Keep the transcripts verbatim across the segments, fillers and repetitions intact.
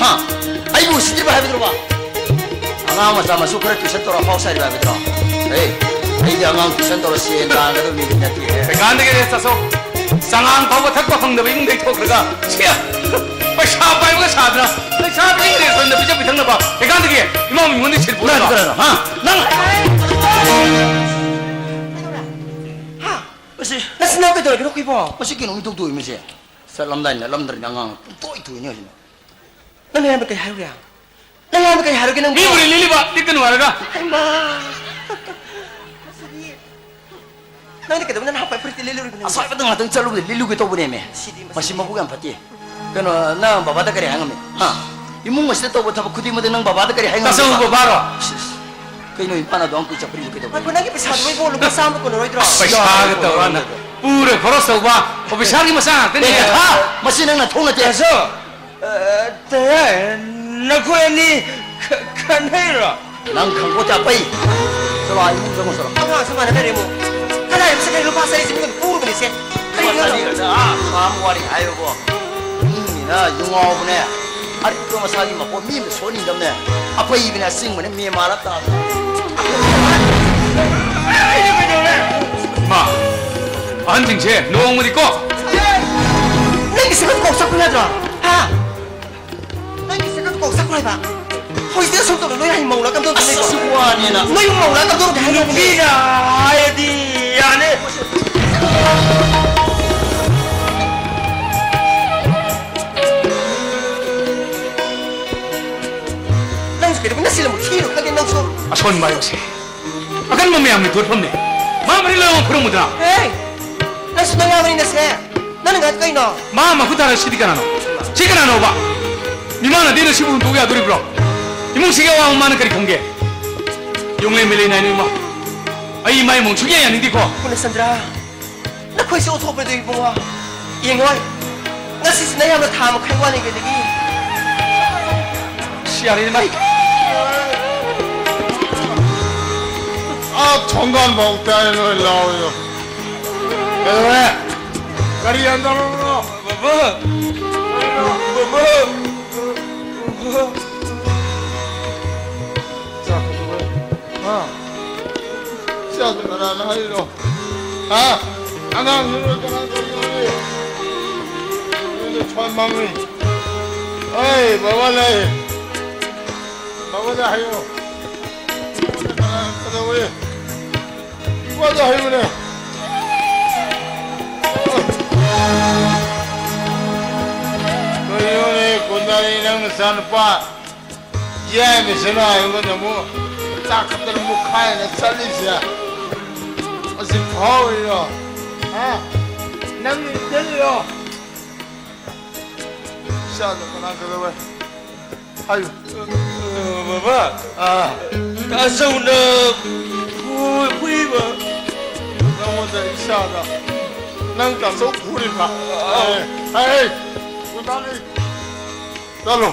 ꯍꯥ? ꯑꯩꯕꯨ ꯎꯁꯤꯠꯇ꯭ꯔꯤꯕ ꯍꯥꯏꯕꯗꯨꯔꯣ? ꯑꯉꯥꯡ ꯃꯆꯥ ꯃꯁꯨ ꯈꯔ tuition ꯇꯧꯔ ꯑꯐꯥꯎ ꯁꯥꯔꯤꯕ ꯍꯥꯏꯕꯗꯨꯔꯣ? ꯑꯦ, ꯑꯩꯗꯤ ꯑꯉꯥꯡ tuition ꯇꯧꯔ ꯁꯦꯟ ꯇꯥꯟꯒꯗꯕ ꯃꯤꯗꯤ ꯅꯠꯇꯦꯍꯦ꯫ ꯀꯩꯀꯥꯟꯗꯒꯤ ꯆꯠꯊꯣꯛ꯫ ꯆꯉꯥꯡ ꯐꯥꯎꯕ ꯊꯛꯄ ꯐꯪꯗꯕ ꯏꯃꯨꯡꯗꯩ ꯊꯣꯛꯈ꯭ꯔꯒ, ꯁꯤ ꯄꯩꯁꯥ ꯄꯥꯏꯕꯒ ꯁꯥꯗꯅ, ꯂꯩꯁꯥꯕꯤꯁꯤꯡ restaurantꯗ ꯄꯤꯖ ꯄꯤꯊꯛꯅꯕ ꯀꯩꯀꯥꯟꯗꯒꯤ ꯏꯃꯥ ꯃꯤꯉꯣꯟꯗ ꯁꯤꯠꯄ ꯅꯪ ꯀꯅꯥꯅꯣ? ꯍꯥ? ꯅꯪ! ꯍꯥ? ꯃꯁꯤ ꯅꯆꯤꯟ ꯅꯅꯥꯎ ꯀꯩꯗꯧꯔꯒꯦ, ꯅꯈꯣꯏꯕꯣ? ꯃꯁꯤ ꯀꯩꯅꯣꯝ ꯏꯇꯧ ꯇꯧꯏ ꯃꯁꯦ꯫ ꯆꯠꯂꯝꯗꯥꯏ ꯅꯠꯂꯝꯗ꯭ꯔꯗꯤ ꯑꯉꯥꯡ ꯄꯨꯡꯇꯣꯏ ꯇꯣꯏꯅꯦ ꯍꯧꯖꯤꯛ꯫ ꯅꯪ ꯅꯌꯥꯝꯕ ꯀꯩ ꯍꯥꯏꯔꯨꯒꯦ? ꯅꯌꯥꯝꯕ ꯀꯩ ꯍꯥꯏꯔꯨꯒꯦ ꯅꯪꯕꯣ? ꯃꯤꯕꯨꯗꯤ ꯂꯤꯜꯂꯤꯕ, ꯂꯤꯛꯀꯅꯨ ꯍꯥꯏꯔꯒ꯫ ꯍꯩꯃꯥ! ꯅꯪꯗꯤ ꯀꯩꯗꯧꯕ ꯅꯪ ꯍꯥꯞꯄ ꯐꯨꯔꯤꯠꯇꯤ ꯂꯤꯠꯂꯨꯔꯤꯕꯅꯣ? ꯑꯁ꯭ꯋꯥꯏꯐꯥꯎꯗ ꯉꯥꯛꯇꯪ ꯆꯠꯂꯨꯕꯗ ꯂꯤꯠꯂꯨꯒꯦ ꯇꯧꯕꯅꯦꯃꯦ꯫ ꯁꯤꯗꯤ ꯃꯁꯤ ꯃꯁꯤ ꯃꯕꯨꯛ ꯌꯥꯝ ꯐꯠꯇꯦ꯫ ꯀꯩꯅꯣ, ꯅꯪ ꯕꯕꯥꯗ ꯀꯔꯤ ꯍꯥꯏꯉꯝꯃꯤ? ꯍꯥ? ꯏꯃꯨꯡ ꯑꯁꯤꯗ ꯇꯧꯕ ꯊꯕꯛ ꯈꯨꯗꯤꯡꯃꯛꯇ ꯅꯪ ꯕꯕꯥꯗ ꯀꯔꯤ ꯍꯥꯏꯉꯝꯃꯤ? ꯇꯥꯆꯧ ꯕꯕꯥꯔꯣ? ꯁꯤꯁ꯫ ꯀꯩꯅꯣ, ꯏꯝꯐꯥꯜ ꯑꯗꯨ ꯌꯥꯝ ꯀꯨꯏ ꯆꯠꯄ꯭ꯔꯤꯗꯨ ꯀꯩꯗꯧꯕ? ꯉꯥꯏꯈꯣ, ꯅꯪꯒꯤ ꯄꯩꯁꯥꯗꯨꯕꯨ ꯏꯕꯣ ꯂꯨꯄꯥ ꯆꯥꯝꯃ ꯀꯣꯟꯅꯔꯣꯏꯗ꯭ꯔꯣ? ꯄꯩꯁꯥꯒ ꯇꯧꯔꯒ ꯄꯨꯔ ꯈꯣꯔꯁ ꯇꯧꯕ ꯑꯣꯐꯤꯁꯥꯔꯒꯤ ꯃꯆꯥ ꯉꯥꯛꯇꯅꯦ꯫ ꯑꯦ, ꯍꯥ? ꯃꯁꯤ ꯅꯪ ꯅꯊꯧ ꯅꯠꯇꯦ꯫ ꯇꯥꯆꯧ, ꯑ, ꯇꯥꯌꯥꯏ, ꯅꯈꯣꯏ ꯑꯅꯤ ꯈ-, ꯈꯠꯅꯩꯔꯣ? ꯅꯪ ꯈꯪꯄꯣꯠꯇꯦ, ꯑꯄꯩ꯫ ꯆꯠꯂꯣ, ꯑꯥ ꯏꯃꯨꯡ ꯆꯪꯉꯣ, ꯆꯠꯂꯣ꯫ ꯑꯉꯥꯡꯁꯨ ꯃꯥꯟꯅꯗꯔꯦ, ꯑꯃꯨꯛ꯫ ꯀꯗꯥꯏꯗ ꯆꯠꯈ꯭ꯔꯦ? ꯂꯨꯄꯥ ꯆꯅꯤ ꯆꯍꯨꯝ ꯄꯨꯔꯨꯕꯅꯤꯁꯦ꯫ ꯂꯨꯄꯥ ꯆꯅꯤ ꯈꯛꯇ, ꯑꯥ, ꯈꯥꯝ ꯋꯥꯔꯤ ꯍꯥꯏꯌꯨꯀꯣ꯫ ꯏꯃꯨꯡꯅꯤꯅ ꯌꯨ ꯉꯥꯎꯕꯅꯦ꯫ ꯑꯔꯤꯕ ꯃꯁꯥꯒꯤ ꯃꯄꯣꯠ ꯃꯤ ꯑꯃꯗ ꯁꯣꯟꯅꯤꯡꯗꯕꯅꯦ꯫ ꯑꯄꯩꯕꯅꯦ, ꯑꯆꯤꯡꯕꯅꯦ, ꯃꯦ ꯃꯥꯔꯛ ꯇꯥꯕꯅꯦ꯫ ꯃꯥ, ꯑꯍꯟꯁꯤꯡꯁꯦ ꯅꯣꯡꯃꯗꯤꯀꯣ꯫ ꯅꯪꯒꯤ ꯁꯤꯒ ꯀꯣꯛ ꯆꯠꯄ ꯌꯥꯗ꯭ꯔꯣ? ꯍꯥ? ꯅꯪꯒꯤ ꯁꯤꯒ ꯀꯣꯛ ꯆꯠꯄ ꯍꯥꯏꯕ? ꯍꯧꯖꯤꯛꯇꯤ ꯑꯁꯨꯝ ꯇꯧꯅ ꯅꯣꯏ ꯍꯌꯦꯡ ꯃꯧꯂꯥ ꯀꯝꯗꯧꯗ ꯑꯁ, ꯂꯩꯕ꯭ꯔꯣ? ꯑꯁꯨꯛ ꯋꯥꯅꯦꯅ꯫ ꯅꯣꯏ ꯃꯧꯂꯥ ꯀꯝꯗꯧꯗ ꯍꯥꯏꯅꯕꯅꯦ? ꯅꯨꯄꯤꯅ ꯍꯥꯏꯔꯗꯤ ꯌꯥꯅꯤ꯫ ꯅꯪꯁꯨ ꯀꯩꯗꯧꯕ ꯅꯆꯤꯟ ꯑꯃꯨꯛ ꯊꯤꯔꯤꯅꯣ ꯈꯪꯗꯦ ꯅꯪꯁꯨ꯫ ꯑꯁꯣꯟꯕ ꯍꯥꯏꯕꯁꯦ ꯑꯀꯟꯕ ꯃꯌꯥꯝꯒꯤ ꯇꯣꯠꯐꯝꯅꯦ꯫ ꯃꯥ ꯃꯔꯤ ꯂꯣꯏꯅꯃꯛ ꯐꯨꯔꯝꯃꯨꯗꯅ꯫ ꯍꯦ! ꯅꯪꯁꯨ ꯅꯌꯥꯝꯕꯅꯤꯅ ꯁꯦ꯫ ꯅꯪꯅ ꯉꯥꯏ ꯀꯩꯅꯣ? ꯃꯥ ꯃꯈꯨꯠ ꯊꯥꯔ ꯁꯤꯗꯤ ꯀꯅꯥꯅꯣ? ꯁꯤ ꯀꯅꯥꯅꯣꯕ? ꯃꯤꯃꯥꯟꯅꯗꯦꯅ ꯁꯤꯕꯨ ꯍꯨꯟꯗꯣꯛ ꯌꯥꯗꯣꯔꯤꯕ꯭ꯔꯣ? ꯏꯃꯨꯡꯁꯤꯒꯤ ꯑꯋꯥꯕ ꯃꯥꯅ ꯀꯔꯤ ꯈꯪꯒꯦ? ꯌꯨꯝꯂꯩ ꯃꯩꯂꯩ ꯅꯥꯏꯅ ꯏꯃꯥ꯫ ꯑꯩ ꯏꯃꯥ ꯏꯃꯨꯡ ꯁꯨꯡꯌꯥ ꯌꯥꯅꯤꯡꯗꯦꯀꯣ꯫ ꯄꯨꯔꯅꯆꯟꯗ꯭ꯔ, ꯅꯈꯣꯏꯁꯦ ꯑꯣꯟꯊꯣꯛꯄꯗꯣ ꯏꯕꯨꯡꯉꯣ꯫ ꯌꯦꯡꯉꯣꯏ, ꯉꯁꯤꯁꯤꯅ ꯌꯥꯝꯅ ꯊꯥ ꯃꯈꯥꯏ ꯋꯥꯠꯂꯤꯉꯩꯗꯒꯤ꯫ ꯑꯁ, ꯌꯥꯔꯦ, ꯏꯃꯥꯏ꯫ ꯑꯥ, ꯊꯣꯡꯒꯥꯟ ꯐꯥꯎ ꯇꯥꯏ ꯅꯣꯏ ꯂꯥꯎꯔꯤꯗꯣ꯫ ꯀꯩꯗꯧꯔꯦ? ꯀꯔꯤ ꯍꯟꯗꯧꯔꯕꯅꯣ? ꯕꯥꯕꯥ! ꯕꯥꯕꯥ! ꯍꯥꯏꯔꯤꯅꯣ? ꯍꯥ? ꯑꯉꯥꯡꯁꯤꯡꯗꯣ ꯀꯅꯥ ꯇꯧꯔꯤꯅꯣ? ꯅꯣꯏꯗ ꯁ꯭ꯋꯥꯏ ꯃꯥꯡꯉꯤ꯫ ꯑꯩ ꯕꯕꯥ ꯂꯩ꯫ ꯕꯕꯥꯗ ꯍꯥꯏꯌꯣ꯫ ꯀꯅꯥ ꯀꯩꯗꯧꯋꯤ? ꯕꯕꯥꯗ ꯍꯥꯏꯌꯨꯅꯦ꯫ ꯀꯔꯤꯅꯣꯅꯦ, ꯀꯨꯟꯗꯥꯔꯤ, ꯅꯪ ꯅꯆꯥꯅꯨꯄꯥ ꯌꯥꯏꯃꯁꯤꯅ ꯑꯩꯉꯣꯟꯗ ꯑꯃꯨꯛ ꯆꯥꯛ ꯈꯛꯇꯅ ꯃꯨꯛꯈꯥꯏꯅ ꯆꯠꯂꯤꯁꯦ꯫ ꯑꯁꯤ ꯐꯥꯎꯔꯤꯔꯣ? ꯍꯥ? ꯅꯪ ꯏꯟꯖꯜꯂꯤꯔꯣ? ꯏꯆꯥꯗꯣ ꯀꯅꯥ ꯀꯩꯗꯧꯋꯦ? ꯍꯥꯏꯌꯨ꯫ ꯕꯕꯥ, ꯑꯥ꯫ ꯇꯥꯆꯧꯅ ꯐꯨ-, ꯐꯨꯏꯕ꯫ ꯅꯪꯉꯣꯟꯗ ꯏꯆꯥꯗ ꯅꯪ ꯇꯥꯆꯧ ꯐꯨꯔꯤꯕ? ꯑꯥꯎ꯫ ꯑꯦ, ꯑꯦ, ꯑꯦ, ꯀꯨꯟꯗꯥꯔꯤ꯫ ꯆꯠꯂꯣ,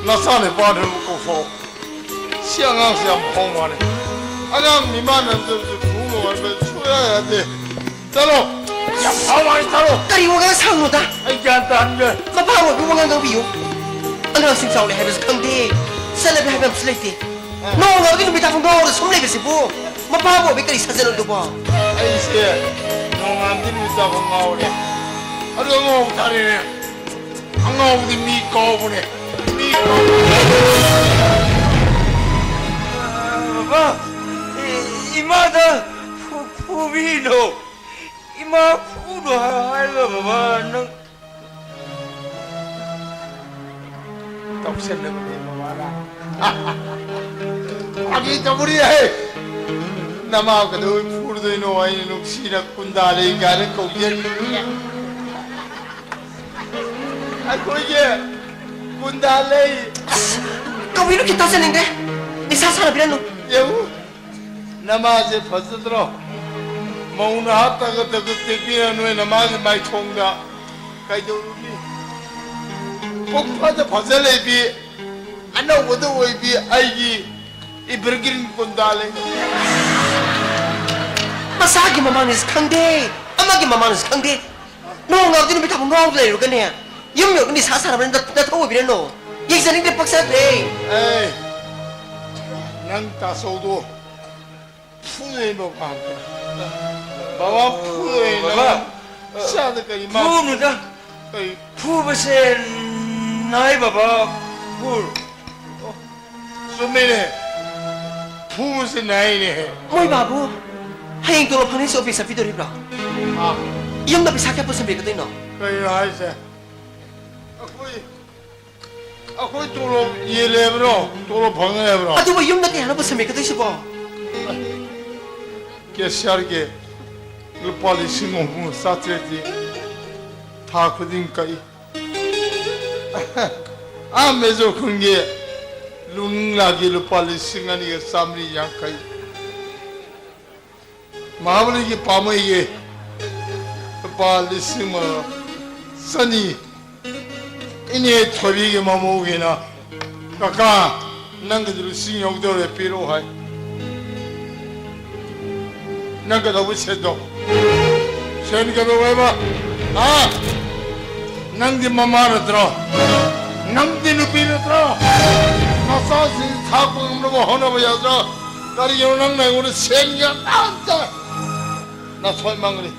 ꯅꯆꯥꯅꯨꯄꯥꯗꯨ ꯀꯧꯊꯣꯛꯑꯣ꯫ ꯁꯤ ꯑꯉꯥꯡꯁꯤ ꯌꯥꯝ ꯐꯥꯎ ꯃꯥꯜꯂꯦ꯫ ꯑꯉꯥꯡ ꯃꯤꯃꯥꯟꯅꯕꯗꯁꯨ ꯐꯨꯕ ꯉꯝꯕ ꯁꯨꯡꯌꯥ ꯌꯥꯗꯦ꯫ ꯆꯠꯂꯣ! ꯌꯥꯝ ꯐꯥꯎ ꯃꯥꯜꯂꯦ, ꯆꯠꯂꯣ! ꯀꯔꯤ ꯋꯥꯉꯥꯡ ꯁꯥꯅꯨꯗ? ꯑꯩ ꯒ꯭ꯌꯥꯟ ꯇꯥꯍꯟꯒꯦ꯫ ꯃꯄꯥ ꯑꯣꯏꯕ ꯋꯥꯉꯥꯡ ꯉꯥꯡꯕꯤꯌꯨ꯫ ꯑꯉꯥꯡꯁꯤꯡ ꯆꯥꯎꯔꯦ ꯍꯥꯏꯕꯁꯨ ꯈꯪꯗꯦ꯫ ꯆꯠꯅꯕꯤ ꯍꯥꯏꯕ ꯑꯃꯁꯨ ꯂꯩꯇꯦ꯫ ꯅꯣꯡꯉꯥꯟꯕꯗꯒꯤ ꯅꯨꯃꯤꯠ ꯇꯥꯐꯥꯎ ꯉꯥꯎꯔꯒ ꯁꯨꯝ ꯂꯩꯕꯁꯤꯕꯨ ꯃꯄꯥꯕꯨ ꯑꯣꯏꯕ ꯀꯔꯤ ꯁꯥꯖꯜꯂꯨꯗꯨꯕꯣ? ꯑꯩꯁꯦ ꯅꯣꯡꯉꯥꯟꯕꯗꯒꯤ ꯅꯨꯃꯤꯠ ꯇꯥꯐꯥꯎ ꯉꯥꯎꯔꯦ꯫ ꯑꯗꯨ ꯉꯥꯎ ꯇꯥꯔꯦꯅꯦ꯫ ꯑꯉꯥꯎꯕꯗꯤ ꯃꯤ ꯀꯥꯎꯕꯅꯦ꯫ ꯃꯤ ꯀꯥꯎꯕꯅꯦ꯫ ꯕꯕꯥ, ꯏ-, ꯏꯃꯥꯗ ꯐꯨ-, ꯐꯨꯕꯤꯅꯣ꯫ ꯏꯃꯥ ꯐꯨꯅꯣ ꯍꯥꯏꯔꯒ ꯕꯕꯥ ꯅꯪ ꯇꯧꯁꯟꯅꯕꯅꯦ ꯕꯕꯥꯅ꯫ ꯐꯥꯒꯤ ꯇꯧꯕꯅꯤꯍꯦ꯫ ꯅꯃꯥ ꯀꯩꯗꯧꯕꯩ ꯐꯨꯔꯨꯗꯣꯏꯅꯣ? ꯑꯩꯅ ꯅꯨꯡꯁꯤꯅ ꯀꯨꯟꯗꯥ ꯂꯩ ꯀꯥꯏꯅ ꯀꯧꯖꯔꯤꯅꯦ꯫ ꯑꯩꯈꯣꯏꯒꯤ ꯀꯨꯟꯗꯥ ꯂꯩ꯫ ꯑꯁ! ꯀꯧꯕꯤꯔꯨ ꯈꯤꯇ ꯆꯠꯅꯤꯡꯗꯦ꯫ ꯅꯤꯁꯥ ꯁꯥꯟꯅꯕꯤꯔꯅꯨ꯫ ꯌꯦꯡꯉꯨ, ꯅꯃꯥꯁꯦ ꯐꯖꯗ꯭ꯔꯣ? ꯃꯧ ꯅꯍꯥ ꯇꯒꯠ ꯇꯒꯠ ꯇꯦꯛꯄꯤꯔ ꯅꯣꯏ ꯅꯃꯥꯒꯤ ꯃꯥꯏꯊꯣꯡꯗ ꯀꯩꯗꯧꯔꯨꯅꯤ? ꯄꯨꯡ ꯐꯗ ꯐꯖ ꯂꯩꯕꯤ, ꯑꯅꯧꯕꯗ ꯑꯣꯏꯕꯤ ꯑꯩꯒꯤ ꯏꯕꯔꯒ꯭ꯔꯤꯟ ꯀꯨꯟꯗꯥ ꯂꯩ꯫ ꯃꯁꯥꯒꯤ ꯃꯃꯥꯡꯅꯤꯁꯨ ꯈꯪꯗꯦ, ꯑꯃꯒꯤ ꯃꯃꯥꯡꯅꯤꯁꯨ ꯈꯪꯗꯦ꯫ ꯅꯣꯡꯉꯥꯟꯕꯗꯒꯤ ꯅꯨꯃꯤꯠ ꯇꯥꯐꯥꯎ ꯉꯥꯎꯔꯒ ꯂꯩꯔꯨꯔꯒꯅꯦ, ꯌꯨꯝ ꯌꯧꯔꯒ ꯅꯤꯁꯥ ꯁꯥꯟꯅꯕꯅ ꯅꯊꯧ ꯑꯣꯏꯕꯤꯔꯅꯨ꯫ ꯌꯦꯡꯖꯅꯤꯡꯗ꯭ꯔꯦ, ꯄꯛꯆꯗ꯭ꯔꯦ꯫ ꯑꯦ, ꯅꯪ ꯇꯥꯆꯧꯗꯣ ꯐꯨꯗꯣꯏꯅꯤ ꯕꯕꯥ꯫ ꯕꯕꯥ ꯐꯨꯗꯣꯏꯅꯤ꯫ ꯕꯕꯥ, ꯅꯪ ꯏꯆꯥꯗ ꯀꯔꯤ ꯃꯥ ꯐꯨꯅꯨꯗ꯫ ꯀꯔꯤ? ꯐꯨꯕꯁꯦ ꯅꯥꯏ ꯕꯕꯥ꯫ ꯐꯨ-, ꯆꯨꯝꯃꯤꯅꯦ꯫ ꯐꯨꯕꯁꯦ ꯅꯥꯏꯅꯦ꯫ ꯃꯣꯏ ꯕꯥꯕꯨ ꯍꯌꯦꯡ ꯇꯣꯂꯣꯞ ꯐꯪꯅꯤꯁꯨ ꯑꯣꯐꯤꯁ ꯆꯠꯄꯤꯗꯣꯔꯤꯕ꯭ꯔꯣ? ꯑꯥ꯫ ꯌꯨꯝꯗ ꯄꯩꯁꯥ ꯀꯌꯥ ꯄꯨꯁꯟꯕꯤꯒꯗꯣꯏꯅꯣ? ꯀꯩꯅꯣ ꯍꯥꯏꯁꯦ? ꯑꯩꯈꯣꯏ ꯑꯩꯈꯣꯏ ꯇꯣꯂꯣꯞ ꯌꯦꯜꯂꯦ ꯍꯥꯏꯕ꯭ꯔꯣ? ꯇꯣꯂꯣꯞ ꯐꯪꯉꯦ ꯍꯥꯏꯕ꯭ꯔꯣ? ꯑꯗꯨꯕꯨ ꯌꯨꯝꯗ ꯀꯌꯥꯅꯣ ꯄꯨꯁꯟꯕꯤꯒꯗꯣꯏꯁꯤꯕꯣ? ꯀꯦꯁꯤꯌꯔꯒꯤ ꯂꯨꯄꯥ ꯂꯤꯁꯤꯡ ꯑꯍꯨꯝ ꯆꯥꯇ꯭ꯔꯦꯠꯇꯤ ꯊꯥ ꯈꯨꯗꯤꯡ ꯀꯛꯏ꯫ ꯑꯥ ꯃꯦꯖꯣ ꯈꯨꯟꯒꯤ ꯂꯨꯡꯂꯥꯒꯤ ꯂꯨꯄꯥ ꯂꯤꯁꯤꯡ ꯑꯅꯤꯒ ꯆꯥꯃꯔꯤ ꯌꯥꯡꯈꯩ꯫ ꯃꯍꯥꯕꯂꯤꯒꯤ ꯄꯥꯝꯃꯩꯒꯤ ꯂꯨꯄꯥ ꯂꯤꯁꯤꯡ ꯑꯃ ꯆꯅꯤ꯫ ꯏꯅꯦ ꯊꯣꯏꯕꯤꯒꯤ ꯃꯃꯧꯒꯤꯅ, "ꯀꯀꯥ, ꯅꯪꯒꯤꯗꯨ ꯂꯤꯁꯤꯡ ꯌꯧꯗꯧꯔꯦ, ꯄꯤꯔꯛꯑꯣ" ꯍꯥꯏ꯫ ꯅꯪ ꯀꯩꯗꯧꯕ ꯁꯦꯟꯗꯣ? ꯁꯦꯟ ꯀꯩꯗꯧꯋꯦꯕ? ꯍꯥ? ꯅꯪꯗꯤ ꯃꯃꯥ ꯅꯠꯇ꯭ꯔꯣ? ꯅꯪꯗꯤ ꯅꯨꯄꯤ ꯅꯠꯇ꯭ꯔꯣ? ꯅꯆꯥꯁꯤꯡ ꯊꯥꯛꯄ ꯉꯝꯅꯕ ꯍꯣꯠꯅꯕ ꯌꯥꯗ꯭ꯔꯣ? ꯀꯔꯤꯒꯤꯅꯣ ꯅꯪꯅ ꯑꯩꯉꯣꯟꯗ ꯁꯦꯟꯒꯤ ꯑꯇꯥꯡꯇ ꯅꯊꯣꯏ ꯃꯥꯡꯂꯤ?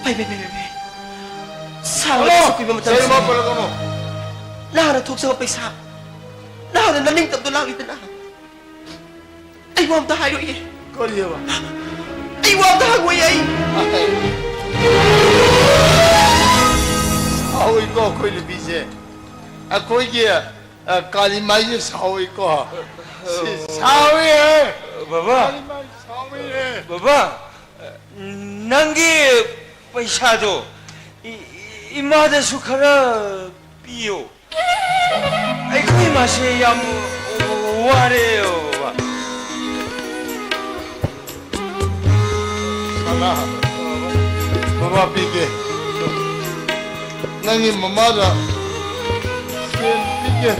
ꯐꯩ, ꯐꯩ, ꯐꯩ, ꯐꯩ, ꯐꯩ꯫ ꯁꯥꯔ ꯍꯜꯂꯣ! ꯃꯁꯛ ꯀꯨꯏꯕ ꯃꯇꯝꯁꯤꯗ ꯁꯩꯃ ꯄꯜꯂꯛꯀꯅꯨ꯫ ꯅꯍꯥꯛꯅ ꯊꯣꯛꯆꯕ ꯄꯩꯁꯥ, ꯅꯍꯥꯛꯅ ꯅꯅꯤꯡꯇꯝꯗꯣ ꯂꯥꯛꯂꯤꯗꯅ꯫ ꯑꯩ ꯋꯥ ꯑꯝꯇ ꯍꯥꯏꯔꯣꯏꯌꯦ꯫ ꯀꯔꯤꯑꯕ? ꯑꯩ ꯋꯥ ꯑꯝꯇ ꯍꯪꯉꯣꯏꯌꯦ ꯑꯩ꯫ ꯁꯥꯎꯏꯀꯣ ꯑꯩꯈꯣꯏ ꯅꯨꯄꯤꯁꯦ꯫ ꯑꯩꯈꯣꯏꯒꯤ, ꯑ, ꯀꯥꯂꯤꯃꯥꯏꯁꯦ ꯁꯥꯎꯏꯀꯣ꯫ ꯁꯤ ꯁꯥꯎꯏꯍꯦ꯫ ꯕꯕꯥ꯫ ꯀꯥꯂꯤꯃꯥꯏ ꯁꯥꯎꯏꯍꯦ꯫ ꯕꯕꯥ, ꯅꯪꯒꯤ ꯄꯩꯁꯥꯗꯣ ꯏ-, ꯏꯃꯥꯗꯁꯨ ꯈꯔ ꯄꯤꯌꯣ꯫ ꯑꯩꯈꯣꯏ ꯃꯥꯁꯦ ꯌꯥꯝ ꯋꯥꯔꯦ ꯕꯕꯥ꯫ ꯁꯅꯥ, ꯕꯕꯥ ꯄꯤꯒꯦ꯫ ꯅꯪꯒꯤ ꯃꯃꯥꯗ ꯁꯦꯟ ꯄꯤꯒꯦ꯫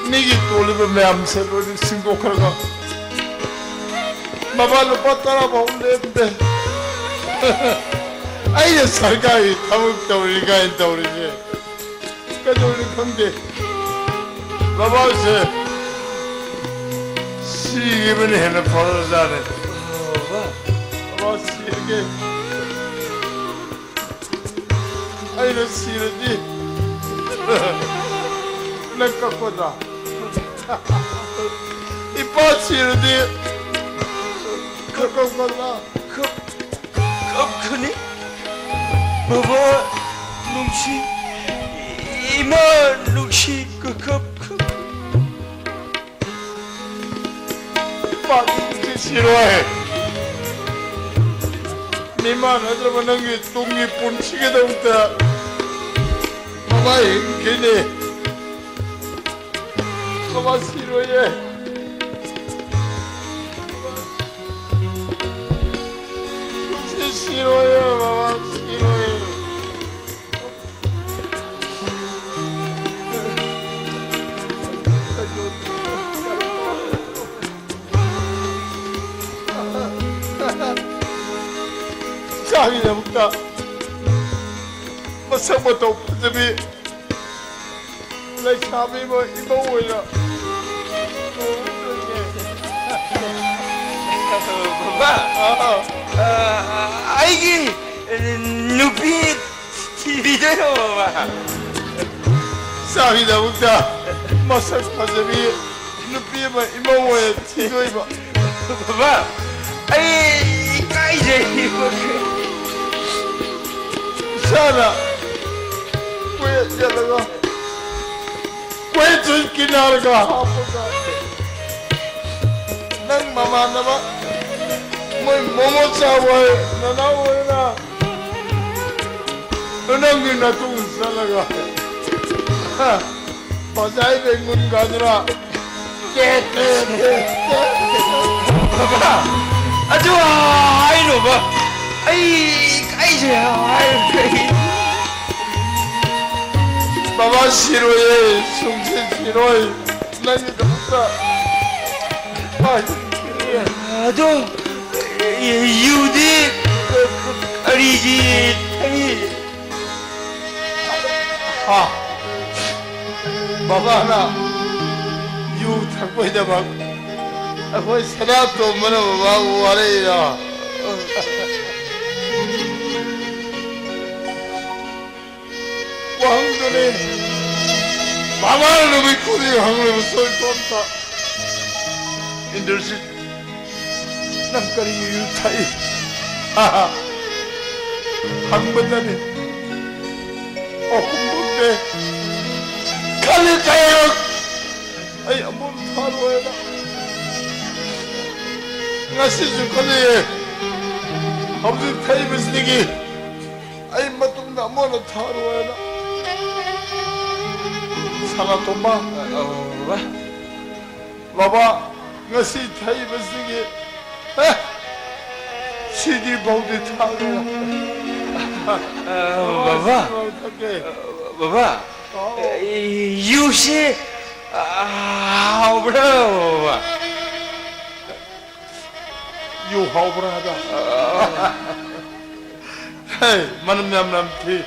ꯃꯤꯒꯤ ꯇꯣꯜꯂꯤꯕ ꯃꯌꯥꯝꯁꯦ ꯂꯣꯏꯅ ꯁꯤꯡꯗꯣꯛꯈ꯭ꯔꯒ ꯃꯃꯥ ꯂꯨꯄꯥ ꯇꯔꯥ ꯐꯥꯎ ꯂꯦꯝꯗꯦ꯫ ꯑꯩꯅ ꯁꯔꯀꯥꯔꯒꯤ ꯊꯕꯛ ꯇꯧꯔꯤ ꯀꯥꯏꯅ ꯇꯧꯔꯤꯁꯦ ꯀꯩꯗꯧꯔꯤꯅꯣ ꯈꯪꯗꯦ꯫ ꯕꯕꯥꯁꯦ ꯁꯤꯈꯤꯕꯅ ꯍꯦꯟꯅ ꯐꯔꯖꯥꯠꯅꯤ꯫ ꯕꯕꯥ, ꯁꯤꯔꯒꯦ꯫ ꯑꯩꯅ ꯁꯤꯔꯗꯤ ꯅꯪ ꯀꯞꯀꯗ꯭ꯔꯥ? ꯏꯄꯥ ꯁꯤꯔꯗꯤ ꯅꯪ ꯀꯞꯀꯗ꯭ꯔꯥ? ꯀꯞ-, ꯀꯞꯀꯅꯤ꯫ ꯕꯕꯥ ꯅꯨꯡꯁꯤ, ꯏꯃꯥ ꯅꯨꯡꯁꯤ, ꯀꯞ-, ꯀꯞ-, ꯄꯥꯛꯁꯤ ꯁꯤꯔꯣꯏ꯫ ꯃꯤꯃꯥꯟꯅꯗ꯭ꯔꯕ ꯅꯪꯒꯤ ꯇꯨꯡꯒꯤ ꯄꯨꯟꯁꯤꯒꯤꯗꯃꯛꯇ ꯃꯃꯥ ꯍꯤꯡꯈꯤꯅꯤ꯫ ꯃꯃꯥ ꯁꯤꯔꯣꯏꯌꯦ꯫ ꯁꯤ ꯁꯤꯔꯣꯏꯌꯦ, ꯃꯃꯥ ꯁꯤꯔꯣꯏꯌꯦ꯫ ꯏꯆꯥꯒꯤꯗꯃꯛꯇ ꯃꯁꯛ ꯃꯇꯧ ꯐꯖꯕꯤ ꯂꯩꯁꯥꯕꯤ ꯑꯃ ꯏꯃꯧ ꯑꯣꯏꯅ ꯂꯨꯍꯣꯡꯗꯣꯏꯅꯦ꯫ ꯕꯕꯥ, ꯑꯥ꯫ ꯑ, ꯑꯩꯒꯤ ꯅꯨꯄꯤ ꯊꯤꯕꯤꯗꯣꯏꯔꯣ, ꯕꯕꯥ? ꯏꯆꯥꯒꯤꯗꯃꯛꯇ ꯃꯁꯛ ꯐꯖꯕꯤ ꯅꯨꯄꯤ ꯑꯃ ꯏꯃꯧ ꯑꯣꯏꯅ ꯊꯤꯗꯣꯏꯕ꯫ ꯕꯕꯥ, ꯑꯩ ꯏꯀꯥꯏꯖꯩ꯫ ꯏꯆꯥꯅ ꯀꯣꯏ ꯆꯠꯂꯒ ꯀꯣꯏ ꯆꯠ ꯀꯤꯅꯥꯔꯒ ꯍꯥꯞꯄꯒ ꯅꯪ ꯃꯃꯥꯟꯅꯕ ꯃꯣꯏ ꯃꯣꯃꯣ ꯆꯥꯕ ꯍꯣꯏ ꯅꯅꯥꯎ ꯍꯣꯏꯅ ꯅꯪꯒꯤ ꯅꯇꯨꯡ ꯆꯠꯂꯒ, ꯍꯥ, ꯃꯖꯥꯏ ꯕꯦꯡꯒꯨꯟ ꯒꯥꯖꯔꯥ꯫ ꯕꯕꯥ, ꯑꯗꯨ ꯍꯥꯏꯅꯣꯕ꯫ ꯑꯩ, ꯑꯩꯁꯦ ꯍꯥꯏ-, ꯕꯕꯥ ꯁꯤꯔꯣꯏꯌꯦ, ꯁꯨꯡꯁꯤ ꯁꯤꯔꯣꯏ꯫ ꯅꯪꯒꯤꯗꯃꯛꯇ꯫ ꯑꯗꯣ, ꯌꯨꯗꯤ ꯀꯔꯤꯒꯤ ꯊꯛꯏ? ꯍꯥ? ꯕꯕꯥꯅ ꯌꯨ ꯊꯛꯄꯩꯗꯃꯛ ꯑꯩꯈꯣꯏ ꯁꯅꯥꯇꯣꯝꯕꯅ ꯕꯕꯥꯕꯨ ꯋꯥꯔꯛꯏꯔꯣ? ꯋꯥꯍꯪꯗꯨꯅꯤ꯫ ꯕꯕꯥꯅ ꯅꯨꯃꯤꯠ ꯈꯨꯗꯤꯡ ꯍꯪꯂꯤꯕ ꯁꯣꯏ ꯇꯣꯝꯇ꯫ ꯏꯟꯗ꯭ꯔꯖꯤꯠ, ꯅꯪ ꯀꯔꯤꯒꯤ ꯌꯨ ꯊꯛꯏ? ꯍꯪꯕꯗꯅꯤ꯫ ꯑꯍꯨꯝꯃꯨꯛꯅꯦ꯫ ꯈꯜꯂꯤ ꯀꯩꯅꯣ? ꯑꯩ ꯑꯃꯨꯛ ꯊꯛꯑꯔꯣꯏꯅ꯫ ꯉꯁꯤꯁꯨ ꯈꯜꯂꯤꯌꯦ꯫ ꯍꯧꯖꯤꯛ ꯊꯛꯏꯕꯁꯤꯗꯒꯤ ꯑꯩ ꯃꯇꯨꯡꯗ ꯑꯃꯨꯛ ꯍꯟꯅ ꯊꯛꯑꯔꯣꯏꯅ꯫ ꯁꯅꯥꯇꯣꯝꯕ꯫ ꯑ, ꯑ, ꯕꯕꯥ꯫ ꯕꯕꯥ, ꯉꯁꯤ ꯊꯛꯏꯕꯁꯤꯒꯤ, ꯑꯦ, ꯁꯤꯗꯤ ꯕꯧꯗꯤ ꯊꯛꯑꯒ꯫ ꯑ, ꯕꯕꯥ꯫ ꯁꯤ ꯕꯧ ꯊꯛꯀꯦ꯫ ꯑ, ꯕꯕꯥ꯫ ꯍꯥꯎ꯫ ꯑꯦ, ꯌꯨꯁꯤ, ꯑ, ꯍꯥꯎꯕ꯭ꯔꯥ, ꯕꯕꯥ? ꯌꯨ ꯍꯥꯎꯕ꯭ꯔꯥ ꯍꯥꯏꯕ? ꯑ, ꯍꯦ, ꯃꯅꯝ ꯌꯥꯝ ꯅꯝꯊꯤ꯫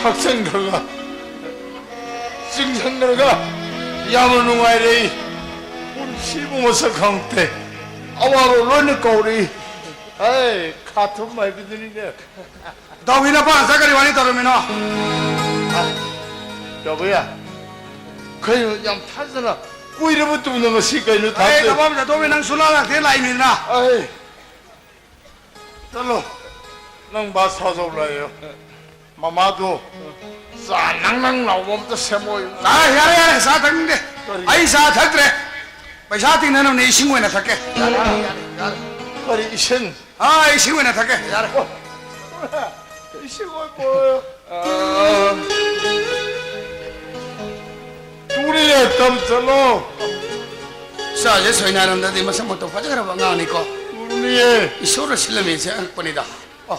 ꯊꯛꯆꯟꯈ꯭ꯔꯒ, ꯆꯤꯡꯁꯟꯈ꯭ꯔꯒ ꯌꯥꯝꯅ ꯅꯨꯡꯉꯥꯏꯔꯦ꯫ ꯄꯨꯟꯁꯤꯕꯨ ꯃꯁꯛ ꯈꯪꯗꯦ꯫ ꯑꯋꯥꯕ ꯂꯣꯏꯅ ꯀꯧꯔꯤ꯫ ꯍꯦ, ꯈꯥꯊꯨꯝ ꯍꯥꯏꯕꯗꯨꯅꯤꯅꯦ꯫ ꯗꯥꯎꯕꯤ ꯅꯄꯥ ꯉꯁꯥꯏ ꯀꯔꯤ ꯋꯥꯔꯤ ꯇꯧꯔꯝꯃꯤꯅꯣ? ꯇꯧꯕ ꯌꯥ꯫ ꯀꯩꯅꯣ ꯌꯥꯝ ꯊꯥꯖꯅ ꯀꯨꯏꯔꯕ ꯇꯨꯡꯗ ꯉꯁꯤ ꯀꯩꯅꯣ ꯑꯩ ꯊꯥꯖ- ꯊꯕꯛ ꯑꯃ ꯆꯠꯊꯣꯛꯑꯝꯃꯤ, ꯅꯪ ꯁꯨꯡꯂꯥꯛ ꯂꯥꯛꯇꯦ ꯂꯥꯛꯏꯃꯤꯗꯅ꯫ ꯑꯩ ꯆꯠꯂꯣ꯫ ꯅꯪ ꯕꯥꯁ ꯊꯥꯖꯧ ꯂꯥꯛꯑꯦ꯫ ꯃꯃꯥꯗꯣ ꯆꯥ ꯅꯪ ꯅꯪ ꯂꯥꯎꯕ ꯑꯝꯇ ꯁꯦꯝꯃꯣꯌꯨ꯫ ꯑꯥ, ꯌꯥꯔꯦ, ꯌꯥꯔꯦ, ꯆꯥ ꯊꯛꯅꯤꯡꯗꯦ꯫ ꯀꯔꯤ? ꯑꯩ ꯆꯥ ꯊꯛꯇ꯭ꯔꯦ꯫ ꯄꯩꯁꯥ ꯇꯤꯡꯅꯅꯕꯅꯦ, ꯏꯁꯤꯡ ꯑꯣꯏꯅ ꯊꯛꯀꯦ꯫ ꯌꯥꯔꯦ, ꯌꯥꯔꯦ, ꯌꯥꯔꯦ꯫ ꯀꯔꯤ ꯏꯁꯤꯡ? ꯑꯥ, ꯏꯁꯤꯡ ꯑꯣꯏꯅ ꯊꯛꯀꯦ꯫ ꯌꯥꯔꯦ꯫ ꯑꯣ, ꯏꯁꯤꯡ ꯑꯣꯏꯕ꯫ ꯑꯥ꯫ ꯇꯨꯔꯤꯌꯦ, ꯇꯝ ꯆꯠꯂꯣ꯫ ꯏꯆꯥꯁꯦ ꯁꯣꯏꯅꯥꯏꯔꯝꯗꯗꯤ ꯃꯁꯛ ꯃꯇꯧ ꯐꯖꯈ꯭ꯔꯕ ꯑꯉꯥꯡꯅꯤꯀꯣ꯫ ꯇꯨꯔꯤꯌꯦ꯫ ꯏꯁꯣꯔꯅ ꯁꯤꯜꯂꯝꯃꯤꯁꯦ ꯑꯉꯛꯄꯅꯤꯗ꯫ ꯑꯣ꯫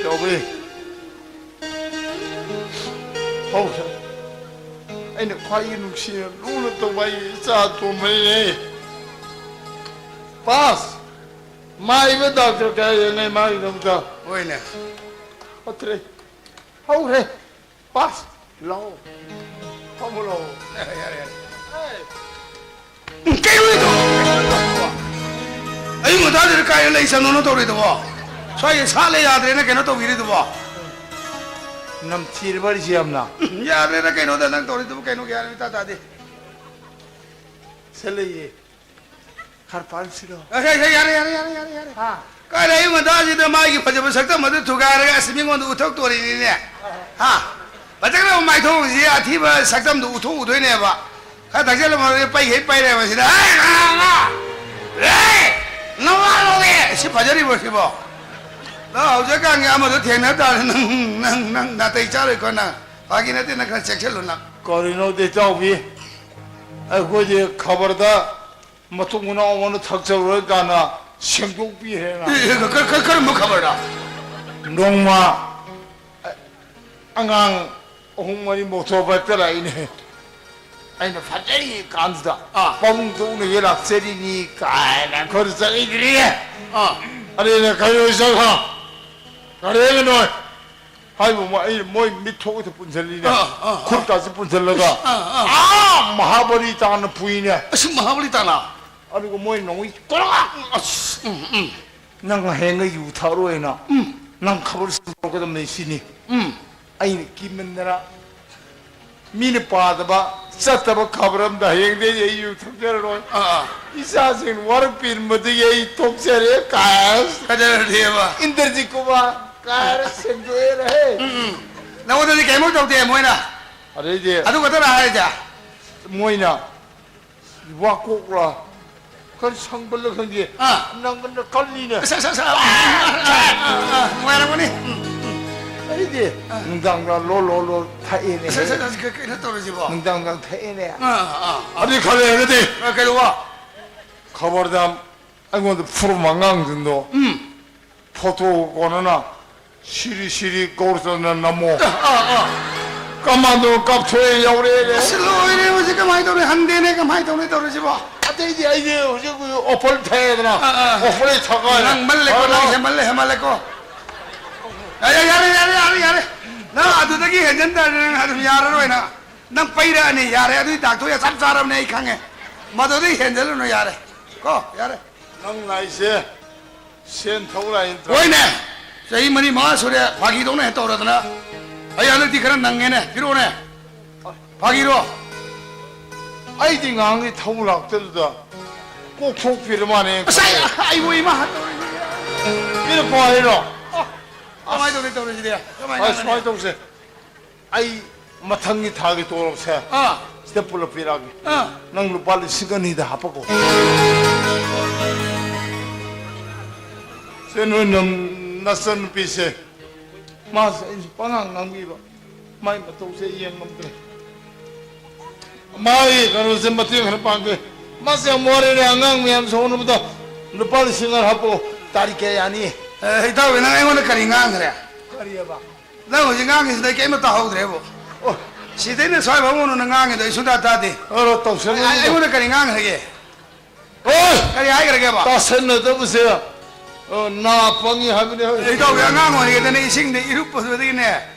ꯇꯧꯕꯤ꯫ ꯍꯧꯈ꯭ꯔꯦ꯫ ꯑꯩꯅ ꯈ꯭ꯋꯥꯏꯒꯤ ꯅꯨꯡꯁꯤꯅ ꯂꯨꯅ ꯇꯧꯕ ꯑꯩꯒꯤ ꯏꯆꯥ ꯑꯇꯣꯝꯕꯅꯤꯅꯦ꯫ ꯄꯥꯁ꯫ ꯃꯥꯏꯕ ꯗꯥꯛꯇꯔ ꯀꯌꯥ ꯌꯦꯡꯉꯦ ꯃꯥꯒꯤꯗꯃꯛꯇ꯫ ꯍꯣꯏꯅꯦ꯫ ꯐꯠꯇ꯭ꯔꯦ꯫ ꯍꯧꯈ꯭ꯔꯦ꯫ ꯄꯥꯁ꯫ ꯂꯥꯛꯑꯣ꯫ ꯐꯝꯃꯨ ꯂꯥꯎ꯫ ꯌꯥꯔꯦ, ꯌꯥꯔꯦ꯫ ꯀꯩꯅꯣ ꯇꯧ-, ꯑꯌꯨꯛ ꯉꯟꯇꯥꯁꯤꯗ ꯀꯥꯏꯗ ꯂꯩ ꯆꯪꯉꯨꯅꯣ ꯇꯧꯔꯤꯗꯨꯕꯣ? ꯁ꯭ꯋꯥꯏꯗ ꯁꯥꯠꯂꯦ ꯌꯥꯗ꯭ꯔꯦꯅ ꯀꯩꯅꯣ ꯇꯧꯕꯤꯔꯤꯗꯨꯕꯣ? ꯅꯝꯊꯤꯔꯕ ꯑꯩꯁꯦ ꯌꯥꯝꯅ? ꯌꯥꯗ꯭ꯔꯦꯗ ꯀꯩꯅꯣꯗ ꯅꯪ ꯇꯧꯔꯤꯗꯨꯕꯨ ꯀꯩꯅꯣ ꯒ꯭ꯌꯥꯟ ꯑꯃ ꯏꯇꯥ ꯇꯥꯗꯦ꯫ ꯁꯦ ꯂꯩꯌꯦ꯫ ꯈꯔ ꯄꯥꯏꯔꯨꯁꯤꯔꯣ? ꯑꯦ, ꯑꯦ, ꯑꯦ, ꯌꯥꯔꯦ, ꯌꯥꯔꯦ, ꯌꯥꯔꯦ, ꯌꯥꯔꯦ, ꯌꯥꯔꯦ꯫ ꯍꯥ? ꯀꯥꯏꯗ ꯑꯌꯨꯛ ꯉꯟꯇꯥꯁꯤꯗ ꯃꯥꯒꯤ ꯐꯖꯕ ꯁꯛꯇꯝ ꯑꯗꯨ ꯊꯨꯒꯥꯏꯔꯒ ꯑꯁ ꯃꯤꯉꯣꯟꯗ ꯎꯠꯊꯣꯛꯇꯣꯔꯤꯅꯤꯅꯦ? ꯍꯥ? ꯐꯖꯈ꯭ꯔꯕ ꯃꯥꯏꯊꯣꯡꯁꯤ ꯑꯊꯤꯕ ꯁꯛꯇꯝꯗꯨ ꯎꯠꯊꯣꯛꯎꯗꯣꯏꯅꯦꯕ꯫ ꯈꯔ ꯊꯛꯆꯜꯂꯝꯃꯒ ꯄꯩꯈꯩ ꯄꯩꯔꯦꯕ ꯁꯤꯗ꯫ "ꯍꯦ, ꯅꯋꯥ ꯂꯧꯗꯦ!" ꯁꯤ ꯐꯖꯔꯤꯕ꯭ꯔꯣ ꯁꯤꯕꯣ? ꯅꯪ ꯍꯧꯖꯤꯛꯀꯥꯟꯒꯤ ꯑꯃꯗꯣ ꯊꯦꯡꯅ ꯇꯥꯔꯦ, ꯅꯪ, ꯅꯪ, ꯅꯪ ꯅꯥꯇꯩ ꯆꯥꯔꯣꯏꯀꯣ ꯅꯪ꯫ ꯐꯥꯒꯤ ꯅꯠꯇꯦ, ꯅꯪ ꯈꯔ ꯆꯦꯛꯁꯤꯜꯂꯨ ꯅꯪ꯫ ꯀꯔꯤꯅꯣ ꯏꯇꯥꯎꯕꯤ? ꯑꯩꯈꯣꯏꯗꯤ ꯈꯕꯔꯗ ꯃꯇꯨꯡ ꯃꯅꯥꯎ ꯑꯃꯅ ꯊꯛꯆꯔꯨꯔꯣꯏ ꯀꯥꯟꯗ ꯁꯦꯡꯗꯣꯛꯄꯤꯈ꯭ꯔꯦꯅ꯫ ꯑꯦ, ꯑꯦ, ꯀ-, ꯀ-, ꯀꯔꯝꯕ ꯈꯕꯔꯗ? ꯅꯣꯡꯃ ꯑꯉꯥꯡ ꯑꯍꯨꯝ ꯃꯔꯤ ꯃꯣꯇꯣꯔ ꯕꯥꯏꯛꯇ ꯂꯥꯛꯏꯅꯦ꯫ ꯑꯩꯅ ꯐꯖꯔꯤ ꯀꯥꯟꯁꯤꯗ ꯑꯥ꯫ ꯄꯥꯕꯨꯡ ꯇꯧꯅꯒꯦ ꯂꯥꯛꯆꯔꯤꯅꯤ ꯀꯥꯏꯅ ꯑꯩꯈꯣꯏꯗ ꯆꯠꯂꯤꯗ꯭ꯔꯤ꯫ ꯑꯥ꯫ ꯑꯗꯨꯅ ꯀꯩꯅꯣ ꯆꯠꯈ꯭ꯔꯣ꯫ ꯀꯔꯦꯒ ꯅꯣꯏ꯫ ꯍꯥꯏꯕ ꯑꯃ ꯑꯩ ꯃꯣꯏ ꯃꯤꯠ ꯊꯣꯛꯇ ꯄꯨꯟꯁꯤꯜꯂꯤꯅꯦ꯫ ꯑꯥ, ꯑꯥ, ꯑꯥ꯫ ꯈꯨꯠꯀꯥꯁꯤ ꯄꯨꯟꯁꯤꯜꯂꯒ ꯑꯥ, ꯑꯥ꯫ ꯑꯥ ꯃꯍꯥꯕꯂꯤ ꯇꯥꯅ ꯄꯨꯏꯅꯦ꯫ ꯑꯁ, ꯃꯍꯥꯕꯂꯤ ꯇꯥꯅ? ꯑꯗꯨꯒ ꯃꯣꯏ ꯅꯣꯡꯃꯩ ꯀꯣꯔꯣꯛ! ꯑꯁ, ꯎꯝ, ꯎꯝ꯫ "ꯅꯪ ꯍꯌꯦꯡꯒ ꯌꯨ ꯊꯛꯑꯔꯣꯏꯅ ꯎꯝ꯫ ꯅꯪ ꯈꯕꯔ ꯁꯟꯗꯣꯛꯀꯗꯕꯅꯤ ꯁꯤꯅꯤ"꯫ ꯎꯝ꯫ ꯑꯩꯅ ꯀꯤꯃꯟꯗꯅ ꯃꯤꯅ ꯄꯥꯗꯕ, ꯆꯠꯇꯕ ꯈꯕꯔ ꯑꯝꯗ ꯍꯌꯦꯡꯗꯩꯗꯤ ꯑꯩ ꯌꯨ ꯊꯛꯆꯔꯔꯣꯏ꯫ ꯑꯥ, ꯑꯥ꯫ ꯏꯆꯥꯁꯤꯡ ꯋꯥꯔꯛꯄꯤꯔꯝꯕꯗꯒꯤ ꯑꯩ ꯇꯣꯛꯆꯔꯦ ꯀꯥꯏ꯫ ꯀꯩꯗꯧꯔꯗꯤꯕ? ꯏꯟꯗ꯭ꯔꯖꯤꯠ ꯀꯨꯃꯥꯔ ꯀꯥꯏꯅ ꯁꯦꯡꯗꯣꯛꯑꯦꯅ ꯍꯦ꯫ ꯎꯝ, ꯎꯝ꯫ ꯅꯉꯣꯟꯗꯗꯤ ꯀꯩꯝ ꯇꯧꯗꯦ ꯃꯣꯏꯅ? ꯑꯗꯩꯗꯤ ꯑꯗꯨ ꯈꯛꯇꯔ ꯍꯥꯏꯔꯤꯁꯦ? ꯃꯣꯏꯅ ꯋꯥꯀꯣꯛꯂ ꯈꯔ ꯁꯪꯕꯜꯂ ꯈꯪꯗꯦ꯫ ꯑꯥ꯫ ꯅꯪꯒꯟꯗ ꯀꯜꯂꯤꯅꯦ꯫ ꯑꯁ, ꯑꯁ, ꯑꯁ, ꯑꯥ, ꯑꯥ, ꯑꯥ, ꯑꯥ, ꯑꯥ, ꯅꯨꯡꯉꯥꯏꯔꯝꯒꯅꯤ꯫ ꯎꯝ, ꯎꯝ꯫ ꯑꯩꯗꯤ ꯑꯥ꯫ ꯅꯨꯡꯗꯥꯡꯗ ꯂꯣ, ꯂꯣ, ꯂꯣ ꯊꯛꯑꯦꯅꯦ꯫ ꯑꯁ, ꯑꯁ, ꯑꯁ, ꯀ-, ꯀꯩꯅꯣ ꯇꯧꯔꯤꯁꯤꯕꯣ? ꯅꯨꯡꯗꯥꯡꯗ ꯊꯛꯑꯦꯅꯦ꯫ ꯑꯥ, ꯑꯥ, ꯑꯥ꯫ ꯑꯗꯨ ꯈꯜꯂꯦ ꯍꯥꯏꯔꯒꯗꯤ ꯑꯥ, ꯀꯩꯗꯧꯕ? ꯈꯕꯔꯗ ꯑꯩꯉꯣꯟꯗ ꯐꯨꯔꯝꯕ ꯑꯉꯥꯡꯁꯤꯡꯗꯣ ꯎꯝ꯫ ꯐꯣꯇꯣ ꯀꯣꯟꯅꯅ ꯁꯤꯔꯤ ꯁꯤꯔꯤ ꯒꯧꯔꯆꯟꯗ꯭ꯔ ꯅꯝꯃꯣ꯫ ꯑꯥ, ꯑꯥ, ꯑꯥ꯫ ꯀꯃꯥꯟꯗꯣ ꯀꯥꯞꯊꯣꯛꯑꯦ ꯌꯥꯎꯔꯛꯑꯦꯅꯦ꯫ ꯑꯁ, ꯂꯣꯏꯔꯦ, ꯍꯧꯖꯤꯛ ꯀꯃꯥꯏꯅ ꯇꯧꯅꯤ? ꯍꯟꯗꯦꯅꯦ, ꯀꯃꯥꯏꯅ ꯇꯧꯅꯤ ꯇꯧꯔꯤꯁꯤꯕꯣ? ꯑꯇꯩꯗꯤ ꯑꯩꯗꯤ ꯍꯧꯖꯤꯛ ꯑꯣꯐꯔ ꯊꯛꯑꯦꯗꯅ꯫ ꯑꯥ, ꯑꯥ꯫ ꯑꯣꯐꯔ ꯊꯛꯑꯦ꯫ ꯅꯪ ꯃꯜꯂꯦꯀꯣ, ꯑꯥ, ꯅꯪ ꯑꯥ꯫ ꯍꯦꯟꯃꯜꯂꯦ, ꯍꯦꯟꯃꯜꯂꯦꯀꯣ꯫ ꯌꯥꯔꯦ, ꯌꯥꯔꯦ, ꯌꯥꯔꯦ, ꯌꯥꯔꯦ, ꯌꯥꯔꯦ꯫ ꯅꯪ ꯑꯗꯨꯗꯒꯤ ꯍꯦꯟꯖꯟ ꯇꯥꯔꯗꯤ ꯅꯪ ꯑꯗꯨꯝ ꯌꯥꯔꯔꯣꯏ ꯅꯪ꯫ ꯅꯪ ꯄꯩꯔꯛꯑꯅꯤ, ꯌꯥꯔꯦ, ꯑꯗꯨꯏ ꯗꯥꯛꯇꯣ ꯆꯞ ꯆꯥꯔꯕꯅꯦ, ꯑꯩ ꯈꯪꯉꯦ꯫ ꯃꯗꯨꯗꯩ ꯍꯦꯟꯖꯜꯂꯨꯅꯨ, ꯌꯥꯔꯦ꯫ ꯀꯣ, ꯌꯥꯔꯦ꯫ ꯅꯪ ꯂꯥꯛꯏꯁꯦ ꯁꯦꯟ ꯊꯧ ꯂꯥꯛꯏ ꯅꯠꯇ꯭ꯔꯣ? ꯍꯣꯏꯅꯦ, ꯆꯍꯤ ꯃꯔꯤ ꯃꯉꯥ ꯁꯨꯔꯦ, ꯐꯥꯒꯤꯗꯧꯅ ꯍꯦꯛ ꯇꯧꯔꯗꯅ꯫ ꯑꯩ ꯍꯟꯗꯛꯇꯤ ꯈꯔ ꯅꯪꯉꯦꯅꯦ, ꯄꯤꯔꯛꯑꯣꯅꯦ꯫ ꯐꯥꯒꯤꯔꯣ? ꯑꯩꯗꯤ ꯉꯍꯥꯟꯒꯤ ꯊꯧ ꯂꯥꯛꯇꯗꯨꯗ ꯀꯣꯛꯊꯣꯛꯄꯤꯔ ꯃꯥꯅꯦ꯫ ꯑꯁ, ꯑꯩ, ꯑꯩꯕꯨ ꯏꯃꯥ ꯇꯧꯔꯤꯁꯤꯗꯤ꯫ ꯄꯤꯔꯛꯄ ꯍꯥꯏꯔꯣ? ꯑꯣ, ꯀꯃꯥꯏꯅ ꯇꯧꯅꯤ ꯇꯧꯔꯤꯁꯤꯗꯤ? ꯀꯃꯥꯏꯅ ꯑꯁ, ꯇꯧꯅꯤ? ꯁꯨꯃꯥꯏꯅ ꯇꯧꯁꯦ꯫ ꯑꯩ ꯃꯊꯪꯒꯤ ꯊꯥꯒꯤ ꯇꯣꯂꯣꯞꯁꯦ ꯑꯥ꯫ ꯁꯤꯗ ꯄꯨꯂꯞ ꯄꯤꯔꯛꯑꯒꯦ꯫ ꯑꯥ꯫ ꯅꯪ ꯂꯨꯄꯥ ꯂꯤꯁꯤꯡ ꯑꯅꯤꯗ ꯍꯥꯞꯄꯛꯀꯣ꯫ ꯁꯦ, ꯅꯣꯏ ꯅꯝ-, ꯅꯆꯟꯅꯨꯄꯤꯁꯦ, ꯃꯥꯁꯦ ꯑꯩꯁꯨ ꯄꯉꯥꯡ ꯉꯥꯡꯕꯤꯕ, ꯃꯥꯏ ꯃꯇꯧꯁꯦ ꯌꯦꯡ ꯉꯝꯗ꯭ꯔꯦ꯫ ꯃꯥꯒꯤ ꯀꯩꯅꯣꯁꯦ ꯃꯇꯦꯡ ꯈꯔ ꯄꯥꯡꯒꯦ꯫ ꯃꯥꯁꯦ ꯌꯥꯝ ꯋꯥꯔꯦꯅꯦ, ꯑꯉꯥꯡ ꯃꯌꯥꯝꯁꯦ ꯍꯣꯠꯅꯕꯗ ꯂꯨꯄꯥ ꯂꯤꯁꯤꯡ ꯑꯃ ꯍꯥꯞꯄꯛꯑꯣ꯫ ꯇꯥꯔꯤꯛ ꯀꯌꯥ ꯌꯥꯅꯤ? ꯑꯦ, ꯏꯇꯥꯎꯕꯤ, ꯅꯪ ꯑꯩꯉꯣꯟꯗ ꯀꯔꯤ ꯉꯥꯡꯈ꯭ꯔꯦ? ꯀꯔꯤꯑꯕ? ꯅꯪ ꯍꯧꯖꯤꯛ ꯉꯥꯡꯉꯤꯁꯤꯗ ꯑꯩ ꯀꯔꯤꯝꯇ ꯇꯥꯍꯧꯗ꯭ꯔꯦꯕꯣ꯫ ꯑꯣ꯫ ꯁꯤꯗꯩꯅ ꯁ꯭ꯋꯥꯏ ꯐꯥꯎ ꯅꯪ ꯉꯥꯡꯉꯤꯗꯣ ꯑꯩ ꯁꯨꯡꯇꯥ ꯇꯥꯗꯦ꯫ ꯑꯣ, ꯇꯧꯁꯜꯂꯨ꯫ ꯑꯩ-, ꯑꯩꯉꯣꯟꯗ ꯀꯔꯤ ꯉꯥꯡꯈ꯭ꯔꯒꯦ? ꯑꯣ! ꯀꯔꯤ ꯍꯥꯏꯈ꯭ꯔꯒꯦꯕ? ꯇꯥꯁꯟꯅꯗꯕꯁꯦ, ꯑ, ꯅꯥ ꯄꯪꯉꯤ ꯍꯥꯏꯕꯅꯦ꯫ ꯑꯩ ꯏꯇꯥꯎꯕꯤ, ꯑꯉꯥꯡ ꯑꯣꯏꯔꯤꯉꯩꯗꯅꯦ ꯏꯁꯤꯡꯗ ꯏꯔꯨꯞꯄꯗꯒꯤꯅꯦ,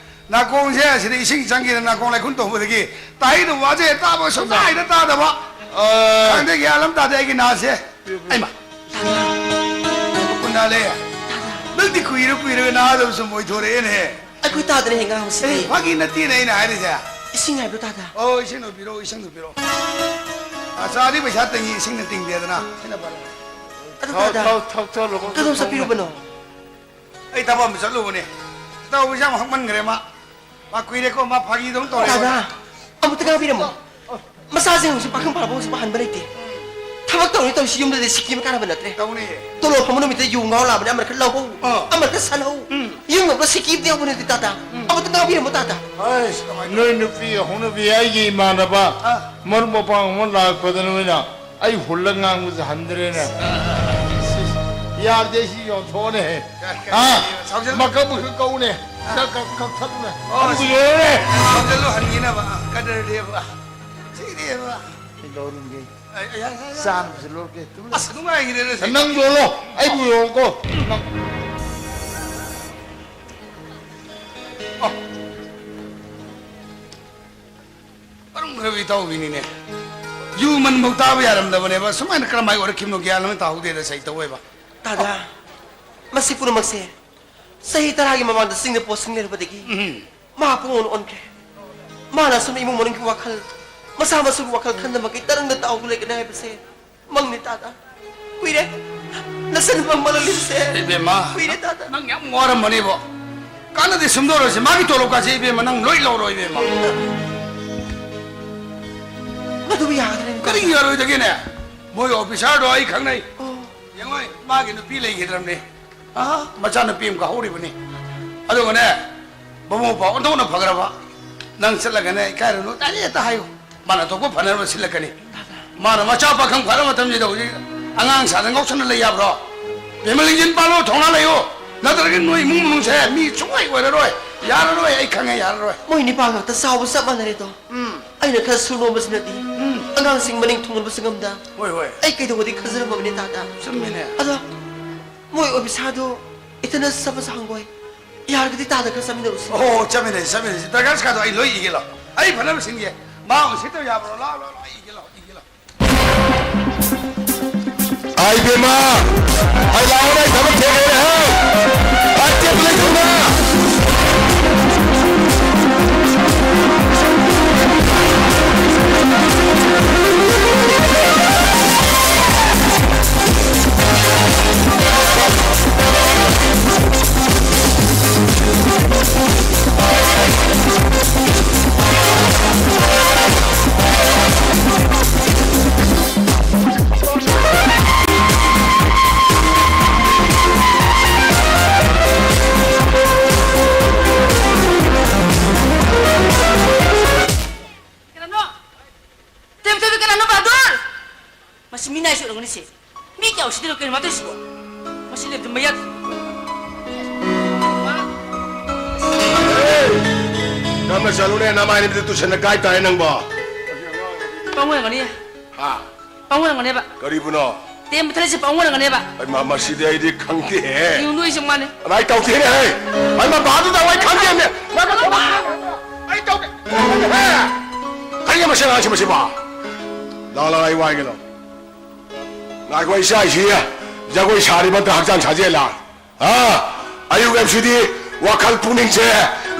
ꯅꯥꯀꯣꯡꯁꯦ ꯁꯤꯗ ꯏꯁꯤꯡ ꯆꯪꯈꯤꯗꯅ ꯅꯥꯀꯣꯡ ꯂꯥꯏꯈꯨꯟ ꯇꯧꯕꯗꯒꯤ ꯇꯥꯍꯩꯗꯕ ꯋꯥꯁꯦ ꯇꯥꯕ ꯁꯨꯡꯇꯥ ꯍꯦꯛꯇ ꯇꯥꯗꯕ꯫ ꯑ꯫ ꯈꯪꯗꯦ, ꯒ꯭ꯌꯥꯟ ꯑꯃ ꯇꯥꯗꯦ ꯑꯩꯒꯤ ꯅꯥꯁꯦ꯫ ꯑꯩꯃ! ꯀꯨꯟꯗꯥꯂꯦ, ꯅꯪꯗꯤ ꯀꯨꯏꯔ ꯀꯨꯏꯔꯒ ꯅꯍꯥꯗꯧ ꯁꯨꯝ ꯑꯣꯏꯊꯣꯔꯛꯑꯦꯅꯦ꯫ ꯑꯩꯈꯣꯏ ꯇꯥꯗꯅ ꯍꯦꯛ ꯉꯥꯡꯕꯁꯤꯗꯤ꯫ ꯑꯦ, ꯐꯥꯒꯤ ꯅꯠꯇꯦꯅꯦ ꯑꯩꯅ ꯍꯥꯏꯔꯤꯁꯦ꯫ ꯏꯁꯤꯡ ꯍꯥꯏꯕ꯭ꯔꯣ, ꯇꯥꯗ? ꯑꯣ, ꯏꯁꯤꯡꯗꯣ ꯄꯤꯔꯛꯑꯣ, ꯏꯁꯤꯡꯗꯣ ꯄꯤꯔꯛꯑꯣ꯫ ꯑꯆꯥꯗꯤ ꯄꯩꯁꯥ ꯇꯤꯡꯉꯤ, ꯏꯁꯤꯡꯅ ꯇꯤꯡꯗꯦꯗꯅ꯫ ꯁꯤꯅ ꯐꯔꯦ꯫ ꯑꯗꯨ, ꯊꯛ-, ꯇꯥꯗ, ꯊꯛ-, ꯊꯛꯆꯜꯂꯨ, ꯀꯩꯗꯧ ꯊꯛꯆꯜꯂꯨ꯫ ꯆꯠꯄꯤꯔꯨꯕꯅꯣ? ꯑꯩ ꯊꯕꯛ ꯑꯃ ꯆꯠꯂꯨꯕꯅꯦ꯫ ꯏꯇꯥꯎꯕꯤꯁꯦ ꯌꯥꯝ ꯍꯛꯃꯟꯈ꯭ꯔꯦ ꯃꯥ꯫ ꯃꯥ ꯀꯨꯏꯔꯦꯀꯣ, ꯃꯥ ꯐꯥꯒꯤꯗꯧꯅ ꯇꯧꯔꯦ ꯇꯥꯗ, ꯑꯩꯉꯣꯟꯗ꯫ ꯑꯃꯨꯛꯇ ꯉꯥꯡꯕꯤꯔꯝꯃꯣ꯫ ꯃꯆꯥꯁꯤꯡ ꯍꯧꯖꯤꯛ ꯄꯥꯈꯪ ꯐꯥꯔꯕ ꯍꯧꯖꯤꯛ ꯄꯥꯍꯟꯕ ꯂꯩꯇꯦ꯫ ꯊꯕꯛ ꯇꯧꯔꯤ ꯇꯧꯔꯤ ꯁꯤ ꯌꯨꯝꯗꯗꯤ ꯁꯤꯀꯤ ꯑꯃ ꯀꯥꯟꯅꯕ ꯅꯠꯇ꯭ꯔꯦ꯫ ꯇꯧꯅꯤꯌꯦ꯫ ꯇꯣꯂꯣꯞ ꯐꯪꯕ ꯅꯨꯃꯤꯠꯇ ꯌꯨ ꯉꯥꯎ ꯂꯥꯛꯑꯕꯅꯦ, ꯑꯃꯅ ꯈꯔ ꯂꯧꯍꯧ, ꯑꯥ꯫ ꯑꯃꯅ ꯈꯔ ꯁꯜꯍꯧ꯫ ꯎꯝ꯫ ꯌꯨꯝ ꯌꯧꯕ ꯁꯤꯀꯤ ꯑꯃꯇ ꯌꯥꯎꯕ ꯅꯠꯇꯦ ꯇꯥꯇꯥ꯫ ꯎꯝ꯫ ꯑꯃꯨꯛꯇ ꯉꯥꯡꯕꯤꯔꯝꯃꯣ ꯇꯥꯇꯥ꯫ ꯑꯩꯁ, ꯅꯣꯏ ꯅꯨꯄꯤ ꯍꯧꯅꯕꯤ ꯑꯩꯒꯤ ꯏꯃꯥꯟꯅꯕ ꯑꯥ꯫ ꯃꯔꯨꯞ ꯃꯄꯥꯡ ꯑꯃ ꯂꯥꯛꯄꯗ ꯅꯣꯏꯅ ꯑꯩ ꯍꯨꯜꯂ ꯉꯥꯡꯕꯁꯦ ꯍꯟꯗ꯭ꯔꯦꯅꯦ꯫ ꯌꯥꯗꯦ, ꯁꯤ ꯌꯣꯟꯊꯣꯛꯑꯅꯦꯍꯦ꯫ ꯀ-, ꯀ-, ꯍꯥ? ꯁꯥꯎꯖꯜ-, ꯃꯀꯛ ꯃꯀꯛ ꯀꯛꯎꯅꯦ꯫ ꯑꯥ꯫ ꯀꯛ-, ꯀꯛ-, ꯀꯛꯊꯠꯂꯨꯅꯦ꯫ ꯑꯣ, ꯑꯗꯨꯕꯨ ꯁꯤ-, ꯌꯣꯜꯂꯦ꯫ ꯁꯥꯎꯖꯜꯂꯨ ꯍꯟꯈꯤꯅꯕ꯫ ꯀꯗꯔꯗꯤꯕ꯫ ꯁꯤꯗꯤꯕ꯫ ꯑꯩ ꯂꯧꯔꯝꯒꯦ꯫ ꯑ, ꯑ, ꯌꯥ, ꯌꯥ, ꯌꯥ꯫ ꯆꯥꯅꯕꯁꯨ ꯂꯧꯔꯒꯦ꯫ ꯇꯨꯃꯤꯟ ꯂꯩꯌꯨ꯫ ꯑꯁ, ꯅꯨꯡꯉꯥꯏꯈꯤꯗꯦꯗ ꯁꯤ꯫ ꯅꯪ ꯌꯣꯜꯂꯣ, ꯑꯩꯕꯨ ꯌꯣꯜꯂꯣꯀꯣ꯫ ꯅꯪ꯫ ꯑ꯫ ꯏꯇꯥꯎꯕꯤꯅꯤꯅꯦ꯫ ꯌꯨ ꯃꯅꯝꯐꯥꯎ ꯇꯥꯕ ꯌꯥꯔꯝꯗꯕꯅꯦꯕ꯫ ꯁꯨꯃꯥꯏꯅ ꯀꯔꯝꯍꯥꯏ ꯑꯣꯏꯔꯛꯈꯤꯕꯅꯣ ꯒ꯭ꯌꯥꯟ ꯑꯃ ꯇꯥꯍꯧꯗꯦꯗ ꯁꯩꯇꯧ ꯑꯣꯏꯕ꯫ ꯇꯥꯗ, ꯃꯁꯤ ꯄꯨꯝꯅꯃꯛꯁꯦ ꯆꯍꯤ ꯇꯔꯥꯒꯤ ꯃꯃꯥꯡꯗ ꯆꯤꯡꯗ ꯄꯣꯠꯁꯤꯡ ꯂꯩꯔꯨꯕꯗꯒꯤ ꯎꯝ꯫ ꯃꯥ ꯄꯨꯡꯑꯣꯟ ꯑꯣꯟꯈ꯭ꯔꯦ꯫ ꯃꯥꯅ ꯑꯁꯨꯝ ꯏꯃꯨꯡ ꯃꯅꯨꯡꯒꯤ ꯋꯥꯈꯜ, ꯃꯁꯥ ꯃꯁꯨꯒꯤ ꯋꯥꯈꯜ ꯈꯟꯗꯃꯛꯀꯤ ꯇꯔꯪꯗ ꯇꯥꯎꯗꯨꯅ ꯂꯩꯒꯅꯤ ꯍꯥꯏꯕꯁꯦ ꯃꯪꯅꯤ ꯇꯥꯗ꯫ ꯀꯨꯏꯔꯦ꯫ ꯅꯆꯟ ꯃꯪ ꯃꯪꯂꯛꯂꯤꯕꯁꯦ ꯏꯕꯦꯝꯃ, ꯀꯨꯏꯔꯦ ꯇꯥꯗ꯫ ꯅꯪ ꯌꯥꯝ ꯋꯥꯔꯝꯃꯅꯤꯕꯣ꯫ ꯀꯥꯟꯅꯗꯦ, ꯁꯨꯝꯗꯧꯔꯁꯤ꯫ ꯃꯥꯒꯤ ꯇꯣꯂꯣꯞꯀꯥꯁꯦ ꯏꯕꯦꯝꯃ ꯅꯪ ꯂꯣꯏ ꯂꯧꯔꯣ ꯏꯕꯦꯝꯃ꯫ ꯃꯗꯨꯕꯨ ꯌꯥꯒꯗ꯭ꯔꯅꯦ? ꯀꯔꯤ ꯌꯥꯔꯣꯏꯗꯒꯦꯅꯦ? ꯃꯣꯏ ꯑꯣꯐꯤꯁꯥꯔꯗꯣ ꯑꯩ ꯈꯪꯅꯩ꯫ ꯑꯣ꯫ ꯌꯦꯡꯉꯣꯏ, ꯃꯥꯒꯤ ꯅꯨꯄꯤ ꯂꯩꯈꯤꯗ꯭ꯔꯕꯅꯦ꯫ ꯑꯥ, ꯃꯆꯥꯅꯨꯄꯤ ꯑꯃꯈꯛ ꯍꯧꯔꯤꯕꯅꯤ꯫ ꯑꯗꯨꯒꯅꯦ, ꯃꯕꯨꯡ ꯃꯧꯄ꯭ꯋꯥ ꯑꯣꯟꯊꯣꯛꯅ ꯐꯈ꯭ꯔꯕ꯫ ꯅꯪ ꯆꯠꯂꯒꯅꯦ, ꯏꯀꯥꯏꯔꯨꯅꯨ, ꯇꯥꯔꯦ ꯍꯦꯛꯇ ꯍꯥꯏꯌꯨ꯫ ꯃꯥꯅ ꯊꯣꯛꯄ ꯐꯅꯕ ꯁꯤꯜꯂꯛꯀꯅꯤ꯫ ꯃꯥꯅ ꯃꯆꯥ ꯄꯥꯈꯪ ꯐꯔ ꯃꯇꯝꯁꯤꯗ ꯍꯧꯖꯤꯛ ꯑꯉꯥꯡ ꯁꯥꯗꯅ ꯉꯥꯎꯁꯟꯅ ꯂꯩ ꯌꯥꯕ꯭ꯔꯣ? ꯐꯦꯃꯤꯂꯤ ꯏꯟꯖꯤꯟ ꯄꯥꯜꯂꯣ, ꯊꯧꯅꯥ ꯂꯩꯌꯨ꯫ ꯅꯠꯇ꯭ꯔꯒꯗꯤ ꯅꯣꯏ ꯏꯃꯨꯡ ꯃꯅꯨꯡꯁꯦ ꯃꯤ ꯁꯨꯡꯑꯣꯏ ꯑꯣꯏꯔꯔꯣꯏ꯫ ꯌꯥꯔꯔꯣꯏ, ꯑꯩ ꯈꯪꯉꯦ, ꯌꯥꯔꯔꯣꯏ꯫ ꯃꯣꯏ ꯅꯤꯄꯥ ꯉꯥꯛꯇ ꯆꯥꯎꯕ ꯆꯞ ꯃꯥꯟꯅꯔꯦꯗꯣ꯫ ꯎꯝ꯫ ꯑꯩꯅ ꯈꯔ ꯁꯨ ꯅꯣꯝꯕꯁꯤꯅꯗꯤ ꯎꯝ꯫ ꯑꯉꯥꯡꯁꯤꯡ ꯃꯅꯤꯡ ꯊꯨꯡꯍꯟꯕꯁꯨ ꯉꯝꯗ꯫ ꯍꯣꯏ, ꯍꯣꯏ꯫ ꯑꯩ ꯀꯩꯗꯧꯕꯗꯤ ꯈꯟꯖꯔꯝꯃꯕꯅꯤ ꯇꯥꯗ꯫ ꯆꯨꯝꯃꯤꯅꯦ꯫ ꯑꯗꯣ ꯃꯣꯏ ꯑꯣꯐꯤꯁꯥꯔꯗꯣ ꯏꯊꯟꯗ ꯆꯠꯄꯁꯨ ꯍꯪꯒꯣꯏ꯫ ꯌꯥꯔꯒꯗꯤ ꯇꯥꯗ ꯈꯔ ꯆꯠꯃꯤꯟꯅꯔꯨꯁꯤ꯫ ꯑꯣ, ꯆꯠꯃꯤꯟꯅꯁꯤ, ꯆꯠꯃꯤꯟꯅꯁꯤ꯫ ꯗꯔꯀꯥꯔ ꯁꯥꯗꯣ ꯑꯩ ꯂꯣꯏ ꯏꯒꯦ ꯂꯥꯎ꯫ ꯑꯩ ꯐꯅꯕ ꯁꯤꯟꯒꯦ꯫ ꯃꯥ ꯑꯣꯏꯅ ꯁꯤꯠꯇꯕ ꯌꯥꯕ꯭ꯔꯣ? ꯂꯥꯎ, ꯂꯥꯎ, ꯂꯥꯎ, ꯑꯩ ꯏꯒꯦ ꯂꯥꯎ, ꯏꯒꯦ ꯂꯥꯎ꯫ ꯑꯥ, ꯏꯕꯦꯝꯃ! ꯑꯩ ꯂꯥꯛꯑꯣꯅꯦ, ꯑꯩ ꯊꯕꯛ ꯊꯦꯡꯉꯦꯅꯦ, ꯍꯦ! ꯑꯩ ꯆꯦꯞꯄ ꯂꯩꯊꯧꯅꯦ! ꯀꯅꯥꯅꯣ? ꯇꯦꯝ ꯇꯦꯝ, ꯀꯅꯥꯅꯣ, ꯕꯍꯥꯗꯨꯔ? ꯃꯁꯤ ꯃꯤꯅꯥꯏꯁꯨ ꯑꯣꯏꯔꯝꯒꯅꯤ ꯁꯤ꯫ ꯃꯤ ꯀꯌꯥ ꯎꯁꯤꯠꯇ꯭ꯔꯤꯅꯣ ꯀꯩꯅꯣ ꯃꯥ ꯇꯧꯔꯤꯁꯤꯕꯣ? ꯃꯁꯤ ꯂꯦꯞꯇ ꯃꯌꯥ-, ꯇꯞꯅ ꯆꯠꯂꯨꯅꯦ, ꯅꯃꯥꯏ ꯅꯃꯤꯠꯇ ꯇꯨꯁꯟꯅ ꯀꯥꯏ ꯇꯥꯔꯦ ꯅꯪꯕꯣ? ꯄꯥꯡ ꯑꯣꯏꯔꯝꯒꯅꯤ꯫ ꯍꯥ? ꯄꯥꯡ ꯑꯣꯏꯔꯝꯒꯅꯦꯕ꯫ ꯀꯔꯤꯕꯨꯅꯣ? ꯇꯦꯝ ꯃꯨꯊꯠꯂꯤꯁꯦ ꯄꯥꯡ ꯑꯣꯏꯔꯝꯒꯅꯦꯕ꯫ ꯑꯩ ꯃ-, ꯃꯁꯤꯗꯤ ꯑꯩꯗꯤ ꯈꯪꯗꯦꯍꯦ꯫ ꯌꯦꯡꯉꯨ ꯅꯣꯏꯁꯦ ꯃꯥꯅꯦ꯫ ꯀꯃꯥꯏ ꯇꯧꯗꯦꯅꯦ, ꯍꯦ? ꯑꯩ ꯃꯄꯥꯗꯨꯗ ꯑꯩ ꯈꯪꯗꯦꯅꯦ꯫ ꯅꯪ ꯀꯃꯥꯏ-, ꯑꯩ ꯇꯧꯗꯦ꯫ ꯍꯦ? ꯀꯔꯤ ꯃꯁꯤ ꯑꯉꯥꯡꯁꯤ ꯃꯁꯤꯕꯣ꯫ ꯂꯥꯎ, ꯂꯥꯎ, ꯑꯩ ꯋꯥꯏꯒꯦ ꯂꯥꯎ꯫ ꯉꯥꯏꯈꯣ, ꯏꯆꯥ ꯏꯁꯤ, ꯖꯒꯣꯏ ꯁꯥꯔꯤꯕ ꯅꯠꯇ꯭ꯔ ꯍꯛꯆꯥꯡ ꯁꯥꯖꯦꯜꯂ? ꯍꯥ? ꯑꯌꯨꯛ ꯑꯦꯝꯁꯤꯗꯤ ꯋꯥꯈꯜ ꯄꯨꯛꯅꯤꯡꯁꯦ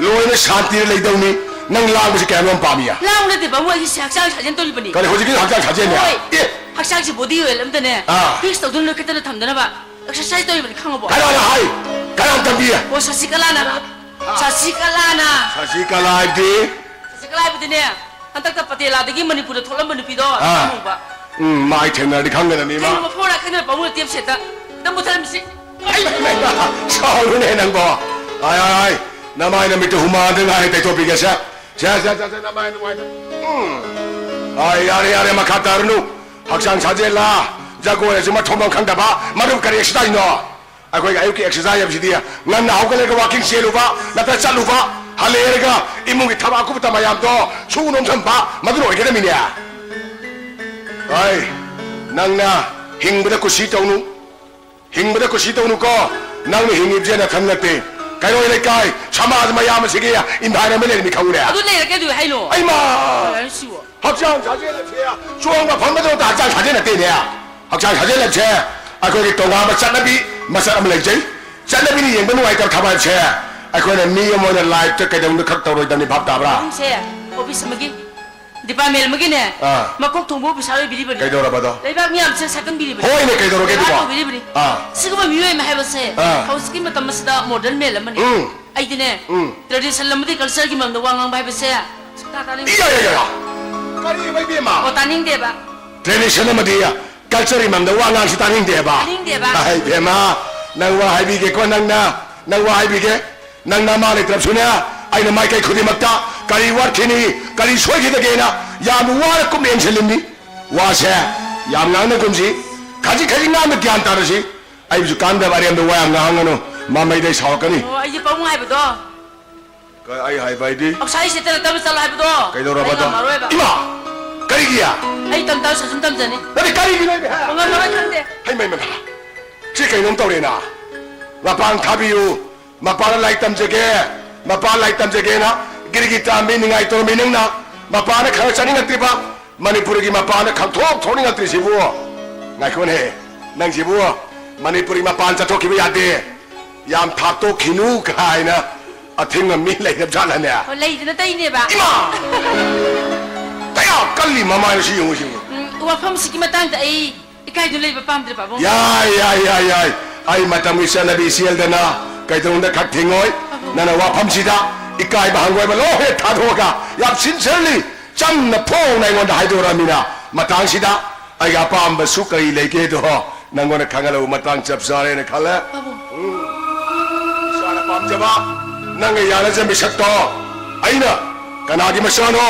ꯂꯣꯏꯅ ꯁꯥꯟꯇꯤꯗ ꯂꯩꯗꯧꯅꯤ꯫ ꯅꯪ ꯂꯥꯡꯕꯁꯤ ꯀꯌꯥꯝ ꯌꯥꯝ ꯄꯥꯝꯃꯤ? ꯂꯥꯡꯕ ꯅꯠꯇꯦ, ꯄꯥꯕꯨꯡ, ꯑꯩꯒꯤ ꯁꯤ ꯍꯛꯆꯥꯡ ꯁꯥꯖꯦꯜ ꯇꯧꯔꯤꯕꯅꯤ꯫ ꯀꯔꯤ, ꯍꯧꯖꯤꯛꯀꯤ ꯍꯛꯆꯥꯡ ꯁꯥꯖꯦꯜꯅꯦ? ꯍꯣꯏ꯫ ꯑꯦ! ꯍꯛꯆꯥꯡꯁꯤ ꯕꯣꯗꯤ ꯑꯣꯏꯜ ꯑꯝꯇꯅꯦ ꯑꯥ꯫ ꯐꯤꯛꯁ ꯇꯧꯗꯨꯅ ꯅꯣꯏꯈꯠꯇꯅ ꯊꯝꯗꯅꯕ ꯑꯦꯛꯁꯔꯁꯥꯏꯁ ꯇꯧꯔꯤꯕꯅꯤ, ꯈꯪꯉꯕꯣ? ꯀꯅꯥꯅ ꯍꯥꯏ? ꯀꯅꯥꯅ ꯇꯝꯕꯤ? ꯑꯣ, ꯁꯁꯤꯀꯂꯥꯅ꯫ ꯁꯁꯤꯀꯂꯥꯅ꯫ ꯁꯁꯤꯀꯂꯥ ꯍꯥꯏꯕꯗꯤ? ꯁꯁꯤꯀꯂꯥ ꯍꯥꯏꯕꯗꯤꯅꯦ, ꯍꯟꯗꯛꯇ ꯄꯇꯦꯂꯥꯗꯒꯤ ꯃꯅꯤꯄꯨꯔꯗ ꯊꯣꯛꯂꯝꯕ ꯅꯨꯄꯤꯗꯣ, ꯑꯥ꯫ ꯑꯃꯨꯕ꯫ ꯎꯝ, ꯃꯥ ꯑꯩ ꯊꯦꯡꯅꯔꯗꯤ ꯈꯪꯒꯗꯕꯅꯤ, ꯃꯥ꯫ ꯀꯩꯅꯣ, ꯃꯐꯣꯟ ꯀꯩꯅꯣ ꯄꯥꯕꯨꯡꯅ ꯇꯦꯞ ꯁꯦꯠꯇ ꯈꯤꯇꯪ ꯃꯨꯊꯠꯂꯝꯃꯤꯁꯤ꯫ ꯑꯩ, ꯃꯥ, ꯃꯥ, ꯁꯥꯎꯔꯨꯅꯦ ꯅꯪꯕꯣ꯫ ꯑꯥꯏ, ꯑꯥꯏ, ꯑꯥꯏ, ꯅꯃꯥꯏ ꯅꯃꯤꯠꯇꯨ ꯍꯨꯃꯥꯡꯗ ꯉꯥꯏ ꯇꯩꯊꯣꯛꯄꯤꯒꯦꯁꯦ꯫ ꯁꯦ, ꯁꯦ, ꯁꯦ, ꯁꯦ, ꯅꯃꯥꯏ ꯅꯨꯡꯉꯥꯏꯇ-, ꯎꯝ꯫ ꯑꯥꯏ, ꯌꯥꯔꯦ, ꯌꯥꯔꯦ, ꯃꯈꯥ ꯇꯥꯔꯨꯅꯨ꯫ ꯍꯛꯆꯥꯡ ꯁꯥꯖꯦꯜꯂ, ꯖꯒꯣꯏ ꯑꯁꯤ ꯃꯊꯣꯡ ꯃꯔꯝ ꯈꯪꯗꯕ, ꯃꯔꯨꯞ ꯀꯔꯤ ꯑꯦꯛꯁꯔꯁꯥꯏꯁꯅꯣ? ꯑꯩꯈꯣꯏꯒꯤ ꯑꯌꯨꯛꯀꯤ ꯑꯦꯛꯁꯔꯁꯥꯏꯁ ꯍꯥꯏꯕꯁꯤꯗꯤ ꯉꯟꯅ ꯍꯧꯒꯠꯂꯒ ꯋꯥꯀꯤꯡ ꯆꯦꯜꯂꯨꯕ, ꯅꯠꯇ꯭ꯔ ꯆꯠꯂꯨꯕ, ꯍꯜꯂꯛꯑꯦꯔꯒ ꯏꯃꯨꯡꯒꯤ ꯊꯕꯛ ꯑꯀꯨꯞꯄꯇ ꯃꯌꯥꯝꯗꯣ ꯁꯨ ꯅꯣꯝꯁꯟꯕ, ꯃꯗꯨꯅ ꯑꯣꯏꯒꯗꯕꯅꯤꯅꯦ꯫ ꯑꯩ, ꯅꯪꯅ ꯍꯤꯡꯕꯗ ꯀꯨꯁꯤ ꯇꯧꯅꯨ, ꯍꯤꯡꯕꯗ ꯀꯨꯁꯤ ꯇꯧꯅꯨꯀꯣ꯫ ꯅꯪꯅ ꯍꯤꯡꯉꯤꯕꯁꯦ ꯅꯊꯟ ꯅꯠꯇꯦ꯫ ꯀꯩꯔꯣꯏ ꯂꯩꯀꯥꯏ, ꯁꯃꯥꯖ ꯃꯌꯥꯝ ꯑꯁꯤꯒꯤ environment ꯂꯩꯔꯝꯃꯤ ꯈꯪꯉꯨꯅꯦ꯫ ꯑꯗꯨ ꯂꯩꯔ ꯀꯩꯗꯧꯋꯦ ꯍꯥꯏꯅꯣ? ꯑꯩꯃ! ꯀꯩꯅꯣ ꯁꯤꯕꯣ? ꯍꯛꯆꯥꯡ ꯁꯥꯖꯦꯜ ꯑꯁꯦ ꯆꯣꯡꯕ ꯐꯟꯕꯗ ꯍꯛꯆꯥꯡ ꯁꯥꯖꯦꯜ ꯅꯠꯇꯦꯅꯦ꯫ ꯍꯛꯆꯥꯡ ꯁꯥꯖꯦꯜ ꯍꯥꯏꯕꯁꯦ ꯑꯩꯈꯣꯏꯒꯤ ꯇꯣꯉꯥꯟꯕ ꯆꯠꯅꯕꯤ ꯃꯆꯠ ꯑꯃ ꯂꯩꯖꯩ꯫ ꯆꯠꯅꯕꯤꯅ ꯌꯦꯡꯕ ꯅꯨꯡꯉꯥꯏꯇꯕ ꯊꯕꯛ ꯍꯥꯏꯕꯁꯦ ꯑꯩꯈꯣꯏꯅ ꯃꯤ ꯑꯃ ꯑꯣꯏꯅ ꯂꯥꯏꯐꯇ ꯀꯩꯗꯧꯅꯨꯡꯗ ꯈꯛ ꯇꯧꯔꯣꯏꯗꯕꯅꯤ, ꯚꯥꯞ ꯇꯥꯕ꯭ꯔꯥ? ꯄꯨꯡꯁꯦ ꯑꯣꯐꯤꯁ ꯑꯃꯒꯤ, ꯗꯤꯄꯥꯔꯠꯃꯦꯟ ꯑꯃꯒꯤꯅꯦ, ꯑꯥ꯫ ꯃꯀꯣꯛ ꯊꯣꯡꯕ ꯑꯣꯐꯤꯁꯥꯔ ꯑꯣꯏꯕꯤꯔꯤꯕꯅꯤ꯫ ꯀꯩꯗꯧꯔꯕꯗꯣ? ꯂꯩꯕꯥꯛ ꯃꯤꯌꯥꯝꯁꯦ ꯁꯛꯀꯟꯕꯤꯔꯤꯕꯅꯤ꯫ ꯍꯣꯏꯅꯦ, ꯀꯩꯗꯧꯔꯒꯦ ꯂꯩꯕꯥꯛ ꯑꯗꯨꯕꯣ? ꯇꯧꯕꯤꯔꯤꯕꯅꯤ꯫ ꯑꯥ꯫ ꯁꯤꯒꯨꯝꯕ ꯃꯤꯑꯣꯏ ꯑꯃ ꯍꯥꯏꯕꯁꯦ ꯑꯥ꯫ ꯍꯧꯖꯤꯛꯀꯤ ꯃꯇꯝ ꯑꯁꯤꯗ ꯃꯣꯗꯔꯟ ꯃꯦꯟ ꯑꯃꯅꯤ꯫ ꯎꯝ꯫ ꯑꯩꯗꯤꯅꯦ, ꯎꯝ꯫ ꯇ꯭ꯔꯦꯗꯤꯁꯟ ꯑꯃꯗꯤ ꯀꯜꯆꯔꯒꯤ ꯃꯔꯝꯗ ꯋꯥ ꯉꯥꯡꯕ ꯍꯥꯏꯕꯁꯦ ꯁꯨꯡꯇꯥ ꯇꯥꯅꯤꯡꯗꯦ꯫ ꯏꯌꯥ, ꯌꯥ, ꯌꯥ, ꯌꯥ꯫ ꯀꯔꯤ, ꯏꯃꯥ ꯏꯕꯦꯝꯃ? ꯑꯣ, ꯇꯥꯅꯤꯡꯗꯦꯕ꯫ ꯇ꯭ꯔꯦꯗꯤꯁꯟ ꯑꯃꯗꯤ ꯀꯜꯆꯔꯒꯤ ꯃꯔꯝꯗ ꯋꯥ ꯉꯥꯡꯁꯤ ꯇꯥꯅꯤꯡꯗꯦꯕ? ꯇꯥꯅꯤꯡꯗꯦꯕ꯫ ꯑꯍꯩ, ꯏꯕꯦꯝꯃ, ꯅꯪ ꯋꯥ ꯍꯥꯏꯕꯤꯒꯦꯀꯣ, ꯅꯪꯅ, ꯅꯪ ꯋꯥ ꯍꯥꯏꯕꯤꯒꯦ꯫ ꯅꯪ ꯅꯃꯥ ꯂꯩꯇ꯭ꯔꯕꯁꯨꯅꯦ, ꯑꯩꯅ ꯃꯥꯏꯀꯩ ꯈꯨꯗꯤꯡꯃꯛꯇ ꯀꯔꯤ ꯋꯥꯠꯈꯤꯅꯤ, ꯀꯔꯤ ꯁꯣꯏꯈꯤꯗꯒꯦꯅ ꯌꯥꯝ ꯋꯥꯅ ꯀꯨꯞꯅ ꯌꯦꯡꯁꯤꯜꯂꯤꯅꯤ꯫ ꯋꯥꯁꯦ ꯌꯥꯝ ꯉꯥꯡꯅꯒꯨꯝꯁꯤ, ꯈꯖꯤꯛ ꯈꯖꯤꯛ ꯉꯥꯡꯅ ꯒ꯭ꯌꯥꯟ ꯇꯥꯔꯁꯤ꯫ ꯑꯩꯕꯨꯁꯨ ꯀꯥꯟꯗꯕ ꯑꯔꯦꯝꯕ ꯋꯥ ꯌꯥꯝ ꯉꯥꯡꯍꯟꯒꯅꯨ, ꯃꯃꯩꯗꯩ ꯁꯥꯎꯔꯛꯀꯅꯤ꯫ ꯑꯣ, ꯑꯩꯁꯦ ꯄꯥꯕꯨꯡ ꯍꯥꯏꯕꯗꯣ꯫ ꯀ-, ꯑꯩ ꯍꯥꯏꯕ ꯍꯥꯏꯗꯤ? ꯑꯥꯎꯠꯁꯥꯏꯗ ꯁꯦꯠꯇꯅ ꯇꯞꯅ ꯆꯠꯂꯣ ꯍꯥꯏꯕꯗꯣ꯫ ꯀꯩꯗꯧꯔꯕꯗꯣ? ꯑꯩ ꯉꯝꯃꯔꯣꯏꯕ꯫ ꯏꯃꯥ! ꯀꯔꯤꯒꯤ? ꯑꯩ ꯇꯝ ꯇꯝ ꯁꯥꯖꯟ ꯇꯝꯖꯅꯤ꯫ ꯅꯠꯇꯦ, ꯀꯔꯤꯒꯤꯅꯣ ꯑꯩ ꯍꯥꯏ-, ꯑꯣ, ꯉꯝꯃꯔꯣꯏ, ꯈꯪꯗꯦ꯫ ꯍꯩ, ꯃꯩ, ꯃꯩ, ꯃꯩ꯫ ꯁꯤ ꯀꯩꯅꯣꯝ ꯇꯧꯔꯦꯅ꯫ ꯃꯄꯥꯟ ꯊꯥꯕꯤꯌꯨ꯫ ꯃꯄꯥꯟꯗ ꯂꯥꯏꯔꯤꯛ ꯇꯝꯖꯒꯦ꯫ ꯃꯄꯥꯟ ꯂꯥꯏꯔꯤꯛ ꯇꯝꯖꯒꯦꯅ ꯒꯤꯔꯤꯒꯤ ꯇꯥꯝꯕꯤ ꯅꯤꯡꯉꯥꯏ ꯇꯧꯔꯝꯃꯤ ꯅꯪꯅ꯫ ꯃꯄꯥꯟꯗ ꯈꯔ ꯆꯠꯅꯤꯡꯉꯛꯇ꯭ꯔꯤꯕ, ꯃꯅꯤꯄꯨꯔꯒꯤ ꯃꯄꯥꯟꯗ ꯈꯪꯊꯣꯛ ꯊꯣꯛꯅꯤꯡꯉꯛꯇ꯭ꯔꯤꯁꯤꯕꯨ? ꯉꯥꯏꯈꯣꯅꯦ, ꯅꯪꯁꯤꯕꯨ ꯃꯅꯤꯄꯨꯔꯒꯤ ꯃꯄꯥꯟ ꯆꯠꯊꯣꯛꯈꯤꯕ ꯌꯥꯗꯦ꯫ ꯌꯥꯝ ꯊꯥꯞꯇꯣꯛꯈꯤꯅꯨ ꯀꯥꯏꯅ ꯑꯊꯤꯡꯕ ꯃꯤ ꯂꯩꯔꯕ ꯖꯥꯠꯂꯅꯦ? ꯑꯣ, ꯂꯩꯗꯅ ꯇꯩꯅꯦꯕ꯫ ꯏꯃꯥ! ꯀꯌꯥ ꯀꯜꯂꯤ ꯃꯃꯥꯏꯅ ꯁꯤ ꯌꯦꯡꯉꯨ, ꯁꯤ ꯌꯦꯡꯉꯨ꯫ ꯎꯝ, ꯋꯥꯐꯝꯁꯤꯒꯤ ꯃꯇꯥꯡꯗ ꯑꯩ ꯏꯀꯥꯏꯗꯨ ꯂꯩꯕ ꯄꯥꯝꯗ꯭ꯔꯦ, ꯄꯥꯕꯨꯡ꯫ ꯌꯥꯏ, ꯌꯥꯏ, ꯌꯥꯏ, ꯌꯥꯏ꯫ ꯑꯩ ꯃꯇꯝꯒꯤ ꯆꯠꯅꯕꯤ ꯆꯦꯜꯗꯅ ꯀꯩꯗꯧꯅꯨꯡꯗ ꯈꯛ ꯊꯤꯡꯉꯣꯏ꯫ ꯄꯥꯕꯨꯡ꯫ ꯅꯪꯅ ꯋꯥꯐꯝꯁꯤꯗ ꯏꯀꯥꯏꯕ ꯍꯪꯒꯣꯏꯕ ꯂꯣꯏ ꯍꯦꯛ ꯊꯥꯗꯣꯛꯑꯒ ꯌꯥꯝ sincerely, ꯆꯝꯅ ꯐꯣꯡꯅ ꯑꯩꯉꯣꯟꯗ ꯍꯥꯏꯗꯣꯔꯛꯑꯃꯤꯅ, ꯃꯇꯥꯡꯁꯤꯗ ꯑꯩꯒꯤ ꯑꯄꯥꯝꯕꯁꯨ ꯀꯔꯤ ꯂꯩꯒꯦꯗꯣ ꯅꯪꯉꯣꯟꯗ ꯈꯪꯍꯜꯂꯧꯕ ꯃꯇꯥꯡ ꯆꯞ ꯆꯥꯔꯦꯅ ꯈꯜꯂꯦ꯫ ꯄꯥꯕꯨꯡ꯫ ꯎꯝ꯫ ꯏꯁꯥꯅ ꯄꯥꯝꯖꯕ, ꯅꯪꯒ ꯌꯥꯅꯖ ꯃꯤꯁꯛꯇꯣ, ꯑꯩꯅ ꯀꯅꯥꯒꯤ ꯃꯆꯥꯅꯣ,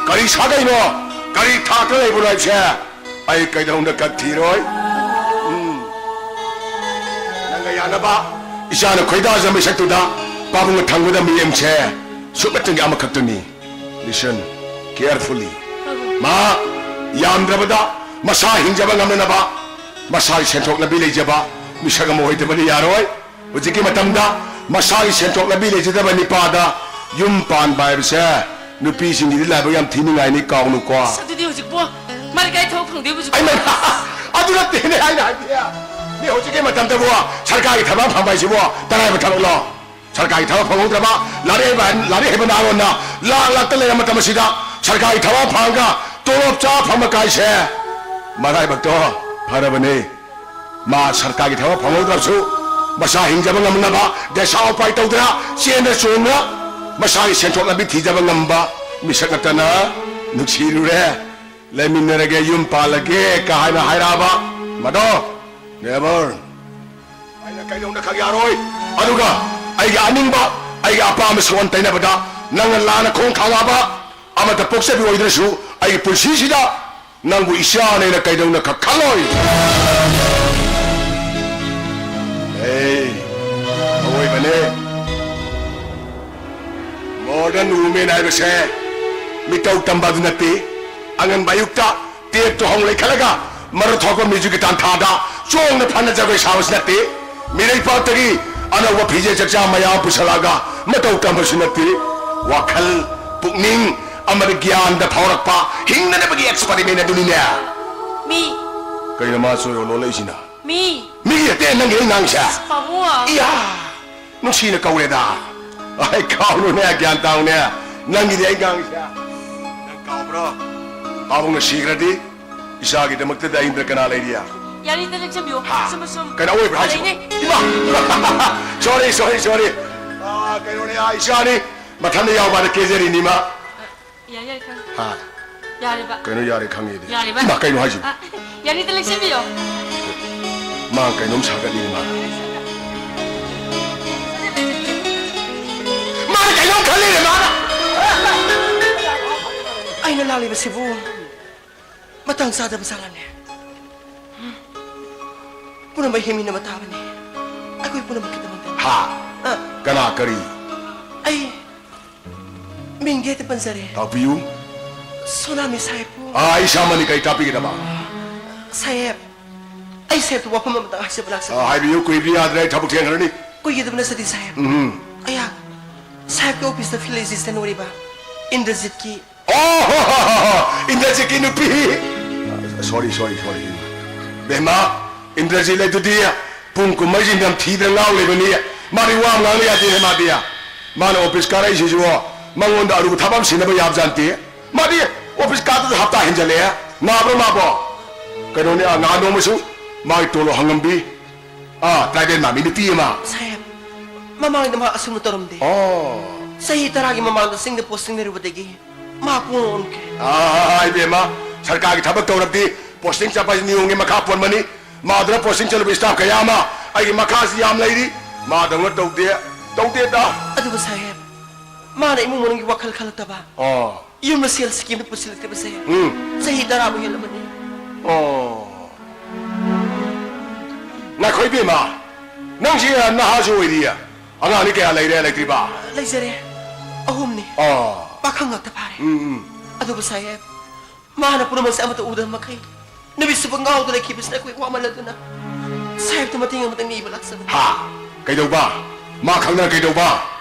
ꯀꯔꯤ ꯁꯥꯒꯩꯅꯣ, ꯀꯔꯤ ꯊꯥꯛꯇ ꯂꯩꯕꯅꯣ ꯍꯥꯏꯕꯁꯦ ꯑꯩ ꯀꯩꯗꯧꯅꯨꯡꯗ ꯈꯛ ꯊꯤꯔꯣꯏ꯫ ꯎꯝ꯫ ꯅꯪꯒ ꯌꯥꯅꯕ ꯏꯆꯥꯅ ꯈꯣꯏꯗꯥꯖ ꯃꯤꯁꯛꯇꯨꯗ ꯄꯥꯕꯨꯡꯅ ꯊꯝꯒꯗꯕ ꯃꯤꯠꯌꯦꯡꯁꯦ ꯁꯨꯞꯅꯇꯒꯤ ꯑꯃꯈꯛꯇꯅꯤ꯫ Listen carefully. ꯃꯥ ꯌꯥꯝꯗ꯭ꯔꯕꯗ ꯃꯁꯥ ꯍꯤꯡꯖꯕ ꯉꯝꯅꯅꯕ ꯃꯁꯥꯒꯤ ꯁꯦꯟꯊꯣꯛ ꯂꯝꯕꯤ ꯂꯩꯖꯕ ꯃꯤꯁꯛ ꯑꯃ ꯑꯣꯏꯗꯕꯗꯤ ꯌꯥꯔꯣꯏ꯫ ꯍꯧꯖꯤꯛꯀꯤ ꯃꯇꯝꯗ ꯃꯁꯥꯒꯤ ꯁꯦꯟꯊꯣꯛ ꯂꯝꯕꯤ ꯂꯩꯖꯗꯕ ꯅꯤꯄꯥꯗ ꯌꯨꯝ ꯄꯥꯟꯕ ꯍꯥꯏꯕꯁꯦ ꯅꯨꯄꯤꯁꯤꯡꯒꯤꯗꯤ ꯂꯥꯏꯕꯛ ꯌꯥꯝ ꯊꯤ ꯅꯤꯡꯉꯥꯏꯅꯤ, ꯀꯥꯎꯅꯨꯀꯣ꯫ ꯑꯁ, ꯑꯗꯨꯗꯤ ꯍꯧꯖꯤꯛꯄꯨ ꯃꯥꯗꯤ ꯀꯥꯏ ꯊꯕꯛ ꯐꯪꯗꯣꯏꯕ ꯍꯧꯖꯤꯛꯄꯨ? ꯑꯩ ꯃ-, ꯑꯗꯨ ꯅꯠꯇꯦꯅꯦ ꯑꯩꯅ ꯍꯥꯏꯕꯗꯤ꯫ ꯃꯤ ꯍꯧꯖꯤꯛꯀꯤ ꯃꯇꯝꯗꯕꯨ ꯁꯔꯀꯥꯔꯒꯤ ꯊꯕꯛ ꯐꯪꯕ ꯍꯥꯏꯁꯤꯕꯨ ꯇꯔꯥꯏꯕ ꯊꯕꯛꯂꯣ? ꯁꯔꯀꯥꯔꯒꯤ ꯊꯕꯛ ꯐꯪꯍꯧꯗ꯭ꯔꯕ ꯂꯥꯏꯔꯤꯛ ꯍꯩꯕ, ꯂꯥꯏꯔꯤꯛ ꯍꯩꯕ ꯅꯍꯥꯔꯣꯟꯅ ꯂꯥꯛ ꯂꯥꯛꯇ ꯂꯩꯔꯕ ꯃꯇꯝ ꯑꯁꯤꯗ ꯁꯔꯀꯥꯔꯒꯤ ꯊꯕꯛ ꯐꯪꯉꯒ ꯇꯣꯂꯣꯞ ꯆꯥ ꯐꯪꯕ ꯀꯥꯏꯁꯦ ꯃꯔꯥꯏꯕꯛꯇꯣ ꯐꯔꯕꯅꯤ꯫ ꯃꯥ ꯁꯔꯀꯥꯔꯒꯤ ꯊꯕꯛ ꯐꯪꯍꯧꯗ꯭ꯔꯕꯁꯨ ꯃꯁꯥ ꯍꯤꯡꯖꯕ ꯉꯝꯅꯕ, ꯗꯦꯁꯥ ꯎꯄꯥꯏ ꯇꯧꯗꯅ ꯆꯦꯟꯗ ꯆꯣꯡꯅ ꯃꯁꯥꯒꯤ ꯁꯦꯟꯊꯣꯛ ꯂꯝꯕꯤ ꯊꯤꯖꯕ ꯉꯝꯕ ꯃꯤꯁꯛ ꯅꯠꯇꯅ ꯅꯨꯡꯁꯤꯔꯨꯔꯦ꯫ ꯂꯩꯃꯤꯟꯅꯔꯒꯦ, ꯌꯨꯝ ꯄꯥꯜꯂꯒꯦ ꯀ ꯍꯥꯏꯅ ꯍꯥꯏꯔꯛꯑꯕ ꯃꯗꯣ, never꯫ ꯑꯩꯅ ꯀꯩꯗꯧꯅ ꯈꯛ ꯌꯥꯔꯣꯏ꯫ ꯑꯗꯨꯒ ꯑꯩꯒꯤ ꯑꯅꯤꯡꯕ, ꯑꯩꯒꯤ ꯑꯄꯥꯝꯕ ꯁꯨꯛꯑꯣꯟ ꯇꯩꯅꯕꯗ ꯅꯪꯅ ꯂꯥꯟꯅ ꯈꯣꯡ ꯊꯥꯡꯉꯛꯑꯕ ꯑꯃꯠꯇ ꯄꯣꯛꯆꯕꯤ ꯑꯣꯏꯗ꯭ꯔꯁꯨ ꯑꯩꯒꯤ ꯄꯨꯟꯁꯤꯁꯤꯗ ꯅꯪꯕꯨ ꯏꯆꯥꯅꯦꯅ ꯀꯩꯗꯧꯅ ꯈꯛ ꯈꯜꯂꯣꯏ꯫ ꯑꯦ, ꯑꯋꯣꯏꯕꯅꯦ꯫ Modern women ꯍꯥꯏꯕꯁꯦ ꯃꯤꯇꯧ ꯇꯝꯕ ꯑꯗꯨ ꯅꯠꯇꯦ꯫ ꯑꯉꯟꯕ ꯑꯌꯨꯛꯇ ꯇꯦꯞꯇꯣ ꯍꯧ ꯂꯩꯈꯠꯂꯒ ꯃꯔꯨ ꯊꯣꯛꯄ ꯃ꯭ꯌꯨꯖꯤꯛꯀꯤ ꯇꯥꯟꯊꯥꯗ ꯆꯣꯡꯅ ꯐꯅ ꯖꯒꯣꯏ ꯁꯥꯕꯁꯨ ꯅꯠꯇꯦ꯫ ꯃꯤꯔꯩꯄꯥꯛꯇꯒꯤ ꯑꯅꯧꯕ ꯐꯤꯖꯦꯠ ꯆꯛꯆꯥ ꯃꯌꯥꯝ ꯄꯨꯁꯜꯂꯛꯑꯒ ꯃꯇꯧ ꯇꯝꯕꯁꯨ ꯅꯠꯇꯦ꯫ ꯋꯥꯈꯜ, ꯄꯨꯛꯅꯤꯡ, ꯑꯃꯗꯤ ꯒ꯭ꯌꯥꯟꯗ ꯐꯥꯎꯔꯛꯄ ꯍꯤꯡꯅꯅꯕꯒꯤ experiment ꯑꯗꯨꯅꯤꯅꯦ꯫ ꯃꯤ꯫ ꯀꯩꯅꯣ ꯃꯥ ꯆꯣꯏꯔꯣ ꯂꯣꯜꯂꯛꯏꯁꯤꯅ? ꯃꯤ꯫ ꯃꯤꯒꯤ ꯅꯠꯇꯦ ꯅꯪꯒꯤ ꯑꯩ ꯉꯥꯡꯉꯤꯁꯦ꯫ ꯄꯥꯕꯨꯡ꯫ ꯏꯌꯥ! ꯅꯨꯡꯁꯤꯅ ꯀꯧꯔꯦꯗ꯫ ꯑꯩ ꯀꯥꯎꯅꯨꯅꯦ, ꯒ꯭ꯌꯥꯟ ꯇꯥꯎꯅꯦ꯫ ꯅꯪꯒꯤꯗꯤ ꯑꯩ ꯉꯥꯡꯉꯤꯁꯦ꯫ ꯅꯪ ꯀꯥꯎꯕ꯭ꯔꯣ? ꯄꯥꯕꯨꯡꯅ ꯁꯤꯈ꯭ꯔꯗꯤ ꯏꯆꯥꯒꯤꯗꯃꯛꯇꯗꯤ ꯑꯩ ꯅꯠꯇ꯭ꯔ ꯀꯅꯥ ꯂꯩꯔꯤ? ꯌꯥꯔꯤꯗ ꯂꯦꯡꯁꯤꯟꯕꯤꯌꯨ꯫ ꯍꯥ? ꯁꯨꯝ, ꯁꯨꯝ꯫ ꯀꯩꯅꯣ ꯑꯣꯏꯕ꯭ꯔꯥ ꯍꯥꯏꯁꯤꯕꯣ? ꯂꯩꯅꯦ꯫ ꯏꯃꯥ! Sorry, sorry, sorry꯫ ꯑꯥ, ꯀꯩꯅꯣꯅꯦ, ꯑꯥ, ꯏꯆꯥꯅꯤ꯫ ꯃꯊꯟꯗ ꯌꯥꯎꯕ ꯍꯥꯏꯅ ꯀꯦꯖꯔꯤꯅꯤ ꯃꯥ꯫ ꯌꯥꯔꯦ, ꯌꯥꯔꯦ, ꯈꯪꯉꯦ꯫ ꯍꯥ? ꯌꯥꯔꯦꯕ꯫ ꯀꯩꯅꯣ ꯌꯥꯔꯦ ꯈꯪꯉꯦꯗꯤ? ꯌꯥꯔꯦꯕ꯫ ꯏꯃꯥ, ꯀꯩꯅꯣ ꯍꯥꯏꯁꯤꯕꯣ? ꯑ, ꯌꯥꯔꯤꯗ ꯂꯦꯡꯁꯤꯟꯕꯤꯌꯣ꯫ ꯃꯥ ꯀꯩꯅꯣꯝ ꯁꯥꯒꯠꯂꯤꯅꯤ ꯃꯥ꯫ ꯃꯥꯅ ꯀꯩꯅꯣꯝ ꯈꯜꯂꯤꯅꯦ ꯃꯥꯅ꯫ ꯑꯩꯅ ꯂꯥꯛꯂꯤꯕꯁꯤꯕꯨ ꯃꯇꯥꯡ ꯆꯥꯗꯕ ꯖꯥꯠꯂꯅꯦ? ꯄꯨꯝꯅꯃꯛ ꯍꯤꯡꯃꯤꯟꯅꯕ ꯇꯥꯕꯅꯤ꯫ ꯑꯩꯈꯣꯏ ꯄꯨꯝꯅꯃꯛꯀꯤꯗꯃꯛꯇ꯫ ꯍꯥ? ꯑ꯫ ꯀꯅꯥ ꯀꯔꯤ? ꯑꯩ ꯃꯤꯡꯗꯤ ꯍꯦꯛꯇ ꯄꯟꯖꯔꯦ꯫ ꯇꯥꯛꯄꯤꯌꯨ꯫ ꯁꯣꯅꯥꯃꯤ ꯁꯥꯍꯦꯕꯄꯨ꯫ ꯑꯥ, ꯑꯩ ꯏꯁꯥꯃꯛꯅꯤ, ꯀꯔꯤ ꯇꯥꯛꯄꯤꯒꯗꯕ? ꯁꯥꯍꯦꯕ, ꯑꯩ ꯁꯥꯍꯦꯕꯇ ꯋꯥꯐꯝ ꯑꯃꯇꯪ ꯍꯥꯏꯖꯕ ꯂꯥꯛꯆꯕꯅꯤ꯫ ꯑꯥ, ꯍꯥꯏꯕꯤꯌꯨ, ꯀꯨꯏꯕꯗꯤ ꯌꯥꯗ꯭ꯔꯦ, ꯑꯩ ꯊꯕꯛ ꯊꯦꯡꯈ꯭ꯔꯅꯤ꯫ ꯀꯨꯏꯒꯗꯕ ꯅꯠꯆꯗꯦ ꯁꯥꯍꯦꯕ꯫ ꯎꯝ꯫ ꯑꯩꯍꯥꯛ ꯁꯥꯍꯦꯕꯀꯤ ꯑꯣꯐꯤꯁꯇ field assistant ꯑꯣꯏꯔꯤꯕ ꯏꯟꯗ꯭ꯔꯖꯤꯠꯀꯤ ꯑꯣ, ꯍꯣ, ꯍꯣ, ꯍꯣ, ꯍꯣ, ꯏꯟꯗ꯭ꯔꯖꯤꯠꯀꯤ ꯅꯨꯄꯤ꯫ Sorry, sorry, sorry꯫ ꯕꯦꯝꯃ, ꯏꯟꯗ꯭ꯔꯖꯤꯠ ꯂꯩꯗꯨꯗꯤ ꯄꯨꯡ ꯀꯨꯝꯍꯩꯁꯤ ꯅꯝꯊꯤꯗꯅ ꯉꯥꯎ ꯂꯩꯕꯅꯤ꯫ ꯃꯥꯗꯤ ꯋꯥ ꯑꯃ ꯉꯥꯡꯕ ꯌꯥꯗꯦꯅꯦ ꯃꯥꯗꯤ꯫ ꯃꯥꯅ ꯑꯣꯐꯤꯁ ꯀꯥꯔꯛꯏꯁꯤꯁꯨ ꯃꯉꯣꯟꯗ ꯑꯔꯨꯕ ꯊꯕꯛ ꯑꯃ ꯁꯤꯟꯅꯕ ꯌꯥꯕꯖꯥꯠ ꯅꯠꯇꯦ꯫ ꯃꯥꯗꯤ ꯑꯣꯐꯤꯁ ꯀꯥꯗꯨꯗ ꯍꯞꯇꯥ ꯍꯦꯟꯖꯜꯂꯛꯑꯦ꯫ ꯅꯥꯕ꯭ꯔꯣ ꯃꯥꯕꯣ? ꯀꯩꯅꯣꯅꯦ, ꯑꯥ, ꯉꯍꯥꯟ ꯅꯣꯡꯃꯁꯨ ꯃꯥꯒꯤ ꯇꯣꯂꯣꯞ ꯍꯪꯉꯝꯕꯤ꯫ ꯑꯥ, tribal ꯃꯥꯟꯕꯤ ꯅꯨꯄꯤ ꯑꯃ꯫ ꯁꯥꯍꯦꯕ, ꯃꯃꯥꯡꯗ ꯃꯍꯥꯛ ꯑꯁꯨꯝꯅ ꯇꯧꯔꯝꯗꯦ꯫ ꯑꯣ꯫ ꯆꯍꯤ ꯇꯔꯥꯒꯤ ꯃꯃꯥꯡꯗ ꯆꯤꯡꯗ posting ꯂꯩꯔꯨꯕꯗꯒꯤ ꯃꯍꯥꯛ ꯄꯨꯡꯑꯣꯟ ꯑꯣꯟꯈ꯭ꯔꯦ꯫ ꯑꯥ, ꯏꯕꯦꯝꯃ, ꯁꯔꯀꯥꯔꯒꯤ ꯊꯕꯛ ꯇꯧꯔꯕꯗꯤ posting ꯆꯠꯄ ꯍꯥꯏꯁꯤ ꯅꯤꯌꯣꯝꯒꯤ ꯃꯈꯥ ꯄꯣꯟꯕꯅꯤ꯫ ꯃꯥꯗꯨꯅ posting ꯆꯠꯂꯨꯕ staff ꯀꯌꯥ ꯑꯃ ꯑꯩꯒꯤ ꯃꯈꯥꯁꯤ ꯌꯥꯝ ꯂꯩꯔꯤ꯫ ꯃꯥꯗꯧꯅ ꯇꯧꯗꯦ, ꯇꯧꯗꯦꯗ꯫ ꯑꯗꯨꯕꯨ ꯁꯥꯍꯦꯕ, ꯃꯥꯅ ꯏꯃꯨꯡ ꯃꯅꯨꯡꯒꯤ ꯋꯥꯈꯜ ꯈꯜꯂꯛꯇꯕ, ꯑꯣ꯫ ꯌꯨꯝꯗ ꯁꯦꯜ ꯁꯤꯀꯤ ꯑꯃꯇ ꯄꯨꯁꯤꯜꯂꯛꯇꯕꯁꯦ ꯎꯝ꯫ ꯆꯍꯤ ꯇꯔꯥꯃꯨꯛ ꯍꯦꯜꯂꯝꯃꯅꯤ꯫ ꯑꯣ꯫ ꯉꯥꯏꯈꯣ ꯏꯕꯦꯝꯃ, ꯅꯪꯁꯤ ꯅꯍꯥꯁꯨ ꯑꯣꯏꯔꯤꯌꯦ꯫ ꯑꯉꯥꯡꯗꯤ ꯀꯌꯥ ꯂꯩꯔꯦ, ꯂꯩꯇ꯭ꯔꯤꯕ? ꯂꯩꯖꯔꯦ꯫ ꯑꯍꯨꯝꯅꯤ꯫ ꯑꯣ꯫ ꯄꯥꯈꯪ ꯉꯥꯛꯇ ꯐꯥꯔꯦ꯫ ꯎꯝ, ꯎꯝ꯫ ꯑꯗꯨꯕꯨ ꯁꯥꯍꯦꯕ, ꯃꯥꯅ ꯄꯨꯝꯅꯃꯛꯁꯦ ꯑꯃꯠꯇ ꯎꯗꯕ ꯃꯈꯩ ꯅꯨꯃꯤꯠ ꯆꯨꯞꯄ ꯉꯥꯎꯗꯨꯅ ꯂꯩꯈꯤꯕꯁꯤꯅ ꯑꯩꯈꯣꯏ ꯋꯥꯃꯜꯂꯗꯨꯅ ꯁꯥꯍꯦꯕꯇ ꯃꯇꯦꯡ ꯑꯃꯇꯪ ꯅꯤꯕ ꯂꯥꯛꯆꯕꯅꯤ꯫ ꯍꯥ? ꯀꯩꯗꯧꯕ? ꯃꯥ ꯈꯪꯗꯅ ꯀꯩꯗꯧꯕ?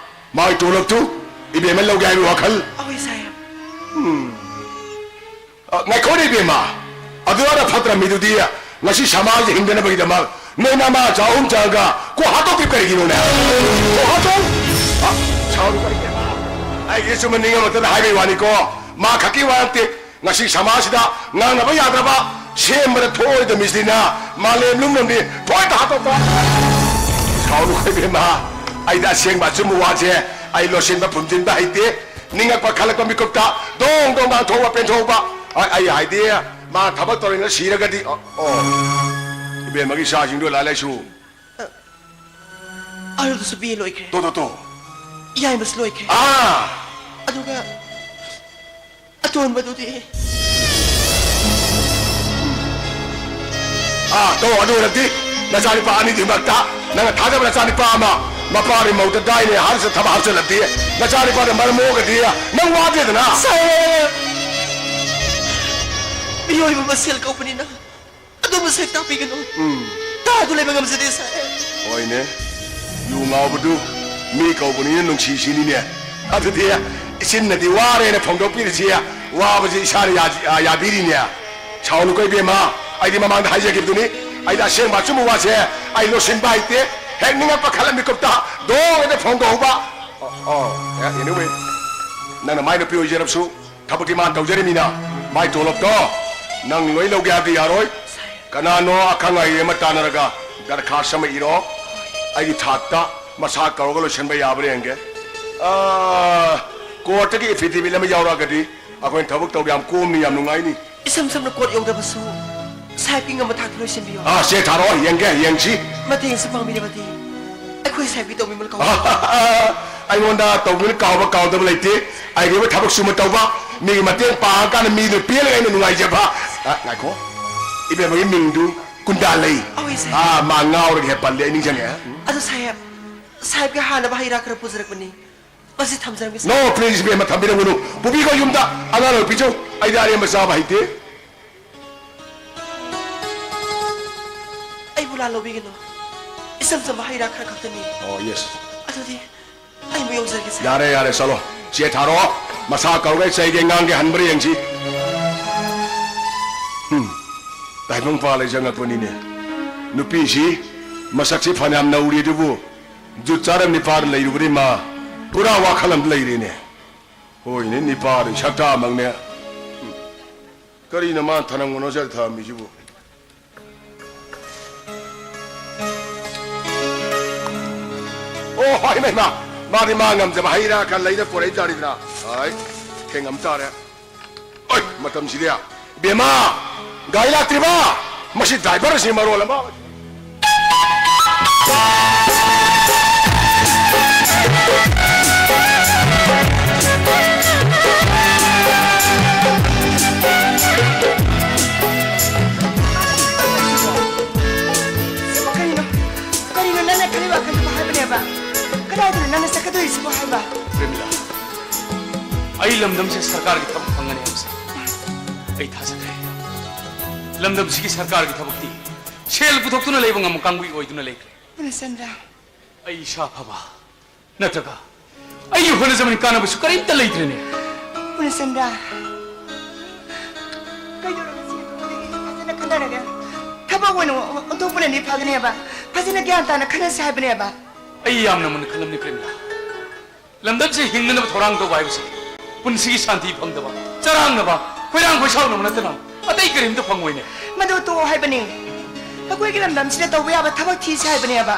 ꯃꯥꯒꯤ ꯇꯣꯂꯣꯞꯇꯨ ꯏꯕꯦꯝꯃ ꯂꯧꯒꯦ ꯍꯥꯏꯕꯒꯤ ꯋꯥꯈꯜ? ꯑꯍꯣꯏ ꯁꯥꯍꯦꯕ꯫ ꯎꯝ꯫ ꯑ, ꯉꯥꯏꯈꯣꯅꯦ ꯏꯕꯦꯝꯃ, ꯑꯗꯨ ꯑꯗ ꯐꯠꯇ꯭ꯔ ꯃꯤꯗꯨꯗꯤ ꯉꯁꯤ ꯁꯃꯥꯖꯁꯦ ꯍꯤꯡꯗꯅꯕꯒꯤꯗꯃꯛ ꯅꯣꯏ ꯅꯃꯥ ꯆꯥ ꯑꯍꯨꯝ ꯆꯪꯉꯒ ꯀꯣꯛ ꯍꯥꯠꯇꯣꯛꯄꯤ ꯀꯔꯤꯒꯤꯅꯣꯅꯦ? ꯀꯣꯛ ꯍꯥꯠꯇꯣꯛ-, ꯑ, ꯁꯥꯎꯅꯨ ꯀꯔꯤꯒꯤꯅꯣ? ꯑꯩꯒꯤ ꯆꯨꯝꯅ ꯅꯤꯡꯉꯝꯃꯛꯇꯅ ꯍꯥꯏꯕꯒꯤ ꯋꯥꯅꯤꯀꯣ, ꯃꯥ ꯈꯛꯀꯤ ꯋꯥ ꯅꯠꯇꯦ꯫ ꯉꯁꯤ ꯁꯃꯥꯖꯁꯤꯗ ꯉꯥꯡꯅꯕ ꯌꯥꯗ꯭ꯔꯕ ꯁꯦꯝꯕꯗ ꯊꯣꯛꯑꯣꯏꯗꯕ ꯃꯤꯁꯤꯅ ꯃꯥꯂꯦꯝ ꯂꯨꯝꯂꯝꯅꯤ ꯊꯣꯏꯗ ꯍꯥꯠꯇꯣꯛꯄ꯫ ꯁꯥꯎꯅꯨ ꯏꯕꯦꯝꯃ, ꯑꯩꯗꯤ ꯑꯁꯦꯡꯕ ꯑꯆꯨꯝꯕ ꯋꯥꯁꯦ ꯑꯩ ꯂꯣꯠꯁꯤꯟꯕ ꯐꯨꯝꯖꯤꯟꯕ ꯍꯩꯇꯦ꯫ ꯅꯤꯡꯉꯛꯄ ꯈꯜꯂꯛꯄ ꯃꯤꯀꯨꯞꯇ ꯗꯣꯡ ꯗꯣꯡ ꯉꯥꯡꯊꯣꯛꯑ ꯄꯦꯟꯊꯣꯛꯄ꯫ ꯑ-, ꯑꯩ ꯍꯥꯏꯗꯤ ꯃꯥ ꯊꯕꯛ ꯇꯧꯔꯤꯉꯩꯗ ꯁꯤꯔꯒꯗꯤ, ꯑ-, ꯑꯣ, ꯏꯕꯦꯝꯃꯒꯤ ꯏꯆꯥꯁꯤꯡꯗꯣ ꯂꯥꯏꯔꯤꯛ ꯂꯥꯏꯁꯨ꯫ ꯑꯍꯜꯗꯨꯁꯨ ꯕꯤ ꯑꯦ ꯂꯣꯏꯈ꯭ꯔꯦ꯫ ꯇꯣ, ꯇꯣ, ꯇꯣ꯫ ꯏꯌꯥꯏꯃꯁꯨ ꯂꯣꯏꯈ꯭ꯔꯦ꯫ ꯑꯥ! ꯑꯗꯨꯒ ꯑꯇꯣꯟꯕꯗꯨꯗꯤ? ꯑꯥ, ꯇꯣ, ꯑꯗꯨ ꯑꯣꯏꯔꯗꯤ ꯅꯆꯥꯅꯨꯄꯥ ꯑꯅꯤꯗꯨꯒꯤ ꯃꯔꯛꯇ ꯅꯪꯅ ꯊꯥꯖꯕ ꯅꯆꯥꯅꯨꯄꯥ ꯑꯃ ꯃꯄꯥꯒꯤ ꯃꯧꯗ ꯗꯥꯏꯅꯦ ꯍꯥꯏꯔꯁꯨ ꯊꯕꯛ ꯍꯥꯞꯆꯤꯜꯂꯗꯤ ꯅꯆꯥꯅꯨꯄꯥꯗ ꯃꯔꯝ ꯃꯣꯛꯑꯒꯗꯤ ꯅꯪ ꯋꯥꯗꯦꯗꯅ? ꯁꯥꯍꯦꯕ! ꯃꯤꯑꯣꯏꯕ ꯃꯁꯦꯜ ꯀꯧꯕꯅꯤꯅ ꯑꯗꯨꯕꯨ ꯁꯛ ꯇꯥꯛꯄꯤꯒꯅꯨ꯫ ꯎꯝ꯫ ꯇꯥꯗꯨ ꯂꯩꯕ ꯉꯝꯖꯗꯦ, ꯁꯥꯍꯦꯕ꯫ ꯍꯣꯏꯅꯦ, ꯌꯨ ꯉꯥꯎꯕꯗꯨ ꯃꯤ ꯀꯧꯕꯅꯤꯅ ꯅꯨꯡꯁꯤꯁꯤꯅꯤꯅꯦ꯫ ꯑꯗꯨꯗꯤ ꯏꯆꯤꯟꯅꯗꯤ ꯋꯥꯔꯦꯅ ꯐꯣꯡꯗꯣꯛꯄꯤꯔꯁꯤ, ꯋꯥꯕꯁꯤ ꯏꯁꯥꯅ ꯌꯥ-, ꯌꯥ-, ꯌꯥꯕꯤꯔꯤꯅꯦ꯫ ꯁꯥꯎꯅꯨꯀꯣ ꯏꯕꯦꯝꯃ, ꯑꯩꯗꯤ ꯃꯃꯥꯡꯗ ꯍꯥꯏꯖꯈꯤꯕꯗꯨꯅꯤ, ꯑꯩꯗꯤ ꯑꯁꯦꯡꯕ ꯑꯆꯨꯝꯕ ꯋꯥꯁꯦ ꯑꯩ ꯂꯣꯠꯁꯤꯟꯕ ꯍꯩꯇꯦ, ꯍꯦꯛ ꯅꯤꯡꯉꯛꯄ ꯈꯜꯂ ꯃꯤꯀꯨꯞꯇ ꯗꯣꯡ ꯍꯦꯛꯇ ꯐꯣꯡꯗꯣꯛꯍꯧꯕ꯫ ꯑꯣ, ꯑꯣ, anyway, ꯅꯪꯅ ꯃꯥꯏ ꯅꯨꯄꯤ ꯑꯣꯏꯖꯔꯕꯁꯨ, ꯊꯕꯛꯇꯤ ꯃꯥꯅ ꯇꯧꯖꯔꯤꯃꯤꯅ, ꯃꯥꯏ ꯇꯣꯂꯣꯞꯇꯣ ꯅꯪ ꯂꯣꯏ ꯂꯧꯒꯦ ꯍꯥꯏꯕꯗꯤ ꯌꯥꯔꯣꯏ꯫ ꯀꯅꯥꯅꯣ ꯑꯈꯪ ꯑꯍꯩ ꯑꯃ ꯇꯥꯟꯅꯔꯒ ꯗꯔꯈꯥꯁ ꯑꯃ ꯏꯔꯣ, ꯑꯩꯒꯤ ꯊꯥꯠꯇ ꯃꯁꯥ ꯀꯧꯔꯒ ꯂꯣꯏꯁꯤꯟꯕ ꯌꯥꯕ꯭ꯔꯥ ꯌꯦꯡꯒꯦ꯫ ꯑꯥ, ꯀꯣꯔꯠꯇꯒꯤ ꯑꯦꯐꯤꯗꯦꯕꯤꯠ ꯑꯃ ꯌꯥꯎꯔꯛꯑꯒꯗꯤ ꯑꯩꯈꯣꯏꯅ ꯊꯕꯛ ꯇꯧꯕ ꯌꯥꯝ ꯀꯣꯝꯅꯤ, ꯌꯥꯝ ꯅꯨꯡꯉꯥꯏꯅꯤ꯫ ꯏꯁꯝ ꯁꯝꯅ ꯀꯣꯔꯠ ꯌꯧꯗꯕꯁꯨ ꯁꯥꯍꯦꯕꯀꯤ ꯉꯝꯕ ꯊꯥꯛꯇ ꯂꯣꯏꯁꯤꯟꯕꯤꯌꯣ꯫ ꯑꯥ, ꯆꯦ ꯊꯥꯔꯛꯑꯣ, ꯌꯦꯡꯒꯦ, ꯌꯦꯡꯁꯤ꯫ ꯃꯇꯦꯡꯁꯨ ꯄꯥꯡꯕꯤꯔꯕꯗꯤ ꯑꯩꯈꯣꯏ ꯁꯥꯍꯦꯕꯀꯤ ꯇꯧꯕꯤꯃꯜ ꯀꯧꯕ꯫ ꯑꯩꯉꯣꯟꯗ ꯇꯧꯕꯤꯃꯜ ꯀꯥꯎꯕ ꯀꯥꯎꯗꯕ ꯂꯩꯇꯦ꯫ ꯑꯩꯒꯤ ꯑꯣꯏꯕ ꯊꯕꯛ ꯁꯨꯃ ꯇꯧꯕ, ꯃꯤꯒꯤ ꯃꯇꯦꯡ ꯄꯥꯡꯉꯀꯥꯟꯗ ꯃꯤꯗꯨ ꯄꯦꯜꯂꯒ ꯑꯩꯅ ꯅꯨꯡꯉꯥꯏꯖꯕ꯫ ꯑ, ꯉꯥꯏꯈꯣ, ꯏꯕꯦꯝꯃꯒꯤ ꯃꯤꯡꯗꯨ ꯀꯨꯟꯗꯥ ꯂꯩ꯫ ꯑꯧ, ꯏꯆꯦ꯫ ꯑꯥ, ꯃꯥ ꯉꯥꯎꯔꯒ ꯍꯦꯛ ꯄꯜꯂꯦ, ꯑꯩ ꯅꯤꯡꯁꯤꯡꯉꯦ꯫ ꯑꯗꯨ ꯁꯥꯍꯦꯕ, ꯁꯥꯍꯦꯕꯀꯤ ꯍꯥꯅꯕ ꯍꯩ ꯔꯥ ꯈꯔ ꯄꯨꯖꯔꯛꯄꯅꯤ꯫ ꯃꯁꯤ ꯊꯝꯖꯔꯝꯒꯦ, ꯁꯥꯍꯦꯕ꯫ No, please, ꯏꯕꯦꯝꯃ, ꯊꯝꯕꯤꯔꯝꯒꯅꯨ꯫ ꯄꯨꯕꯤꯈꯣ ꯌꯨꯝꯗ, ꯑꯉꯥꯡ ꯑꯣꯏ ꯄꯤꯖꯧ꯫ ꯑꯩꯗꯤ ꯑꯔꯦꯝꯕ ꯆꯥꯕ ꯍꯩꯇꯦ꯫ ꯑꯩꯕꯨ ꯂꯥꯟ ꯂꯧꯕꯤꯒꯅꯨ꯫ ꯏꯆꯝ ꯆꯝꯕ ꯍꯩ ꯔꯥ ꯈꯔ ꯈꯛꯇꯅꯤ꯫ ꯑꯣ, yes꯫ ꯑꯗꯨꯗꯤ ꯑꯩ ꯑꯃꯨꯛ ꯌꯧꯖꯔꯒꯦ, ꯁꯥꯍꯦꯕ꯫ ꯌꯥꯔꯦ, ꯌꯥꯔꯦ, ꯆꯠꯂꯣ꯫ ꯆꯦ ꯊꯥꯔꯛꯑꯣ꯫ ꯃꯁꯥ ꯀꯧꯒꯩ ꯆꯩꯒꯦ ꯉꯥꯡꯒꯦ ꯍꯟꯕ꯭ꯔꯥ ꯌꯦꯡꯁꯤ꯫ ꯎꯝ, ꯇꯥꯏꯕꯪ ꯄꯥꯜꯂꯦ ꯆꯪꯉꯛꯄꯅꯤꯅꯦ꯫ ꯅꯨꯄꯤꯁꯤ ꯃꯁꯛꯁꯤ ꯐꯅꯌꯥꯝ ꯅꯧꯔꯤ ꯑꯗꯨꯕꯨ ꯖꯨꯠ ꯆꯥꯔꯝ ꯅꯤꯄꯥꯗ ꯂꯩꯔꯨꯕꯅꯤ ꯃꯥ꯫ ꯄꯨꯔꯥ ꯋꯥꯈꯜ ꯑꯃꯗ ꯂꯩꯔꯦꯅꯦ꯫ ꯍꯣꯏꯅꯦ, ꯅꯤꯄꯥꯗꯤ ꯁꯛꯇꯥ ꯑꯃꯛꯅꯦ꯫ ꯎꯝ꯫ ꯀꯔꯤꯅꯣ ꯃꯥ ꯊꯅꯝꯒꯅꯣ ꯁꯤꯗ ꯊꯝꯃꯤꯁꯤꯕꯨ? ꯑꯣ, ꯍꯣꯏ, ꯏꯃꯥ, ꯏꯃꯥ꯫ ꯃꯥꯗꯤ ꯃꯥ ꯉꯝꯖꯕ ꯍꯩ ꯔꯥ ꯈꯔ ꯂꯩꯔ ꯄꯨꯔꯛꯏ ꯖꯥꯠꯅꯤꯗꯅ꯫ ꯍꯣꯏ, ꯊꯦꯡꯉꯝ ꯇꯥꯔꯦ꯫ ꯑꯣꯏ, ꯃꯇꯝꯁꯤꯗꯤ꯫ ꯏꯕꯦꯝꯃ, ꯒꯥꯔꯤ ꯂꯥꯛꯇ꯭ꯔꯤꯕ? ꯃꯁꯤ ꯗ꯭ꯔꯥꯏꯚꯔ ꯑꯁꯤ ꯃꯔꯣꯜ ꯑꯃ꯫ ꯁꯤꯕꯨ ꯀꯔꯤꯅꯣ? ꯀꯔꯤꯅꯣ ꯅꯪꯅ ꯈꯜꯂꯤ ꯋꯥꯈꯜꯗꯨꯕꯨ ꯍꯥꯏꯕꯅꯦꯕ? ꯀꯗꯥꯏꯗꯅꯣ ꯅꯪꯅ ꯆꯠꯀꯗꯣꯔꯤꯁꯤꯕꯨ ꯍꯥꯏꯕ? ꯄ꯭ꯔꯦꯃꯤꯂꯥ, ꯑꯩ ꯂꯝꯗꯝꯁꯦ ꯁꯔꯀꯥꯔꯒꯤ ꯊꯕꯛ ꯐꯪꯒꯅꯤ ꯍꯥꯏꯕꯁꯦ ꯑꯩ ꯊꯥꯖꯈ꯭ꯔꯦ꯫ ꯂꯝꯗꯝꯁꯤꯒꯤ ꯁꯔꯀꯥꯔꯒꯤ ꯊꯕꯛꯇꯤ ꯁꯦꯜ ꯄꯨꯊꯣꯛꯇꯨꯅ ꯂꯩꯕ ꯉꯝꯕ ꯀꯥꯡꯕꯨꯒꯤ ꯑꯣꯏꯗꯨꯅ ꯂꯩꯈ꯭ꯔꯦ꯫ ꯄꯨꯔꯅꯆꯟꯗ꯭ꯔ꯫ ꯑꯩ ꯏꯁꯥ ꯐꯕ ꯅꯠꯇ꯭ꯔꯒ ꯑꯩꯒꯤ ꯍꯣꯠꯅꯖꯃꯟ ꯀꯥꯟꯅꯕꯁꯨ ꯀꯔꯤꯝꯇ ꯂꯩꯇ꯭ꯔꯦꯅꯦ꯫ ꯄꯨꯔꯅꯆꯟꯗ꯭ꯔ, ꯀꯩꯗꯧꯔꯒꯦ ꯁꯤ? ꯐꯖꯅ ꯈꯟꯅꯔꯒ ꯊꯕꯛ ꯑꯣꯏꯅ ꯑꯣꯟꯊꯣꯛꯄꯅꯗꯤ ꯐꯒꯅꯦꯕ꯫ ꯐꯖꯅ ꯒ꯭ꯌꯥꯟ ꯇꯥꯅ ꯈꯟꯅꯁꯤ ꯍꯥꯏꯕꯅꯦꯕ꯫ ꯑꯩ ꯌꯥꯝꯅ ꯃꯨꯟꯅ ꯈꯜꯂꯝꯅꯤ ꯄ꯭ꯔꯦꯃꯤꯂꯥ꯫ ꯂꯝꯗꯝꯁꯤ ꯍꯤꯡꯅꯅꯕ ꯊꯧꯔꯥꯡ ꯇꯧꯕ ꯍꯥꯏꯕꯁꯤ ꯄꯨꯟꯁꯤꯒꯤ ꯁꯥꯟꯇꯤ ꯐꯪꯗꯕ, ꯆꯔꯥꯡꯅꯕ, ꯈꯣꯏꯔꯥꯡ ꯈꯣꯏꯁꯥꯎꯅꯕ ꯅꯠꯇꯅ ꯑꯇꯩ ꯀꯔꯤꯝꯇ ꯐꯪꯉꯣꯏꯅꯦ꯫ ꯃꯗꯨ ꯇꯣꯛꯑꯣ ꯍꯥꯏꯕꯅꯤ꯫ ꯑꯩꯈꯣꯏꯒꯤ ꯂꯝꯗꯝꯁꯤꯗ ꯇꯧꯕ ꯌꯥꯕ ꯊꯕꯛ ꯊꯤꯁꯤ ꯍꯥꯏꯕꯅꯦꯕ꯫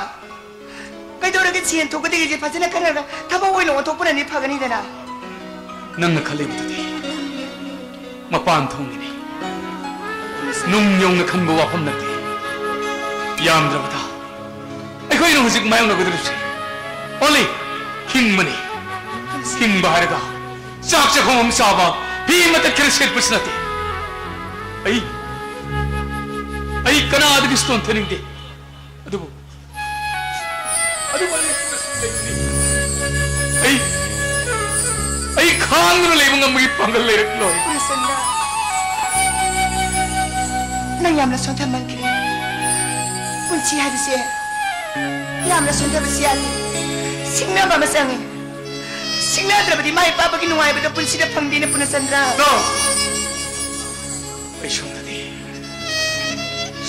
ꯀꯩꯗꯧꯔꯒꯦ, ꯁꯦꯟ ꯊꯣꯛꯀꯗꯧꯔꯤꯁꯦ ꯐꯖꯅ ꯈꯟꯅꯔꯒ ꯊꯕꯛ ꯑꯣꯏꯅ ꯑꯣꯟꯊꯣꯛꯄꯅꯗꯤ ꯐꯒꯅꯤꯗꯅ꯫ ꯅꯪꯅ ꯈꯜꯂꯤꯕꯗꯨꯗꯤ ꯃꯄꯥꯟ ꯊꯣꯡꯒꯤꯅꯤ꯫ ꯅꯨꯡ ꯌꯧꯅ ꯈꯟꯕ ꯋꯥꯐꯝ ꯅꯠꯇꯦ꯫ ꯌꯥꯝꯗ꯭ꯔꯕꯗ ꯑꯩꯈꯣꯏꯅ ꯍꯧꯖꯤꯛ ꯃꯥꯌꯣꯛꯅꯒꯗꯧꯔꯤꯕꯁꯤ only ꯍꯤꯡꯕꯅꯤ꯫ ꯍꯤꯡꯕ ꯍꯥꯏꯔꯒ ꯆꯥꯛ ꯆꯥꯛꯈꯣꯝ ꯑꯃ ꯆꯥꯕ, ꯐꯤ ꯃꯇꯠ ꯈꯔ ꯁꯦꯠꯄꯁꯨ ꯅꯠꯇꯦ꯫ ꯑꯩ, ꯑꯩ ꯀꯅꯥꯗꯒꯤꯁꯨ ꯅꯣꯟꯊꯅꯤꯡꯗꯦ꯫ ꯑꯗꯨꯕꯨ, ꯑꯗꯨꯕꯨ ꯑꯩ, ꯑꯩ, ꯑꯩ ꯈꯥꯡꯗꯨꯅ ꯂꯩꯕ ꯉꯝꯕꯒꯤ ꯄꯥꯡꯒꯜ ꯂꯩꯔꯛꯂꯣꯏ꯫ ꯄꯨꯔꯅꯆꯟꯗ꯭ꯔ, ꯅꯪ ꯌꯥꯝꯅ ꯁꯣꯟꯊꯃꯟꯈ꯭ꯔꯦ꯫ ꯄꯨꯟꯁꯤ ꯍꯥꯏꯕꯁꯦ ꯌꯥꯝꯅ ꯁꯣꯟꯊꯕꯁꯤ ꯌꯥꯗꯦ꯫ ꯁꯤꯡꯅꯕ ꯑꯃ ꯆꯪꯉꯤ꯫ ꯊꯦꯡꯅꯗ꯭ꯔꯕꯗꯤ ꯃꯥꯏ ꯄꯥꯛꯄꯒꯤ ꯅꯨꯡꯉꯥꯏꯕꯗꯣ ꯄꯨꯟꯁꯤꯗ ꯐꯪꯗꯦꯅꯦ ꯄꯨꯔꯅꯆꯟꯗ꯭ꯔ꯫ No! ꯑꯩ ꯁꯣꯝꯗꯗꯤ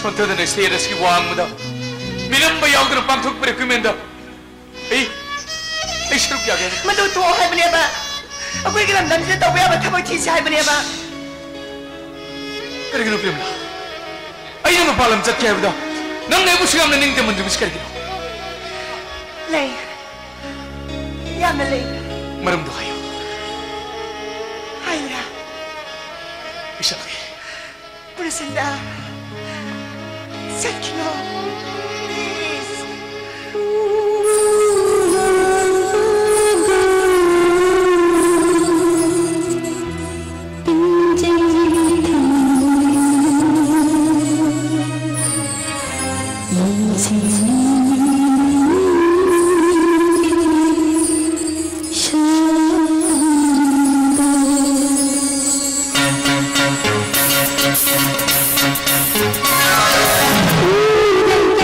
ꯁꯣꯟꯊꯗꯅ stage ꯑꯁꯤꯒꯤ ꯋꯥꯡꯃꯗ ꯃꯤꯅꯝꯕ ꯌꯥꯎꯗꯅ ꯄꯥꯡꯊꯣꯛꯄ recommendꯗ ꯑꯩ, ꯑꯩ ꯁꯔꯨꯛ ꯌꯥꯒꯦ ꯍꯥꯏꯕ꯫ ꯃꯗꯨ ꯇꯣꯛꯑꯣ ꯍꯥꯏꯕꯅꯦꯕ꯫ ꯑꯩꯈꯣꯏꯒꯤ ꯂꯝꯗꯝꯁꯤꯗ ꯇꯧꯕ ꯌꯥꯕ ꯊꯕꯛ ꯊꯤꯁꯤ ꯍꯥꯏꯕꯅꯦꯕ꯫ ꯀꯔꯤꯒꯤꯅꯣ ꯄ꯭ꯔꯦꯝꯂꯥ? ꯑꯩꯅ ꯃꯄꯥꯟ ꯂꯝ ꯆꯠꯀꯦ ꯍꯥꯏꯕꯗ ꯅꯪꯅ ꯑꯩꯕꯨ ꯁꯨꯛ ꯌꯥꯝꯅ ꯅꯤꯡꯇꯝꯍꯟꯗ꯭ꯔꯤꯕꯁꯤ ꯀꯔꯤꯒꯤꯅꯣ? ꯂꯩ꯫ ꯌꯥꯝꯅ ꯂꯩ꯫ ꯃꯔꯝꯗꯣ ꯍꯥꯏꯌꯨ꯫ ꯍꯥꯏꯌꯨꯔꯥ? ꯑꯩ ꯆꯠꯂꯒꯦ꯫ ꯄꯨꯔꯅꯆꯟꯗ꯭ꯔ, ꯆꯠꯈꯤꯅꯣ꯫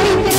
Please.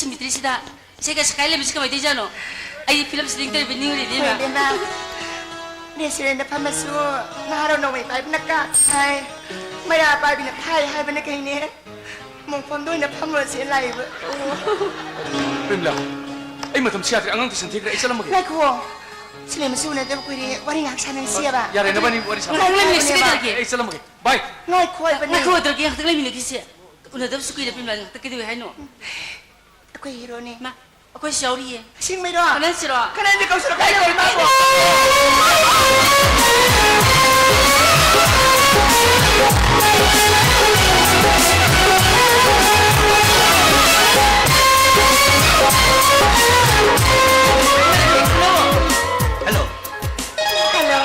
ꯁꯤꯃꯤꯇ꯭ꯔꯤꯁꯤꯗ ꯏꯁꯩꯒ ꯁꯛꯀꯥꯏ ꯂꯩꯕꯁꯤ ꯀꯃꯥꯏꯅ ꯇꯧꯔꯤꯖꯥꯠꯅꯣ? ꯑꯩꯗꯤ ꯐꯤꯂꯝ ꯁꯤꯗꯤꯡ ꯇꯧꯔꯤꯕ ꯅꯤꯡꯉꯨꯔꯦ, ꯍꯣꯏ, ꯏꯕꯦꯝꯃ꯫ ꯏꯕꯦꯝꯃ, ꯔꯦꯁꯇꯨꯔꯦꯟꯗ ꯐꯝꯃꯁꯨ ꯅꯍꯥꯔꯣꯟ ꯅꯣꯡꯃꯩ ꯄꯥꯏꯕꯅ ꯀꯥ ꯍꯥꯏ, ꯃꯩꯔꯥ ꯄꯥꯏꯕꯤꯅ ꯐꯥꯏ ꯍꯥꯏꯕꯅ ꯀꯩꯅꯦ? ꯃꯣꯡꯐꯝꯗ ꯑꯣꯏꯅ ꯐꯝꯃꯨꯔꯁꯦ ꯂꯥꯛꯏꯕ꯫ ꯄ꯭ꯔꯦꯝꯂꯥ, ꯑꯩ ꯃꯇꯝꯁꯤ ꯌꯥꯗ꯭ꯔꯦ, ꯑꯉꯥꯡ ꯇꯨꯏꯁꯟ ꯊꯦꯡꯈ꯭ꯔꯦ, ꯑꯩ ꯆꯠꯂꯝꯃꯒꯦ꯫ ꯉꯥꯏꯈꯨꯑꯣ, ꯁꯤꯅꯦꯃꯥꯁꯨ ꯎꯅꯗꯕ ꯀꯨꯏꯔꯦ, ꯋꯥꯔꯤ ꯉꯥꯏꯍꯥꯛ ꯁꯥꯟꯅꯁꯤꯕ꯫ ꯌꯥꯔꯦ, ꯅꯕꯥꯅꯤ ꯋꯥꯔꯤ ꯁꯥꯟꯅ-, ꯉꯥꯏꯍꯥꯛ ꯂꯩꯃꯤꯟꯅꯁꯤ ꯀꯩꯗꯧꯔꯒꯦ? ꯑꯩ ꯆꯠꯂꯝꯃꯒꯦ, ꯕꯥꯏ꯫ ꯉꯥꯏꯈꯣ ꯍꯥꯏꯕꯅꯦ꯫ ꯉꯥꯏꯈꯣ, ꯀꯩꯗꯧꯔꯒꯦ? ꯉꯥꯏꯍꯥꯛꯇꯪ ꯂꯩꯃꯤꯟꯅꯈꯤꯁꯦ꯫ ꯎꯅꯗꯕꯁꯨ ꯀꯨꯏꯔꯦ, ꯄ꯭ꯔꯦꯝꯂꯥ, ꯉꯥꯏꯍꯥꯛꯇꯪ ꯀꯩꯗꯧꯋꯦ ꯍꯥꯏꯅꯣ? ꯑꯩꯈꯣꯏ ꯍꯤꯔꯣꯅꯦ꯫ ꯃꯥ, ꯑꯩꯈꯣꯏꯁꯨ ꯌꯥꯎꯔꯤꯌꯦ꯫ ꯑꯁꯦꯡꯕꯩꯔꯣ? ꯈꯟꯅꯁꯤꯔꯣ? ꯈꯟꯅꯁꯦ, ꯀꯧꯁꯤꯔꯣ? ꯀꯥꯏ ꯀꯧꯔꯤ ꯃꯥꯕꯨ? ꯍꯜꯂꯣ꯫ ꯍꯜꯂꯣ꯫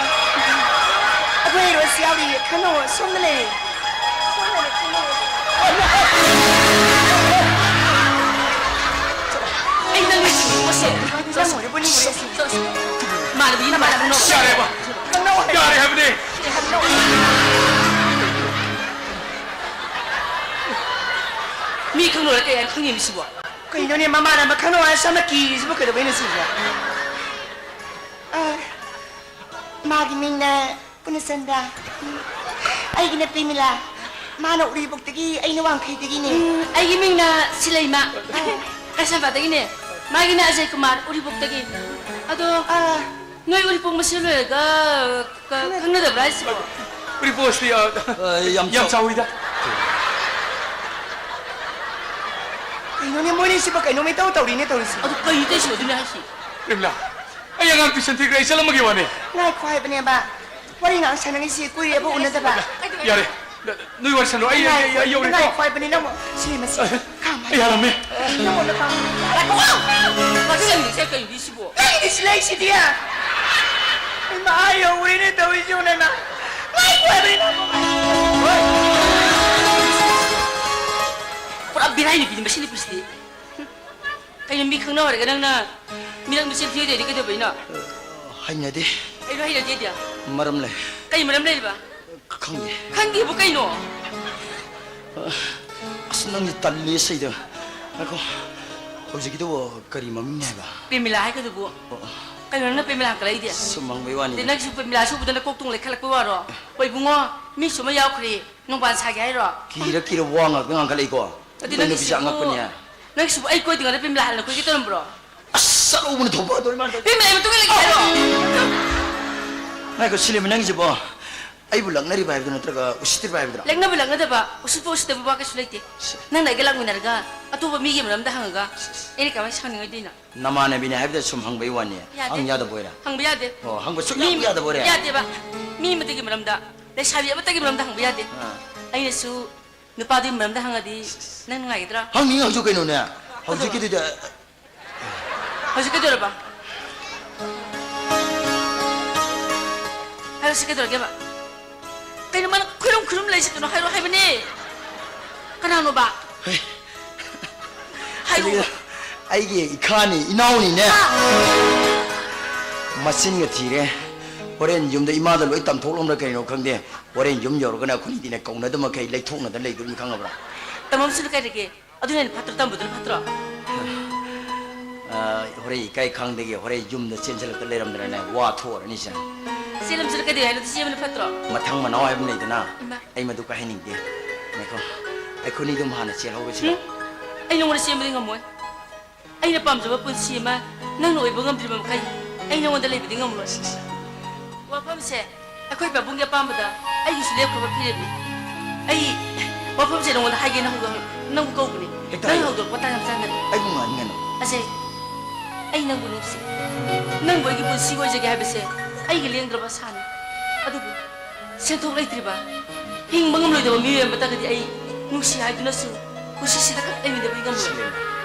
ꯑꯩꯈꯣꯏ ꯍꯤꯔꯣꯁꯤ ꯌꯥꯎꯔꯤꯌꯦ꯫ ꯈꯟꯅꯧ, ꯁꯣꯝꯗ ꯂꯩꯔꯦ꯫ ꯁꯣꯝꯗ ꯂꯩꯔꯦ, ꯈꯟꯅꯧ꯫ ꯑꯩ ꯅꯪ ꯅꯤꯡꯁꯤꯡꯉꯤꯕꯁꯦ꯫ ꯅꯪ ꯑꯣꯏꯔꯕꯣ, ꯅꯪ ꯑꯣꯏꯔꯕꯣ? ꯏꯃꯥꯟꯅꯕꯤ, ꯏꯃꯥꯟꯅꯕꯤ, ꯅꯣꯛ꯫ ꯌꯥꯔꯦꯕ꯫ ꯈꯟꯅꯧ ꯍꯥꯏꯕ꯫ ꯌꯥꯔꯦ ꯍꯥꯏꯕꯅꯦ꯫ ꯈꯟꯅꯧ꯫ ꯃꯤ ꯈꯪꯅꯔ ꯀꯩ ꯍꯥꯏꯅ ꯈꯪꯉꯤꯃꯤ ꯁꯤꯕꯣ? ꯀꯩꯅꯣꯅꯦ, ꯃꯃꯥꯟꯅꯕ ꯈꯪꯅꯧ ꯍꯥꯏꯔ ꯁꯣꯝꯗ ꯀꯤꯔꯤꯁꯤꯕꯨ ꯀꯩꯗꯧꯕꯩꯅꯣ ꯁꯤꯕꯣ? ꯑ, ꯃꯥꯒꯤ ꯃꯤꯡꯅ ꯄꯨꯔꯅꯆꯟꯗ꯭ꯔ꯫ ꯎꯝ꯫ ꯑꯩꯒꯤꯅ ꯄ꯭ꯔꯦꯃꯤꯂꯥ꯫ ꯃꯥꯅ ꯎꯔꯤꯄꯣꯛꯇꯒꯤ, ꯑꯩꯅ ꯋꯥꯡꯈꯩꯗꯒꯤꯅꯦ꯫ ꯎꯝ, ꯑꯩꯒꯤ ꯃꯤꯡꯅ ꯁꯤꯂꯩꯃ꯫ ꯑ꯫ ꯀꯩꯁꯥꯝꯄꯥꯠꯇꯒꯤꯅꯦ꯫ ꯃꯥꯒꯤꯅ ꯑꯖꯌ ꯀꯨꯃꯥꯔ, ꯎꯔꯤꯄꯣꯛꯇꯒꯤ꯫ ꯑꯗꯣ, ꯑ꯫ ꯅꯣꯏ ꯎꯔꯤꯄꯣꯛ ꯃꯁꯦꯜ ꯑꯣꯏꯔꯒ ꯈ-, ꯈꯪꯅꯗꯕ꯭ꯔꯥ ꯍꯥꯏꯁꯤꯕꯣ? ꯎꯔꯤꯄꯣꯛꯁꯤ, ꯑ, ꯑ, ꯌꯥꯝ ꯌꯥꯝ ꯆꯥꯎ-, ꯆꯥꯎꯋꯤꯗ꯫ ꯀꯩꯅꯣꯅꯦ, ꯃꯣꯏꯅꯤꯁꯤꯕꯨ ꯀꯩꯅꯣꯝ ꯏꯇꯧ ꯇꯧꯔꯤꯅꯦ ꯇꯧꯔꯤꯁꯤ꯫ ꯑꯗꯨ ꯀꯩꯅꯣ ꯇꯧꯔꯤꯁꯤꯕꯣ? ꯑꯗꯨꯅꯦ ꯍꯥꯏꯁꯤ꯫ ꯄ꯭ꯔꯦꯃꯤꯂꯥ, ꯑꯩ ꯑꯉꯥꯡ ꯇꯨꯏꯁꯟ ꯊꯤꯈ꯭ꯔꯦ, ꯑꯩ ꯆꯠꯂꯝꯃꯒꯦ ꯋꯥꯅꯦ꯫ ꯉꯥꯏꯈꯣ ꯍꯥꯏꯕꯅꯦꯕ꯫ ꯋꯥꯔꯤ ꯉꯥꯏꯍꯥꯛ ꯁꯥꯟꯅꯈꯤꯁꯤ, ꯀꯨꯏꯔꯦꯕ ꯎꯅꯗꯕ꯫ ꯌꯥꯔꯦ, ꯅꯣꯏ ꯋꯥꯔꯤ ꯁꯥꯟꯅꯔꯣ, ꯑꯩ, ꯑꯩ, ꯑꯩ, ꯑꯩ ꯌꯧꯔꯦꯀꯣ꯫ ꯉꯥꯏꯈꯣ ꯍꯥꯏꯕꯅꯦ ꯅꯪꯕꯨ꯫ ꯁꯤ ꯃꯁꯤ꯫ ꯑ, ꯈꯥꯝꯃ꯫ ꯑꯩ ꯍꯜꯂꯝꯃꯦ꯫ ꯅꯪꯉꯣꯟꯗ ꯈꯥꯝꯃ꯫ ꯉꯥꯏꯈꯣ! ꯉꯥꯏꯈꯣ! ꯉꯥꯏꯈꯣ! ꯅꯪꯒꯤꯗꯤ ꯁꯤ ꯂꯩꯁꯤꯗꯤ꯫ ꯏꯃꯥ ꯌꯧꯔꯦꯅꯦ ꯇꯧꯔꯤꯁꯤ ꯌꯦꯡꯉꯨꯅꯦ ꯅꯪ꯫ ꯉꯥꯏꯈꯣ ꯍꯥꯏꯕꯅꯦ ꯅꯪꯕꯨ꯫ ꯄꯨꯔꯥ ꯕꯦꯔꯥꯏ ꯅꯨꯄꯤꯅꯤ ꯃꯁꯤ ꯅꯨꯄꯤꯁꯤꯗꯤ꯫ ꯀꯩꯅꯣ, ꯃꯤ ꯈꯪꯅ ꯍꯥꯏꯔꯒ ꯅꯪꯅ ꯃꯤꯔꯛ ꯃꯆꯤꯟ ꯊꯤꯔꯗꯤ ꯀꯩꯗꯧꯕꯩꯅꯣ? ꯍꯩꯅꯗꯦ꯫ ꯀꯩꯅꯣ ꯍꯩꯅꯗꯦꯗꯤ? ꯃꯔꯝ ꯂꯩ꯫ ꯀꯩ ꯃꯔꯝ ꯂꯩꯔꯤꯕ? ꯈꯪꯗꯦ꯫ ꯈꯪꯗꯦꯕꯨ ꯀꯩꯅꯣ? ꯑꯁ, ꯅꯪꯗꯤ ꯇꯜꯂꯤ ꯁꯩꯗ꯫ ꯉꯥꯏꯈꯣ꯫ ꯍꯧꯖꯤꯛꯀꯤꯗꯨꯕꯨ ꯀꯔꯤ ꯃꯃꯤꯡꯅꯦ ꯍꯥꯏꯕ? ꯄ꯭ꯔꯦꯃꯤꯂꯥ ꯍꯥꯏꯒꯗꯨꯕꯨ꯫ ꯑꯣ, ꯑꯣ꯫ ꯀꯩꯅꯣ ꯅꯪꯅ ꯄ꯭ꯔꯦꯃꯤꯂꯥ ꯍꯪꯒꯠꯂꯛꯏꯗꯤ? ꯁꯨꯝ ꯍꯪꯕꯩ ꯋꯥꯅꯤ꯫ ꯑꯗꯩ ꯅꯪꯁꯨ ꯄ꯭ꯔꯦꯃꯤꯂꯥꯁꯨ ꯎꯕꯗ ꯅꯀꯣꯛ ꯇꯨꯡ ꯂꯩꯈꯠꯂꯛꯄꯩ ꯋꯥꯔꯣ? ꯍꯣꯏ ꯏꯕꯨꯡꯉꯣ, ꯃꯤꯁꯨ ꯑꯃ ꯌꯥꯎꯈ꯭ꯔꯦ, ꯅꯣꯡꯕꯥꯟ ꯁꯥꯒꯦ ꯍꯥꯏꯔꯣ? ꯀꯤꯔ ꯀꯤꯔ ꯋꯥ ꯉꯥꯛꯇ ꯉꯥꯡꯈꯠꯂꯛꯏꯀꯣ꯫ ꯑꯗꯨ ꯅꯨꯄꯤꯁꯦ ꯅꯪꯒꯤꯁꯤꯕꯨ, ꯑꯉꯛꯄꯅꯤꯍꯦ꯫ ꯅꯪꯒꯤꯁꯤꯕꯨ ꯑꯩ ꯀꯣꯏꯗ꯭ꯔꯤꯉꯩꯗ ꯄ꯭ꯔꯦꯃꯤꯂꯥ ꯍꯥꯟꯅ ꯀꯣꯏꯒꯦ ꯇꯧꯔꯝꯕ꯭ꯔꯣ? ꯑꯁ, ꯆꯠꯂꯧꯕꯅ ꯊꯣꯛꯄ ꯑꯗꯨ ꯃꯥꯅ ꯇꯧ- ꯄ꯭ꯔꯦꯃꯤꯂꯥꯒꯤ ꯃꯇꯨꯡ ꯏꯜꯂꯛꯀꯦ ꯍꯥꯏꯔꯣ? ꯉꯥꯏꯈꯣ, ꯁꯤꯂꯦꯝꯃꯤ, ꯅꯪꯒꯤꯁꯤꯕꯣ ꯑꯩꯕꯨ ꯂꯛꯅꯔꯤꯕ ꯍꯥꯏꯕꯗꯨ ꯅꯠꯇ꯭ꯔꯒ ꯎꯁꯤꯠꯇ꯭ꯔꯤꯕ ꯍꯥꯏꯕꯗꯨꯔꯣ? ꯂꯛꯅꯕ ꯂꯛꯅꯗꯕ, ꯎꯁꯤꯠꯄ ꯎꯁꯤꯠꯇꯕ ꯋꯥ ꯀꯩꯁꯨ ꯂꯩꯇꯦ꯫ ꯁꯦ꯫ ꯅꯪꯅ ꯑꯩꯒ ꯂꯥꯛꯃꯤꯟꯅꯔꯒ ꯑꯇꯣꯞꯄ ꯃꯤꯒꯤ ꯃꯔꯝꯗ ꯍꯪꯉꯒ ꯁꯦ, ꯁꯦ꯫ ꯑꯩꯅ ꯀꯃꯥꯏꯅ ꯁꯥꯎꯅꯤꯡꯉꯣꯏꯗꯣꯏꯅꯣ? ꯅꯃꯥꯟꯅꯕꯤꯅꯦ ꯍꯥꯏꯕꯗ ꯁꯨꯝ ꯍꯪꯕꯩ ꯋꯥꯅꯤ꯫ ꯌꯥꯗꯦ꯫ ꯍꯪ ꯌꯥꯗꯕ ꯑꯣꯏꯔꯦ? ꯍꯪꯕ ꯌꯥꯗꯦ꯫ ꯑꯣ, ꯍꯪꯕ ꯁꯨꯛꯌꯥ ꯃꯤ ꯌꯥꯗꯕ ꯑꯣꯏꯔꯦ? ꯌꯥꯗꯦꯕ꯫ ꯃꯤ ꯑꯃꯗꯒꯤ ꯃꯔꯝꯗ, ꯂꯩꯁꯥꯕꯤ ꯑꯃꯠꯇꯒꯤ ꯃꯔꯝꯗ ꯍꯪꯕ ꯌꯥꯗꯦ꯫ ꯑꯥ꯫ ꯑꯩꯅꯁꯨ ꯅꯨꯄꯥꯗꯨꯒꯤ ꯃꯔꯝꯗ ꯍꯪꯉꯗꯤ ꯅꯪ ꯅꯨꯡꯉꯥꯏꯒꯗ꯭ꯔꯥ? ꯍꯪꯅꯤꯡ ꯍꯪꯖꯧ ꯀꯩꯅꯣꯅꯦ꯫ ꯍꯧꯖꯤꯛꯀꯤꯗꯨꯗ ꯍꯧꯖꯤꯛ ꯀꯩꯗꯧꯔꯕ? ꯍꯥꯏꯔꯣ, ꯁꯤ ꯀꯩꯗꯧꯔꯒꯦꯕ? ꯀꯩꯅꯣ ꯃꯥꯅ ꯈꯨꯔꯨꯝ ꯈꯨꯔꯨꯝ ꯂꯩꯁꯦ? ꯀꯩꯅꯣ ꯍꯥꯏꯔꯣ ꯍꯥꯏꯕꯅꯦ꯫ ꯀꯅꯥꯅꯣꯕ? ꯍꯦ꯫ ꯍꯥꯏꯔꯛꯑꯣ꯫ ꯑꯩꯒꯤ ꯏꯈꯥꯅꯤ, ꯏꯅꯥꯎꯅꯤꯅꯦ꯫ ꯍꯥ? ꯃꯆꯤꯟꯒ ꯊꯤꯔꯦ꯫ ꯍꯣꯔꯦꯟ ꯌꯨꯝꯗ ꯏꯃꯥꯗ ꯂꯣꯏ ꯇꯝꯊꯣꯛꯂꯝꯕ꯭ꯔꯥ ꯀꯩꯅꯣ ꯈꯪꯗꯦ꯫ ꯍꯣꯔꯦꯟ ꯌꯨꯝ ꯌꯧꯔꯒꯅ ꯑꯩꯈꯣꯏꯅꯤꯗꯤꯅꯦ ꯀꯧꯅꯗ ꯃꯈꯩ ꯂꯩꯊꯣꯛꯅꯗ ꯂꯩꯗꯣꯔꯤꯅꯤ, ꯈꯪꯉꯕ꯭ꯔꯥ? ꯇꯝꯃꯝꯁꯤꯅ ꯀꯩꯗꯧꯔꯒꯦ? ꯑꯗꯨꯅ ꯍꯦꯟꯅ ꯐꯠꯇ꯭ꯔꯣ? ꯇꯝꯕꯗꯨꯅ ꯐꯠꯇ꯭ꯔꯣ? ꯑ, ꯍꯣꯔꯦꯟ ꯏꯀꯥꯏ ꯈꯪꯗꯒꯤ ꯍꯣꯔꯦꯟ ꯌꯨꯝꯗ ꯆꯦꯟꯁꯤꯜꯂꯛꯇ ꯂꯩꯔꯝꯗꯅꯅꯦ, ꯋꯥ ꯊꯣꯛꯑꯔꯅꯤꯁꯦ꯫ ꯆꯦꯜꯂꯝꯁꯤꯅ ꯀꯩꯗꯧ ꯍꯥꯏꯅꯣ? ꯆꯦꯟꯕꯅ ꯐꯠꯇ꯭ꯔꯣ? ꯃꯊꯪ ꯃꯅꯥꯎ ꯍꯥꯏꯕ ꯑꯃ ꯂꯩꯗꯅ, ꯏꯃꯥ꯫ ꯑꯩ ꯃꯗꯨ ꯀꯥꯏꯍꯟꯅꯤꯡꯗꯦ꯫ ꯉꯥꯏꯈꯣ, ꯑꯩꯈꯣꯏꯅꯤ ꯑꯗꯨꯝ ꯍꯥꯟꯅ ꯆꯦꯜꯍꯧꯔꯁꯤꯔꯣ? ꯎꯝ? ꯑꯩ ꯅꯉꯣꯟꯗ ꯆꯦꯟꯕꯗꯤ ꯉꯝꯃꯣꯏ꯫ ꯑꯩꯅ ꯄꯥꯝꯖꯕ ꯄꯨꯟꯁꯤ ꯑꯃ ꯅꯪꯅ ꯑꯣꯏꯕ ꯉꯝꯗ꯭ꯔꯤꯕ ꯃꯈꯩ, ꯑꯩ ꯅꯉꯣꯟꯗ ꯂꯩꯕꯗꯤ ꯉꯝꯂꯣꯏ꯫ ꯋꯥꯐꯝꯁꯦ ꯑꯩꯈꯣꯏ ꯄꯥꯕꯨꯡꯒꯤ ꯑꯄꯥꯝꯕꯗ ꯑꯩꯒꯤꯁꯨ ꯂꯦꯞꯈ꯭ꯔꯕ ꯐꯤꯔꯦꯞꯅꯤ꯫ ꯑꯩ ꯋꯥꯐꯝꯁꯦ ꯅꯉꯣꯟꯗ ꯍꯥꯏꯒꯦꯅ ꯍꯧꯗꯣꯔꯛ-, ꯅꯪꯕꯨ ꯀꯧꯕꯅꯤ꯫ ꯍꯦꯛꯇ ꯅꯪ ꯍꯥꯏꯌꯨ꯫ ꯍꯧꯗꯣꯔꯛꯄ ꯇꯥꯟ ꯌꯥꯝ ꯆꯥꯟꯅꯔꯦ꯫ ꯑꯩꯕꯨ ꯉꯥꯡꯅꯤꯡꯒꯅꯨ꯫ ꯑꯖꯦ, ꯑꯩ ꯅꯪꯕꯨ ꯅꯨꯡꯁꯤ꯫ ꯅꯪꯕꯨ ꯑꯩꯒꯤ ꯄꯨꯟꯁꯤ ꯑꯣꯏꯖꯒꯦ ꯍꯥꯏꯕꯁꯦ ꯑꯩꯒꯤ ꯂꯦꯡꯗ꯭ꯔꯕ ꯑꯁꯥꯅꯤ꯫ ꯑꯗꯨꯕꯨ ꯁꯦꯟꯊꯣꯛ ꯂꯩꯇ꯭ꯔꯤꯕ, ꯍꯤꯡꯕ ꯉꯝꯂꯣꯏꯗꯕ ꯃꯤꯑꯣꯏ ꯑꯃꯠꯇꯒꯗꯤ ꯑꯩ ꯅꯨꯡꯁꯤ ꯍꯥꯏꯗꯨꯅꯁꯨ ꯄꯨꯟꯁꯤꯁꯤꯗ ꯈꯛ ꯂꯩꯃꯤꯟꯅꯕꯗꯤ ꯉꯝꯂꯣꯏ꯫ ꯁꯤꯂꯦꯝ꯫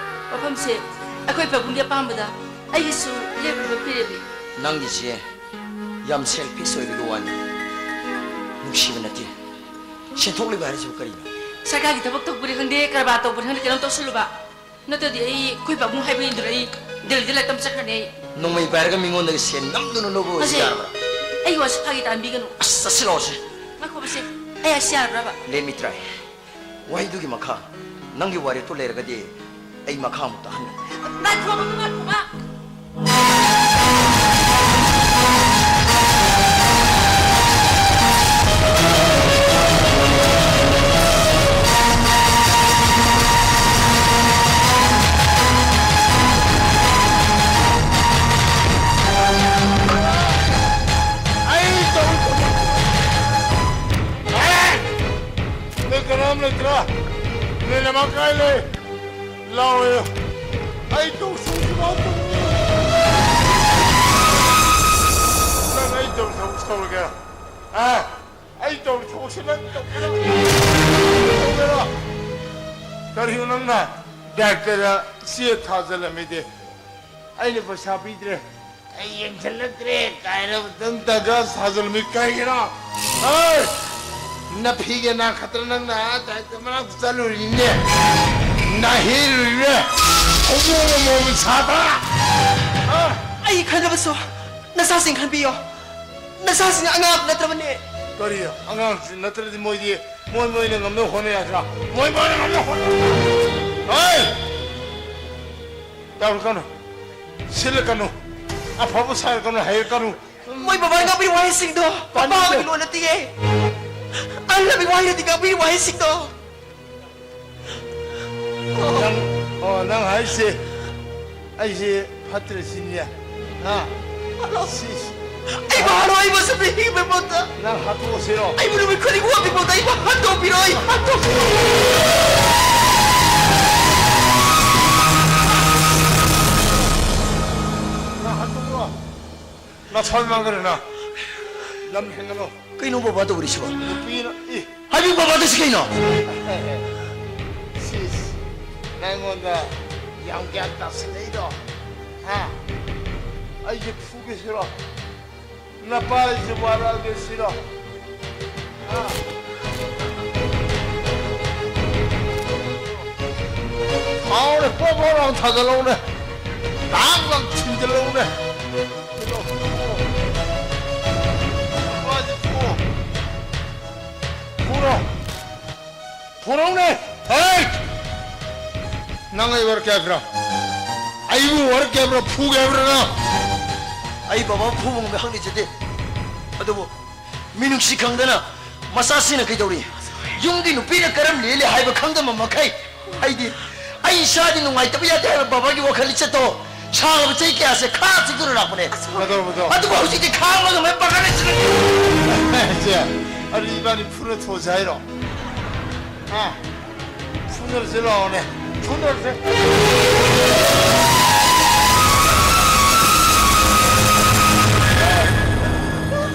ꯋꯥꯐꯝꯁꯦ ꯑꯩꯈꯣꯏ ꯄꯥꯕꯨꯡꯒꯤ ꯑꯄꯥꯝꯕꯗ ꯑꯩꯒꯤꯁꯨ ꯂꯦꯞꯈ꯭ꯔꯕ ꯐꯤꯔꯦꯞꯅꯤ꯫ ꯅꯪꯒꯤꯁꯦ ꯌꯥꯝ selfish ꯑꯣꯏꯕꯒꯤ ꯋꯥꯅꯤ, ꯅꯨꯡꯁꯤꯕ ꯅꯠꯇꯦ꯫ ꯁꯦꯟꯊꯣꯛ ꯂꯩꯕ ꯍꯥꯏꯔꯤꯁꯤꯕꯨ ꯀꯔꯤꯅꯣ? ꯁꯔꯀꯥꯔꯒꯤ ꯊꯕꯛ ꯇꯧꯕꯅꯤ ꯈꯪꯗꯦ, ꯀꯔꯕꯥꯔ ꯇꯧꯕꯅꯤ ꯈꯪꯗꯦ, ꯀꯩꯅꯣꯝ ꯇꯧꯁꯜꯂꯨꯕ꯫ ꯅꯠꯇ꯭ꯔꯗꯤ ꯑꯩ ꯑꯩꯈꯣꯏ ꯄꯥꯕꯨꯡ ꯍꯥꯏꯕ ꯏꯟꯗꯨꯅ ꯑꯩ ꯗꯦꯜꯂꯤꯗ ꯂꯥꯏꯔꯤꯛ ꯇꯝ ꯆꯠꯈ꯭ꯔꯅꯤ ꯑꯩ꯫ ꯅꯣꯡꯃꯩ ꯄꯥꯏꯔꯒ ꯃꯤꯉꯣꯟꯗꯒꯤ ꯁꯦꯟ ꯅꯝꯗꯨꯅ ꯂꯧꯕ ꯑꯣꯏꯔꯁꯨ ꯑꯁꯦ, ꯌꯥꯔꯕ꯭ꯔꯥ? ꯑꯩꯒꯤ ꯋꯥꯁꯤ ꯐꯥꯒꯤ ꯇꯥꯍꯟꯕꯤꯒꯅꯨ꯫ ꯑꯁ, ꯆꯠꯁꯤꯜꯂꯛꯑꯣꯁꯦ꯫ ꯉꯥꯏꯈꯣꯕꯁꯦ, ꯑꯩ ꯍꯥꯏꯁꯤ ꯌꯥꯔꯕ꯭ꯔꯕ? Let me try꯫ ꯋꯥꯍꯩꯗꯨꯒꯤ ꯃꯈꯥ, ꯅꯪꯒꯤ ꯋꯥꯔꯦꯞꯇꯨ ꯂꯩꯔꯒꯗꯤ ꯑꯩ ꯃꯈꯥ ꯑꯃꯨꯛ ꯇꯥꯍꯟꯒꯅꯨ꯫ ꯉꯥꯏꯈꯣ, ꯉꯥꯏꯈꯣ, ꯉꯥꯏꯈꯣ꯫ ꯑꯩ ꯇꯧ-, ꯑꯦ! ꯅꯣꯏ ꯀꯅꯥꯝ ꯂꯩꯇ꯭ꯔꯥ? ꯅꯣꯏ ꯅꯃꯥ ꯀꯥꯏ ꯂꯩ? ꯂꯥꯎꯑꯣ꯫ ꯑꯩ ꯇꯧ ꯁꯧꯁꯤ ꯃꯥ ꯇꯧ-, ꯅꯪ ꯑꯩ ꯇꯧ ꯁꯧꯁꯤ ꯇꯧꯔꯒꯦ? ꯑ? ꯑꯩ ꯇꯧ ꯁꯧꯁꯤ ꯅꯪ ꯇꯧꯒꯦꯔꯣ? ꯇꯧꯒꯦꯔꯣ? ꯀꯔꯤꯅꯣ ꯅꯪꯅ ꯗꯥꯏꯔꯦꯛꯇꯔꯗ ꯆꯦ ꯊꯥꯖꯤꯜꯂꯝꯃꯤꯗꯤ? ꯑꯩꯅ ꯄꯩꯁꯥ ꯄꯤꯗ꯭ꯔꯦ꯫ ꯑꯩ ꯌꯦꯡꯁꯤꯜꯂꯛꯇ꯭ꯔꯦ ꯀꯥꯏꯅ ꯑꯗꯨꯝ ꯇꯟꯖꯥ ꯁꯥꯖꯤꯜꯂꯝꯃꯤ ꯀꯩꯒꯤꯅꯣ? ꯍꯩ! ꯅꯐꯤꯒ ꯅꯥꯈꯠꯇꯅ ꯅꯪꯅ ꯑꯥ ꯗꯥꯏꯔꯦꯛꯇꯔ ꯃꯅꯥꯛꯇ ꯆꯠꯂꯨꯔꯤꯅꯦ꯫ ꯅꯥꯍꯦꯜꯂꯨꯔꯤꯅꯦ꯫ ꯈꯣꯡꯃꯣꯡ ꯑꯃꯣꯝ ꯁꯥꯗ꯭ꯔꯥ? ꯑ? ꯑꯩ ꯈꯟꯅꯕꯁꯨ ꯅꯆꯥꯁꯤꯡ ꯈꯟꯕꯤꯌꯣ꯫ ꯅꯆꯥꯁꯤꯡ ꯑꯉꯥꯡ ꯅꯠꯇ꯭ꯔꯕꯅꯦ꯫ ꯀꯔꯤ? ꯑꯉꯥꯡꯁꯤꯡ ꯅꯠꯇ꯭ꯔꯗꯤ ꯃꯣꯏꯗꯤ ꯃꯣꯏ ꯃꯣꯏꯅ ꯉꯝꯅꯕ ꯍꯣꯠꯅ ꯌꯥꯗ꯭ꯔꯥ? ꯃꯣꯏ ꯃꯣꯏꯅ ꯉꯝꯅꯕ ꯍꯣꯠꯅ-, ꯍꯩ! ꯇꯧꯔꯛꯀꯅꯨ꯫ ꯁꯤꯜꯂꯛꯀꯅꯨ꯫ ꯑꯐꯕ ꯁꯥꯔꯛꯀꯅꯨ, ꯍꯩꯔꯛꯀꯅꯨ꯫ ꯃꯣꯏ ꯕꯕꯥꯅ ꯉꯥꯡꯕꯤꯔꯤꯕ ꯋꯥꯍꯩꯁꯤꯡꯗꯣ ꯇꯥꯅꯤꯡꯗꯦ꯫ ꯑꯄꯥꯕꯒꯤ ꯂꯣꯟ ꯅꯠꯇꯤꯌꯦ꯫ ꯑꯍꯜ ꯂꯃꯟ ꯋꯥꯍꯩ ꯅꯠꯇꯦ ꯉꯥꯡꯕꯤꯔꯤꯕ ꯋꯥꯍꯩꯁꯤꯡꯗꯣ꯫ ꯅꯪ, ꯑꯣ, ꯅꯪ ꯍꯥꯏꯁꯦ ꯑꯩꯁꯦ ꯐꯠꯇ꯭ꯔꯦ ꯁꯤꯅꯤꯅꯦ? ꯍꯥ? ꯍꯜꯂꯣ꯫ ꯁꯤ, ꯁꯤ꯫ ꯑꯩꯕꯨ ꯍꯜꯂꯣ, ꯑꯩꯕꯨ ꯑꯁꯨꯝꯅ ꯍꯤꯡꯕ ꯃꯍꯨꯠꯇ꯫ ꯅꯪ ꯍꯥꯠꯇꯣꯛꯑꯁꯤꯔꯣ? ꯑꯩꯕꯨ ꯅꯨꯃꯤꯠ ꯈꯨꯗꯤꯡ ꯋꯥꯕꯤ ꯃꯍꯨꯠꯇ ꯑꯩꯕꯨ ꯍꯥꯠꯇꯣꯛꯄꯤꯔꯣ, ꯑꯩ ꯍꯥꯠꯇꯣꯛꯄꯤꯔꯣ꯫ ꯅꯪ ꯍꯥꯠꯇꯣꯛꯑꯣ꯫ ꯅꯁꯥ ꯃꯥꯡꯈ꯭ꯔꯦ ꯅꯪ꯫ ꯂꯝ ꯍꯦꯟꯒꯅꯨ꯫ ꯀꯩꯅꯣ ꯕꯕꯥ ꯇꯧꯔꯤꯁꯤꯕꯣ? ꯅꯨꯄꯤꯅ, ꯏ꯫ ꯍꯥꯏꯕꯤꯌꯨ ꯕꯕꯥꯗꯁꯨ ꯀꯩꯅꯣ? ꯁꯤꯁ, ꯅꯪꯉꯣꯟꯗ ꯌꯥꯝ ꯒ꯭ꯌꯥꯟ ꯇꯥꯁꯤꯜꯂꯛꯏꯗꯣ? ꯍꯥ? ꯑꯩꯁꯦ ꯐꯨꯒꯦ ꯁꯤꯔꯣ? ꯅꯄꯥꯁꯦ ꯋꯥꯔꯛꯑꯒꯦ ꯁꯤꯔꯣ? ꯍꯥ? ꯊꯥꯎꯅꯦ, ꯄꯣꯞ ꯄꯣꯞ ꯂꯥꯎ ꯊꯥꯖꯤꯜꯂꯧꯅꯦ꯫ ꯇꯥꯛ ꯂꯥꯎ ꯊꯤꯟꯖꯤꯜꯂꯧꯅꯦ꯫ ꯐꯨꯔꯣ꯫ ꯐꯨꯔꯣꯅꯦ꯫ ꯍꯩ! ꯅꯪ ꯑꯩ ꯋꯥꯔꯛꯀꯦ ꯍꯥꯏꯕ꯭ꯔꯣ? ꯑꯩꯕꯨ ꯋꯥꯔꯛꯀꯦ ꯍꯥꯏꯕ꯭ꯔꯣ? ꯐꯨꯒꯦ ꯍꯥꯏꯕ꯭ꯔꯣ ꯅꯪ? ꯑꯩ ꯕꯕꯥ ꯐꯨꯕ ꯉꯝꯕ ꯍꯪꯅꯤꯖꯗꯦ꯫ ꯑꯗꯨꯕꯨ ꯃꯤꯅꯨꯡꯁꯤ ꯈꯪꯗꯅ ꯃꯆꯥꯁꯤꯡꯅ ꯀꯩꯗꯧꯔꯤ? ꯌꯨꯝꯒꯤ ꯅꯨꯄꯤꯅ ꯀꯔꯝ ꯂꯦꯜꯂꯤ ꯍꯥꯏꯕ ꯈꯪꯗꯕ ꯃꯈꯩ ꯑꯩꯗꯤ ꯑꯩ ꯏꯁꯥꯗꯤ ꯅꯨꯡꯉꯥꯏꯇꯕ ꯌꯥꯗꯦ ꯍꯥꯏꯕ ꯕꯕꯥꯒꯤ ꯋꯥꯈꯜ ꯂꯤꯆꯠꯇꯣ ꯁꯥꯡꯂꯕ ꯆꯍꯤ ꯀꯌꯥꯁꯦ ꯈꯥ ꯆꯤꯛꯇꯨꯅ ꯂꯥꯛꯄꯅꯦ꯫ ꯃꯗꯣ, ꯃꯗꯣ꯫ ꯑꯗꯨꯕꯨ ꯍꯧꯖꯤꯛꯇꯤ ꯈꯥꯡꯕ ꯉꯝꯃꯦ ꯄꯥꯈꯠꯂꯦ꯫ ꯁꯦ, ꯑꯗꯨ ꯏꯕꯥꯅꯤ ꯐꯨꯅ ꯊꯣꯛꯑꯁꯦ ꯍꯥꯏꯔꯣ? ꯍꯥ? ꯐꯨꯅꯔꯁꯦ ꯂꯥꯛꯑꯣꯅꯦ꯫ ꯐꯨꯅꯔꯁꯦ꯫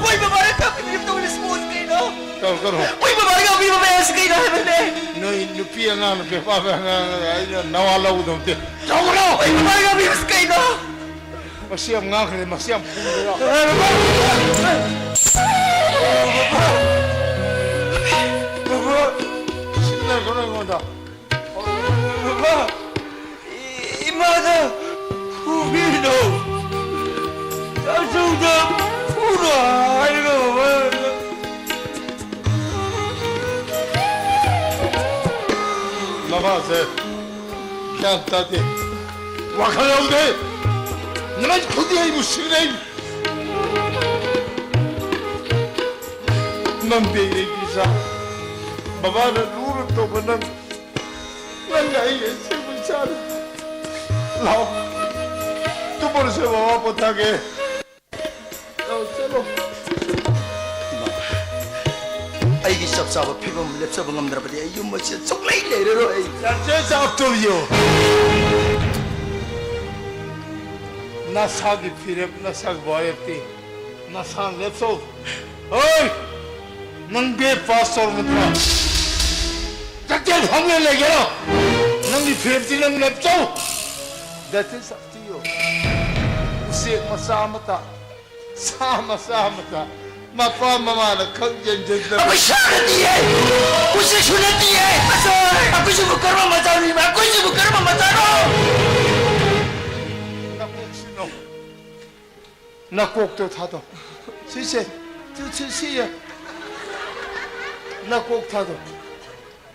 ꯃꯣꯏ ꯕꯕꯥꯅ ꯊꯝꯃꯤꯕ ꯌꯨꯝꯗ ꯑꯣꯏꯅ ꯁꯣꯁ ꯀꯩꯅꯣ? ꯇꯧ, ꯇꯧꯔꯣ꯫ ꯃꯣꯏ ꯕꯕꯥꯅ ꯉꯥꯡꯕꯤꯕ ꯃꯌꯥꯝꯁꯤ ꯀꯩꯅꯣ ꯍꯥꯏꯕꯅꯦ? ꯅꯣꯏ ꯅꯨꯄꯤ ꯑꯉꯥꯡ, ꯅꯨꯄꯤ ꯑꯄꯥꯕ ꯑꯉꯥꯡ ꯑꯩꯅ ꯅꯋꯥ ꯂꯧꯒꯗꯧ ꯅꯠꯇꯦ꯫ ꯇꯧꯒꯅꯣ! ꯃꯣꯏ ꯕꯕꯥꯅ ꯉꯥꯡꯕꯤꯕꯁꯤ ꯀꯩꯅꯣ? ꯃꯁꯤ ꯌꯥꯝ ꯉꯥꯡꯈ꯭ꯔꯦ, ꯃꯁꯤ ꯌꯥꯝ ꯐꯨꯈ꯭ꯔꯦ꯫ ꯕꯕꯥ! ꯕꯕꯥ! ꯁꯤꯟꯅꯒꯅꯨ ꯑꯩꯉꯣꯟꯗ꯫ ꯕꯕꯥ! ꯏꯃꯥꯗ ꯐꯨꯕꯤꯅꯣ꯫ ꯇꯥꯆꯧꯗ ꯐꯨꯅꯣ ꯍꯥꯏꯔꯒ ꯕꯕꯥ꯫ ꯅꯃꯥꯁꯦ ꯒ꯭ꯌꯥꯟ ꯇꯥꯗꯦ꯫ ꯋꯥꯈꯜ ꯌꯥꯎꯗꯦ꯫ ꯅꯨꯃꯤꯠ ꯈꯨꯗꯤꯡ ꯑꯩꯕꯨ ꯁꯤꯡꯅꯩ꯫ ꯅꯪꯗꯤ ꯑꯩꯒꯤ ꯏꯆꯥ꯫ ꯕꯕꯥꯅ ꯂꯨꯅ ꯇꯧꯕ ꯅꯪ꯫ ꯅꯪꯒ ꯑꯩꯒ ꯁꯦꯝꯕ ꯏꯆꯥꯅꯤ꯫ ꯂꯥꯛꯑꯣ꯫ ꯇꯨꯝꯃꯨꯔꯁꯦ, ꯕꯕꯥ ꯄꯣꯊꯥꯒꯦ꯫ ꯂꯥꯛꯑꯣ, ꯆꯠꯂꯣ꯫ ꯏꯃꯥ, ꯑꯩꯒꯤ ꯆꯞ ꯆꯥꯕ ꯐꯤꯕꯝ ꯂꯦꯞꯆꯕ ꯉꯝꯗ꯭ꯔꯕꯗꯤ ꯑꯩ ꯌꯨꯝ ꯑꯁꯤꯗ ꯁꯨꯛꯂꯩ ꯂꯩꯔꯔꯣꯏ꯫ That's it, up to you. ꯅꯁꯥꯒꯤ ꯐꯤꯔꯦꯞ, ꯅꯁꯥꯒꯤ ꯋꯥꯔꯦꯞꯇꯤ ꯅꯁꯥꯅ ꯂꯦꯞꯆꯧ꯫ ꯍꯣꯏ! ꯅꯪ ꯕꯤ ꯑꯦ ꯄꯥꯁ ꯇꯧꯔꯕ ꯅꯠꯇ꯭ꯔꯣ? ꯆꯠꯇꯦ ꯐꯝꯂ ꯂꯩꯒꯦꯔꯣ? ꯅꯪꯒꯤ ꯐꯤꯔꯦꯞꯇꯤ ꯅꯪ ꯂꯦꯞꯆꯧ꯫ That is up to you. ꯎꯆꯦꯛ ꯃꯆꯥ ꯑꯃꯇ, ꯁꯥ ꯃꯆꯥ ꯑꯃꯇ ꯃꯄꯥ ꯃꯃꯥꯅ ꯈꯪ ꯌꯦꯡꯁꯤꯟꯗꯕ꯫ ꯑꯩꯈꯣꯏ ꯁꯥ ꯅꯠꯇꯤꯌꯦ! ꯎꯆꯦꯛꯁꯨ ꯅꯠꯇꯤꯌꯦ! ꯑꯩꯈꯣꯏꯁꯤꯕꯨ ꯀꯔꯝꯕ ꯃꯆꯥꯅꯣ ꯏꯃꯥ? ꯑꯩꯈꯣꯏꯁꯤꯕꯨ ꯀꯔꯝꯕ ꯃꯆꯥꯅꯣ? ꯅꯀꯣꯛꯁꯤꯅꯣ꯫ ꯅꯀꯣꯛꯇꯣ ꯊꯥꯗꯣꯛ꯫ ꯁꯤꯁꯦ, ꯁꯤ, ꯁꯤ, ꯁꯤ, ꯅꯀꯣꯛ ꯊꯥꯗꯣꯛ꯫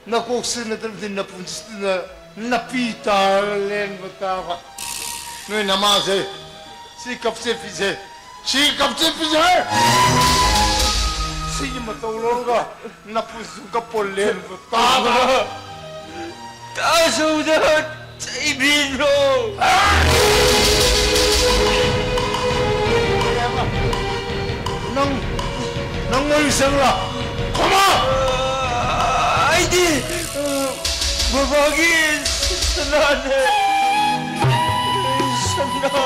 ꯅꯀꯣꯛꯁꯤ ꯅꯠꯇ꯭ꯔꯗꯤ ꯅꯄꯨꯟꯁꯤꯗ ꯅꯄꯤ ꯇꯥꯔꯒ ꯂꯦꯟꯕ ꯇꯥꯕ꯫ ꯅꯣꯏ ꯅꯃꯥꯁꯦ, ꯁꯤ ꯀꯞꯆꯦꯠꯄꯤꯁꯦ, ꯁꯤ ꯀꯞꯆꯦꯠꯄꯤꯁꯦ, ꯁꯤꯒꯤ ꯃꯇꯧ ꯂꯧꯔꯒ ꯅꯄꯨꯁꯨ ꯀꯞꯄꯣ ꯂꯦꯟꯕ ꯇꯥꯕ꯫ ꯇꯥꯖꯧꯗ ꯆꯩꯕꯤꯔꯣ꯫ ꯅꯪ, ꯅꯪ ꯃꯣꯏ ꯆꯪꯂꯥ? ꯈꯣꯃꯥ! ꯑꯩꯗꯤ, ꯑ, ꯕꯕꯥꯒꯤ ꯁꯅꯥꯅꯦ꯫ ꯁꯅꯥ꯫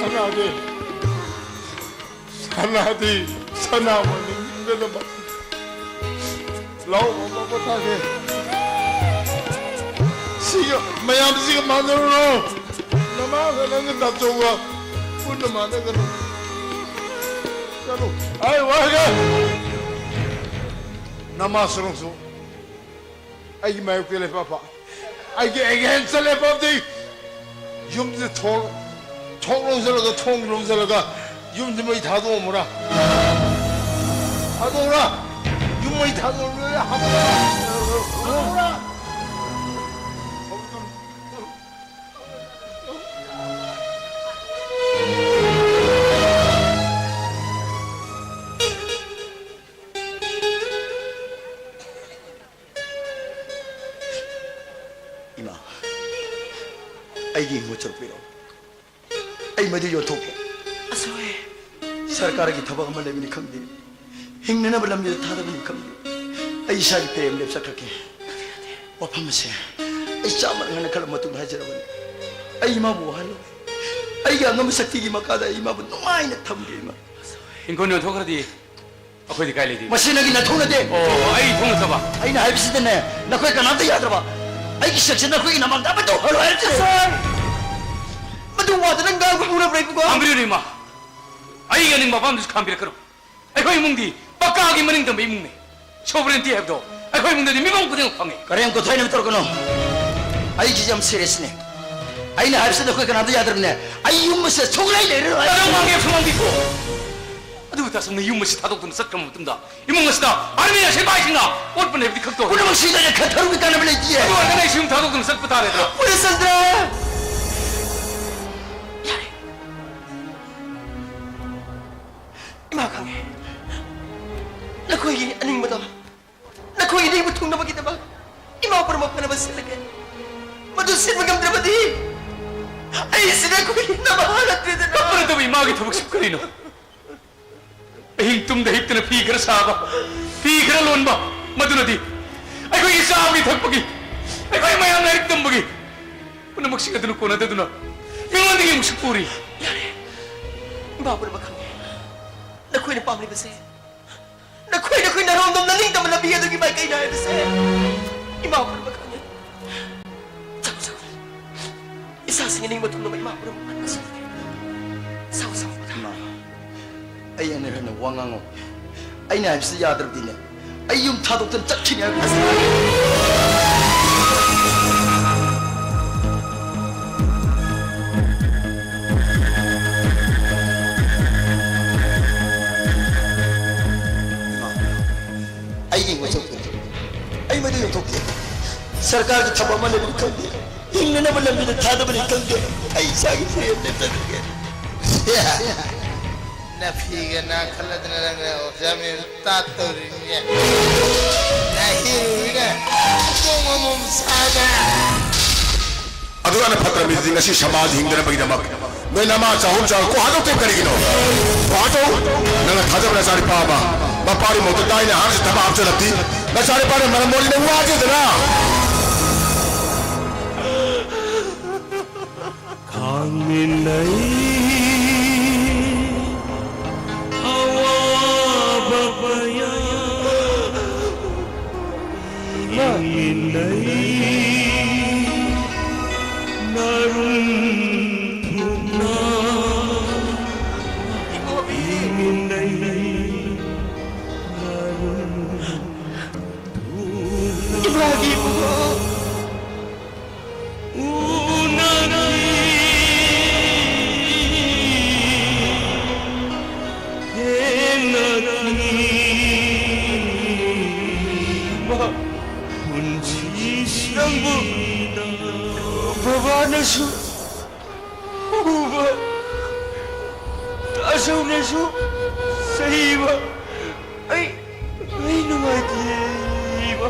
ꯁꯅꯥꯗꯤ, ꯁꯅꯥꯗꯤ, ꯁꯅꯥ ꯃꯅꯤꯡꯗꯅꯕ꯫ ꯂꯥꯎ, ꯂꯥꯎ, ꯂꯥꯎ, ꯄꯣꯊꯥꯒꯦ꯫ ꯁꯤꯒ, ꯃꯌꯥꯝꯁꯤꯒ ꯃꯥꯟꯅꯔꯨꯔꯣ꯫ ꯅꯃꯥꯒ ꯅꯪꯒ ꯇꯥꯆꯧꯒ ꯄꯨꯟꯅ ꯃꯥꯟꯅꯒꯅꯨ꯫ ꯆꯠꯂꯨ꯫ ꯑꯩ ꯋꯥꯒꯦ꯫ ꯅꯃꯥꯁꯨ ꯅꯪꯁꯨ ꯑꯩꯒꯤ ꯃꯥꯌꯣꯛꯇ ꯂꯦꯞꯄ꯫ ꯑꯩꯒꯤ against ꯂꯦꯞꯄꯕꯗꯤ ꯌꯨꯝꯁꯦ ꯊꯣꯡ, ꯊꯣꯡ ꯂꯣꯟꯁꯤꯜꯂꯒ, ꯊꯣꯡ ꯂꯣꯟꯁꯤꯜꯂꯒ ꯌꯨꯝꯁꯦ ꯃꯩ ꯊꯥꯗꯣꯛꯑꯝꯃꯨꯔꯥ? ꯊꯥꯗꯣꯛꯎꯔꯥ? ꯌꯨꯝ ꯃꯩ ꯊꯥꯗꯣꯛꯑꯝꯃꯨꯔꯥ? ꯍꯥꯠꯇꯣꯛꯎꯔꯥ? ꯏꯃꯥ, ꯑꯩꯒꯤ ꯏꯃꯣꯠ ꯆꯔꯨꯛ ꯄꯤꯔꯛꯑꯣ꯫ ꯑꯩ ꯃꯗꯨ ꯌꯣꯟꯊꯣꯛꯀꯦ꯫ ꯑꯁꯣꯏ꯫ ꯁꯔꯀꯥꯔꯒꯤ ꯊꯕꯛ ꯑꯃ ꯂꯩꯕꯅꯤ ꯈꯪꯗꯦ, ꯍꯤꯡꯅꯅꯕ ꯂꯝꯕꯤꯗ ꯊꯥꯗꯕꯅꯤ ꯈꯪꯗꯦ, ꯑꯩ ꯏꯁꯥꯒꯤ ꯐꯤꯔꯦꯞ ꯂꯦꯞꯆꯈ꯭ꯔꯒꯦ꯫ ꯋꯥꯐꯝ ꯑꯁꯦ ꯑꯩ ꯆꯥꯝꯃ ꯉꯟꯅ ꯈꯜꯂ ꯃꯇꯨꯡꯗ ꯍꯥꯏꯖꯔꯕꯅꯤ꯫ ꯑꯩ ꯏꯃꯥꯕꯨ ꯋꯥꯍꯜꯂꯣꯏ꯫ ꯑꯩꯒꯤ ꯑꯉꯝꯕ ꯁꯛꯇꯤꯒꯤ ꯃꯈꯥꯗ ꯑꯩ ꯏꯃꯥꯕꯨ ꯅꯨꯡꯉꯥꯏꯅ ꯊꯝꯒꯦ, ꯏꯃꯥ꯫ ꯏꯪꯈꯣꯜ ꯌꯣꯟꯊꯣꯛꯈ꯭ꯔꯗꯤ ꯑꯩꯈꯣꯏꯗꯤ ꯀꯥꯏ ꯂꯩꯗꯣꯏꯕ? ꯃꯁꯤ ꯅꯪꯒꯤ ꯅꯊꯧ ꯅꯠꯇꯦ꯫ ꯑꯣ, ꯑꯩ ꯊꯧ ꯅꯠꯇꯕ? ꯑꯩꯅ ꯍꯥꯏꯕꯁꯤꯗꯅꯦ, ꯅꯈꯣꯏ ꯀꯅꯥꯝꯇ ꯌꯥꯗ꯭ꯔꯕ꯫ ꯑꯩꯒꯤ ꯁꯛꯁꯦ ꯅꯈꯣꯏꯒꯤ ꯅꯃꯥꯡꯗ ꯑꯃ ꯇꯧꯍꯜꯂꯣ ꯍꯥꯏꯔꯤꯁꯤꯅꯦ꯫ ꯁꯥꯔ! ꯃꯗꯨ ꯋꯥꯗ ꯅꯪ ꯉꯥꯡꯕ ꯎꯔꯕ꯭ꯔꯥ, ꯏꯕꯨꯡꯉꯣ? ꯈꯥꯝꯕꯤꯔꯨꯅꯨ, ꯏꯃꯥ꯫ ꯑꯩꯒꯤ ꯑꯅꯤꯡꯕ ꯑꯄꯥꯝꯕꯁꯨ ꯈꯥꯝꯕꯤꯔꯛꯀꯅꯨ꯫ ꯑꯩꯈꯣꯏ ꯏꯃꯨꯡꯗꯤ ꯄꯀꯥꯒꯤ ꯃꯅꯤꯡ ꯇꯝꯕ ꯏꯃꯨꯡꯅꯤ꯫ Sovereignty ꯍꯥꯏꯕꯗꯣ ꯑꯩꯈꯣꯏ ꯏꯃꯨꯡꯗꯗꯤ ꯃꯤꯄꯨꯝ ꯈꯨꯗꯤꯡꯃꯛ ꯐꯪꯉꯤ꯫ ꯀꯔꯦꯝ ꯀꯊꯥꯏꯅꯕ ꯇꯧꯔꯛꯀꯅꯨ꯫ ꯑꯩꯁꯤ ꯌꯥꯝ serious ꯅꯦ꯫ ꯑꯩꯅ ꯍꯥꯏꯕꯁꯤ ꯅꯈꯣꯏ ꯀꯅꯥꯝꯇ ꯌꯥꯗ꯭ꯔꯕꯅꯦ꯫ ꯑꯩ ꯌꯨꯝ ꯑꯁꯤꯗ ꯁꯨꯡꯂꯩ ꯂꯩꯔꯔꯣꯏ꯫ ꯑꯗꯨ ꯉꯥꯡꯉꯦ ꯁꯨꯃꯥꯡꯗꯤꯀꯣ꯫ ꯑꯗꯨꯕꯨ ꯇꯥꯁꯝꯅ ꯌꯨꯝ ꯑꯁꯤ ꯊꯥꯗꯣꯛꯇꯨꯅ ꯆꯠꯈ꯭ꯔꯕ ꯃꯇꯨꯡꯗ ꯏꯃꯨꯡ ꯑꯁꯤꯗ ꯑꯥꯔꯃꯤꯅ ꯁꯤꯐꯥꯏꯁꯤꯡꯅ ꯑꯣꯠꯄꯅꯦ ꯍꯥꯏꯕꯗꯤ ꯈꯪꯗꯧ꯫ ꯄꯨꯝꯅꯃꯛ ꯁꯤꯗ ꯈꯟꯊꯔꯨꯒꯤ ꯀꯥꯟꯅꯕ ꯂꯩꯇꯦ꯫ ꯑꯗꯨ ꯑꯣꯏꯔꯒꯅ ꯑꯩꯁꯨ ꯌꯨꯝ ꯊꯥꯗꯣꯛꯇꯨꯅ ꯆꯠꯄ ꯇꯥꯔꯦꯗꯅ꯫ ꯄꯨꯂꯤꯁ ꯆꯟꯗ꯭ꯔ! ꯌꯥꯔꯦ꯫ ꯏꯃꯥ ꯈꯪꯉꯦ꯫ ꯅꯈꯣꯏꯒꯤ ꯑꯅꯤꯡꯕꯗꯣ, ꯅꯈꯣꯏꯒꯤ ꯅꯤꯡꯕ ꯊꯨꯡꯅꯕꯒꯤꯗꯃꯛ ꯏꯃꯥ ꯄꯨꯝꯅꯃꯛ ꯐꯅꯕ ꯁꯤꯜꯂꯒꯦ꯫ ꯃꯗꯨ ꯁꯤꯟꯕ ꯉꯝꯗ꯭ꯔꯕꯗꯤ ꯑꯩ ꯁꯤꯗ ꯑꯩꯈꯣꯏꯒꯤ ꯅꯃꯥ ꯅꯠꯇ꯭ꯔꯦꯗꯅ꯫ ꯀꯞꯄꯅꯗꯕ ꯏꯃꯥꯒꯤ ꯊꯕꯛꯁꯤꯕꯨ ꯀꯔꯤꯅꯣ? ꯑꯍꯤꯡ ꯇꯨꯝꯗ ꯍꯤꯞꯇꯅ ꯐꯤ ꯈꯔ ꯁꯥꯕ, ꯐꯤ ꯈꯔ ꯂꯣꯟꯕ, ꯃꯗꯨꯅꯗꯤ ꯑꯩꯈꯣꯏꯒꯤ ꯆꯥꯕꯒꯤ ꯊꯛꯄꯒꯤ, ꯑꯩꯈꯣꯏ ꯃꯌꯥꯝ ꯂꯥꯏꯔꯤꯛ ꯇꯝꯕꯒꯤ ꯄꯨꯝꯅꯃꯛꯁꯤꯡ ꯑꯗꯨꯅ ꯀꯣꯟꯅꯗꯗꯨꯅ ꯃꯤꯉꯣꯟꯗꯒꯤ ꯑꯃꯨꯛꯁꯨ ꯄꯨꯔꯤ꯫ ꯌꯥꯔꯦ, ꯏꯃꯥ ꯄꯨꯝꯅꯃꯛ ꯈꯪꯉꯦ꯫ ꯅꯈꯣꯏꯅ ꯄꯥꯝꯂꯤꯕꯁꯦ, ꯅꯈꯣꯏ, ꯅꯈꯣꯏ ꯅꯔꯣꯝꯗꯣꯝ ꯅꯅꯤꯡꯇꯝꯕ ꯂꯝꯕꯤ ꯑꯗꯨꯒꯤ ꯃꯥꯏꯀꯩꯅ ꯍꯥꯏꯕꯁꯦ ꯏꯃꯥ ꯄꯨꯝꯅꯃꯛ ꯈꯪꯉꯦ꯫ ꯆꯠꯈꯣ, ꯆꯠꯈꯣ꯫ ꯏꯆꯥꯁꯤꯡꯒꯤ ꯅꯤꯡꯕ ꯊꯨꯡꯅꯕ ꯏꯃꯥ ꯄꯨꯝꯅꯃꯛ ꯉꯥꯛꯅ ꯆꯠꯈ꯭ꯔꯦ꯫ ꯁꯥꯎ, ꯁꯥꯎ꯫ ꯏꯃꯥ, ꯑꯩ ꯑꯅꯤꯔꯛ ꯍꯟꯅ ꯋꯥ ꯉꯥꯡꯉꯣꯏ꯫ ꯑꯩꯅ ꯍꯥꯏꯕꯁꯤ ꯌꯥꯗ꯭ꯔꯕꯗꯤꯅꯦ, ꯑꯩ ꯌꯨꯝ ꯊꯥꯗꯣꯛꯇꯅ ꯆꯠꯈꯤꯅꯤ ꯍꯥꯏꯕ꯫ ꯏꯃꯥ, ꯑꯩꯒꯤ ꯋꯥꯆꯞꯇꯨ ꯑꯩ ꯃꯗꯨ ꯌꯣꯟꯊꯣꯛꯀꯦ꯫ ꯁꯔꯀꯥꯔꯒꯤ ꯊꯕꯛ ꯑꯃ ꯂꯩꯕꯅꯤ ꯈꯪꯗꯦ, ꯍꯤꯡꯅꯅꯕ ꯂꯝꯕꯤꯗ ꯊꯥꯗꯕꯅꯤ ꯈꯪꯗꯦ, ꯑꯩ ꯏꯁꯥꯒꯤ ꯐ꯭ꯔꯦꯝ ꯂꯦꯞꯆꯈ꯭ꯔꯒꯦ꯫ ꯅꯐꯤꯒ ꯅꯥꯈꯠꯂꯗꯅ ꯅꯪꯅ ꯑꯣꯖꯥ ꯃꯌꯥꯝ ꯇꯥꯠꯇꯧꯔꯤꯅꯦ꯫ ꯅꯍꯤꯔꯨꯅ ꯄꯨꯡ ꯑꯃꯃꯝ ꯁꯥꯗ꯫ ꯑꯗꯨꯒ ꯐꯠꯇ꯭ꯔꯕ ꯃꯤꯗꯨꯗꯤ ꯉꯁꯤ ꯁꯃꯥꯖ ꯍꯤꯡꯗꯅꯕꯒꯤꯗꯃꯛ ꯅꯣꯏ ꯅꯃꯥ ꯆꯍꯨꯝ ꯆꯥ ꯀꯣꯛ ꯍꯥꯠꯇꯣꯛꯇꯦ ꯀꯔꯤꯒꯤꯅꯣ? ꯀꯣꯛ ꯍꯥꯠꯇꯣꯛ! ꯅꯪꯅ ꯊꯥꯖꯕ ꯅꯆꯥꯅꯨꯄꯥ ꯑꯃ ꯃꯄꯥꯒꯤ ꯃꯍꯨꯠꯇ ꯗꯥꯏꯅ ꯍꯥꯔꯠꯁ ꯊꯕꯛ ꯍꯥꯞꯆꯜꯂꯛꯇꯤ ꯅꯆꯥꯅꯨꯄꯥꯅ ꯃꯔꯝ ꯃꯣꯛꯂꯤꯅ ꯋꯥꯗꯦꯗꯅ꯫ ꯈꯥꯡꯃꯤꯟꯅꯩ ꯑꯋꯥꯕ ꯃꯌꯥꯝ ꯏꯃꯥ! ꯍꯤꯡꯃꯤꯟꯅꯩ ꯅꯔꯨꯝ ꯊꯨꯡꯅ ꯍꯤꯡꯃꯤꯟꯅꯩ ꯅꯔꯨꯝ ꯊꯨꯡꯅ ꯏꯃꯥꯒꯤ ꯏꯕꯨꯡꯉꯣ! ꯎꯅꯈꯤ ꯅꯪꯕꯨ ꯕꯕꯥꯅꯁꯨ ꯐꯨꯕ, ꯇꯥꯆꯧꯅꯁꯨ ꯆꯩꯕ, ꯑꯩ, ꯑꯩ ꯅꯨꯡꯉꯥꯏꯇꯦ, ꯏꯃꯥ꯫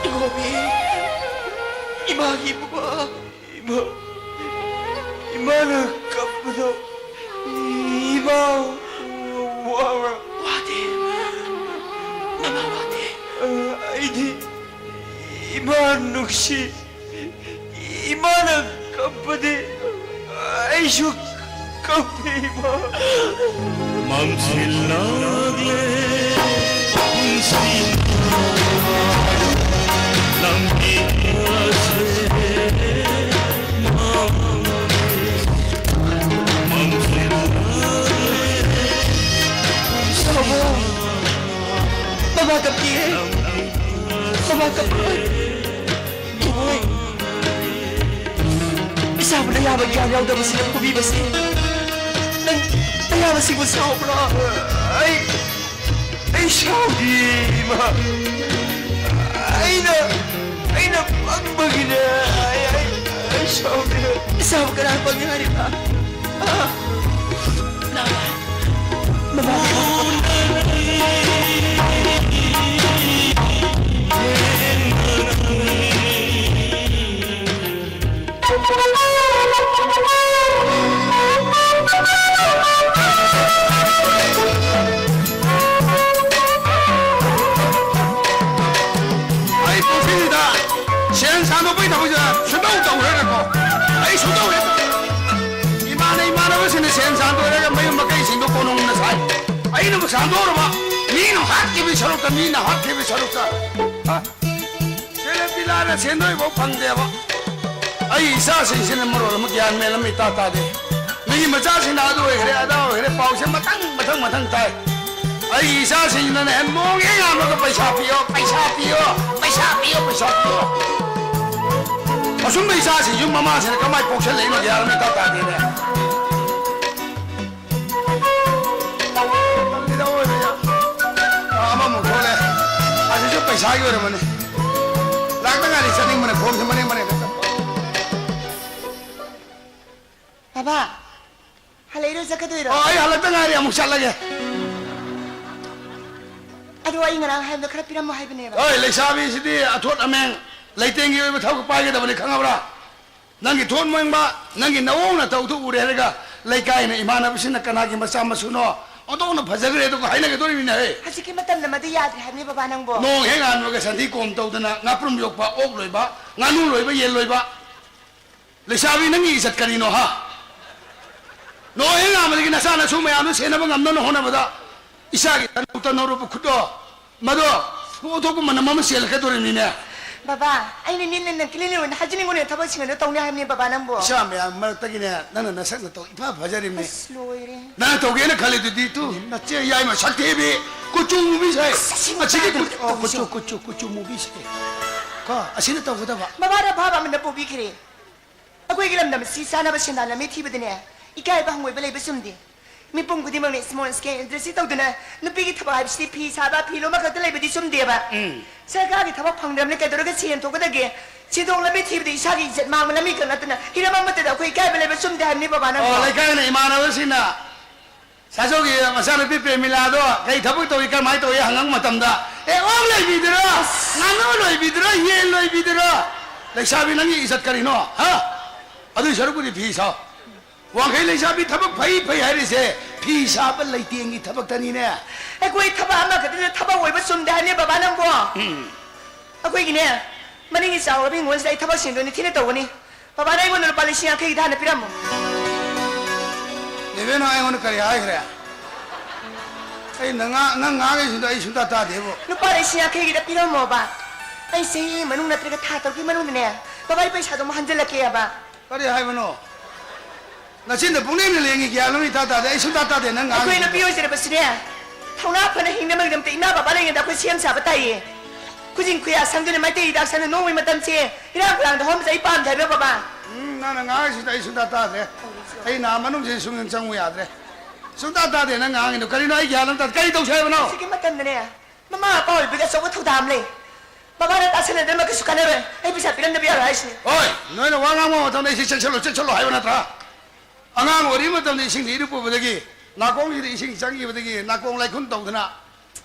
ꯏꯕꯣꯕꯤ, ꯏꯃꯥꯒꯤ ꯏꯕꯨꯡꯉꯣ꯫ ꯏꯃꯥ, ꯏꯃꯥꯅ ꯀꯞꯄꯗꯣ, ꯏꯃꯥ ꯋꯥꯕ꯭ꯔꯥ? ꯋꯥꯗꯦ, ꯃꯃꯥ ꯋꯥꯗꯦ꯫ ꯑꯩꯗꯤ ꯏꯃꯥ ꯅꯨꯡꯁꯤ꯫ ꯏꯃꯥꯅ ꯀꯞꯄꯗꯤ ꯑꯩꯁꯨ ꯀꯞꯄꯤ, ꯏꯃꯥ꯫ ꯃꯝꯁꯤꯜꯂꯛꯂꯦ ꯄꯨꯟꯁꯤꯅ ꯂꯝꯕꯤ ꯑꯁꯦ ꯃꯝꯂꯦ꯫ ꯃꯝꯁꯤꯜꯂꯛꯂꯦ ꯄꯨꯟꯁꯤꯅ ꯃꯃꯥ ꯀꯞꯄꯤꯌꯦ꯫ ꯃꯃꯥ ꯀꯞꯄꯤꯌꯦ꯫ ꯏꯕꯣꯏ, ꯏꯆꯥꯕꯨ ꯅꯌꯥꯕ ꯒ꯭ꯌꯥꯟ ꯌꯥꯎꯗꯕꯁꯤꯅ ꯐꯨꯕꯤꯕꯁꯤ ꯅꯪ ꯅꯌꯥꯕꯁꯤꯡꯕꯨ ꯁꯥꯎꯕ꯭ꯔꯥ? ꯑꯩ, ꯑꯩ ꯁꯥꯎꯗꯦ, ꯏꯃꯥ꯫ ꯑꯩꯅ, ꯑꯩꯅ ꯄꯪꯕꯒꯤꯅꯦ꯫ ꯑꯩ, ꯑꯩ, ꯑꯩ ꯁꯥꯎꯗꯦ꯫ ꯏꯆꯥꯕꯨ ꯀꯅꯥꯅ ꯄꯪꯉꯦ ꯍꯥꯏꯔꯤꯕ? ꯑ? ꯅꯥꯕ꯫ ꯃꯃꯥ꯫ ꯑꯩ ꯄꯨꯟꯁꯤꯁꯤꯗ ꯁꯦꯟ ꯁꯥꯟꯗꯣꯛꯄꯒꯤ ꯊꯕꯛꯁꯦ ꯁꯨꯡꯇꯧ ꯇꯧꯔꯣꯏꯅꯀꯣ꯫ ꯑꯩ ꯁꯨꯡꯇꯧ ꯍꯦꯛ ꯇꯧꯔꯣꯏ꯫ ꯏꯃꯥꯅ ꯏꯃꯥꯟꯅꯕꯁꯤꯡꯅ ꯁꯦꯟ ꯁꯥꯟꯗꯣꯛꯑꯒ ꯃꯌꯨꯝ ꯃꯀꯩꯁꯤꯡꯗꯣ ꯀꯣꯅꯨꯡꯅ ꯁꯥꯏ꯫ ꯑꯩꯅꯕꯨ ꯁꯥꯟꯗꯣꯛꯎꯔꯕ ꯃꯤꯅ ꯍꯥꯠꯈꯤꯕꯒꯤ ꯁꯔꯨꯛꯇ, ꯃꯤꯅ ꯍꯥꯠꯈꯤꯕꯒꯤ ꯁꯔꯨꯛꯇ꯫ ꯍꯥ? ꯁꯦꯂꯦꯕꯤꯂꯥꯅ ꯁꯦꯟꯗꯣꯏꯐꯥꯎ ꯐꯪꯗꯦꯕ꯫ ꯑꯩ ꯏꯆꯥꯁꯤꯡꯁꯤꯅ ꯃꯔꯣꯜ ꯑꯃ ꯒ꯭ꯌꯥꯟ ꯃꯦꯟ ꯑꯃ ꯏꯇꯥ ꯇꯥꯗꯦ꯫ ꯃꯤꯒꯤ ꯃꯆꯥꯁꯤꯡꯅ ꯑꯗꯨ ꯑꯣꯏꯈ꯭ꯔꯦ, ꯑꯗꯥ ꯑꯣꯏꯈ꯭ꯔꯦ, ꯄꯥꯎꯁꯦ ꯃꯊꯪ, ꯃꯊꯪ, ꯃꯊꯪ ꯇꯥꯏ꯫ ꯑꯩꯒꯤ ꯏꯆꯥꯁꯤꯡꯁꯤꯅꯅꯦ, ꯃꯑꯣꯡ ꯍꯦꯛ ꯌꯥꯝꯂꯒ "ꯄꯩꯁꯥ ꯄꯤꯌꯣ, ꯄꯩꯁꯥ ꯄꯤꯌꯣ, ꯄꯩꯁꯥ ꯄꯤꯌꯣ, ꯄꯩꯁꯥ ꯄꯤꯌꯣ"꯫ ꯑꯁꯨꯝꯕ ꯏꯆꯥꯁꯤꯡꯁꯨ ꯃꯃꯥꯁꯤꯅ ꯀꯃꯥꯏ ꯄꯣꯛꯁꯜꯂꯛꯏꯅꯣ ꯒ꯭ꯌꯥꯟ ꯑꯃ ꯏꯇꯥ ꯇꯥꯗꯦꯅꯦ꯫ ꯇꯜꯂꯤꯗ ꯑꯣꯏꯕ ꯌꯥꯝ꯫ ꯑꯥ, ꯑꯃꯃꯨꯛ ꯊꯣꯛꯂꯦ꯫ ꯑꯁꯤꯁꯨ ꯄꯩꯁꯥꯒꯤ ꯑꯣꯏꯔꯝꯃꯅꯤ꯫ ꯉꯥꯏꯍꯥꯛꯇ ꯉꯥꯏꯔꯤ ꯆꯠꯅꯤꯡꯕꯅ ꯈꯣꯡꯁꯦ ꯃꯔꯦꯡ ꯃꯔꯦꯡ ꯆꯠꯄ꯫ ꯕꯥꯕꯥ, ꯍꯜꯂꯛꯏꯔꯣ, ꯆꯠꯀꯗꯣꯏꯔꯣ? ꯑꯣ, ꯑꯩ ꯍꯜꯂꯛꯇ ꯉꯥꯏꯔꯤ, ꯑꯃꯨꯛ ꯆꯠꯂꯒꯦ꯫ ꯑꯗꯣ ꯑꯩ ꯉꯔꯥꯡ ꯍꯥꯏꯕꯗꯣ ꯈꯔ ꯄꯤꯔꯝꯃꯣ ꯍꯥꯏꯕꯅꯦꯕ꯫ ꯍꯣꯏ, ꯂꯩꯁꯥꯕꯤꯁꯤꯗꯤ ꯑꯊꯣꯠ ꯑꯃꯦꯡ ꯂꯩꯇꯦꯡꯒꯤ ꯑꯣꯏꯕ ꯊꯕꯛ ꯄꯥꯏꯒꯗꯕꯅꯤ, ꯈꯪꯉꯕ꯭ꯔꯥ? ꯅꯪꯒꯤ ꯊꯣꯠ ꯃꯣꯡꯕ, ꯅꯪꯒꯤ ꯅꯑꯣꯡ ꯅꯇꯧꯗꯨ ꯎꯔꯦ ꯍꯥꯏꯔꯒ ꯂꯩꯀꯥꯏꯅ, ꯏꯃꯥꯟꯅꯕꯁꯤꯡꯅ ꯀꯅꯥꯒꯤ ꯃꯆꯥ ꯃꯁꯨꯅꯣ ꯑꯣꯟꯊꯣꯛꯅ ꯐꯖꯈ꯭ꯔꯦ ꯑꯗꯨꯒ ꯍꯥꯏꯅꯒꯗꯣꯔꯤꯕꯅꯤꯅꯦ, ꯍꯦ꯫ ꯍꯧꯖꯤꯛꯀꯤ ꯃꯇꯝꯗ ꯃꯗꯨ ꯌꯥꯗ꯭ꯔꯦ ꯍꯥꯏꯕꯅꯤ, ꯕꯕꯥ, ꯅꯪꯕꯣ꯫ ꯅꯣꯡ ꯍꯦꯛ ꯉꯥꯟꯕꯒ ꯁꯟꯊꯤ ꯀꯣꯝ ꯇꯧꯗꯅ, ꯉꯥꯄ꯭ꯔꯨꯝ ꯌꯣꯛꯄ, ꯑꯣꯛ ꯂꯣꯏꯕ, ꯉꯥꯅꯨ ꯂꯣꯏꯕ, ꯌꯦꯟ ꯂꯣꯏꯕ, ꯂꯩꯁꯥꯕꯤ, ꯅꯪꯒꯤ ꯏꯖꯠ ꯀꯔꯤꯅꯣ, ꯍꯥ? ꯅꯣꯡ ꯍꯦꯛ ꯉꯥꯟꯕꯗꯒꯤ ꯅꯆꯥ ꯅꯁꯨ ꯃꯌꯥꯝꯗꯨ ꯁꯦꯟꯅꯕ ꯉꯝꯅꯕ ꯍꯣꯠꯅꯕꯗ ꯏꯆꯥꯒꯤ ꯇꯅꯧ ꯇꯅꯧꯔꯕ ꯈꯨꯠꯇꯣ, ꯃꯗꯣ ꯑꯣꯟꯊꯣꯛꯄ ꯃꯅꯝ ꯑꯃ ꯆꯦꯜꯂꯛꯀꯗꯧꯔꯤꯕꯅꯤꯅꯦ꯫ ꯕꯕꯥ, ꯑꯩꯅ ꯅꯤꯜ ꯅꯤꯜꯅ ꯀ꯭ꯂꯤꯟ ꯑꯣꯏꯅ ꯍꯥꯏꯖꯅꯤꯡꯉꯣꯅꯦ, ꯊꯕꯛꯁꯤꯡ ꯑꯗꯣ ꯇꯧꯅꯤ ꯍꯥꯏꯕꯅꯦ, ꯕꯕꯥ, ꯅꯪꯕꯨ꯫ ꯏꯆꯥ ꯃꯌꯥꯝ ꯃꯔꯛꯇꯒꯤꯅꯦ ꯅꯪꯅ ꯅꯁꯛ ꯅꯇꯧ ꯏꯐ ꯐꯖꯔꯤꯕꯅꯤ꯫ ꯑꯁ, ꯂꯣꯏꯔꯦ꯫ ꯅꯪꯅ ꯇꯧꯒꯦꯅ ꯈꯜꯂꯤꯗꯨꯗꯤ ꯇꯨ, ꯅꯆꯦ ꯌꯥꯏꯃ ꯁꯛꯊꯤꯕꯤ, ꯀꯨꯆꯨ ꯃꯨꯕꯤꯁꯦ꯫ ꯑꯁ, ꯑꯁꯤ ꯑꯁꯤꯒꯤ ꯅꯨꯄꯥꯗꯣ ꯀꯨ-, ꯇꯧꯁꯤ꯫ ꯀꯨꯆꯨ, ꯀꯨꯆꯨ, ꯀꯨꯆꯨ ꯃꯨꯕꯤꯁꯦ꯫ ꯀꯣ, ꯑꯁꯤꯅ ꯇꯧꯒꯗꯕ꯫ ꯕꯕꯥꯅ ꯑꯐꯕ ꯑꯃꯅ ꯄꯣꯕꯤꯈ꯭ꯔꯦ꯫ ꯑꯩꯈꯣꯏꯒꯤ ꯂꯝꯗꯝ ꯑꯁꯤ ꯆꯥꯅꯕ ꯁꯦꯟꯗꯥꯟ ꯂꯝꯕꯤ ꯊꯤꯕꯗꯅꯦ, ꯏꯀꯥꯏꯕ ꯍꯪꯒꯣꯏꯕ ꯂꯩꯕ ꯆꯨꯝꯗꯦ꯫ ꯃꯤꯄꯨꯝ ꯈꯨꯗꯤꯡꯃꯛꯅ small scale industry ꯇꯧꯗꯨꯅ ꯅꯨꯄꯤꯒꯤ ꯊꯕꯛ ꯍꯥꯏꯕꯁꯤꯗꯤ ꯐꯤ ꯁꯥꯕ, ꯐꯤ ꯂꯣꯟꯕ ꯈꯛꯇ ꯂꯩꯕꯗꯤ ꯆꯨꯝꯗꯦꯕ꯫ ꯎꯝ꯫ ꯁꯔꯀꯥꯔꯒꯤ ꯊꯕꯛ ꯐꯪꯗ꯭ꯔꯕꯅꯤꯅ ꯀꯩꯗꯧꯔꯒ ꯁꯦꯟ ꯊꯣꯛꯀꯗꯒꯦ? ꯁꯦꯟꯊꯣꯛ ꯂꯝꯕꯤ ꯊꯤꯕꯗ ꯏꯁꯥꯒꯤ ꯏꯖꯠ ꯃꯥꯡꯕ ꯂꯝꯕꯤ ꯈꯛ ꯅꯠꯇꯅ ꯍꯤꯔꯝ ꯑꯃꯠꯇꯗ ꯑꯩꯈꯣꯏ ꯏꯀꯥꯏꯕ ꯂꯩꯕ ꯆꯨꯝꯗꯦ ꯍꯥꯏꯕꯅꯤ, ꯕꯕꯥ, ꯅꯪꯕꯣ꯫ ꯑꯣ, ꯂꯩꯀꯥꯏꯅ, ꯏꯃꯥꯟꯅꯕꯁꯤꯡꯅ ꯁꯥꯖꯧꯒꯤ ꯃꯆꯥꯅꯨꯄꯤ ꯄ꯭ꯔꯦꯃꯤꯂꯥꯗꯣ ꯀꯩ ꯊꯕꯛ ꯇꯧꯏ, ꯀꯔꯝꯍꯥꯏꯅ ꯇꯧꯏ ꯍꯪꯉꯛꯄ ꯃꯇꯝꯗ, "ꯑꯦ, ꯑꯣꯛ ꯂꯣꯏꯕꯤꯗꯨꯔꯣ? ꯉꯥꯅꯨ ꯂꯣꯏꯕꯤꯗꯨꯔꯣ? ꯌꯦꯟ ꯂꯣꯏꯕꯤꯗꯨꯔꯣ?" ꯂꯩꯁꯥꯕꯤ, ꯅꯪꯒꯤ ꯏꯖꯠ ꯀꯔꯤꯅꯣ, ꯍꯥ? ꯑꯗꯨꯏ ꯁꯔꯨꯛꯄꯨꯗꯤ ꯐꯤ ꯁꯥꯎ꯫ ꯋꯥꯡꯈꯩ ꯂꯩꯁꯥꯕꯤ ꯊꯕꯛ ꯐꯩ ꯐꯩ ꯍꯥꯏꯔꯤꯁꯦ ꯐꯤ ꯁꯥꯕ ꯂꯩꯇꯦꯡꯒꯤ ꯊꯕꯛꯇꯅꯤꯅꯦ꯫ ꯑꯩꯈꯣꯏ ꯊꯕꯛ ꯑꯃꯈꯛꯇꯗ ꯊꯕꯛ ꯑꯣꯏꯕ ꯆꯨꯝꯗꯦ ꯍꯥꯏꯅꯦ, ꯕꯕꯥ, ꯅꯪꯕꯣ? ꯎꯝ꯫ ꯑꯩꯈꯣꯏꯒꯤꯅꯦ, ꯃꯅꯤꯡꯒꯤ ꯆꯥꯎꯔꯕ ꯍꯤꯡꯒꯣꯜꯁꯤꯗ ꯑꯩ ꯊꯕꯛ ꯁꯤꯟꯗꯣꯏꯅꯤ, ꯊꯤꯅ ꯇꯧꯒꯅꯤ꯫ ꯕꯕꯥ, ꯅꯪ ꯑꯩꯉꯣꯟꯗ ꯂꯨꯄꯥ ꯂꯤꯁꯤꯡ ꯌꯥꯡꯈꯩꯒꯤ ꯍꯥꯟꯅ ꯄꯤꯔꯝꯃꯣ꯫ ꯏꯕꯦꯝꯃ, ꯑꯩꯉꯣꯟꯗ ꯀꯔꯤ ꯍꯥꯏꯈ꯭ꯔꯦ? ꯑꯩ ꯅꯪ ꯉꯥ-, ꯅꯪ ꯉꯥꯡꯉꯤꯁꯤꯡꯗꯣ ꯑꯩ ꯁꯨꯡꯇꯥ ꯇꯥꯗꯦꯕꯨ꯫ ꯂꯨꯄꯥ ꯂꯤꯁꯤꯡ ꯌꯥꯡꯈꯩꯒꯤꯗ ꯄꯤꯔꯝꯃꯣꯕ꯫ ꯑꯩ ꯆꯍꯤ ꯃꯅꯨꯡ ꯅꯠꯇ꯭ꯔꯒ ꯊꯥ ꯇꯔꯨꯛꯀꯤ ꯃꯅꯨꯡꯗꯅꯦ, ꯕꯕꯥ, ꯑꯩ ꯄꯩꯁꯥꯗꯣ ꯑꯃꯨꯛ ꯍꯟꯖꯤꯜꯂꯛꯀꯦꯕ꯫ ꯀꯔꯤ ꯍꯥꯏꯕꯅꯣ? ꯅꯆꯤꯟꯗ ꯄꯨꯡꯂꯦꯡꯗ ꯂꯦꯡꯉꯤ, ꯒ꯭ꯌꯥꯟ ꯑꯃ ꯏꯇꯥ ꯇꯥꯗꯦ꯫ ꯑꯩ ꯁꯨꯡꯇꯥ ꯇꯥꯗꯦ ꯅꯪ ꯑꯩꯈꯣꯏ ꯉꯥꯡꯉꯤꯗꯣ꯫ ꯅꯨꯄꯤ ꯑꯣꯏꯖꯔꯕꯁꯨꯅꯦ, ꯊꯧꯅꯥ ꯐꯅ ꯍꯤꯡꯅꯕꯒꯤꯗꯃꯛꯇ ꯏꯃꯥ ꯕꯕꯥ ꯂꯩꯔꯤꯉꯩꯗ ꯑꯩꯈꯣꯏ ꯁꯦꯝ ꯁꯥꯕ ꯇꯥꯏꯌꯦ꯫ ꯈꯨꯖꯤꯡ ꯈꯨꯌꯥ ꯁꯪꯗꯨꯅ ꯃꯩꯇꯩ ꯍꯤꯗꯥꯛ ꯁꯪꯗꯨꯅ ꯅꯣꯡꯃꯒꯤ ꯃꯇꯝꯁꯦ ꯏꯔꯥꯡ ꯈꯨꯔꯥꯡꯗ ꯍꯧꯍꯟꯕꯁꯦ ꯑꯩ ꯄꯥꯝꯗꯦ ꯍꯥꯏꯕ, ꯕꯕꯥ꯫ ꯎꯝ, ꯅꯪꯅ ꯉꯥꯡꯉꯤꯁꯤꯗ ꯑꯩ ꯁꯨꯡꯇꯥ ꯇꯥꯗ꯭ꯔꯦ꯫ ꯑꯩ ꯅꯍꯥꯟ ꯃꯅꯨꯡꯁꯤꯗ ꯁꯨꯡꯆꯪ ꯆꯪꯉꯨ ꯌꯥꯗ꯭ꯔꯦ꯫ ꯁꯨꯡꯇꯥ ꯇꯥꯗꯦ ꯅꯪ ꯉꯥꯡꯉꯤꯗꯣ꯫ ꯀꯔꯤꯅꯣ ꯑꯩ ꯒ꯭ꯌꯥꯟ ꯑꯃ ꯇꯥꯗꯦ꯫ ꯀꯔꯤ ꯇꯧꯁꯦ ꯍꯥꯏꯕꯅꯣ? ꯍꯧꯖꯤꯛꯀꯤ ꯃꯇꯝꯗꯅꯦ, ꯃꯃꯥ ꯃꯄꯥ ꯑꯣꯏꯕꯒꯤ ꯑꯆꯧꯕ ꯊꯧꯗꯥꯡ ꯑꯃ ꯂꯩ꯫ ꯃꯃꯥꯅ ꯇꯥꯁꯟꯅꯗꯅ ꯀꯩꯁꯨ ꯀꯥꯟꯅꯔꯣꯏ꯫ ꯑꯩ ꯄꯩꯁꯥ ꯄꯤꯔꯝꯗꯕ ꯌꯥꯔꯣꯏ ꯍꯥꯏꯁꯤꯅꯤ꯫ ꯍꯣꯏ, ꯅꯣꯏꯅ ꯋꯥ ꯉꯥꯡꯕ ꯃꯇꯝꯗ ꯑꯩꯁꯦ "ꯆꯦꯛꯁꯤꯜꯂꯨ, ꯆꯦꯛꯁꯤꯜꯂꯨ" ꯍꯥꯏꯕ ꯅꯠꯇ꯭ꯔꯥ? ꯑꯉꯥꯡ ꯑꯣꯏꯔꯤꯉꯩ ꯃꯇꯝꯗ ꯏꯁꯤꯡꯗ ꯏꯔꯨꯞꯄꯨꯕꯗꯒꯤ, ꯅꯥꯀꯣꯡꯁꯤꯗ ꯏꯁꯤꯡ ꯆꯪꯈꯤꯕꯗꯒꯤ ꯅꯥꯀꯣꯡ ꯂꯥꯏꯈꯨꯟ ꯇꯧꯗꯅ,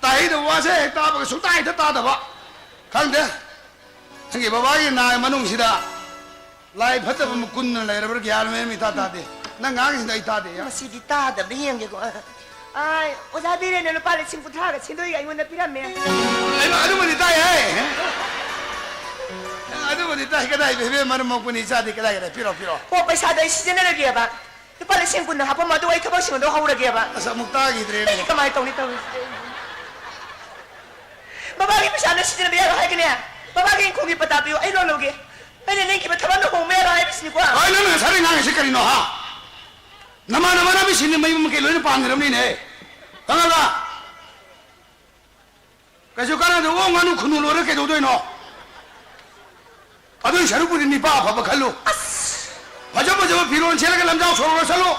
ꯇꯥꯍꯩꯗꯕ ꯋꯥꯁꯦ ꯍꯦꯛ ꯇꯥꯕꯒ ꯁꯨꯡꯇꯥ ꯍꯦꯛꯇ ꯇꯥꯗꯕ꯫ ꯈꯪꯗꯦ, ꯅꯪꯒꯤ ꯕꯕꯥꯒꯤ ꯅꯥ ꯃꯅꯨꯡꯁꯤꯗ ꯂꯥꯏ ꯐꯠꯇꯕ ꯑꯃ ꯀꯨꯟꯅ ꯂꯩꯔꯕ꯭ꯔꯥ ꯒ꯭ꯌꯥꯟ ꯃꯦꯟ ꯑꯃ ꯏꯇꯥ ꯇꯥꯗꯦ꯫ ꯅꯪ ꯉꯥꯡꯉꯤꯁꯤꯗ ꯑꯩ ꯇꯥꯗꯦ꯫ ꯃꯁꯤꯗꯤ ꯇꯥꯗꯕꯅ ꯌꯦꯡꯒꯦꯀꯣ꯫ ꯑꯥꯏ, ꯑꯣꯖꯥ ꯕꯤꯔꯦꯟꯅ ꯂꯨꯄꯥ ꯂꯤꯁꯤꯡ ꯀꯨꯟꯊ꯭ꯔꯥꯒ ꯁꯦꯟꯗꯣꯏꯒ ꯑꯩꯉꯣꯟꯗ ꯄꯤꯔꯝꯃꯦ꯫ ꯑꯩꯃ, ꯑꯗꯨꯃꯗꯤ ꯇꯥꯏ ꯍꯦ꯫ ꯅꯪ ꯑꯗꯨꯃꯗꯤ ꯇꯥꯏ꯫ ꯀꯗꯥꯏ ꯏꯕꯦꯝꯃ, ꯃꯔꯝ ꯃꯣꯛꯄꯅꯤ ꯏꯆꯥꯗꯤ꯫ ꯀꯗꯥꯏ, ꯀꯗꯥꯏ? ꯄꯤꯔꯣ, ꯄꯤꯔꯣ꯫ ꯑꯣ, ꯄꯩꯁꯥꯗꯣ ꯑꯩ ꯁꯤꯖꯤꯟꯅꯔꯒꯦꯕ꯫ ꯂꯨꯄꯥ ꯂꯤꯁꯤꯡ ꯀꯨꯟ ꯍꯥꯞꯄꯝꯃꯣ, ꯑꯗꯨꯒ ꯑꯩ ꯊꯕꯛꯁꯤꯡ ꯑꯗꯨ ꯍꯧꯔꯒꯦꯕ꯫ ꯑꯁ, ꯑꯃꯨꯛ ꯇꯥꯈꯤꯗ꯭ꯔꯦꯅꯦ꯫ ꯑꯩꯗꯤ ꯀꯃꯥꯏꯅ ꯇꯧꯅꯤ ꯇꯧꯔꯤꯁꯦ? ꯕꯕꯥꯒꯤ ꯄꯩꯁꯥꯅ ꯁꯤꯖꯤꯟꯅꯕ ꯌꯥꯔꯣꯏ ꯍꯥꯏꯒꯅꯦ? ꯕꯕꯥꯒꯤ ꯏꯪꯈꯣꯜꯒꯤ ꯄꯇꯥ ꯄꯤꯌꯨ, ꯑꯩ ꯂꯣꯟ ꯂꯧꯒꯦ꯫ ꯑꯩꯅ ꯅꯦꯛꯈꯤꯕ ꯊꯕꯛꯅ ꯍꯣꯡꯕ ꯌꯥꯔꯣꯏ ꯍꯥꯏꯕꯁꯤꯅꯤꯀꯣ꯫ ꯍꯣꯏ, ꯅꯪꯅ ꯉꯁꯥꯏꯗꯩ ꯉꯥꯡꯉꯤꯁꯦ ꯀꯔꯤꯅꯣ, ꯍꯥ? ꯅꯃꯥꯟꯅꯕ ꯅꯕꯤꯁꯤꯡꯅ ꯃꯌꯨꯝ ꯃꯀꯩ ꯂꯣꯏꯅ ꯄꯥꯟꯈ꯭ꯔꯕꯅꯤꯅꯦ꯫ ꯈꯪꯉꯕ? ꯀꯩꯁꯨ ꯀꯥꯟꯅꯗꯦ꯫ ꯑꯣ, ꯉꯥꯅꯨ ꯈꯨꯅꯨ ꯂꯣꯏꯔ ꯀꯩꯗꯧꯗꯣꯏꯅꯣ? ꯑꯗꯨꯏ ꯁꯔꯨꯛꯄꯨꯗꯤ ꯅꯤꯄꯥ ꯑꯐꯕ ꯈꯜꯂꯨ꯫ ꯑꯁ! ꯐꯖ ꯐꯖꯕ ꯐꯤꯔꯣꯜ ꯁꯦꯠꯂꯒ ꯂꯝꯖꯥꯎ ꯁꯣꯔꯣꯛꯇ ꯆꯠꯂꯨ꯫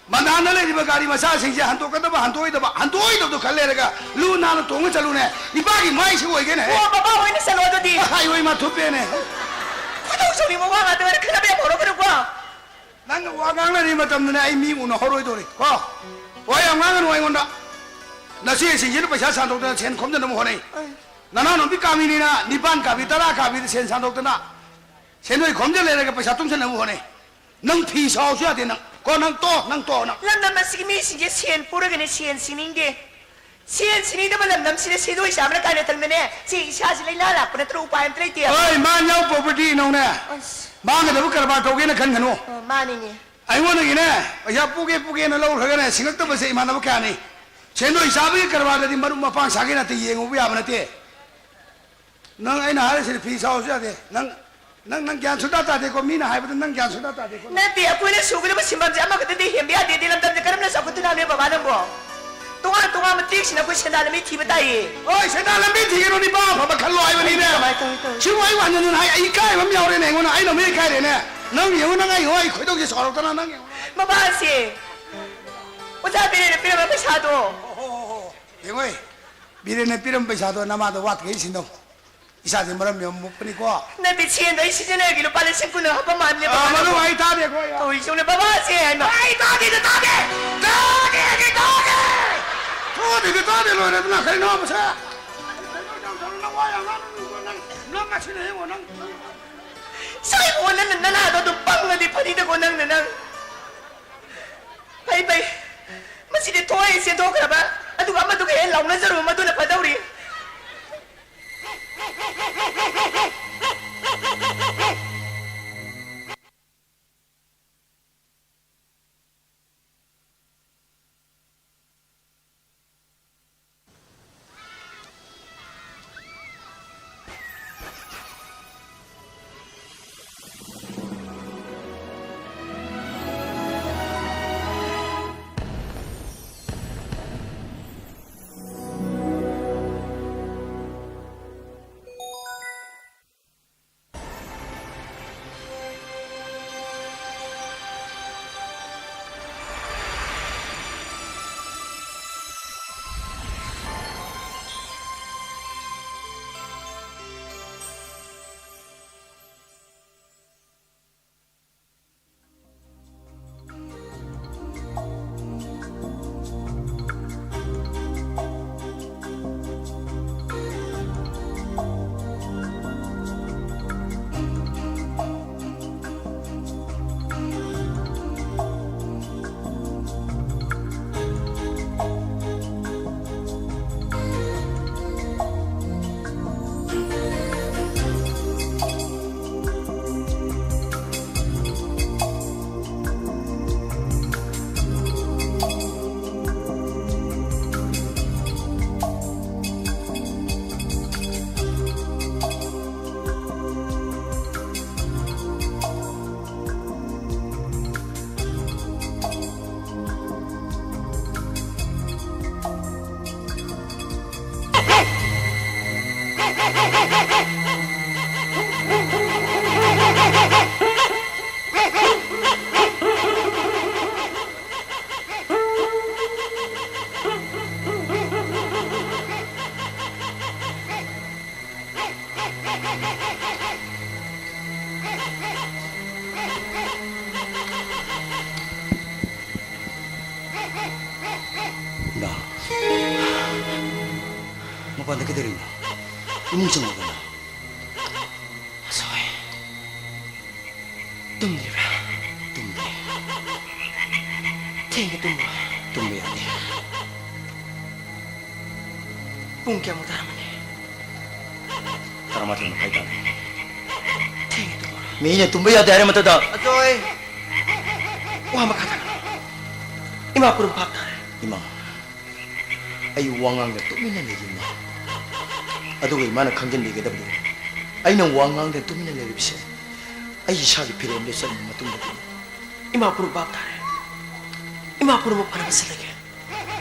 ꯃꯟꯗꯥꯟꯗ ꯂꯩꯔꯤꯕ ꯒꯥꯔꯤ ꯃꯆꯥꯁꯤꯡꯁꯦ ꯍꯟꯗꯣꯛꯀꯗꯕ, ꯍꯟꯗꯣꯛꯑꯣꯏꯗꯕ, ꯍꯟꯗꯣꯛꯑꯣꯏꯗꯕꯗꯣ ꯈꯜ ꯂꯩꯔꯒ ꯂꯨ ꯅꯥꯟꯅ ꯇꯣꯡꯉ ꯆꯠꯂꯨꯅꯦ꯫ ꯏꯄꯥꯒꯤ ꯃꯥꯏꯁꯦ ꯑꯣꯏꯒꯦꯅꯦ꯫ ꯑꯣ, ꯕꯕꯥ ꯍꯣꯏꯅ ꯆꯠꯂꯣ ꯑꯗꯨꯗꯤ꯫ ꯑꯍꯥ, ꯑꯩ ꯃꯥ ꯊꯨꯞꯄꯦꯅꯦ꯫ ꯈꯣꯏꯗꯧ ꯁꯥꯎꯅꯤꯡꯕ ꯋꯥ ꯉꯥꯛꯇ ꯉꯥꯏꯔꯦ, ꯈꯠꯅꯕ ꯌꯥꯝ ꯍꯧꯔꯛꯀꯅꯨꯀꯣ꯫ ꯅꯪꯒ ꯋꯥ ꯉꯥꯡꯅꯔꯤ ꯃꯇꯝꯗꯅꯦ ꯑꯩ ꯃꯤ ꯎꯅꯍꯧꯔꯣꯏꯗꯧꯔꯤ ꯀꯣ꯫ ꯋꯥ ꯌꯥꯝ ꯉꯥꯡꯒꯅꯨ ꯑꯩꯉꯣꯟꯗ꯫ ꯅꯆꯦꯁꯤꯡꯁꯤꯅ ꯄꯩꯁꯥ ꯁꯥꯟꯗꯣꯛꯇꯅ ꯁꯦꯟ ꯈꯣꯝꯖꯅꯕ ꯍꯣꯠꯅꯩ꯫ ꯑ꯫ ꯅꯅꯥꯎꯅꯨꯄꯤ ꯀꯥꯕꯤꯅꯤꯅ ꯅꯤꯄꯥꯟ ꯀꯥꯕꯤ, ꯇꯔꯥ ꯀꯥꯕꯤꯗ ꯁꯦꯟ ꯁꯥꯟꯗꯣꯛꯇꯅ ꯁꯦꯟꯗꯣꯏ ꯈꯣꯝꯖ ꯂꯩꯔꯒ ꯄꯩꯁꯥ ꯇꯨꯡꯁꯤꯟꯅꯕ ꯍꯣꯠꯅꯩ꯫ ꯅꯪ ꯐꯤ ꯁꯥꯎꯁꯨ ꯌꯥꯗꯦ ꯅꯪ꯫ ꯀꯣ ꯅꯪ ꯇꯣ, ꯅꯪ ꯇꯣ ꯅꯪ꯫ ꯂꯝꯗꯝ ꯑꯁꯤꯒꯤ ꯃꯤꯁꯤꯡꯁꯦ ꯁꯦꯟ ꯄꯨꯔꯒꯅꯦ ꯁꯦꯟ ꯁꯤꯡꯅꯤꯡꯗꯦ꯫ ꯁꯦꯟ ꯁꯤꯡꯅꯤꯡꯗꯕ ꯂꯝꯗꯝꯁꯤꯗ ꯁꯦꯟꯗꯣꯏ ꯆꯥꯕꯅ ꯀꯥꯏꯅ ꯇꯪꯗꯅꯦ ꯁꯤ ꯏꯁꯥꯁꯤ ꯂꯩꯅꯥ ꯂꯥꯛꯄ ꯅꯠꯇꯅ ꯎꯄꯥꯏ ꯑꯝꯇ ꯂꯩꯇꯦ꯫ ꯍꯣꯏ, ꯃꯥ ꯅꯧ ꯄ꯭ꯔꯣꯄꯔꯇꯤ ꯅꯧꯅꯦ꯫ ꯑꯁ꯫ ꯃꯥꯡꯒꯗꯕ ꯀꯔꯕꯥꯔ ꯇꯧꯒꯦꯅ ꯈꯟꯒꯅꯨ꯫ ꯑꯣ, ꯃꯥꯅꯤꯅꯦ꯫ ꯑꯩꯉꯣꯟꯗꯒꯤꯅꯦ ꯄꯩꯁꯥ ꯄꯨꯒꯦ ꯄꯨꯒꯦꯅ ꯂꯧꯈ꯭ꯔꯒꯅꯦ ꯁꯤꯡꯉꯛꯇꯕꯁꯦ ꯏꯃꯥꯟꯅꯕ ꯀꯌꯥꯅꯤ꯫ ꯁꯦꯟꯗꯣꯏ ꯆꯥꯕꯒꯤ ꯀꯔꯕꯥꯔꯗꯗꯤ ꯃꯔꯨꯞ ꯃꯄꯥꯡ ꯁꯥꯒꯦ ꯅꯠꯇꯦ, ꯌꯦꯡꯉꯨꯕ ꯌꯥꯕ ꯅꯠꯇꯦ꯫ ꯅꯪ ꯑꯩꯅ ꯍꯥꯏꯔꯤꯁꯤꯗꯤ ꯐꯤ ꯁꯥꯎꯁꯨ ꯌꯥꯗꯦ꯫ ꯅꯪ, ꯅꯪ, ꯅꯪ ꯒ꯭ꯌꯥꯟ ꯁꯨꯡꯇꯥ ꯇꯥꯗꯦꯀꯣ꯫ ꯃꯤꯅ ꯍꯥꯏꯕꯗ ꯅꯪ ꯒ꯭ꯌꯥꯟ ꯁꯨꯡꯇꯥ ꯇꯥꯗꯦꯀꯣ꯫ ꯅꯠꯇꯦ, ꯑꯩꯈꯣꯏꯅ ꯁꯨꯒꯗꯕ ꯁꯤꯟꯐꯝꯁꯦ ꯑꯃꯈꯛꯇꯗꯤ ꯍꯦꯟꯕ ꯌꯥꯗꯦꯗꯤ꯫ ꯂꯝꯗꯝꯁꯦ ꯀꯔꯝꯅ ꯆꯥꯎꯈꯠꯇꯣꯏꯅꯣ ꯍꯥꯏꯕꯅꯣ ꯕꯕꯥ ꯅꯪꯕꯣ? ꯇꯣꯉꯥꯟ ꯇꯣꯉꯥꯟꯕ ꯇ꯭ꯔꯦꯛꯁꯤꯅ ꯑꯩꯈꯣꯏ ꯁꯦꯟꯗꯥꯟ ꯂꯝꯕꯤ ꯊꯤꯕ ꯇꯥꯏꯌꯦ꯫ ꯍꯣꯏ, ꯁꯦꯟꯗꯥꯟ ꯂꯝꯕꯤ ꯊꯤꯒꯅꯨ, ꯅꯤꯄꯥ ꯑꯐꯕ ꯈꯜꯂꯣ ꯍꯥꯏꯕꯅꯤꯅꯦ꯫ ꯑꯩꯗꯤ ꯀꯃꯥꯏꯅ ꯇꯧꯅꯤ, ꯇꯧꯅꯤ? ꯁꯤꯕꯨ ꯑꯩ ꯍꯟꯖꯟ ꯍꯟꯖꯟ ꯍꯥꯏ, ꯑꯩ ꯏꯀꯥꯏꯕ ꯑꯃ ꯌꯥꯎꯔꯦꯅꯦ ꯑꯩꯉꯣꯟꯗ꯫ ꯑꯩꯅ ꯑꯃꯨꯛ ꯏꯀꯥꯏꯔꯦꯅꯦ꯫ ꯅꯪ ꯌꯦꯡꯉꯨ, ꯅꯪ ꯑꯩ ꯌꯦꯡꯉꯨ, ꯑꯩ ꯈꯣꯏꯗꯧꯁꯦ ꯁꯥꯎꯔꯛꯇꯅ ꯅꯪ ꯌꯦꯡꯉꯨ꯫ ꯃꯕꯥꯁꯦ ꯑꯣꯖꯥ ꯕꯤꯔꯦꯟꯅ ꯄꯤꯔꯝꯕ ꯄꯩꯁꯥꯗꯣ꯫ ꯍꯣ, ꯍꯣ, ꯍꯣ, ꯍꯣ꯫ ꯌꯦꯡꯉꯣꯏ, ꯕꯤꯔꯦꯟꯅ ꯄꯤꯔꯝꯕ ꯄꯩꯁꯥꯗꯣ ꯅꯃꯥꯗꯣ ꯋꯥꯠꯇ꯭ꯔꯤꯉꯩ ꯁꯤꯟꯗꯧ꯫ ꯏꯆꯥꯁꯦ ꯃꯔꯝ ꯌꯥꯝ ꯃꯣꯛꯄꯅꯤꯀꯣ꯫ ꯅꯠꯇꯦ, ꯁꯦꯟꯗꯣ ꯑꯩ ꯁꯤꯖꯤꯟꯅꯔꯒꯦ, ꯂꯨꯄꯥ ꯂꯤꯁꯤꯡ ꯀꯨꯟ ꯍꯥꯞꯄ ꯃꯥꯜꯂꯦ, ꯑꯥ, ꯕꯕꯥ꯫ ꯃꯗꯨ ꯑꯩ ꯇꯥꯗꯦꯀꯣ, ꯑꯩ꯫ ꯇꯧꯔꯤꯁꯦ ꯌꯦꯡꯉꯨꯅꯦ, ꯕꯕꯥꯁꯦ ꯍꯥꯏꯃ꯫ ꯑꯩ ꯇꯥꯗꯦꯗ, ꯇꯥꯗꯦ! ꯇꯥꯗꯦ, ꯑꯩ ꯇꯥꯗꯦ! ꯇꯥꯗꯦꯗ, ꯇꯥꯗꯦ, ꯂꯣꯏꯔꯦꯗꯅ, ꯀꯩꯅꯣ ꯃꯁꯦ? ꯀꯩꯅꯣ ꯇꯧ, ꯇꯧ, ꯅꯪ ꯋꯥ ꯌꯥꯝ ꯉꯥꯡꯅꯨ, ꯅꯪ, ꯅꯪ ꯉꯁꯤꯅ ꯌꯦꯡꯉꯣ, ꯅꯪ, ꯅꯪ꯫ ꯁꯥꯏꯕꯣ, ꯅꯪꯅ ꯅꯅꯥꯗꯣ ꯑꯗꯨꯝ ꯄꯪꯉꯗꯤ ꯐꯅꯤꯗꯀꯣ, ꯅꯪꯅ ꯅꯪ꯫ ꯐꯩ, ꯐꯩ꯫ ꯃꯁꯤꯗꯤ ꯊꯣꯛꯑꯦ ꯆꯦꯟꯊꯣꯛꯈ꯭ꯔꯕ, ꯑꯗꯨꯒ ꯑꯃꯗꯨꯒ ꯍꯦꯛ ꯂꯥꯎꯅꯖꯔꯨꯕ, ꯃꯗꯨꯅ ꯐꯗꯧꯔꯤ꯫ ꯏꯃꯥ, ꯃꯄꯥꯟꯗ ꯀꯩꯗꯧꯔꯤꯅꯣ? ꯏꯃꯨꯡ ꯆꯪꯉꯛꯑꯣ ꯀꯩꯅꯣ꯫ ꯑꯁꯣꯏ꯫ ꯇꯨꯝꯗ꯭ꯔꯤꯕ꯭ꯔꯥ? ꯇꯨꯝꯗ꯭ꯔꯤ꯫ ꯊꯦꯡꯅ ꯇꯨꯝꯃꯣ꯫ ꯇꯨꯝꯕ ꯌꯥꯗꯦ꯫ ꯄꯨꯡ ꯀꯌꯥꯃꯨꯛ ꯇꯥꯔꯝꯃꯅꯤ? ꯇꯔꯥꯃꯥꯊꯣꯏ ꯃꯈꯥꯏ ꯇꯥꯔꯦ꯫ ꯊꯦꯡꯅ ꯇꯨꯝꯃꯨꯔꯣ꯫ ꯃꯤꯅ ꯇꯨꯝꯕ ꯌꯥꯗꯦ ꯍꯥꯏꯔ ꯃꯇꯝꯗ꯫ ꯑꯖꯣꯏ! ꯋꯥ ꯃꯈꯥ ꯇꯥꯔꯣ꯫ ꯏꯃꯥ ꯄꯨꯝꯅꯃꯛ ꯚꯥꯞ ꯇꯥꯔꯦ꯫ ꯏꯃꯥ, ꯑꯩ ꯋꯥ ꯉꯥꯡꯗ ꯇꯨꯃꯤꯟꯅ ꯂꯩꯔꯤ, ꯏꯃꯥ꯫ ꯑꯗꯨꯒ ꯏꯃꯥꯅ ꯈꯪꯖꯤꯟꯕꯤꯒꯗꯕꯗꯤ, ꯑꯩꯅ ꯋꯥ ꯉꯥꯡꯗ ꯇꯨꯃꯤꯟꯅ ꯂꯩꯔꯤꯕꯁꯦ ꯑꯩ ꯏꯁꯥꯒꯤ ꯐꯤꯔꯦꯞ ꯂꯦꯞꯆꯔꯕ ꯃꯇꯨꯡꯗꯗꯤ꯫ ꯏꯃꯥ ꯄꯨꯝꯅꯃꯛ ꯚꯥꯞ ꯇꯥꯔꯦ꯫ ꯏꯃꯥ ꯄꯨꯝꯅꯃꯛ ꯐꯅꯕ ꯁꯤꯜꯂꯒꯦ꯫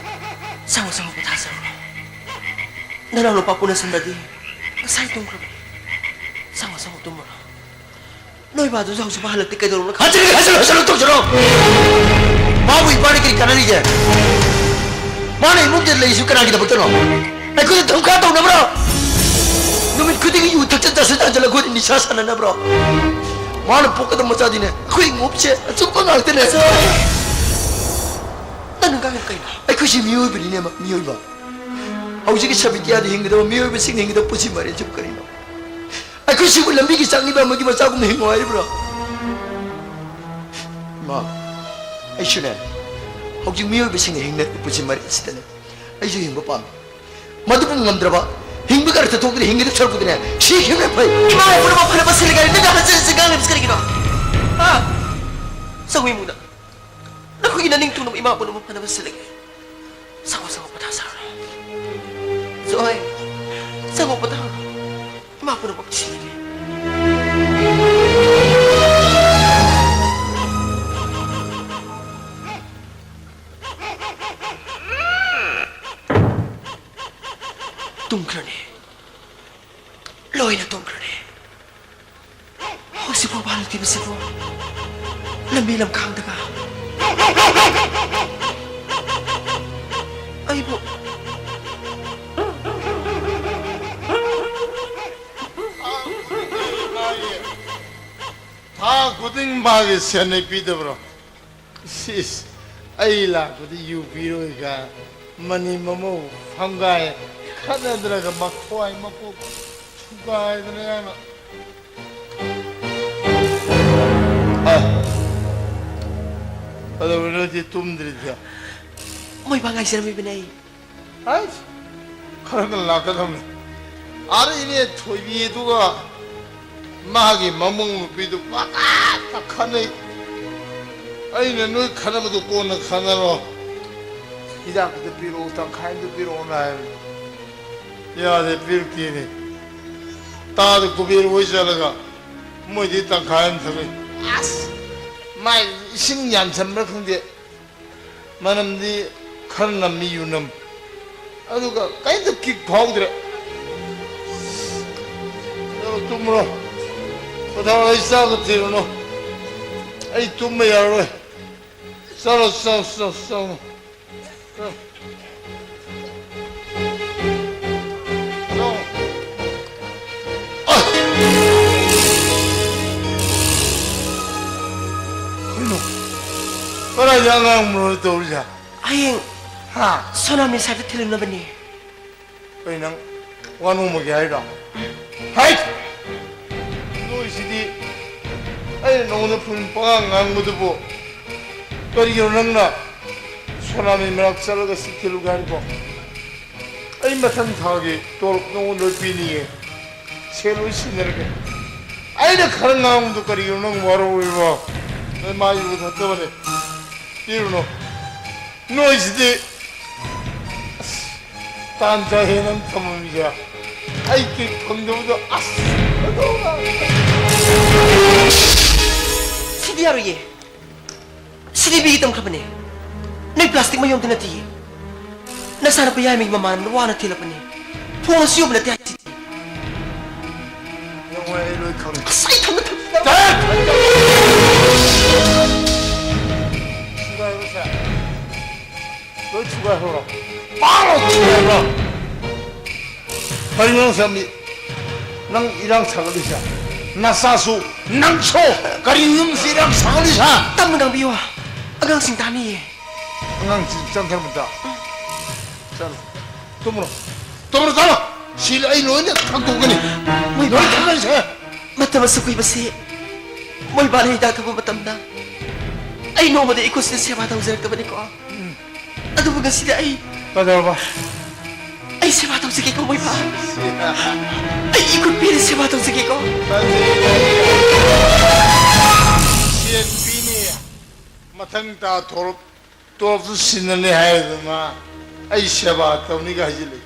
ꯆꯪꯉꯣ, ꯆꯪꯉꯣ, ꯄꯣꯊꯥꯖꯔꯨꯔꯣ꯫ ꯅꯅꯥꯎ ꯅꯨꯄꯥ ꯄꯨꯅꯁꯟꯗꯗꯤ ꯉꯁꯥꯏ ꯇꯨꯝꯈ꯭ꯔꯕꯅꯤ꯫ ꯆꯪꯉꯣ, ꯆꯪꯉꯣ, ꯇꯨꯝꯃꯨꯔꯣ꯫ ꯅꯣꯏ ꯕꯥꯗꯨꯁꯨ ꯍꯧꯖꯤꯛꯐꯥꯎ ꯍꯜꯂꯛꯇꯦ, ꯀꯩꯗꯧꯔꯕꯅꯣ ꯈꯪꯗꯦ꯫ ꯍꯟꯖꯤꯜꯂꯒꯦ, ꯍꯟꯖꯤꯜꯂꯨ, ꯍꯟꯖꯤꯜꯂꯨ, ꯇꯧꯖꯔꯣ꯫ ꯃꯥꯕꯨ ꯏꯄꯥꯅ ꯀꯔꯤ ꯀꯥꯟꯅꯔꯤꯒꯦ? ꯃꯥꯅ ꯏꯃꯨꯡꯗ ꯂꯩꯔꯤꯁꯨ ꯀꯅꯥꯒꯤꯗꯃꯛꯇꯅꯣ? ꯑꯩꯈꯣꯏꯗ ꯙꯝꯀꯥ ꯇꯧꯅꯕ꯭ꯔꯣ? ꯅꯨꯃꯤꯠ ꯈꯨꯗꯤꯡꯒꯤ ꯌꯨ ꯊꯛꯆꯟ ꯆꯥꯁꯤꯟ ꯇꯥꯟꯁꯤꯜꯂꯒ ꯑꯩꯈꯣꯏꯗ ꯅꯤꯁꯥ ꯁꯥꯟꯅꯅꯕ꯭ꯔꯣ? ꯃꯥꯅ ꯄꯣꯛꯀꯗꯕ ꯃꯆꯥꯗꯤꯅꯦ, ꯑꯩꯈꯣꯏ ꯏꯃꯨꯡꯁꯦ ꯑꯆꯨꯝꯕ ꯉꯥꯛꯇꯅꯦ꯫ ꯅꯪ ꯉꯥꯡꯉꯤꯗꯣ ꯀꯩꯅꯣ? ꯑꯩꯈꯣꯏꯁꯤ ꯃꯤꯑꯣꯏꯕꯅꯤꯅꯦ, ꯃꯤꯑꯣꯏꯕ꯫ ꯍꯧꯖꯤꯛꯀꯤ ꯁꯥꯕꯤꯇꯤꯌꯥꯗ ꯍꯤꯡꯒꯗꯕ ꯃꯤꯑꯣꯏꯕꯁꯤꯡꯅ ꯍꯤꯡꯒꯗꯕ ꯄꯨꯟꯁꯤ ꯃꯔꯦꯜꯁꯤꯕꯨ ꯀꯔꯤꯅꯣ? ꯑꯩꯈꯣꯏꯁꯤꯕꯨ ꯂꯝꯕꯤꯒꯤ ꯆꯥꯛꯅꯤꯕ ꯑꯃꯒꯤ ꯃꯆꯥꯒꯨꯝꯅ ꯍꯤꯡꯉꯣ ꯍꯥꯏꯔꯤꯕ꯭ꯔꯣ? ꯏꯃꯥ, ꯑꯩꯁꯨꯅꯦ, ꯍꯧꯖꯤꯛ ꯃꯤꯑꯣꯏꯕꯁꯤꯡꯅ ꯍꯤꯡꯅꯔꯤꯕ ꯄꯨꯟꯁꯤ ꯃꯔꯦꯜꯁꯤꯗꯅꯦ, ꯑꯩꯁꯨ ꯍꯤꯡꯕ ꯄꯥꯝꯃꯤ꯫ ꯃꯗꯨꯕꯨ ꯉꯝꯗ꯭ꯔꯕ, ꯍꯤꯡꯕꯒꯤ ꯑꯔꯊ ꯊꯣꯛꯇ꯭ꯔꯦ, ꯍꯤꯡꯒꯗꯕ ꯁꯔꯨꯛꯄꯨꯗꯤꯅꯦ, ꯁꯤꯈꯤꯕꯅ ꯐꯩ꯫ ꯏꯃꯥ ꯄꯨꯝꯅꯃꯛ ꯐꯅꯕ ꯁꯤꯜꯂꯒꯦ ꯍꯥꯏꯔꯦ, ꯅꯪꯅ ꯍꯟꯖꯤꯟ ꯍꯟꯖꯤꯟ ꯉꯥꯡꯂꯤꯕꯁꯤ ꯀꯔꯤꯒꯤꯅꯣ? ꯍꯥ? ꯆꯪꯉꯨ ꯏꯃꯨꯡꯗ꯫ ꯅꯈꯣꯏꯒꯤ ꯅꯅꯤꯡ ꯇꯨꯡꯅꯕ ꯏꯃꯥ ꯄꯨꯝꯅꯃꯛ ꯐꯅꯕ ꯁꯤꯜꯂꯒꯦ꯫ ꯆꯪꯉꯣ, ꯆꯪꯉꯣ, ꯄꯣꯊꯥꯖꯔꯣ꯫ ꯖꯣꯏ, ꯆꯪꯉꯣ, ꯄꯣꯊꯥꯔꯣ꯫ ꯏꯃꯥ ꯄꯨꯝꯅꯃꯛ ꯁꯤꯜꯂꯒꯦ꯫ ꯇꯨꯝꯈ꯭ꯔꯅꯤ꯫ ꯂꯣꯏꯅ ꯇꯨꯝꯈ꯭ꯔꯅꯤ꯫ ꯍꯧꯖꯤꯛꯐꯥꯎ ꯍꯜꯂꯛꯇ꯭ꯔꯤꯕꯁꯤꯕꯨ ꯂꯝꯕꯤ ꯂꯝꯈꯥꯡꯗꯒ ꯑꯩꯕꯨ ꯊꯥ ꯈꯨꯗꯤꯡ ꯃꯥꯒꯤ ꯁꯦꯟꯅꯩ ꯄꯤꯗꯕ꯭ꯔꯣ? ꯁꯤꯁ, ꯑꯩ ꯂꯥꯛꯄꯗ ꯌꯨ ꯄꯤꯔꯣꯏꯒ ꯃꯅꯤ ꯃꯃꯧ ꯐꯝꯒꯥꯏ ꯈꯠꯅꯗꯅꯒ ꯃꯈ꯭ꯋꯥꯏ ꯃꯀꯣꯛ ꯊꯨꯒꯥꯏꯗꯅ ꯌꯥꯝꯅ꯫ ꯑ, ꯀꯩꯗꯧꯔꯤꯅꯣ ꯁꯤ ꯇꯨꯝꯗ꯭ꯔꯤꯁꯦ? ꯃꯣꯏ ꯉꯥꯏꯖꯔꯝꯃꯤꯕꯅꯦ ꯑꯩ꯫ ꯑꯩꯁ, ꯈꯔ ꯈꯔ ꯂꯥꯛꯀꯗꯕꯅꯤ꯫ ꯑꯥꯗ ꯏꯅꯦ ꯊꯣꯏꯕꯤ ꯑꯗꯨꯒ ꯃꯥꯒꯤ ꯃꯃꯧ ꯅꯨꯄꯤꯗꯨ ꯄꯪꯈꯠꯇ ꯈꯠꯅꯩ꯫ ꯑꯩꯅ ꯅꯣꯏ ꯈꯠꯅꯕꯗꯨ ꯀꯣꯟꯅ ꯈꯠꯅꯔꯣ, ꯍꯤꯗꯥꯛ ꯈꯤꯇ ꯄꯤꯔꯛꯑꯣ, ꯇꯪꯈꯥꯏ ꯑꯝꯇ ꯄꯤꯔꯛꯑꯣꯅ ꯍꯥꯏꯕꯅꯤ꯫ ꯌꯥꯗꯦ, ꯄꯤꯔꯛꯇꯦꯅꯦ꯫ ꯇꯥꯗ ꯀꯨꯕꯦꯔ ꯍꯣꯏ ꯆꯠꯂꯒ ꯃꯣꯏꯗꯤ ꯇꯪꯈꯥꯏ ꯑꯃ ꯊꯛꯂꯛꯏ꯫ ꯑꯁ! ꯃꯥꯏ ꯏꯁꯤꯡ ꯌꯥꯟꯁꯟꯕ꯭ꯔꯥ ꯈꯪꯗꯦ꯫ ꯃꯅꯝꯗꯤ ꯈꯔ ꯅꯝꯃꯤ, ꯌꯨꯅꯝ꯫ ꯑꯗꯨꯒ ꯀꯩꯝꯇ ꯀꯤꯛ ꯐꯥꯎꯗ꯭ꯔꯦ꯫ ꯆꯠꯂꯣ, ꯇꯨꯝꯃꯨꯔꯣ꯫ ꯄꯣꯊꯥꯔꯣ, ꯑꯩ ꯆꯥꯛꯀ ꯊꯤꯔꯨꯅꯨ꯫ ꯑꯩ ꯇꯨꯝꯕ ꯌꯥꯔꯔꯣꯏ꯫ ꯆꯠꯂꯣ, ꯆꯠꯂꯣ, ꯆꯠꯂꯣ, ꯆꯠꯂꯣ꯫ ꯆꯠꯂꯣ꯫ ꯀꯩꯅꯣ? ꯀꯗꯥꯏꯗ ꯑꯉꯥꯡ ꯃꯔꯣꯏ ꯇꯧꯔꯤꯁꯦ? ꯍꯌꯦꯡ ꯍꯥ? ꯁꯣꯅꯥꯃꯤ ꯁꯥꯏꯠꯇ ꯊꯤꯜꯂꯨꯅꯕꯅꯦ꯫ ꯀꯩ ꯅꯪ ꯋꯥ ꯅꯣꯝꯃꯒꯦ ꯍꯥꯏꯔꯣ? ꯍꯥꯏ! ꯅꯣꯏꯁꯤꯗꯤ ꯑꯩꯅ ꯅꯉꯣꯟꯗ ꯐꯨꯟ ꯄꯉꯥꯡ ꯉꯥꯡꯕꯗꯨꯕꯨ ꯀꯔꯤꯒꯤꯅꯣ ꯅꯪꯅ ꯁꯣꯅꯥꯃꯤ ꯃꯅꯥꯛ ꯆꯠꯂꯒ ꯁꯤ ꯊꯤꯜꯂꯨꯒꯦ ꯍꯥꯏꯔꯤꯕꯣ? ꯑꯩ ꯃꯊꯪ ꯊꯥꯒꯤ ꯇꯣꯂꯣꯞ ꯅꯉꯣꯟꯗ ꯂꯣꯏ ꯄꯤꯅꯤꯌꯦ꯫ ꯁꯦꯜ ꯂꯣꯏ ꯁꯤꯟꯅꯔꯒꯦ꯫ ꯑꯩꯅ ꯈꯔ ꯉꯥꯡꯕꯗꯣ ꯀꯔꯤꯒꯤꯅꯣ ꯅꯪ ꯋꯥꯔꯧꯔꯤꯕꯣ? ꯅꯣꯏ ꯃꯥ ꯌꯨ ꯊꯛꯇꯕꯅꯦ꯫ ꯄꯤꯔꯨꯅꯨ꯫ ꯅꯣꯏꯁꯤꯗꯤ ꯑꯁ, ꯇꯥꯟ ꯆꯥꯍꯦ ꯅꯪ ꯊꯝꯃꯝꯃꯤꯁꯦ꯫ ꯑꯩ ꯀꯤꯛ ꯐꯪꯗꯕꯗꯣ ꯑꯁ, ꯑꯗꯣ꯫ ꯁꯤꯗꯤ ꯌꯥꯔꯣꯏꯌꯦ꯫ ꯁꯤꯗꯤ ꯕꯤꯒꯤ ꯇꯝꯈ꯭ꯔꯕꯅꯦ꯫ ꯅꯣꯏ ꯄ꯭ꯂꯥꯁꯇꯤꯛ ꯃꯌꯣꯝꯗꯤ ꯅꯠꯇꯤꯌꯦ꯫ ꯅꯆꯥꯅꯨꯄꯥ ꯌꯥꯏꯃꯒꯤ ꯃꯃꯥꯟꯅꯕꯅ ꯋꯥꯅ ꯊꯤꯜꯂꯛꯄꯅꯦ꯫ ꯐꯣꯡꯉꯁꯨ ꯌꯣꯟꯕ ꯅꯠꯇꯦ ꯍꯥꯏꯁꯤꯗꯤ꯫ ꯅꯪ ꯍꯣꯏ ꯑꯩ ꯂꯣꯏ ꯈꯪꯉꯦ꯫ ꯑꯁ, ꯑꯩ ꯊꯝꯒꯦ ꯊꯝꯒꯦ꯫ ꯊꯨꯒꯥꯏꯔꯣꯁꯦ꯫ ꯂꯣꯏ ꯊꯨꯒꯥꯏꯍꯧꯔꯣ꯫ ꯄꯥꯔꯣ ꯊꯨꯒꯥꯏꯍꯧꯔꯣ꯫ ꯀꯔꯤꯅꯣ ꯅꯪ ꯁꯦꯝꯕꯤ? ꯅꯪ ꯏꯔꯥꯡ ꯁꯥꯒꯠꯂꯤꯁꯦ? ꯅꯆꯥꯁꯨ, ꯅꯪꯁꯨ꯫ ꯀꯔꯤ ꯌꯨꯝꯁꯤ ꯌꯥꯝ ꯁꯥꯡꯂꯤ ꯁꯥ? ꯇꯞꯅ ꯉꯥꯡꯕꯤꯌꯨ꯫ ꯑꯉꯥꯡꯁꯤꯡ ꯇꯥꯅꯤꯌꯦ꯫ ꯑꯉꯥꯡꯁꯤꯡ ꯆꯪꯈ꯭ꯔꯕꯗ꯫ ꯆꯠꯂꯣ꯫ ꯇꯨꯝꯃꯨꯔꯣ꯫ ꯇꯨꯝꯃꯨꯔꯣ, ꯇꯨꯝꯃꯨꯔꯣ꯫ ꯁꯤ ꯑꯩ ꯂꯣꯏꯅ ꯈꯪꯗꯣꯛꯀꯅꯤ꯫ ꯃꯣꯏꯕꯥ꯫ ꯂꯣꯏꯅ ꯈꯪꯒꯅꯤ ꯁꯦ꯫ ꯃꯇꯝ ꯑꯁꯨꯛ ꯀꯨꯏꯕꯁꯤ ꯃꯣꯏꯕꯥꯅ ꯍꯤꯗꯥꯛ ꯊꯛꯄ ꯃꯇꯝꯗ ꯑꯩ ꯅꯣꯡꯃꯗ ꯏꯈꯨꯠꯁꯤꯅ ꯁꯦꯕꯥ ꯇꯧꯖꯔꯛꯇꯕꯅꯤꯀꯣ꯫ ꯑꯗꯨꯕꯨ ꯉꯁꯤꯗꯤ ꯑꯩ ꯀꯩꯗꯧꯔꯕ? ꯑꯩ ꯁꯦꯕꯥ ꯇꯧꯖꯒꯦꯀꯣ, ꯃꯣꯏꯕꯥ꯫ ꯑꯩ ꯏꯈꯨꯠ ꯄꯤꯔ ꯁꯦꯕꯥ ꯇꯧꯖꯒꯦꯀꯣ꯫ ꯁꯦꯟ ꯄꯤꯅꯤ꯫ ꯃꯊꯪ ꯊꯥ ꯊꯣꯛꯂꯛ-, ꯇꯣꯂꯣꯞꯇꯨ ꯁꯤꯟꯅꯅꯤ ꯍꯥꯏꯗꯅ ꯑꯩ ꯁꯦꯕꯥ ꯇꯧꯅꯤꯒ ꯍꯥꯏꯖꯤꯜꯂꯤ꯫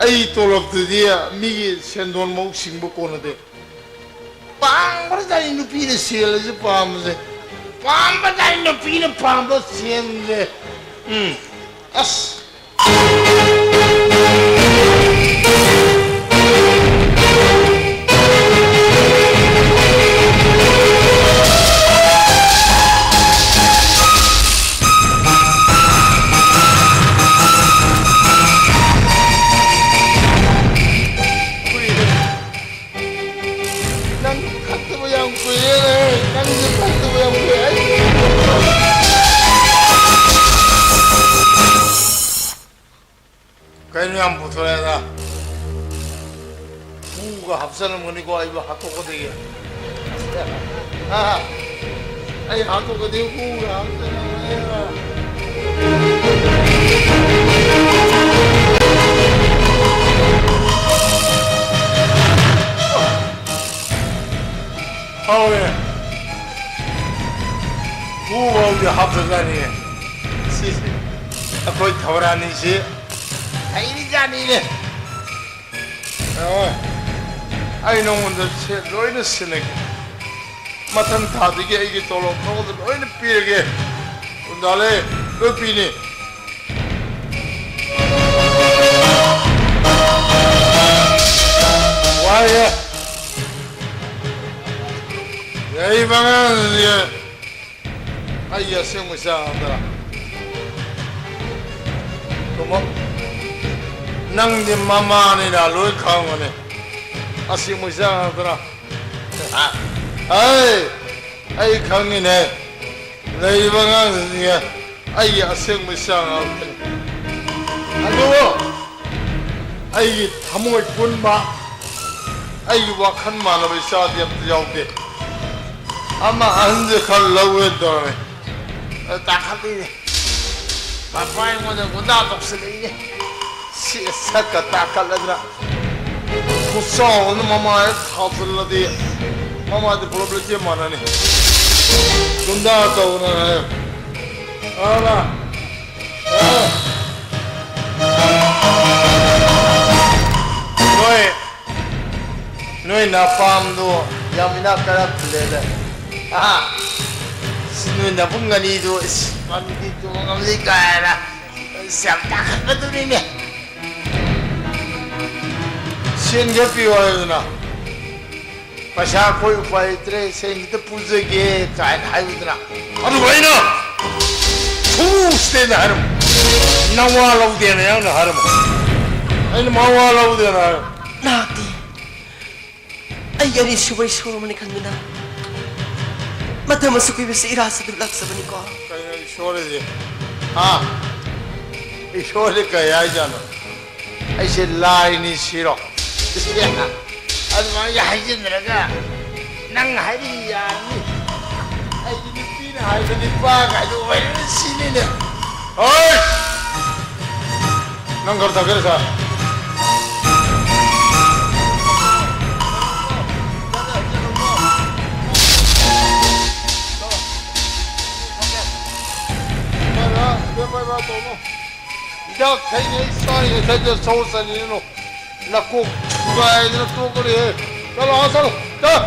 ꯑꯩ ꯇꯣꯂꯣꯞꯇꯨꯗꯤ ꯃꯤꯒꯤ ꯁꯦꯟꯗꯣꯟ ꯃꯍꯨꯠ ꯁꯤꯡꯕ ꯀꯣꯟꯅꯗꯦ꯫ ꯄꯥꯝꯕꯖꯥꯠꯅꯤ ꯅꯨꯄꯤꯅ ꯁꯦꯜ ꯑꯁꯤ ꯄꯥꯝꯕꯁꯦ꯫ ꯄꯥꯝꯕꯖꯥꯠꯅꯤ ꯅꯨꯄꯤꯅ ꯄꯥꯝꯕ ꯁꯦꯜꯁꯦ꯫ ꯎꯝ꯫ ꯑꯁ꯫ ꯅꯪ ꯈꯠꯇꯕ ꯌꯥꯝ ꯀꯨꯏꯔꯦꯅꯦ꯫ ꯅꯪꯁꯦ ꯈꯠꯇꯕ ꯌꯥꯝ ꯀꯨꯏꯔꯦ꯫ ꯀꯩꯅꯣ ꯌꯥꯝ ꯄꯨꯊꯣꯔꯛꯑꯦꯗ꯫ ꯍꯨꯒ ꯍꯥꯞꯆꯜꯂꯝꯒꯅꯤꯀꯣ ꯑꯩꯕꯨ ꯍꯥꯠꯇꯣꯛꯀꯗꯣꯏꯒꯤ꯫ ꯑꯥ, ꯑꯩ ꯍꯥꯠꯇꯣꯛꯀꯗꯣꯏ ꯍꯨꯒ ꯍꯥꯞꯆꯜꯂꯝꯒꯅꯤꯕ꯫ ꯍꯧꯔꯦ꯫ ꯍꯨ ꯐꯥꯎꯗꯤ ꯍꯥꯞꯇꯖꯥꯠꯅꯤꯅꯦ꯫ ꯁꯤꯁꯦ ꯑꯩꯈꯣꯏ ꯊꯧꯔꯥꯅꯤꯁꯤ ꯍꯩꯔꯤꯖꯥꯠꯅꯤꯅꯦ꯫ ꯑꯣ, ꯑꯩ ꯅꯉꯣꯟꯗ ꯁꯦ ꯂꯣꯏꯅ ꯁꯤꯟꯅꯒꯦ꯫ ꯃꯊꯪ ꯊꯥꯗꯒꯤ ꯑꯩꯒꯤ ꯇꯣꯂꯣꯞ ꯅꯉꯣꯟꯗ ꯂꯣꯏꯅ ꯄꯤꯔꯒꯦ꯫ ꯒꯨꯟꯗꯥꯂꯦ, ꯂꯣꯏ ꯄꯤꯅꯤ꯫ ꯋꯥꯏꯍꯦ꯫ ꯌꯥꯏ, ꯃꯉꯥꯡꯁꯦ꯫ ꯑꯩꯒꯤ ꯑꯁꯦꯡꯕ ꯏꯆꯥ ꯉꯥꯛꯇꯔꯥ? ꯇꯨꯝꯃꯣ꯫ ꯅꯪꯗꯤ ꯃꯃꯥꯅꯤꯅ ꯂꯣꯏ ꯈꯪꯉꯅꯤ꯫ ꯑꯁꯦꯡꯕ ꯏꯆꯥ ꯉꯥꯛꯇꯅ꯫ ꯑꯩ, ꯑꯩ ꯈꯪꯉꯤꯅꯦ꯫ ꯂꯩꯔꯤꯕ ꯑꯉꯥꯡꯁꯤꯡꯁꯦ ꯑꯩꯒꯤ ꯑꯁꯦꯡꯕ ꯏꯆꯥ ꯉꯥꯛꯇꯅꯤ꯫ ꯑꯗꯨꯕꯨ ꯑꯩꯒꯤ ꯊꯃꯣꯏ ꯄꯨꯟꯕ, ꯑꯩꯒꯤ ꯋꯥꯈꯜ ꯃꯥꯟꯅꯕ ꯏꯆꯥꯗꯤ ꯑꯝꯇ ꯌꯥꯎꯗꯦ꯫ ꯑꯃ ꯑꯍꯟꯁꯦ ꯈꯔ ꯂꯧꯋꯦꯅ ꯇꯧꯔꯝꯃꯦ꯫ ꯑꯗ ꯇꯥꯈꯠꯂꯤꯅꯦ꯫ ꯄꯥꯄꯥ ꯑꯩꯉꯣꯟꯗ ꯒꯨꯟꯗꯥ ꯇꯧꯁꯤꯜꯂꯛꯏꯅꯦ꯫ ꯁꯤ ꯁꯛꯀ ꯇꯥꯈꯠꯂꯗꯅ꯫ ꯈꯨꯆꯥꯎ ꯑꯃ ꯃꯃꯥꯏ ꯊꯥꯖꯤꯜꯂꯗꯤ ꯃꯃꯥꯏꯗ ꯄꯨꯂꯞ ꯂꯩꯇꯦꯝ ꯃꯥꯟꯅꯅꯤ꯫ ꯒꯨꯟꯗꯥ ꯇꯧꯗꯅ ꯍꯥꯏ꯫ ꯑꯗꯨꯅ, ꯑ, ꯅꯣꯏ, ꯅꯣꯏ ꯅꯄꯥꯝꯗꯣ ꯌꯥꯝ ꯏꯅꯥꯛ ꯀꯥꯏꯔ ꯈꯨꯜꯂꯦꯗ꯫ ꯑꯍꯥ꯫ ꯁꯤ ꯅꯣꯏ ꯅꯕꯨꯡ ꯑꯅꯤꯗꯣ, ꯏꯁ, ꯄꯥꯟꯒꯤ ꯇꯣꯡꯉꯕꯅꯤ ꯀꯥꯏꯅ꯫ ꯏꯁ, ꯌꯥꯝ ꯇꯥꯈꯠꯄꯗꯨꯅꯤꯅꯦ꯫ ꯁꯦꯟ ꯈꯔ ꯄꯤꯌꯨ ꯍꯥꯏꯌꯨꯗꯅ꯫ ꯄꯩꯁꯥ ꯑꯩꯈꯣꯏ ꯎꯄꯥꯏ ꯂꯩꯇ꯭ꯔꯦ, ꯁꯦꯟ ꯈꯤꯇ ꯄꯨꯖꯒꯦ ꯀꯥꯏꯅ ꯍꯥꯏꯌꯨꯗꯅ꯫ ꯑꯗꯨꯒ ꯑꯩꯅ ꯐꯨꯁꯇꯦꯅ ꯍꯥꯏꯔꯝꯃꯨ꯫ ꯅꯋꯥ ꯂꯧꯗꯦꯅ ꯌꯥꯝꯅ ꯍꯥꯏꯔꯝꯃꯨ꯫ ꯑꯩꯅ ꯃꯋꯥ ꯂꯧꯗꯦꯅ ꯍꯥꯏꯔꯝꯃꯨ꯫ ꯅꯍꯥꯛꯇꯤ ꯑꯩꯒꯤ ꯑꯅꯤꯁꯨꯕ ꯏꯁꯣꯔ ꯑꯃꯅꯤ ꯈꯟꯗꯨꯅ ꯃꯇꯝ ꯑꯁꯨꯛ ꯀꯨꯏꯕꯁꯤ ꯏꯔꯥ ꯁꯤꯗ ꯂꯥꯛꯆꯕꯅꯤꯀꯣ꯫ ꯀꯩꯅꯣ ꯏꯁꯣꯔꯁꯦ? ꯍꯥ? ꯏꯁꯣꯔꯁꯦ ꯀꯩ ꯍꯥꯏꯖꯥꯠꯅꯣ? ꯑꯩꯁꯦ ꯂꯥꯏꯅꯤ ꯁꯤꯔꯣ? ꯑꯗꯨꯃꯥꯏꯅ ꯍꯥꯏꯖꯤꯟꯅꯔꯒ ꯅꯪ ꯍꯥꯏꯔꯤ ꯌꯥꯔꯅꯤ꯫ ꯑꯩꯗꯤ ꯅꯨꯄꯤꯅ ꯍꯥꯏꯕ ꯅꯤꯄꯥ ꯀꯥꯏꯗꯣ ꯑꯣꯏꯔꯅꯤ ꯁꯤꯅꯤꯅꯦ꯫ ꯍꯣꯏ! ꯅꯪ ꯈꯔ ꯊꯛꯀꯦꯔ ꯁꯥ? ꯍꯤꯗꯥꯛ ꯊꯛꯏꯉꯩ ꯆꯥꯔꯤꯉꯩ ꯁ꯭ꯋꯥꯏꯗ ꯁꯧ ꯆꯥꯅꯤꯡꯉꯤꯅꯣ? ꯅꯀꯣꯛ ꯊꯨꯒꯥꯏꯗꯅ ꯇꯣꯛꯀꯅꯤꯍꯦ꯫ ꯆꯠꯂꯣ, ꯑꯥ ꯆꯠꯂꯣ꯫ ꯆꯠ꯫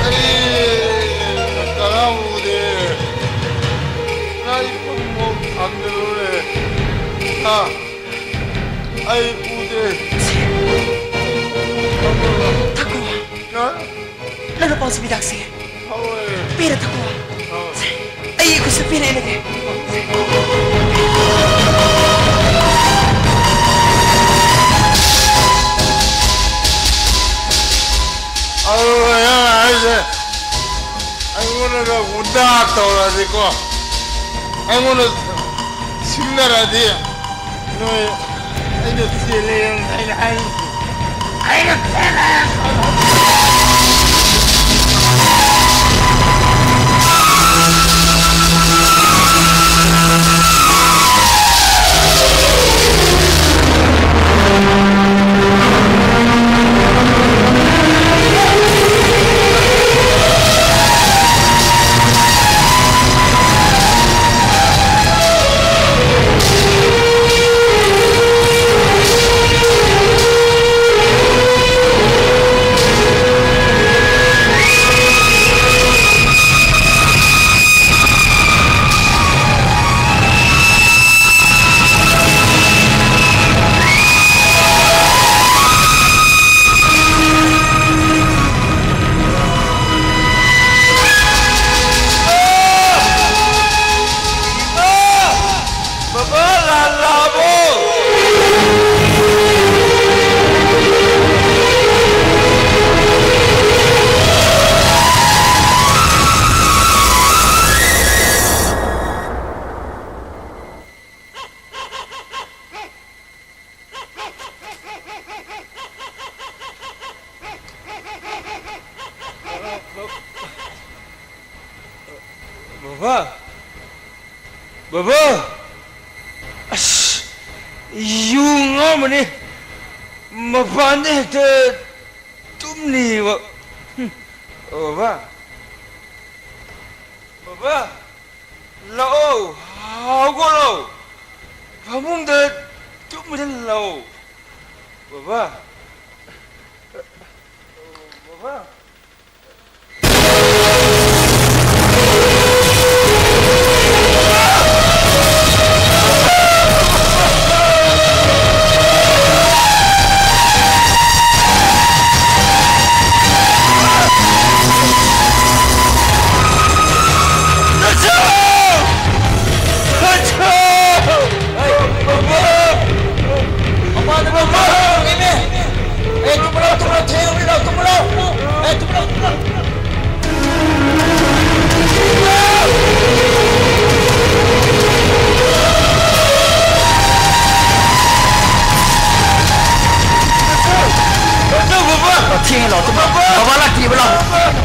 ꯑꯩ ꯀꯅꯥꯝ ꯎꯗꯦ꯫ ꯏꯃꯥ ꯏꯄꯨꯡ ꯊꯝꯖꯜꯂꯨꯔꯦ꯫ ꯑꯥ꯫ ꯑꯩ ꯎꯗꯦ꯫ ꯍꯤꯗꯥꯛꯁꯦ ꯄꯦꯔ ꯊꯛꯀꯣ꯫ ꯑꯩ ꯈꯨꯠꯁꯨ ꯄꯦꯔ ꯂꯩꯔꯒꯦ꯫ ꯑꯗꯨꯒ ꯅꯪ ꯍꯥꯏꯁꯦ ꯑꯩꯉꯣꯟꯗꯒ ꯒꯨꯟꯗꯥ ꯇꯧꯔꯗꯤꯀꯣ, ꯑꯩꯉꯣꯟꯗ ꯁꯤꯡꯅꯔꯗꯤ ꯅꯣꯏ ꯑꯩꯅ ꯆꯦꯜꯂꯦ ꯑꯩꯅ ꯍꯥꯏꯔꯤꯁꯦ꯫ ꯑꯩꯅ ꯆꯦꯜꯂꯦ꯫ ꯕꯕꯥ, ꯂꯥꯟ ꯂꯥꯛꯑꯕꯣ? ꯕꯕꯥ! ꯕꯕꯥ! ꯑꯁ! ꯌꯨ ꯉꯥꯎꯔꯝꯃꯅꯤ꯫ ꯃꯄꯥꯟꯗ ꯍꯦꯛꯇ ꯇꯨꯝꯂꯤꯕ꯫ ꯍꯨꯝ꯫ ꯕꯕꯥ! ꯕꯕꯥ! ꯂꯥꯛꯑꯣ, ꯍꯧꯒꯠꯂꯣ꯫ ꯐꯃꯨꯡꯗ ꯇꯨꯝꯕꯗ ꯂꯥꯛꯑꯣ꯫ ꯕꯕꯥ꯫ ꯕꯕꯥ꯫ ꯕꯕꯥ ꯂꯥꯛꯇ꯭ꯔꯤꯕ, ꯂꯥꯛꯑꯣ꯫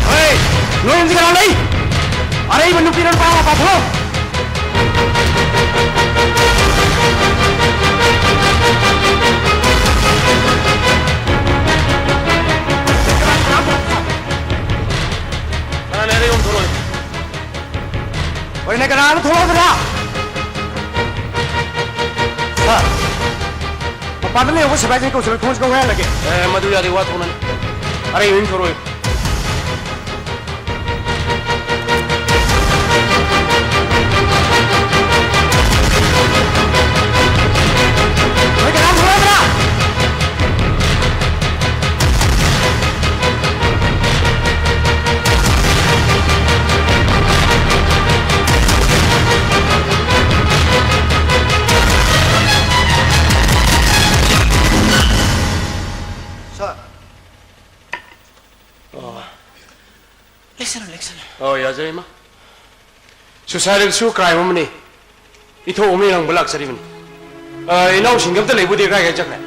ꯍꯣꯏ, ꯅꯣꯏ ꯌꯨꯝꯁꯤ ꯀꯅꯥ ꯂꯩ? ꯑꯔꯩꯕ ꯅꯨꯄꯤꯔꯣ ꯅꯨꯄꯥꯔꯣ ꯃꯄꯥꯟ ꯊꯣꯛꯑꯣ꯫ ꯀꯅꯥꯅ ꯑꯔꯩꯕ ꯑꯃ ꯊꯣꯛꯂꯛꯑꯣ? ꯍꯣꯏꯅꯦ, ꯀꯅꯥꯅꯣ ꯊꯣꯛꯂꯛꯑꯣꯗꯅ? ꯁꯥꯔ, ꯃꯄꯥꯟꯗ ꯂꯩꯍꯧꯕ ꯁꯤꯐꯥꯏꯁꯤꯡ ꯀꯧꯁꯤꯜꯂꯒ ꯊꯣꯡꯁꯤ ꯀꯧ ꯍꯥꯏꯍꯜꯂꯒꯦ꯫ ꯑꯦ, ꯃꯗꯨ ꯌꯥꯗꯦ, ꯋꯥ ꯊꯣꯛꯅꯅꯤ꯫ ꯑꯔꯩꯕ ꯑꯃ ꯊꯣꯛꯂꯛꯑꯣ꯫ ꯅꯣꯏ ꯀꯅꯥꯝ ꯊꯣꯛꯂꯛꯇ꯭ꯔꯥ? ꯁꯥꯔ꯫ ꯑꯣ꯫ ꯂꯦꯛꯁꯜꯂꯨ, ꯂꯦꯛꯁꯜꯂꯨ꯫ ꯑꯣ, ꯌꯥꯖꯔꯦ, ꯏꯃꯥ꯫ ꯁꯨꯁꯥꯏꯠꯁꯨ ꯀ꯭ꯔꯥꯏꯝ ꯑꯃꯅꯤ꯫ ꯏꯊꯧ ꯑꯃ ꯌꯦꯡꯕ ꯂꯥꯛꯆꯔꯤꯕꯅꯤ꯫ ꯑ, ꯏꯅꯥꯎꯁꯤꯡꯗꯤ ꯑꯝꯇ ꯂꯩꯕꯨꯗꯦ, ꯀꯥꯏ ꯀꯥꯏ ꯆꯠꯈ꯭ꯔꯦ?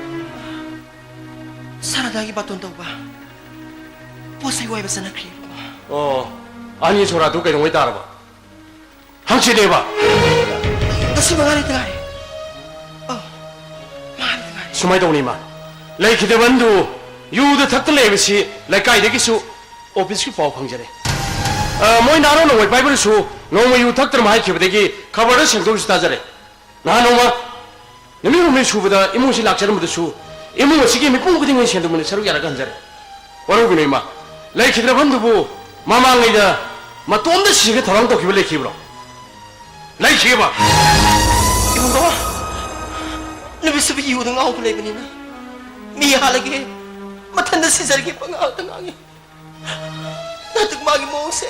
ꯁꯥꯔ ꯑꯗꯥꯒꯤ ꯕꯥꯇꯣꯟ ꯇꯧꯕ ꯄꯣꯠ ꯆꯩ ꯋꯥꯏꯕ ꯆꯠꯅꯈ꯭ꯔꯦ꯫ ꯑꯣ, ꯑꯅꯤ ꯁꯣꯔꯥꯗꯨ ꯀꯩꯗꯧꯉꯩ ꯇꯥꯔꯕ? ꯍꯪꯆꯤꯠꯅꯦꯕ? ꯉꯁꯤ ꯃꯉꯥꯅꯤ ꯇꯥꯔꯦ꯫ ꯁꯨꯃꯥꯏꯅ ꯇꯧꯅꯤ, ꯏꯃꯥ꯫ ꯂꯩꯈꯤꯗꯕ ꯑꯍꯟꯗꯨ ꯌꯨꯗ ꯊꯛꯇ ꯂꯩꯕꯁꯤ ꯂꯩꯀꯥꯏꯗꯒꯤꯁꯨ ꯑꯣꯐꯤꯁꯀꯤ ꯄꯥꯎ ꯐꯪꯖꯔꯦ꯫ ꯑ, ꯃꯣꯏ ꯅꯍꯥꯔꯣꯟ ꯅꯣꯡꯃꯩ ꯄꯥꯏꯕꯅꯁꯨ ꯅꯣꯡꯃ ꯌꯨ ꯊꯛꯇꯅꯕ ꯍꯥꯏꯈꯤꯕꯗꯒꯤ ꯈꯕꯔꯗ ꯁꯦꯡꯗꯣꯛꯁꯨ ꯇꯥꯖꯔꯦ꯫ ꯅꯍꯥꯟ ꯅꯣꯡꯃ ꯅꯨꯃꯤꯠ ꯍꯨꯝꯅꯤ ꯁꯨꯕꯗ ꯏꯃꯨꯡꯁꯤ ꯂꯥꯛꯆꯔꯝꯕꯗꯁꯨ ꯏꯃꯨꯡ ꯑꯁꯤꯒꯤ ꯃꯤꯄꯨꯝ ꯈꯨꯗꯤꯡꯃꯛ ꯁꯦꯟꯗꯣꯡꯕꯅ ꯁꯔꯨꯛ ꯌꯥꯔꯒ ꯍꯟꯖꯔꯦ꯫ ꯋꯥꯔꯧꯕꯤꯅꯨ, ꯏꯃꯥ꯫ ꯂꯩꯈꯤꯗ꯭ꯔꯕ ꯑꯍꯟꯗꯨꯕꯨ ꯃꯃꯥꯡꯉꯩꯗ ꯃꯇꯣꯝꯇ ꯁꯤꯒꯦ ꯊꯧꯔꯥꯡ ꯇꯧꯈꯤꯕ ꯂꯩꯈꯤꯕ꯭ꯔꯣ? ꯂꯩꯈꯤꯕ? ꯏꯕꯨꯡꯉꯣ, ꯅꯨꯃꯤꯠꯁꯤꯕꯨ ꯌꯨꯗ ꯉꯥꯎꯗꯨꯅ ꯂꯩꯕꯅꯤꯅ ꯃꯤ ꯍꯥꯠꯂꯒꯦ, ꯃꯊꯟꯇ ꯁꯤꯖꯔꯒꯦ ꯄꯉꯥꯡꯗ ꯉꯥꯡꯉꯤ꯫ ꯍꯟꯗꯛ ꯃꯥꯒꯤ ꯃꯑꯣꯡꯁꯦ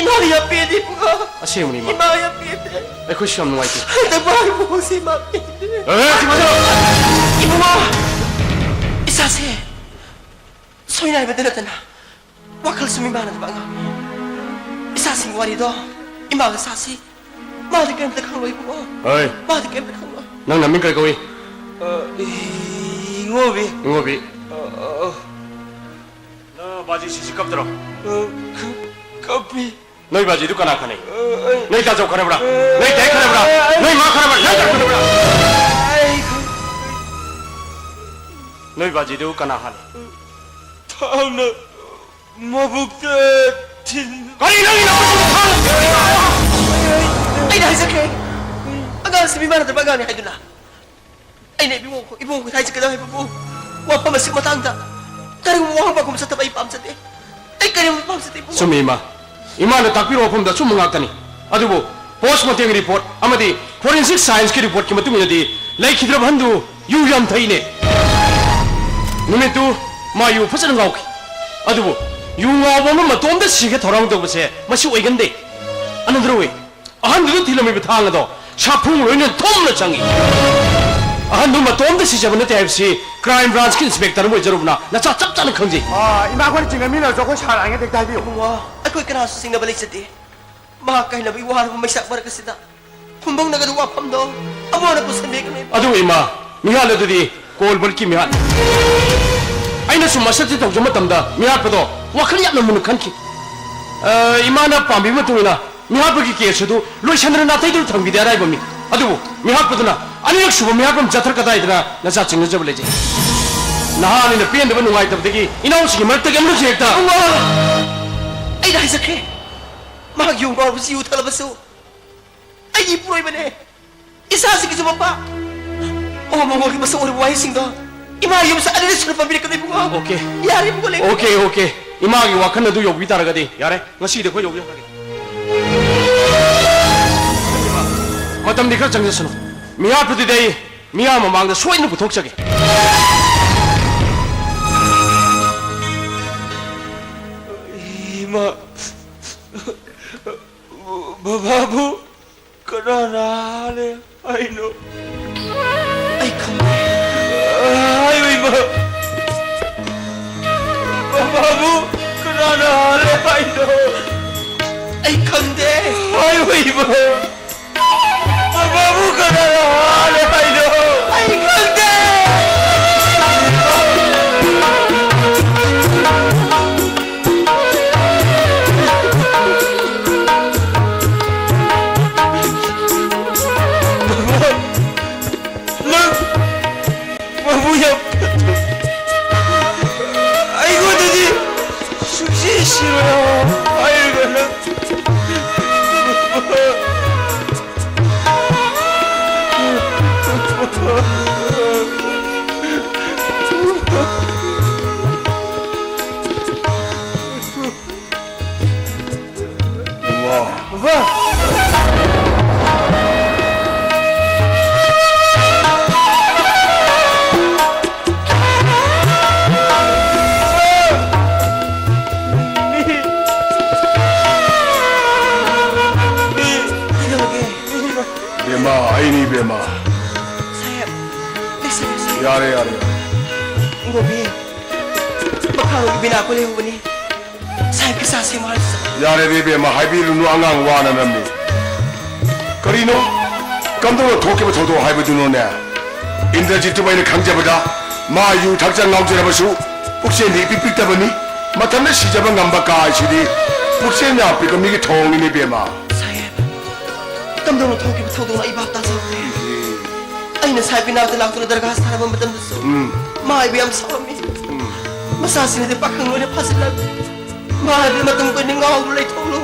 ꯏꯃꯥ ꯌꯥꯝ ꯄꯦꯟꯗꯦ ꯏꯕꯨꯡꯉꯣ꯫ ꯑꯁꯦꯡꯕꯅꯤ, ꯏꯃꯥ꯫ ꯏꯃꯥ ꯌꯥꯝ ꯄꯦꯟꯗꯦ꯫ ꯑꯩꯈꯣꯏꯁꯨ ꯌꯥꯝ ꯅꯨꯡꯉꯥꯏꯇꯦ꯫ ꯍꯟꯗꯛ ꯃꯥꯒꯤ ꯃꯑꯣꯡꯁꯦ ꯏꯃꯥ ꯄꯦꯟꯗꯦ꯫ ꯑꯦ, ꯁꯤꯃꯥꯗꯣ! ꯏꯕꯨꯡꯉꯣ, ꯏꯆꯥꯁꯦ ꯁꯣꯏꯅꯥꯏꯕꯗ ꯅꯠꯇꯅ ꯋꯥꯈꯜꯁꯨ ꯃꯤꯃꯥꯟꯅꯗꯕ ꯑꯉꯥꯡꯅꯤ꯫ ꯏꯆꯥꯁꯤꯡꯒꯤ ꯋꯥꯔꯤꯗꯣ ꯏꯃꯥꯒ ꯁꯥꯁꯤ꯫ ꯃꯥꯗꯤ ꯀꯔꯤꯝꯇ ꯈꯪꯂꯣꯏ ꯏꯕꯨꯡꯉꯣ꯫ ꯍꯣꯏ꯫ ꯃꯥꯗꯤ ꯀꯔꯤꯝꯇ ꯈꯪꯂꯣꯏ꯫ ꯅꯪ ꯅꯃꯤꯡ ꯀꯔꯤ ꯀꯧꯏ? ꯑ, ꯏꯉꯣꯕꯤ꯫ ꯏꯉꯣꯕꯤ꯫ ꯑ, ꯑ, ꯑ꯫ ꯅꯪ ꯕꯥꯖꯤ ꯁꯤꯁꯤ ꯀꯞꯇ꯭ꯔꯣ? ꯑ, ꯀ-, ꯀꯞꯄꯤ꯫ ꯅꯣꯏ ꯕꯥꯖꯤꯗꯨ ꯀꯅꯥ ꯈꯠꯅꯩ? ꯑ, ꯑꯩ-, ꯅꯣꯏ ꯇꯥꯆꯧ ꯈꯠꯅꯕ꯭ꯔꯥ? ꯑ, ꯅꯣꯏ ꯇꯩ ꯈꯠꯅꯕ꯭ꯔꯥ? ꯑ, ꯅꯣꯏ ꯃꯥ ꯈꯠꯅꯕ꯭ꯔꯥ? ꯅꯪ ꯈꯠꯅꯕ꯭ꯔꯥ? ꯑꯩ-, ꯅꯣꯏ ꯕꯥꯖꯤꯗꯨ ꯀꯅꯥ ꯍꯥꯠꯂꯤ? ꯊꯥꯡꯅ ꯃꯕꯨꯛꯇ ꯊꯤꯟ- ꯀꯔꯤ ꯅꯪꯒꯤ ꯅꯕꯨꯛꯇ ꯊꯥꯡꯅ ꯊꯤꯟ-? ꯑꯩꯅ ꯍꯥꯏꯖꯈ꯭ꯔꯦ, ꯑꯉꯥꯡꯁꯤ ꯃꯤꯃꯥꯟꯅꯗꯕ ꯑꯉꯥꯡꯅꯤ ꯍꯥꯏꯗꯨꯅ꯫ ꯑꯩꯅ ꯏꯕꯨꯡꯉꯣ, ꯏꯕꯨꯡꯉꯣ ꯍꯥꯏꯖꯒꯗꯕ ꯍꯥꯏꯕꯕꯨ ꯋꯥꯐꯝ ꯑꯁꯤꯒꯤ ꯃꯇꯥꯡꯗ ꯀꯔꯤꯒꯨꯝꯕ ꯋꯥꯍꯪ ꯄꯥꯎꯈꯨꯝ ꯆꯠꯇꯕ ꯑꯩ ꯄꯥꯝꯖꯗꯦ꯫ ꯑꯩ ꯀꯔꯤꯒꯨꯝꯕ ꯄꯥꯝꯖꯗꯦ, ꯏꯕꯨꯡꯉꯣ꯫ ꯆꯨꯝꯃꯤ, ꯏꯃꯥ꯫ ꯏꯃꯥꯅ ꯇꯥꯛꯄꯤꯔꯣ ꯋꯥꯐꯝꯗ ꯑꯆꯨꯝꯕ ꯉꯥꯛꯇꯅꯤ꯫ ꯑꯗꯨꯕꯨ post mortem report ꯑꯃꯗꯤ forensic science ꯀꯤ report ꯀꯤ ꯃꯇꯨꯡ ꯏꯟꯅꯗꯤ ꯂꯩꯈꯤꯗ꯭ꯔꯕ ꯑꯍꯟꯗꯨ ꯌꯨ ꯌꯥꯝ ꯊꯛꯏꯅꯦ꯫ ꯅꯨꯃꯤꯠꯇꯨ ꯃꯥ ꯌꯨ ꯐꯖꯅ ꯉꯥꯎꯈꯤ꯫ ꯑꯗꯨꯕꯨ ꯌꯨ ꯉꯥꯎꯕ ꯑꯃ ꯃꯇꯣꯝꯇ ꯁꯤꯒꯦ ꯊꯧꯔꯥꯡ ꯇꯧꯕꯁꯦ ꯃꯁꯤ ꯑꯣꯏꯒꯟꯗꯦ꯫ ꯑꯅꯟꯗ꯭ꯔꯣꯏ, ꯑꯍꯟꯗꯨꯅ ꯊꯤꯜꯂꯝꯃꯤꯕ ꯊꯥꯡ ꯑꯗꯣ ꯁꯥꯐꯨ ꯂꯣꯏꯅ ꯊꯨꯝꯅ ꯆꯪꯏ꯫ ꯑꯍꯟꯗꯨ ꯃꯇꯣꯝꯇ ꯁꯤꯖꯕ ꯅꯠꯇꯦ ꯍꯥꯏꯕꯁꯤ crime branch ꯀꯤ inspector ꯑꯃ ꯑꯣꯏꯖꯔꯨꯕꯅ ꯅꯆꯥ ꯆꯞ ꯆꯥꯅ ꯈꯪꯖꯩ꯫ ꯑꯥ, ꯏꯃꯥ, ꯑꯩꯈꯣꯏꯅ ꯆꯤꯡꯅꯃꯤꯟꯅꯔꯁꯨ ꯑꯩꯈꯣꯏ ꯁꯥꯔ ꯂꯥꯛꯏꯉꯩꯗ ꯍꯦꯛꯇ ꯍꯥꯏꯕꯤꯌꯨ꯫ ꯏꯕꯨꯡꯉꯣ, ꯑꯩꯈꯣꯏ ꯀꯅꯥꯁꯨ ꯆꯤꯡꯅꯕ ꯂꯩꯖꯗꯦ꯫ ꯃꯍꯥꯛ ꯀꯥꯏꯅꯕꯒꯤ ꯋꯥꯔꯕ ꯃꯩꯁꯥꯛ ꯃꯔꯛ ꯑꯁꯤꯗ ꯐꯨꯝꯕꯪꯅꯒꯗꯕ ꯋꯥꯐꯝꯗꯣ ꯑꯃꯨꯛ ꯍꯟꯅ ꯄꯨꯁꯟꯕꯤꯒꯅꯨ꯫ ꯑꯗꯨꯕꯨ ꯏꯃꯥ, ꯃꯤꯍꯥꯠ ꯑꯗꯨꯗꯤ ꯀꯣꯜꯕꯔꯠꯀꯤ ꯃꯤꯍꯥꯠꯅꯤ꯫ ꯑꯩꯅ ꯁꯨꯝ ꯃꯁꯛꯁꯤ ꯇꯧꯖꯕ ꯃꯇꯝꯗ ꯃꯤꯍꯥꯠꯄꯗꯣ ꯋꯥꯈꯜ ꯌꯥꯝꯅ ꯃꯨꯟꯅ ꯈꯟꯈꯤ꯫ ꯑ, ꯏꯃꯥꯅ ꯄꯥꯝꯕꯤꯕ ꯃꯇꯨꯡ ꯏꯟꯅ ꯃꯤꯍꯥꯠꯄꯒꯤ case ꯑꯗꯨ ꯂꯣꯏꯁꯟꯗꯅ ꯅꯥꯊꯩꯗꯨꯅ ꯊꯝꯈꯤꯗꯦ ꯑꯔꯥꯏꯕ ꯃꯤ꯫ ꯑꯗꯨꯕꯨ ꯃꯤꯍꯥꯠꯄꯗꯨꯅ ꯑꯅꯤꯔꯛ ꯁꯨꯕ ꯃꯤꯍꯥꯠꯄ ꯑꯃ ꯆꯠꯊꯔꯛꯀꯗꯥꯏꯗꯅ ꯅꯆꯥ ꯆꯤꯡꯅꯖꯕ ꯂꯩꯖꯩ꯫ ꯅꯍꯥꯅꯤꯅ ꯄꯦꯟꯗꯕ ꯅꯨꯡꯉꯥꯏꯇꯕꯗꯒꯤ ꯏꯅꯥꯎꯁꯤꯒꯤ ꯃꯔꯛꯇꯒꯤ ꯑꯃꯨꯛ ꯍꯦꯛꯇ ꯑꯩꯅ ꯍꯥꯏꯖꯈ꯭ꯔꯦ, ꯃꯍꯥꯛ ꯌꯨ ꯉꯥꯎꯔꯕꯁꯨ ꯌꯨ ꯊꯛꯂꯕꯁꯨ ꯑꯩꯒꯤ ꯏꯄꯨꯔꯣꯏꯕꯅꯦ, ꯏꯆꯥꯁꯤꯡꯒꯤꯁꯨ ꯃꯄꯥ꯫ ꯑꯣ, ꯃꯉꯣꯟꯒꯤ ꯃꯁꯛ ꯑꯣꯏꯔꯕ ꯋꯥꯍꯩꯁꯤꯡꯗꯣ ꯏꯃꯥ ꯌꯨꯝꯁꯥ ꯑꯅꯤꯔꯛ ꯁꯨꯅ ꯄꯟꯕꯤꯔꯛꯀꯅꯨ, ꯏꯕꯨꯡꯉꯣ꯫ ꯑꯣꯀꯦ꯫ ꯌꯥꯔꯦ, ꯏꯕꯨꯡꯉꯣ, ꯂꯩ꯫ Okay, okay. ꯏꯃꯥꯒꯤ ꯋꯥꯈꯜ ꯑꯗꯨ ꯌꯧꯕꯤ ꯇꯥꯔꯒꯗꯤ ꯌꯥꯔꯦ, ꯉꯁꯤꯗꯤ ꯑꯩꯈꯣꯏ ꯌꯧꯕꯤꯔꯛꯑꯒꯦ꯫ ꯃꯇꯝꯗꯤ ꯈꯔ ꯆꯪꯖꯁꯅꯨ꯫ ꯃꯤꯍꯥꯠꯄꯗꯨꯗꯤ ꯑꯩ ꯃꯤꯌꯥꯝ ꯃꯃꯥꯡꯗ ꯁꯣꯏꯗꯅ ꯄꯨꯊꯣꯛꯆꯒꯦ꯫ ꯏꯃꯥ, ꯕꯕꯥꯕꯨ ꯀꯅꯥꯅ ꯍꯥꯠꯂꯦ ꯍꯥꯏꯅꯣ? ꯑꯩ ꯈꯪꯗꯦ꯫ ꯍꯥꯏꯌꯨ, ꯏꯃꯥ꯫ ꯕꯕꯥꯕꯨ ꯀꯅꯥꯅ ꯍꯥꯠꯂꯦ ꯍꯥꯏꯅꯣ? ꯑꯩ ꯈꯪꯗꯦ꯫ ꯍꯥꯏꯌꯨ, ꯏꯃꯥ꯫ ꯕꯕꯥꯕꯨ ꯀꯅꯥꯅ ꯍꯥꯠꯂꯦ ꯍꯥꯏꯅꯣ? ꯑꯩ ꯈꯪꯗꯦ꯫ ꯅꯪ ꯃꯕꯨ ꯌꯥꯝ ꯐꯠꯇꯦ꯫ ꯑꯩꯉꯣꯟꯗꯗꯤ ꯁꯨꯡꯁꯤ ꯁꯤꯔꯣꯏ ꯍꯥꯏꯔꯒ ꯅꯪ ꯕꯕꯥ! ꯕꯦꯝꯃ, ꯑꯩꯅꯤ ꯕꯦꯝꯃ꯫ ꯁꯥꯍꯦꯕ, ꯂꯩꯁꯕꯤ, ꯁꯥꯍꯦꯕ꯫ ꯌꯥꯔꯦ, ꯌꯥꯔꯦ, ꯌꯥꯔꯦ꯫ ꯒꯣꯕꯤ, ꯃꯈꯥꯔꯣꯝꯒꯤ ꯕꯤꯅꯥ ꯈꯣꯏ ꯂꯩꯍꯧꯕꯅꯤ꯫ ꯁꯥꯍꯦꯕꯀꯤ ꯆꯥ ꯁꯦꯝꯃꯣ ꯍꯥꯏꯔꯁꯨ ꯆꯠꯂꯣ꯫ ꯌꯥꯔꯦꯅꯦ ꯏꯕꯦꯝꯃ, ꯍꯥꯏꯕꯤꯔꯨꯅꯨ, ꯑꯉꯥꯡ ꯋꯥꯅ ꯅꯝꯃꯤ꯫ ꯀꯔꯤꯅꯣ? ꯀꯝꯗꯧꯅ ꯊꯣꯛꯈꯤꯕ ꯊꯧꯗꯣꯛ ꯍꯥꯏꯕꯗꯨꯅꯣꯅꯦ? ꯏꯟꯗ꯭ꯔꯖꯤꯠꯇꯨꯕꯨ ꯑꯩꯅ ꯈꯪꯖꯕꯗ ꯃꯥ ꯌꯨ ꯊꯛꯆ ꯉꯥꯎꯖꯔꯕꯁꯨ ꯄꯨꯛꯆꯦꯜꯗꯤ ꯏꯄꯤꯛ ꯄꯤꯛꯇꯕꯅꯤ꯫ ꯃꯊꯟꯇ ꯁꯤꯖꯕ ꯉꯝꯕ ꯀꯥ ꯍꯥꯏꯁꯤꯗꯤ ꯄꯨꯛꯆꯦꯜ ꯌꯥꯝ ꯄꯤꯛꯄ ꯃꯤꯒꯤ ꯊꯧꯑꯣꯡꯅꯤꯅꯦ ꯏꯕꯦꯝꯃ꯫ ꯁꯥꯍꯦꯕ, ꯀꯝꯗꯧꯅ ꯊꯣꯛꯈꯤꯕ ꯊꯧꯗꯣꯛꯅꯣ ꯑꯩ ꯚꯥꯞ ꯇꯥꯖꯍꯧꯗ꯭ꯔꯦ꯫ ꯉꯁꯥꯏ ꯕꯤꯅꯥꯗ ꯂꯥꯛꯇꯨꯅ ꯗꯔꯈꯥꯁ ꯊꯥꯔꯕ ꯃꯇꯝꯗꯁꯨ ꯎꯝ꯫ ꯃꯥ ꯑꯩꯕꯨ ꯌꯥꯝ ꯁꯥꯎꯔꯝꯃꯤ꯫ ꯎꯝ꯫ ꯃꯆꯥꯁꯤꯡ ꯑꯗꯨ ꯄꯥꯈꯪ ꯂꯣꯏꯅ ꯐꯥꯖꯤꯜꯂꯒ ꯃꯥ ꯑꯗꯨ ꯃꯇꯝ ꯀꯨꯏꯅ ꯉꯥꯎꯗꯨꯅ ꯂꯩꯊꯣꯛꯂꯣ꯫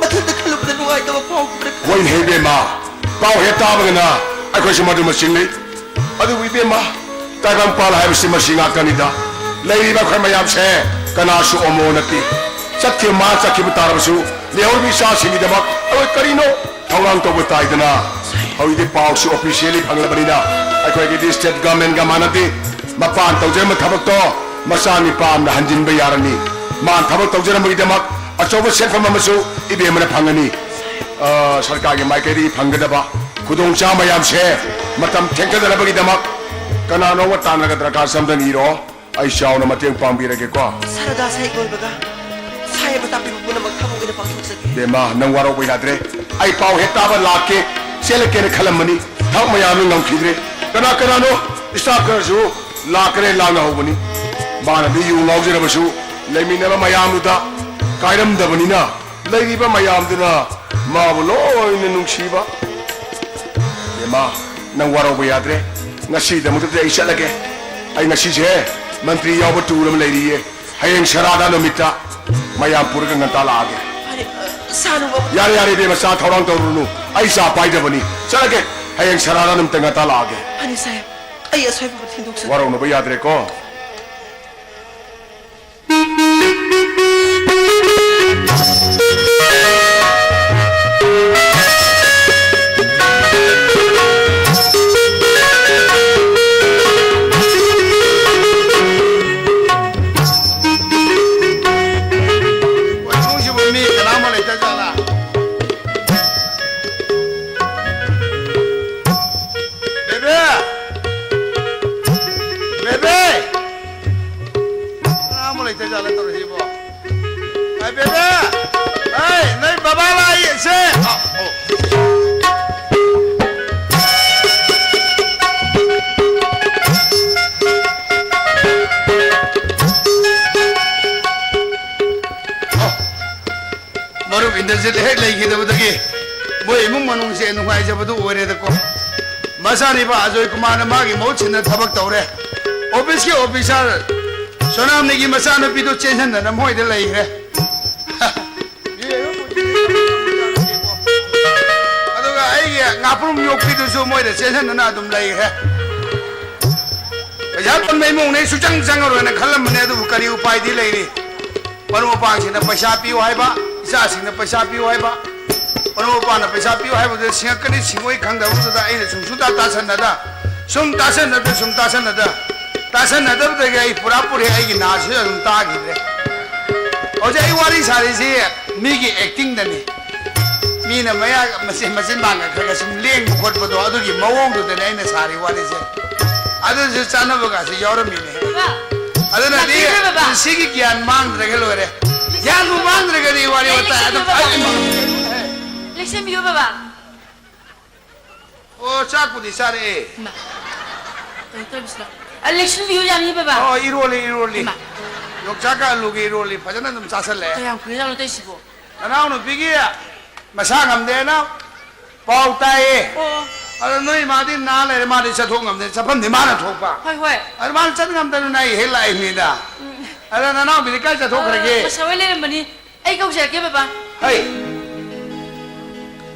ꯃꯊꯟꯇ ꯈꯜꯂꯨꯕꯗ ꯅꯨꯡꯉꯥꯏꯇꯕ ꯐꯥꯎꯈꯤꯕ꯭ꯔꯥ ꯈꯪꯗꯦ꯫ ꯍꯣꯏꯅꯦ ꯏꯕꯦꯝꯃ, ꯄꯥꯎ ꯍꯦꯛ ꯇꯥꯕꯒꯅ ꯑꯩꯈꯣꯏꯁꯨ ꯃꯗꯨ ꯃꯆꯤꯡꯅꯩ꯫ ꯑꯗꯨꯕꯨ ꯏꯕꯦꯝꯃ, ꯇꯥꯏꯕꯪꯄꯥꯜ ꯍꯥꯏꯕꯁꯤ ꯃꯁꯤ ꯉꯥꯛꯇꯅꯤꯗ꯫ ꯂꯩꯔꯤꯕ ꯑꯩꯈꯣꯏ ꯃꯌꯥꯝꯁꯦ ꯀꯅꯥꯁꯨ ꯑꯃꯣ ꯅꯠꯇꯦ꯫ ꯆꯠꯈꯤꯕ ꯃꯥ ꯆꯠꯈꯤꯕ ꯇꯥꯔꯕꯁꯨ ꯂꯩꯍꯧꯔꯤꯕ ꯏꯆꯥꯁꯤꯡꯒꯤꯗꯃꯛ ꯑꯩꯈꯣꯏ ꯀꯔꯤꯅꯣ ꯊꯧꯔꯥꯡ ꯇꯧꯕ ꯇꯥꯏꯗꯅ꯫ ꯍꯧꯖꯤꯛꯇꯤ ꯄꯥꯎꯁꯤ officially ꯐꯪꯂꯕꯅꯤꯅ ꯑꯩꯈꯣꯏꯒꯤꯗꯤ state governmentꯒ ꯃꯥꯟꯅꯗꯦ꯫ ꯃꯄꯥꯟ ꯇꯧꯖꯔꯝꯕ ꯊꯕꯛꯇꯣ ꯃꯆꯥ ꯅꯤꯄꯥ ꯑꯃꯅ ꯍꯟꯖꯤꯟꯕ ꯌꯥꯔꯅꯤ꯫ ꯃꯥꯅ ꯊꯕꯛ ꯇꯧꯖꯔꯝꯕꯒꯤꯗꯃꯛ ꯑꯆꯧꯕ ꯁꯦꯟꯐꯝ ꯑꯃꯁꯨ ꯏꯕꯦꯝꯃꯅ ꯐꯪꯒꯅꯤ꯫ ꯑ, ꯁꯔꯀꯥꯔꯒꯤ ꯃꯥꯏꯀꯩꯗꯒꯤ ꯐꯪꯒꯗꯕ ꯈꯨꯗꯣꯡꯆꯥꯕ ꯃꯌꯥꯝꯁꯦ ꯃꯇꯝ ꯊꯦꯡꯊꯗꯅꯕꯒꯤꯗꯃꯛ ꯀꯅꯥꯅꯣꯝꯒ ꯇꯥꯟꯅꯔꯒ ꯗꯔꯈꯥꯁ ꯑꯝꯇ ꯏꯔꯣ꯫ ꯑꯩ ꯆꯥꯎꯅ ꯃꯇꯦꯡ ꯄꯥꯡꯕꯤꯔꯒꯦꯀꯣ꯫ ꯁꯔꯗꯥ ꯁꯍꯤꯗ ꯑꯣꯏꯕꯒ ꯁꯥꯍꯦꯕꯅ ꯇꯥꯛꯄꯤꯕ ꯄꯨꯝꯅꯃꯛ ꯊꯃꯣꯏꯅ ꯄꯥꯡꯊꯣꯛꯆꯒꯦ꯫ ꯕꯦꯝꯃ, ꯅꯪ ꯋꯥꯔꯧꯕ ꯌꯥꯗ꯭ꯔꯦ꯫ ꯑꯩ ꯄꯥꯎ ꯍꯦꯛ ꯇꯥꯕ ꯂꯥꯛꯀꯦ, ꯆꯦꯜꯂꯛꯀꯦꯅ ꯈꯜꯂꯝꯕꯅꯤ꯫ ꯊꯕꯛ ꯃꯌꯥꯝꯗꯨ ꯉꯝꯈꯤꯗ꯭ꯔꯦ꯫ ꯀꯅꯥ ꯀꯅꯥꯅꯣ staff ꯈꯔꯁꯨ ꯂꯥꯛꯈ꯭ꯔꯦ, ꯂꯥꯡꯅ ꯍꯧꯕꯅꯤ꯫ ꯃꯥꯅꯗꯤ ꯌꯨ ꯉꯥꯎꯖꯔꯕꯁꯨ ꯂꯩꯃꯤꯟꯅꯕ ꯃꯌꯥꯝꯗꯨꯗ ꯀꯥꯏꯔꯝꯗꯕꯅꯤꯅ ꯂꯩꯔꯤꯕ ꯃꯌꯥꯝꯗꯨꯅ ꯃꯥꯕꯨ ꯂꯣꯏꯅ ꯅꯨꯡꯁꯤꯕ꯫ ꯕꯦꯝꯃ, ꯅꯪ ꯋꯥꯔꯧꯕ ꯌꯥꯗ꯭ꯔꯦ꯫ ꯉꯁꯤꯗꯃꯛꯇꯗꯤ ꯑꯩ ꯆꯠꯂꯒꯦ꯫ ꯑꯩ ꯉꯁꯤꯁꯦ ꯃꯟꯇ꯭ꯔꯤ ꯌꯥꯎꯕ tour ꯑꯃ ꯂꯩꯔꯤꯌꯦ꯫ ꯍꯌꯦꯡ ꯁꯔꯥꯗꯥ ꯅꯨꯃꯤꯠꯇ ꯃꯌꯥꯝ ꯄꯨꯔꯒ ꯉꯟꯇꯥ ꯂꯥꯛꯑꯒꯦ꯫ ꯐꯔꯦ, ꯑ, ꯁꯥꯅꯨ ꯕꯥꯕꯨ꯫ ꯌꯥꯔꯦ, ꯌꯥꯔꯦ, ꯏꯕꯦꯝꯃ, ꯆꯥ ꯊꯧꯔꯥꯡ ꯇꯧꯔꯨꯅꯨ꯫ ꯑꯩ ꯆꯥ ꯄꯥꯏꯗꯕꯅꯤ꯫ ꯆꯠꯂꯒꯦ꯫ ꯍꯌꯦꯡ ꯁꯔꯥꯗꯥ ꯅꯨꯃꯤꯠꯇ ꯉꯟꯇꯥ ꯂꯥꯛꯑꯒꯦ꯫ ꯐꯔꯦ, ꯁꯥꯍꯦꯕ꯫ ꯑꯩ ꯑꯁꯣꯏꯕ ꯊꯤꯟꯗꯣꯛꯆꯒꯦ꯫ ꯋꯥꯔꯧꯅꯕ ꯌꯥꯗ꯭ꯔꯦꯀꯣ꯫ ꯏꯃꯨꯡꯁꯤꯕꯨ ꯃꯤ ꯀꯅꯥꯝ ꯂꯩꯇꯖꯥꯠꯂꯥ? ꯕꯦꯕꯦ! ꯕꯦꯕꯦ! ꯀꯅꯥꯝ ꯂꯩꯇꯖꯥꯠꯂꯥ ꯇꯧꯔꯤꯁꯤꯕꯣ? ꯑꯩ ꯕꯦꯕꯦ! ꯑꯩ, ꯅꯣꯏ ꯕꯕꯥ ꯂꯥꯛꯏꯁꯦ! ꯑ, ꯑꯣ꯫ ꯑ, ꯃꯔꯨꯞ ꯏꯟꯗ꯭ꯔꯖꯤꯠ ꯍꯦꯛ ꯂꯩꯈꯤꯗꯕꯗꯒꯤ ꯃꯣꯏ ꯏꯃꯨꯡ ꯃꯅꯨꯡꯁꯦ ꯅꯨꯡꯉꯥꯏꯖꯕꯗꯨ ꯑꯣꯏꯔꯦꯗꯀꯣ꯫ ꯃꯆꯥꯅꯤꯄꯥ ꯑꯖꯣꯏ ꯀꯨꯃꯥꯔꯅ ꯃꯥꯒꯤ ꯃꯍꯨꯠ ꯁꯤꯟꯅ ꯊꯕꯛ ꯇꯧꯔꯦ꯫ ꯑꯣꯐꯤꯁꯀꯤ ꯑꯣꯐꯤꯁꯥꯔ ꯁꯣꯅꯥꯝꯅꯤꯒꯤ ꯃꯆꯥꯅꯨꯄꯤꯗꯨ ꯆꯦꯟꯁꯤꯟꯗꯅ ꯃꯣꯏꯗ ꯂꯩꯈ꯭ꯔꯦ꯫ ꯑꯗꯨꯒ ꯑꯩꯒꯤ ꯉꯥꯄ꯭ꯔꯨꯝ ꯌꯣꯛꯄꯤꯗꯨꯁꯨ ꯃꯣꯏꯗ ꯆꯦꯟꯁꯤꯟꯗꯅ ꯑꯗꯨꯝ ꯂꯩꯈ꯭ꯔꯦ꯫ ꯄꯩꯁꯥ ꯇꯟꯕ ꯏꯃꯨꯡꯅꯦ, ꯁꯨꯆꯪ ꯆꯪꯉꯔꯣꯏꯅ ꯈꯜꯂꯝꯕꯅꯦ, ꯑꯗꯨꯕꯨ ꯀꯔꯤ ꯎꯄꯥꯏꯗꯤ ꯂꯩꯔꯤ? ꯃꯔꯨꯞ ꯃꯄꯥꯡꯁꯤꯡꯅ ꯄꯩꯁꯥ ꯄꯤꯌꯨ ꯍꯥꯏꯕ, ꯏꯆꯥꯁꯤꯡꯅ ꯄꯩꯁꯥ ꯄꯤꯌꯨ ꯍꯥꯏꯕ, ꯃꯔꯨꯞ ꯃꯄꯥꯡꯅ ꯄꯩꯁꯥ ꯄꯤꯌꯨ ꯍꯥꯏꯕꯗꯨꯗ ꯁꯤꯡꯉꯛꯀꯅꯤ ꯁꯤꯡꯉꯣꯏ ꯈꯪꯗꯕꯗꯨꯗ ꯑꯩꯅ ꯁꯨꯝ ꯁꯨꯡꯇꯥ ꯇꯥꯁꯟꯅꯗ, ꯁꯨꯝ ꯇꯥꯁꯟꯅꯗ, ꯁꯨꯝ ꯇꯥꯁꯟꯅꯗ, ꯇꯥꯁꯟꯅꯗꯕꯗꯒꯤ ꯑꯩ ꯄꯨꯔꯥ ꯄꯨꯔꯤ ꯑꯩꯒꯤ ꯅꯥꯁꯤꯗ ꯑꯗꯨꯝ ꯇꯥꯈꯤꯗ꯭ꯔꯦ꯫ ꯍꯧꯖꯤꯛ ꯑꯩ ꯋꯥꯔꯤ ꯁꯥꯔꯤꯁꯤ ꯃꯤꯒꯤ ꯑꯦꯛꯇꯤꯡꯗꯅꯤ꯫ ꯃꯤꯅ ꯃꯌꯥ ꯃꯆꯤꯟ, ꯃꯆꯤꯟ ꯃꯥꯡꯒ ꯈꯔ ꯈꯔ ꯁꯨꯝ ꯂꯦꯡꯕ ꯈꯣꯠꯄꯗꯣ, ꯑꯗꯨꯒꯤ ꯃꯑꯣꯡꯗꯨꯗꯅꯦ ꯑꯩꯅ ꯁꯥꯔꯤ ꯋꯥꯔꯤꯁꯦ꯫ ꯑꯗꯨꯁꯨ ꯆꯥꯟꯅꯕꯒꯁꯨ ꯌꯥꯎꯔꯝꯃꯤꯅꯦ꯫ ꯕꯕꯥ, ꯑꯗꯨꯅꯗꯤ ꯂꯥꯛꯄꯤꯔꯣ, ꯕꯕꯥ꯫ ꯄꯨꯟꯁꯤꯒꯤ ꯒ꯭ꯌꯥꯟ ꯃꯥꯡꯗ꯭ꯔꯒ ꯂꯣꯏꯔꯦ꯫ ꯒ꯭ꯌꯥꯟꯕꯨ ꯃꯥꯡꯗ꯭ꯔꯒꯗꯤ ꯋꯥꯔꯤ ꯋꯥꯇꯥꯏ ꯑꯗꯨꯝ ꯂꯦꯡꯁꯤꯟꯕꯤꯌꯨ, ꯕꯕꯥ꯫ ꯂꯦꯡꯁꯤꯟꯕꯤꯌꯨ, ꯕꯕꯥ꯫ ꯑꯣ, ꯆꯥꯛꯄꯨꯗꯤ ꯆꯥꯔꯛꯑꯦ꯫ ꯏꯃꯥ, ꯀꯩꯅꯣ ꯇꯧꯔꯤꯁꯤꯅ? ꯑ, ꯂꯦꯡꯁꯤꯟꯕꯤꯌꯨ ꯌꯥꯅꯤ, ꯕꯕꯥ꯫ ꯑꯣ, ꯏꯔꯣꯜꯂꯤ, ꯏꯔꯣꯜꯂꯤ꯫ ꯏꯃꯥ꯫ ꯌꯣꯡꯆꯥꯛꯀ ꯑꯂꯨꯒ ꯏꯔꯣꯜꯂꯤ꯫ ꯐꯖꯅ ꯑꯗꯨꯝ ꯆꯥꯁꯜꯂꯛꯑꯦ꯫ ꯀꯌꯥꯝ ꯀꯨꯏꯔꯖꯥꯠꯅꯣ ꯇꯧꯏꯁꯤꯕꯣ? ꯅꯅꯥꯎꯅꯨꯄꯤꯒꯤ ꯃꯁꯥ ꯉꯝꯗꯦꯅ ꯄꯥꯎ ꯇꯥꯏꯌꯦ꯫ ꯑꯣ꯫ ꯑꯗꯣ ꯅꯣꯏ ꯃꯥꯗꯤ ꯅꯥ ꯂꯩꯔꯦ, ꯃꯥꯗꯤ ꯆꯠꯊꯣꯛ ꯉꯝꯗꯦ, ꯆꯠꯐꯝꯗꯤ ꯃꯥꯅ ꯊꯣꯛꯄ꯫ ꯍꯣꯏ, ꯍꯣꯏ꯫ ꯑꯗꯣ ꯃꯥꯅ ꯆꯠ ꯉꯝꯗꯅ ꯑꯩ ꯍꯦꯛ ꯂꯥꯛꯏꯅꯤꯗ꯫ ꯎꯝ꯫ ꯑꯗ ꯅꯅꯥꯎꯄꯤꯗꯤ ꯀꯥꯏ ꯆꯠꯊꯣꯛꯈ꯭ꯔꯒꯦ? ꯑ, ꯃꯁꯥ ꯍꯣꯏ ꯂꯩꯔꯝꯕꯅꯤ꯫ ꯑꯩ ꯀꯧꯖꯔꯛꯀꯦ, ꯕꯕꯥ꯫ ꯍꯩ!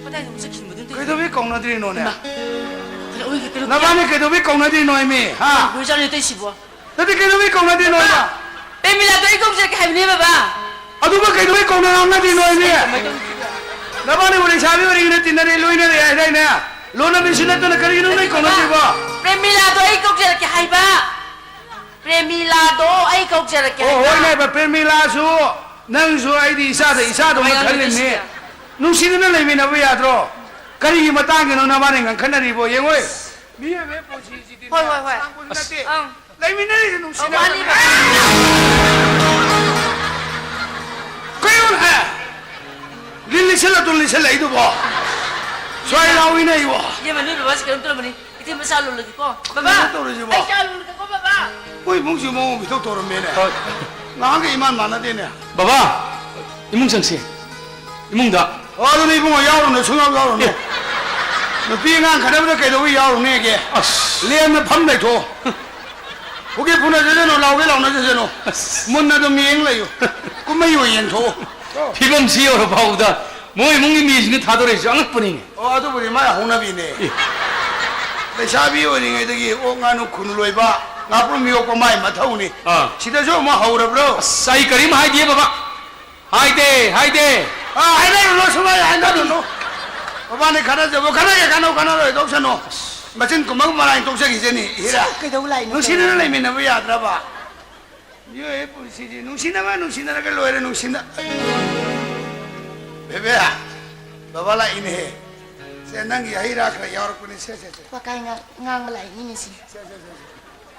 ꯀꯗꯥꯏꯗ ꯑꯃꯨꯛ ꯆꯠꯈꯤꯕꯅꯣ? ꯀꯩꯗꯧꯕꯩ ꯀꯧꯅꯗ꯭ꯔꯤꯅꯣꯅꯦ? ꯏꯃꯥ, ꯀꯩꯅꯣ, ꯑꯣꯏ, ꯀꯩꯅꯣ, ꯅꯕꯥꯅꯤ ꯀꯩꯗꯧꯕꯩ ꯀꯧꯅꯗ꯭ꯔꯤꯅꯣ, ꯏꯃꯤ? ꯍꯥ? ꯀꯩꯅꯣ ꯇꯧꯏꯁꯤꯕꯣ? ꯅꯠꯇꯦ, ꯀꯩꯗꯧꯕꯩ ꯀꯧꯅꯗ꯭ꯔꯤꯅꯣ, ꯕꯕꯥ, ꯏꯃꯥ? ꯄ꯭ꯔꯦꯃꯤꯂꯥꯗꯣ ꯑꯩ ꯀꯧꯖꯔꯛꯀꯦ ꯍꯥꯏꯕꯅꯦ, ꯕꯕꯥ꯫ ꯑꯗꯨꯕꯨ ꯀꯩꯗꯧꯕꯩ ꯀꯧꯅ ꯉꯥꯡꯅꯗ꯭ꯔꯤꯅꯣ, ꯏꯃꯤ? ꯑꯩ ꯀꯃꯥꯏ ꯇꯧꯅꯤ? ꯅꯕꯥꯅꯤꯕꯨ ꯂꯩꯁꯥꯕꯤ ꯑꯣꯏꯔꯤꯉꯩꯗ ꯇꯤꯟꯅꯔꯦ, ꯂꯣꯏꯅꯔꯦ ꯍꯥꯏꯗꯥꯏꯅꯦ? ꯂꯣꯟꯅꯕꯤꯁꯨ ꯅꯠꯇꯅ ꯀꯔꯤꯒꯤꯅꯣ ꯅꯣꯏ ꯅꯠꯇꯦ, ꯕꯕꯥ꯫ ꯀꯧꯅꯗ꯭ꯔꯤꯕꯣ? ꯄ꯭ꯔꯦꯃꯤꯂꯥꯗꯣ ꯑꯩ ꯀꯧꯖꯔꯛꯀꯦ ꯍꯥꯏꯕ꯫ ꯄ꯭ꯔꯦꯃꯤꯂꯥꯗꯣ ꯑꯩ ꯀꯧꯖꯔꯛꯀꯦ ꯑꯣ, ꯍꯥꯏꯕ꯫ ꯍꯣꯏꯅꯦ, ꯄ꯭ꯔꯦꯃꯤꯂꯥꯁꯨ ꯅꯪꯁꯨ ꯑꯩꯗꯤ ꯏꯆꯥꯗ ꯏꯆꯥꯗꯧꯅ ꯀꯃꯥꯏꯅ ꯈꯜꯂꯤꯅꯦ꯫ ꯇꯧꯗꯣꯏꯁꯤꯗꯤ? ꯅꯨꯡꯁꯤꯅꯅ ꯂꯩꯃꯤꯟꯅꯕ ꯌꯥꯗ꯭ꯔꯣ? ꯀꯔꯤꯒꯤ ꯃꯇꯥꯡꯒꯤꯅꯣ ꯅꯕꯥꯅꯤ ꯉꯪꯈꯠꯅꯔꯤꯕꯣ? ꯌꯦꯡꯉꯣꯏ꯫ ꯃꯤꯑꯣꯏꯕꯒꯤ ꯄꯨꯟꯁꯤꯁꯤꯗꯤ ꯍꯣꯏ, ꯍꯣꯏ, ꯍꯣꯏ꯫ ꯁꯥꯡꯕꯁꯨ ꯅꯠꯇꯦ꯫ ꯑꯪ꯫ ꯂꯩꯃꯤꯟꯅꯔꯤꯁꯦ ꯑꯧ, ꯅꯨꯡꯁꯤꯅꯕ꯫ ꯃꯥꯅꯤ, ꯕꯕꯥ꯫ ꯀꯩꯅꯣ, ꯑꯦ? ꯂꯤꯟ ꯂꯤꯁꯜꯂ ꯇꯨ ꯂꯤꯁꯜꯂꯛꯏꯗꯨꯕꯣ? ꯁ꯭ꯋꯥꯏ ꯂꯥꯎꯏꯅꯦ ꯑꯩꯕꯣ꯫ ꯏꯕꯦꯝꯃ, ꯅꯣꯏ ꯕꯕꯥꯁꯦ ꯀꯩꯅꯣꯝ ꯇꯧꯔꯝꯃꯅꯤ꯫ ꯏꯊꯦꯝ ꯃꯆꯥ ꯂꯣꯜꯂꯒꯦꯀꯣ꯫ ꯕꯕꯥ! ꯀꯩꯅꯣ ꯇꯧꯔꯤꯁꯤꯕꯣ? ꯑꯩ ꯆꯥ ꯂꯣꯜꯂꯒꯦꯀꯣ, ꯕꯕꯥ꯫ ꯍꯣꯏ, ꯏꯃꯨꯡꯁꯤ ꯃꯑꯣꯡ ꯃꯤꯊꯧ ꯇꯧꯔꯝꯃꯦꯅꯦ꯫ ꯍꯣꯏ꯫ ꯅꯍꯥꯟꯒ ꯏꯃꯥꯟ ꯃꯥꯟꯅꯗꯦꯅꯦ꯫ ꯕꯕꯥ! ꯏꯃꯨꯡ ꯆꯪꯁꯤ꯫ ꯏꯃꯨꯡꯗ꯫ ꯑꯣ, ꯑꯗꯨꯅ ꯏꯕꯨꯡꯉꯣ ꯌꯥꯎꯔꯨꯅꯨ, ꯁꯨꯡꯌꯥꯎ ꯌꯥꯎꯔꯨꯅꯨ꯫ ꯑꯦ꯫ ꯅꯨꯄꯤ ꯑꯉꯥꯡ ꯈꯠꯅꯕꯗ ꯀꯩꯗꯧꯕ ꯌꯥꯎꯔꯨꯅꯦꯒꯦ? ꯑꯁ꯫ ꯂꯦꯝꯅ ꯐꯝ ꯂꯩꯊꯣꯛꯑꯣ꯫ ꯐꯨꯒꯦ ꯐꯨꯅꯖꯁꯅꯨ, ꯂꯥꯎꯒꯦ ꯂꯥꯎꯅꯖꯁꯅꯨ꯫ ꯑꯁ꯫ ꯃꯨꯟꯅ ꯑꯗꯨꯝ ꯌꯦꯡ ꯂꯩꯌꯨ꯫ ꯀꯨꯝꯍꯩ ꯑꯣꯏ ꯌꯦꯡꯊꯣꯛꯑꯣ꯫ ꯐꯤꯕꯝꯁꯤ ꯌꯧꯔ ꯐꯥꯎꯕꯗ ꯃꯣꯏ ꯏꯃꯨꯡꯒꯤ ꯃꯤꯁꯤꯡꯅ ꯊꯥꯗꯣꯔꯛꯏꯁꯦ ꯑꯉꯛꯄꯅꯤꯅꯦ꯫ ꯑꯣ, ꯑꯗꯨꯕꯨꯗꯤ ꯃꯥꯏ ꯍꯧꯅꯕꯤꯅꯦ꯫ ꯑꯦ꯫ ꯂꯩꯁꯥꯕꯤ ꯑꯣꯏꯔꯤꯉꯩꯗꯒꯤ ꯑꯣꯛ, ꯉꯥꯅꯨ, ꯈꯨꯅꯨ ꯂꯣꯏꯕ, ꯉꯥꯄ꯭ꯔꯨꯝ ꯌꯣꯛꯄ ꯃꯥꯏ ꯃꯊꯧꯅꯤ꯫ ꯑꯥ꯫ ꯁꯤꯗꯁꯨ ꯑꯃꯨꯛ ꯍꯧꯔꯕ꯭ꯔꯣ? ꯑꯁ, ꯑꯩ ꯀꯔꯤꯝ ꯍꯥꯏꯗꯦ, ꯕꯕꯥ꯫ ꯍꯥꯏꯗꯦ, ꯍꯥꯏꯗꯦ꯫ ꯑꯥ, ꯍꯥꯏꯅꯔꯨꯅꯨ, ꯁꯨꯡꯍꯥꯏ ꯍꯥꯏꯅꯔꯨꯅꯨ꯫ ꯃꯕꯥꯅꯤ ꯈꯠꯅꯖꯕ, ꯈꯠꯅꯒꯦ ꯈꯠꯅꯧ, ꯈꯠꯅꯔꯣꯏ ꯇꯣꯛꯁꯅꯨ꯫ ꯃꯆꯤꯟ ꯀꯨꯝꯃꯒ ꯃꯔꯥꯏꯅ ꯇꯣꯛꯆꯈꯤꯁꯅꯤ, ꯏꯔꯥ꯫ ꯁꯤ ꯀꯩꯗꯧ ꯂꯥꯛꯏꯅꯣ? ꯅꯨꯡꯁꯤꯅꯅ ꯂꯩꯃꯤꯟꯅꯕ ꯌꯥꯗ꯭ꯔꯕ? ꯃꯤꯑꯣꯏꯕꯒꯤ ꯄꯨꯟꯁꯤꯁꯤ ꯅꯨꯡꯁꯤꯅꯕ, ꯅꯨꯡꯁꯤꯅꯔꯒ ꯂꯣꯏꯔꯦ, ꯅꯨꯡꯁꯤꯅ-, ꯕꯦꯕꯦ, ꯕꯕꯥ ꯂꯥꯛꯏꯅꯦꯍꯦ꯫ ꯁꯦ, ꯅꯪꯒꯤ ꯍꯩ ꯔꯥ ꯈꯔ ꯌꯥꯎꯔꯛꯄꯅꯦ, ꯁꯦ, ꯁꯦ, ꯁꯦ꯫ ꯋꯥꯀꯥꯏ ꯉꯥ-, ꯉꯥꯡꯕ ꯂꯥꯛꯏꯅꯤꯅꯦ ꯁꯤ꯫ ꯁꯦ, ꯁꯦ, ꯁꯦ, ꯁꯦ꯫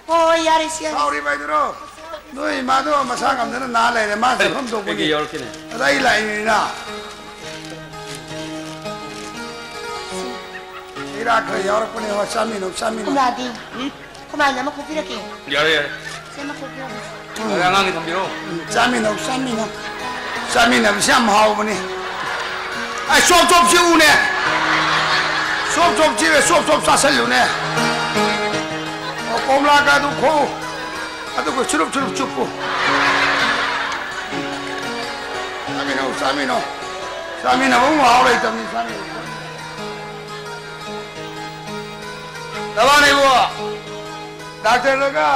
ꯍꯣꯏ, ꯍꯣꯏ, ꯌꯥꯔꯦ, ꯁꯤ ꯌꯥꯔꯦ꯫ ꯁꯥꯎꯔꯤꯕ ꯍꯥꯏꯗꯨꯔꯣ? ꯅꯣꯏ ꯏꯃꯥꯗꯣ ꯃꯁꯥ ꯉꯝꯗꯅ ꯅꯥ ꯂꯩꯔꯦ, ꯃꯥ ꯆꯠꯐꯝ ꯊꯣꯛꯄꯅꯤ꯫ ꯑꯗ ꯑꯩ ꯂꯥꯛꯏꯅꯤꯅ꯫ ꯍꯩ ꯔꯥ ꯈꯔ ꯌꯥꯎꯔꯛꯄꯅꯦ, ꯍꯣꯏ, ꯆꯥꯃꯤꯟꯅꯧ, ꯆꯥꯃꯤꯟꯅꯧ꯫ ꯀꯣꯝꯂꯥꯗꯤ? ꯎꯝ? ꯀꯣꯝꯂꯥꯗꯤ ꯑꯃ ꯈꯣꯛꯄꯤꯔꯛꯀꯦ꯫ ꯌꯥꯔꯦ, ꯌꯥꯔꯦ꯫ ꯁꯦ, ꯑꯃ ꯈꯣꯛꯄꯤꯔꯛꯑꯣ꯫ ꯎꯝ꯫ ꯑꯗ ꯑꯉꯥꯡꯒꯤ ꯊꯝꯕꯤꯔꯣ꯫ ꯎꯝ, ꯆꯥꯃꯤꯟꯅꯧ, ꯆꯥꯃꯤꯟꯅꯧ꯫ ꯆꯥꯃꯤꯟꯅꯕꯁꯦ ꯌꯥꯝ ꯍꯥꯎꯕꯅꯤ꯫ ꯑꯩ ꯆꯣꯞ ꯆꯣꯞ ꯆꯤꯛꯎꯅꯦ꯫ ꯆꯣꯞ ꯆꯣꯞ ꯆꯤꯛꯑꯦ, ꯆꯣꯞ ꯆꯣꯞ ꯆꯥꯁꯤꯜꯂꯨꯅꯦ꯫ ꯑꯣ, ꯀꯣꯝꯂꯥꯒ ꯑꯗꯨ ꯈꯣꯛꯎ꯫ ꯑꯗꯨꯒ ꯆꯨꯔꯨꯞ ꯆꯨꯔꯨꯞ ꯆꯨꯞꯄꯨ꯫ ꯆꯥꯃꯤꯟꯅꯧ, ꯆꯥꯃꯤꯟꯅꯧ꯫ ꯆꯥꯃꯤꯟꯅꯕꯕꯨ ꯃꯍꯥꯎ ꯂꯩꯇꯕꯅꯤ, ꯆꯥꯃꯤꯟꯅꯧ꯫ ꯅꯕꯥꯅꯤꯕꯨ ꯗꯥꯛꯇꯔꯗꯒ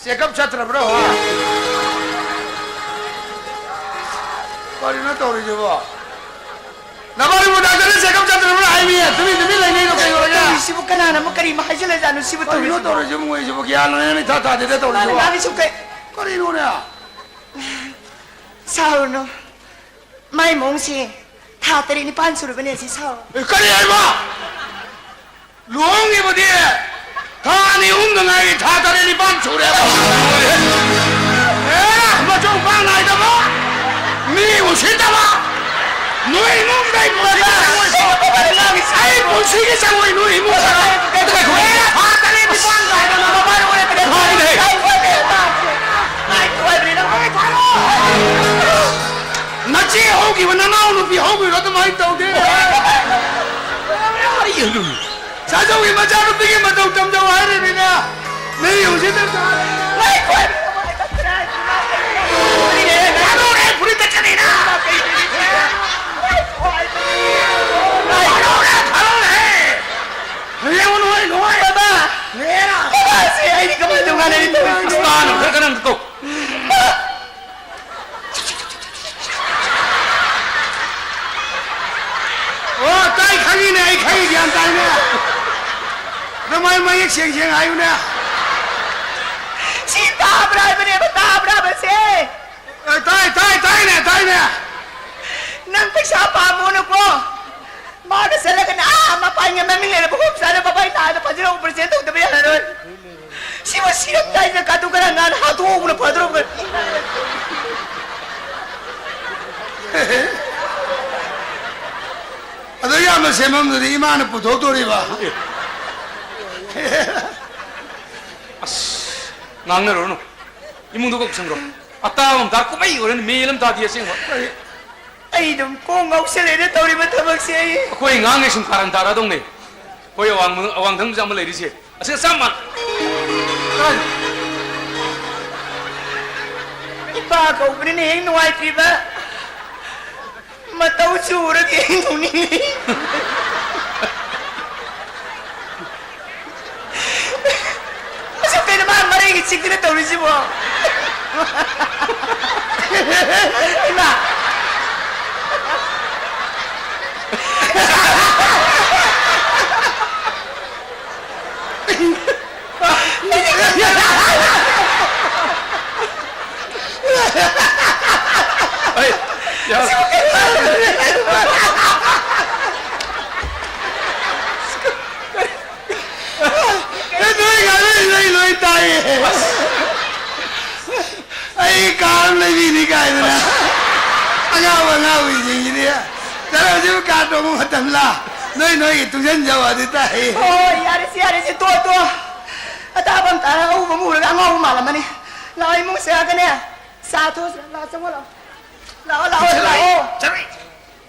ꯆꯦꯛꯑꯞ ꯆꯠꯇ꯭ꯔꯕ꯭ꯔꯣ, ꯍꯥ? ꯀꯔꯤꯅꯣ ꯇꯧꯔꯤꯁꯤꯕꯣ? ꯅꯕꯥꯅꯤꯕꯨ ꯗꯥꯛꯇꯔꯗ ꯆꯦꯛꯑꯞ ꯆꯠꯇ꯭ꯔꯕ꯭ꯔꯣ ꯍꯥꯏꯃꯤ? ꯇꯨꯃꯤꯟ ꯇꯨꯃꯤꯟ ꯂꯩꯅꯩꯗꯣ ꯀꯩꯗꯧꯔꯒꯦ? ꯇꯧꯔꯤꯁꯤꯕꯨ ꯀꯅꯥꯅ ꯑꯃꯨꯛ ꯀꯔꯤ ꯑꯃꯨꯛ ꯍꯥꯏꯖꯤꯜꯂꯖꯥꯠꯅꯣ ꯁꯤꯕꯨ ꯀꯔꯤꯅꯣ ꯇꯧꯔꯤꯁꯤꯕꯨ? ꯇꯧꯔꯤꯁꯤꯕꯨ ꯃꯣꯏꯁꯤꯕꯨ? ꯒ꯭ꯌꯥꯟ ꯃꯦꯟ ꯑꯃ ꯏꯊꯥ ꯇꯥꯗꯦꯗ ꯇꯧꯔꯤꯁꯤꯕꯨ꯫ ꯃꯥꯅ ꯉꯥꯡꯉꯤꯁꯤꯕꯨ ꯀꯩ? ꯀꯔꯤꯅꯣꯅꯦ? ꯁꯥꯎꯔꯨꯅꯨ꯫ ꯃꯥꯏ ꯃꯑꯣꯡꯁꯦ ꯊꯥ ꯇꯔꯦꯠ ꯅꯤꯄꯥꯟ ꯁꯨꯔꯕꯅꯦ ꯁꯤ ꯁꯥꯎꯔꯣ꯫ ꯑꯦ, ꯀꯔꯤ ꯍꯥꯏꯕ? ꯂꯨꯍꯣꯡꯈꯤꯕꯗꯤ ꯊꯥ ꯑꯅꯤ ꯑꯍꯨꯝꯗ ꯉꯥꯏꯔꯤ, ꯊꯥ ꯇꯔꯦꯠ ꯅꯤꯄꯥꯟ ꯁꯨꯔꯦꯕ꯫ ꯑꯦ, ꯃꯆꯨ ꯃꯄꯥꯟ ꯅꯥꯏꯗꯕ, ꯃꯤ ꯎꯁꯤꯠꯇꯕ, ꯅꯣꯏ ꯏꯃꯨꯡꯗꯩ ꯄꯨꯔꯒ ꯑꯩ ꯄꯨꯟꯁꯤꯒꯤ ꯆꯪꯉꯣꯏ ꯅꯣꯏ ꯏꯃꯨꯡꯗ꯫ ꯑꯦ, ꯊꯥ ꯇꯔꯦꯠ ꯅꯤꯄꯥꯟ ꯉꯥꯏꯗꯅ ꯃꯃꯥ ꯅꯆꯦ ꯍꯧꯈꯤꯕ ꯅꯅꯥꯎ ꯅꯨꯄꯤ ꯍꯧꯈꯤꯕ ꯑꯗꯨꯃꯥꯏꯅ ꯇꯧꯗꯦ꯫ ꯁꯥꯖꯧꯒꯤ ꯃꯆꯥꯅꯨꯄꯤꯒꯤ ꯃꯇꯧ ꯇꯝꯖꯧ ꯍꯥꯏꯔꯤꯕꯅꯤꯅ ꯃꯤ ꯍꯧꯖꯤꯛꯇ ꯊꯥꯗꯣꯔꯦ, ꯐꯨꯔꯤꯠ ꯇꯠꯀꯅꯤꯅ꯫ ꯊꯥꯗꯣꯔꯦ, ꯊꯥꯗꯣꯔꯦ꯫ ꯌꯦꯡꯉꯨ, ꯅꯣꯏ, ꯅꯣꯏ꯫ ꯕꯕꯥ! ꯅꯦꯔꯥ꯫ ꯕꯕꯥ, ꯁꯤ ꯑꯩꯗꯤ ꯀꯃꯥꯏꯅ ꯇꯧ ꯉꯥꯡꯅꯅꯤ ꯇꯧꯔꯤꯁꯤ? ꯑꯁ, ꯇꯥꯅꯕ ꯈꯔ ꯀꯟꯅ ꯑꯝꯇ ꯇꯧ꯫ ꯑꯣ, ꯇꯥꯏ, ꯈꯪꯉꯤꯅꯦ, ꯑꯩ ꯈꯪꯉꯤ, ꯒ꯭ꯌꯥꯟ ꯇꯥꯏꯅꯦ꯫ ꯑꯗꯨꯃꯥꯏ ꯃꯌꯦꯛ ꯁꯦꯡ ꯁꯦꯡ ꯍꯥꯏꯌꯨꯅꯦ꯫ ꯁꯤ ꯇꯥꯕ꯭ꯔꯥ ꯍꯥꯏꯕꯅꯦꯕ, ꯇꯥꯕ꯭ꯔꯥ ꯍꯥꯏꯕꯁꯦ? ꯑꯦ, ꯇꯥꯏ, ꯇꯥꯏ, ꯇꯥꯏꯅꯦ, ꯇꯥꯏꯅꯦ꯫ ꯅꯪ ꯄꯩꯁꯥ ꯄꯥꯝꯃꯨꯅꯨꯀꯣ꯫ ꯃꯥꯒ ꯆꯠꯂꯒꯅ ꯑꯥ ꯃꯄꯥꯟꯒꯤ ꯃꯃꯤꯡ ꯂꯩꯔꯕ ꯍꯣꯝ ꯁꯥꯏꯟꯁ ꯕꯕꯥꯏ ꯅꯥꯗ ꯐꯖꯅ ꯑꯣꯄꯔꯦꯁꯟ ꯇꯧꯗꯕ ꯌꯥꯔꯔꯣꯏ꯫ ꯁꯤꯕꯨ ꯁꯤꯔꯝꯗꯥꯏꯗ ꯀꯥꯇꯨ ꯀꯔꯟ ꯉꯥꯟ ꯍꯥꯠꯇꯣꯛꯍꯧꯕꯅ ꯐꯗꯧꯔꯕ꯭ꯔꯥ? ꯑꯗꯣ ꯏꯌꯥꯝꯕ ꯁꯦꯝꯐꯝꯗꯨꯗꯤ ꯏꯃꯥꯅ ꯄꯨꯊꯣꯛꯇꯣꯔꯤꯕ꯫ ꯑꯁ, ꯉꯥꯡꯅꯔꯨꯔꯅꯨ꯫ ꯏꯃꯨꯡꯗ ꯀꯣꯛ ꯆꯪꯈ꯭ꯔꯣ꯫ ꯑꯇꯥꯕ ꯑꯃ ꯇꯥ ꯀꯨꯝꯍꯩ ꯑꯣꯏꯔꯅꯤ, ꯃꯦꯜ ꯑꯃ ꯇꯥꯗꯦ ꯑꯁꯦꯡꯕ꯫ ꯑꯩ ꯑꯗꯨꯝ ꯀꯣꯛ ꯉꯥꯎꯁꯜꯂꯦꯅ ꯇꯧꯔꯤꯕ ꯊꯕꯛꯁꯦ ꯑꯩ꯫ ꯑꯩꯈꯣꯏ ꯉꯥꯡꯉꯦ ꯁꯨꯝ ꯀꯥꯔꯟ ꯇꯥꯔꯗꯧꯅꯦ꯫ ꯑꯩꯈꯣꯏ ꯑꯋꯥꯡ-, ꯑꯋꯥꯡꯊꯪꯁꯦ ꯑꯃ ꯂꯩꯔꯤꯁꯦ꯫ ꯑꯁꯤ ꯆꯞ ꯃꯥꯟ-, ꯀꯔꯥꯏ-, ꯏꯄꯥ ꯀꯧꯕꯅꯤꯅ ꯍꯦꯛ ꯅꯨꯡꯉꯥꯏꯇ꯭ꯔꯤꯕ꯫ ꯃꯇꯧ ꯆꯨꯔꯗꯤ ꯑꯩ ꯅꯣꯛꯅꯤꯡꯉꯤ꯫ ꯑꯁꯤ ꯀꯩꯅꯣ ꯃꯥ ꯃꯔꯩꯒ ꯆꯤꯛꯇꯅ ꯇꯧꯔꯤꯁꯤꯕꯣ? ꯏꯃꯥ! ꯑꯩ, ꯌꯥ-, ꯅꯣꯏ ꯉꯥꯡꯅꯔꯤꯗꯣ ꯑꯩ ꯂꯣꯏ ꯇꯥꯏꯌꯦ꯫ ꯑꯩ ꯀꯥ ꯑꯃ ꯂꯩꯕꯤꯅꯤ ꯀꯥꯏꯗꯅ ꯑꯉꯥꯎꯕ ꯑꯉꯥꯎꯕꯤꯁꯤꯡꯁꯤꯗꯤ꯫ ꯆꯠꯂꯣ, ꯍꯧꯖꯤꯛ ꯀꯥ ꯇꯣꯡꯕ ꯃꯇꯝꯂ? ꯅꯣꯏ ꯅꯣꯏꯒꯤ ꯇꯨꯡꯁꯤꯟꯖꯧ ꯑꯗꯨ ꯇꯥꯏ꯫ ꯍꯣꯏ, ꯌꯥꯔꯦꯁꯦ, ꯌꯥꯔꯦꯁꯦ, ꯇꯣꯛꯑꯣ, ꯇꯣꯛꯑꯣ꯫ ꯑꯇꯥꯕ ꯑꯃ ꯇꯥꯔꯒ ꯑꯎꯕ ꯑꯃ ꯎꯔꯒ ꯑꯉꯥꯎꯕ ꯃꯥꯜꯂꯝꯃꯅꯤ꯫ ꯂꯥꯛꯑꯣ, ꯏꯃꯨꯡ ꯆꯪꯉꯛꯀꯅꯦ꯫ ꯆꯥ ꯊꯣꯛꯑꯁꯤ, ꯂꯥꯛꯑꯣ, ꯆꯪꯉꯣ, ꯂꯥꯛꯑꯣ꯫ ꯂꯥꯛꯑꯣ, ꯂꯥꯛꯑꯣ, ꯂꯥꯛꯑꯣ꯫ ꯆꯠꯂꯣ꯫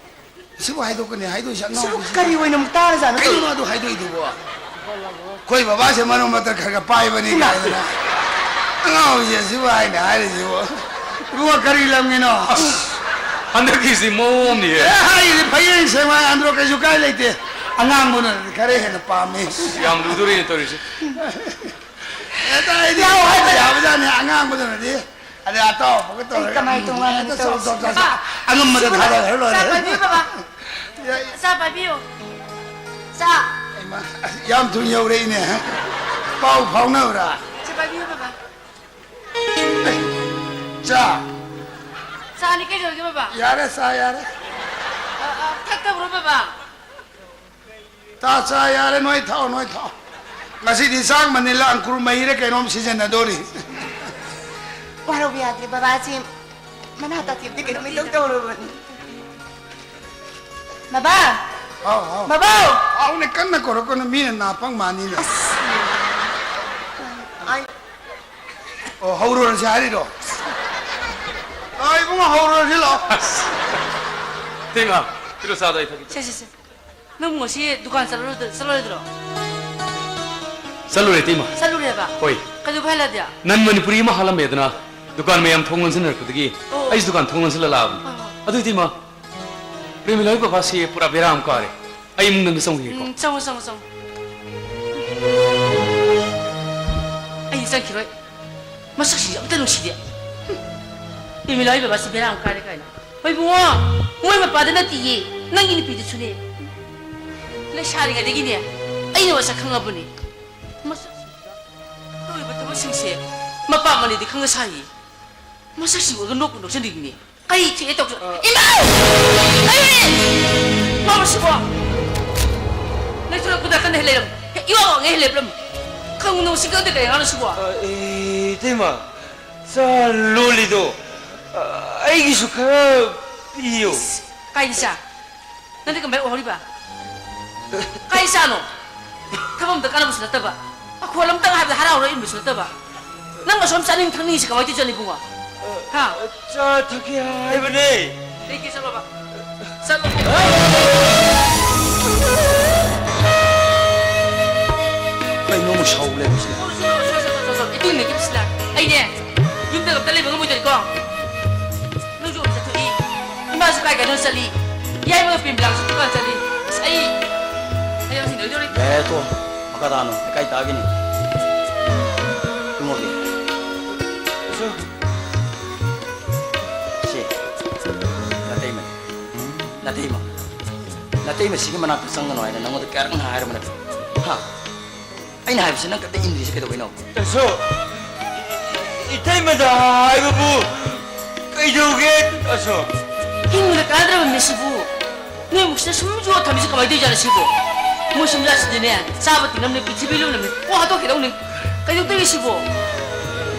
ꯁꯤꯕꯨ ꯍꯥꯏꯗꯣꯛꯀꯅꯤ ꯍꯥꯏꯗꯣꯏꯁꯦ ꯁꯤꯕꯨ ꯑꯉꯥꯎꯕꯁꯤꯕꯨ꯫ ꯀꯔꯤ ꯑꯣꯏꯅ ꯑꯃꯨꯛ ꯇꯥꯔꯖꯥꯠꯅꯣ ꯀꯩꯅꯣ ꯇꯧꯔꯤꯁꯦ? ꯑꯗꯨ ꯍꯥꯏꯗꯣꯏꯗꯨꯕꯣ? ꯑꯩꯈꯣꯏ ꯕꯕꯥꯁꯦ ꯃꯔꯣꯟ ꯃꯇ ꯈꯔ ꯈꯔ ꯄꯥꯏꯕꯅꯤ ꯏꯃꯥ! ꯀꯥꯏꯗꯅ꯫ ꯑꯉꯥꯎꯕꯁꯦ ꯁꯤꯕꯨ ꯍꯥꯏꯅ ꯍꯥꯏꯔꯤꯁꯤꯕꯨ꯫ ꯏꯕꯨꯡꯉꯣ, ꯀꯔꯤ ꯂꯝꯒꯤꯅꯣ? ꯑꯁ, ꯍꯟꯗꯛꯀꯤꯁꯤ ꯃꯑꯣꯡ ꯑꯃꯅꯤꯍꯦ꯫ ꯑꯦ, ꯍꯥꯏꯔꯤꯗꯤ ꯐꯌꯦꯡ ꯁꯦꯡꯕ ꯑꯟꯗ꯭ꯔꯣ ꯀꯩꯁꯨ ꯀꯥꯏ ꯂꯩꯇꯦ꯫ ꯑꯉꯥꯡꯕꯅꯗꯤ ꯈꯔ ꯍꯦꯟꯅ ꯄꯥꯝꯃꯤ꯫ ꯑꯁ, ꯌꯥꯝ ꯂꯨꯗꯣꯔꯤꯅꯦ ꯇꯧꯔꯤꯁꯦ꯫ ꯍꯦꯛꯇ ꯑꯩꯗꯤ ꯂꯥꯛꯑꯣ ꯍꯥꯏꯕ ꯌꯥꯕꯖꯥꯠꯅꯤ ꯑꯉꯥꯡꯕꯗꯨꯅꯗꯤ꯫ ꯑꯗ ꯑꯇꯥꯎꯕꯒ ꯑꯩ ꯇꯧꯔꯒ ꯀꯃꯥꯏ ꯇꯧꯉꯥꯏꯅꯣ ꯍꯦꯛꯇ ꯆꯥꯎ, ꯇꯧꯔꯤꯁꯦ? ꯆꯥꯎ, ꯆꯥꯎ, ꯆꯥꯎ꯫ ꯕꯕꯥ, ꯑꯉꯝꯕꯗ ꯁꯤꯕꯨ ꯊꯥꯗꯈ꯭ꯔ ꯂꯣꯏꯔꯦ꯫ ꯆꯥ ꯄꯥꯏꯕꯤꯌꯨ, ꯕꯕꯥ꯫ ꯌꯥ-, ꯆꯥ ꯄꯥꯏꯕꯤꯌꯨ꯫ ꯆꯥ꯫ ꯍꯩꯃꯥ, ꯌꯥꯝ ꯊꯨꯅ ꯌꯧꯔꯛꯏꯅꯦ꯫ ꯄꯥꯎ ꯐꯥꯎꯅꯕ꯭ꯔꯥ? ꯆꯥ ꯄꯥꯏꯕꯤꯌꯨ, ꯕꯕꯥ꯫ ꯆꯥ꯫ ꯆꯥꯅꯤ ꯀꯩꯗꯧꯔꯒꯦ, ꯕꯕꯥ? ꯌꯥꯔꯦ, ꯆꯥ ꯌꯥꯔꯦ꯫ ꯑ, ꯑ, ꯊꯛꯇꯕ꯭ꯔꯣ, ꯕꯕꯥ? ꯆꯥ, ꯆꯥ, ꯌꯥꯔꯦ, ꯅꯣꯏ ꯊꯛꯑꯣ, ꯅꯣꯏ ꯊꯛꯑꯣ꯫ ꯉꯁꯤꯗꯤ ꯆꯥꯛ ꯃꯅꯤꯜꯂ ꯑꯪꯀꯨꯔ ꯃꯍꯤꯔ ꯀꯩꯅꯣꯝ ꯁꯤꯖꯤꯟꯅꯗꯣꯔꯤ꯫ ꯋꯥꯔꯧꯕ ꯌꯥꯗ꯭ꯔꯦ, ꯕꯕꯥꯁꯤ ꯃꯅꯥ ꯇꯥꯊꯦꯛꯄꯗꯤ ꯀꯩꯅꯣꯝ ꯏꯇꯧ ꯇꯧꯔꯕꯅꯤ꯫ ꯕꯕꯥ! ꯍꯥꯎ, ꯍꯥꯎ꯫ ꯕꯕꯥ! ꯍꯥꯎꯅꯦ, ꯀꯟꯅ ꯀꯧꯔꯛꯀꯅꯨ, ꯃꯤꯅ ꯅꯥ ꯄꯪ ꯃꯥꯅꯤꯅꯦ꯫ ꯑꯁ! ꯑꯩ ꯑꯣ, ꯍꯧꯔꯨꯔꯁꯦ ꯍꯥꯏꯔꯤꯔꯣ? ꯑ, ꯏꯕꯨꯡꯉꯣ, ꯍꯧꯔꯨꯔꯁꯤ ꯂꯥꯛꯑꯣ꯫ ꯑꯁ! ꯏꯇꯩꯃ, ꯄꯤꯔꯣ, ꯆꯥꯗꯣ ꯑꯩ ꯊꯛꯀꯦ꯫ ꯁꯦ, ꯁꯦ, ꯁꯦ꯫ ꯅꯪ ꯉꯁꯤ ꯗꯨꯀꯥꯟ ꯆꯠꯂꯔꯣꯏꯗ-, ꯆꯠꯂꯔꯣꯏꯗ꯭ꯔꯣ? ꯆꯠꯂꯨꯔꯦ, ꯏꯇꯩꯃ꯫ ꯆꯠꯂꯨꯔꯦꯕ? ꯍꯣꯏ꯫ ꯀꯩꯗꯧꯕ ꯍꯜꯂꯛꯑꯗꯤ? ꯅꯟ ꯃꯅꯤꯄꯨꯔꯤ ꯑꯃ ꯍꯥꯠꯂꯝꯃꯦꯗꯅ, ꯗꯨꯀꯥꯟ ꯃꯌꯥꯝ ꯊꯣꯡ ꯂꯣꯟꯁꯤꯟꯅꯔꯛꯄꯗꯒꯤ ꯑꯣ꯫ ꯑꯩꯁꯨ ꯗꯨꯀꯥꯟ ꯊꯣꯡ ꯂꯣꯟꯁꯤꯜꯂ ꯂꯥꯛꯑꯕꯅꯤ꯫ ꯍꯣꯏ, ꯍꯣꯏ꯫ ꯑꯗꯨ, ꯏꯇꯩꯃ, ꯄ꯭ꯔꯦꯃꯤꯂꯥꯒꯤ ꯕꯕꯥꯁꯦ ꯄꯨꯔꯥ ꯕꯦꯔꯥ ꯑꯃ ꯀꯥꯔꯦ꯫ ꯑꯩ ꯏꯃꯨꯡꯗ ꯑꯝꯇ ꯆꯪꯉꯨꯒꯦꯀꯣ꯫ ꯎꯝ, ꯆꯪꯉꯣ, ꯆꯪꯉꯣ, ꯆꯪꯉꯣ꯫ ꯑꯩ ꯆꯪꯈꯤꯔꯣꯏ꯫ ꯃꯁꯛꯁꯤꯡꯁꯦ ꯑꯝꯇ ꯅꯨꯡꯁꯤꯗꯦ꯫ ꯍꯨꯝ꯫ ꯄ꯭ꯔꯦꯃꯤꯂꯥꯒꯤ ꯕꯕꯥꯁꯤ ꯕꯦꯔꯥ ꯑꯃ ꯀꯥꯔꯦ ꯀꯥꯏꯅ꯫ ꯍꯣꯏ ꯏꯕꯨꯡꯉꯣ, ꯃꯣꯏ ꯃꯄꯥꯗ ꯅꯠꯇꯤꯌꯦ, ꯅꯪꯒꯤ ꯅꯨꯄꯤꯗꯨꯁꯨꯅꯦ꯫ ꯂꯩꯁꯥꯔꯤꯉꯩꯗꯒꯤꯅꯦ, ꯑꯩꯅ ꯃꯁꯛ ꯈꯪꯉꯕꯅꯦ꯫ ꯃꯁꯛꯁꯤꯡꯗꯨꯒ ꯇꯧꯔꯤꯕ ꯊꯕꯛꯁꯤꯡꯁꯦ ꯃꯄꯥ ꯃꯅꯤꯗꯤ ꯈꯪꯅ ꯁꯥꯏꯌꯦ꯫ ꯃꯁꯛꯁꯤꯡ ꯎꯔꯒ ꯅꯣꯛꯄꯨ ꯅꯣꯛꯆꯅꯤꯡꯉꯤꯅꯦ꯫ ꯀꯔꯤ ꯊꯤꯛꯑꯦ ꯇꯧꯁꯨ-, ꯑ꯫ ꯏꯃꯥ! ꯀꯔꯤ? ꯃꯥꯕꯨ ꯁꯤꯕꯣ? ꯂꯩꯊꯣꯔꯛꯄꯗ ꯀꯟꯅ ꯍꯦꯛ ꯂꯩꯔꯝ-, ꯍꯦꯛ ꯏꯋꯥ ꯋꯥꯉꯩ ꯍꯦꯛ ꯂꯩꯕ꯭ꯔꯝ? ꯈꯪꯅꯨ ꯁꯤ ꯈꯪꯗꯦ ꯀꯔꯤ ꯑꯉꯥꯡꯅꯣ ꯁꯤꯕꯣ? ꯑ, ꯑꯦ, ꯏꯇꯩꯃ, ꯆꯥ ꯂꯣꯜꯂꯤꯗꯣ, ꯑ, ꯑꯩꯒꯤꯁꯨ ꯈꯔ ꯄꯤꯌꯣ꯫ ꯏꯁ, ꯀꯥꯏꯗ ꯆꯥ? ꯅꯪꯗꯤ ꯀꯃꯥꯏꯅ ꯎꯍꯧꯔꯤꯕ? ꯀꯥꯏ ꯆꯥꯅꯣ? ꯊꯕꯛ ꯑꯝꯇ ꯀꯥꯟꯅꯕꯁꯨ ꯅꯠꯇꯕ, ꯑꯈꯣꯜ ꯑꯝꯇꯪ ꯍꯥꯏꯕꯗ ꯍꯔꯥꯎ ꯍꯔꯥꯎ ꯏꯟꯕꯁꯨ ꯅꯠꯇꯕ, ꯅꯪ ꯑꯁꯨꯝ ꯆꯥꯅꯤꯡ ꯊꯛꯅꯤꯡꯉꯤꯁꯤ ꯀꯃꯥꯏꯅ ꯇꯧꯖꯥꯠꯅꯣ ꯏꯕꯨꯡꯉꯣ? ꯍꯥ? ꯆꯥ ꯊꯛꯀꯦ ꯍꯥꯏꯕꯅꯦ꯫ ꯂꯩꯒꯦ ꯆꯠꯂꯣꯕ꯫ ꯆꯠꯂꯣ꯫ ꯀꯩꯅꯣ ꯑꯃꯨꯛ ꯁꯥꯎ ꯂꯩꯔꯤꯁꯤꯅ? ꯁꯣ, ꯁꯣ, ꯁꯣ, ꯁꯣ, ꯁꯣ, ꯁꯣ, ꯁꯣ, ꯏꯇꯨꯡ ꯏꯟꯅꯈꯤꯕꯁꯤꯅ꯫ ꯑꯩꯅꯦ ꯌꯨꯝꯗ ꯑꯝꯇ ꯂꯩꯕ ꯉꯝꯃꯣꯏꯗꯣꯔꯤꯀꯣ꯫ ꯅꯪꯁꯨ ꯑꯃꯨꯛ ꯆꯠꯊꯣꯛꯏ꯫ ꯏꯃꯥꯁꯨ ꯀꯥꯏ ꯀꯥꯏꯗꯅꯣ ꯆꯠꯂꯤ꯫ ꯌꯥꯏꯃꯒ ꯄ꯭ꯔꯦꯝꯂꯥꯁꯨ ꯗꯨꯀꯥꯟ ꯆꯠꯂꯤ꯫ ꯑꯁ, ꯑꯩ, ꯑꯩ ꯌꯥꯝ ꯍꯩꯅꯗꯧꯔꯤ꯫ ꯌꯥꯔꯦ, ꯇꯣꯛꯑꯣ꯫ ꯃꯈꯥ ꯇꯥꯅꯣ꯫ ꯂꯩꯀꯥꯏ ꯇꯥꯒꯤꯅꯤ꯫ ꯇꯨꯝꯃꯒꯦ꯫ ꯁꯦ, ꯅꯥꯇꯩꯃꯅꯦ꯫ ꯅꯥꯇꯩꯃ꯫ ꯅꯥꯇꯩꯃꯁꯤꯒꯤ ꯃꯅꯥꯛꯇ ꯆꯪꯒꯅꯨ ꯍꯥꯏꯅ ꯅꯪꯉꯣꯟꯗ ꯀꯌꯥꯔꯛ ꯍꯥꯏꯔꯕ ꯅꯠꯇ꯭ꯔꯣ? ꯍꯥ? ꯑꯩꯅ ꯍꯥꯏꯕꯁꯤ ꯅꯪ ꯀꯩꯝꯇ ꯏꯟꯗ꯭ꯔꯤꯁꯤ ꯀꯩꯗꯧꯕꯩꯅꯣ? ꯇꯥꯁꯣ, ꯏ-, ꯏ-, ꯏꯇꯩꯃꯗ ꯍꯥꯏꯕꯕꯨ ꯀꯩꯗꯧꯒꯦ, ꯇꯥꯁꯣ? ꯍꯤꯡꯕꯗ ꯀꯥꯟꯅꯗ꯭ꯔꯕ ꯃꯤꯁꯤꯕꯨ ꯅꯣꯏ ꯃꯨꯛꯁꯤꯗ ꯁꯨꯝ ꯌꯣꯠ ꯊꯝꯃꯤꯁꯤ ꯀꯃꯥꯏꯅ ꯇꯧꯔꯤꯖꯥꯠꯅꯣ ꯁꯤꯕꯨ? ꯃꯣꯏ ꯁꯨꯝ ꯖꯥꯠꯁꯤꯗꯤꯅꯦ, ꯆꯥꯕ ꯇꯤꯡꯉꯝꯅꯤ, ꯄ꯭ꯔꯤꯊꯤꯕꯤ ꯂꯨꯝꯂꯝꯅꯤ, ꯀꯣꯛ ꯍꯥꯠꯇꯣꯛꯈꯤꯗꯧꯅꯤ꯫ ꯀꯩꯗꯧ ꯇꯧꯔꯤ ꯁꯤꯕꯨ?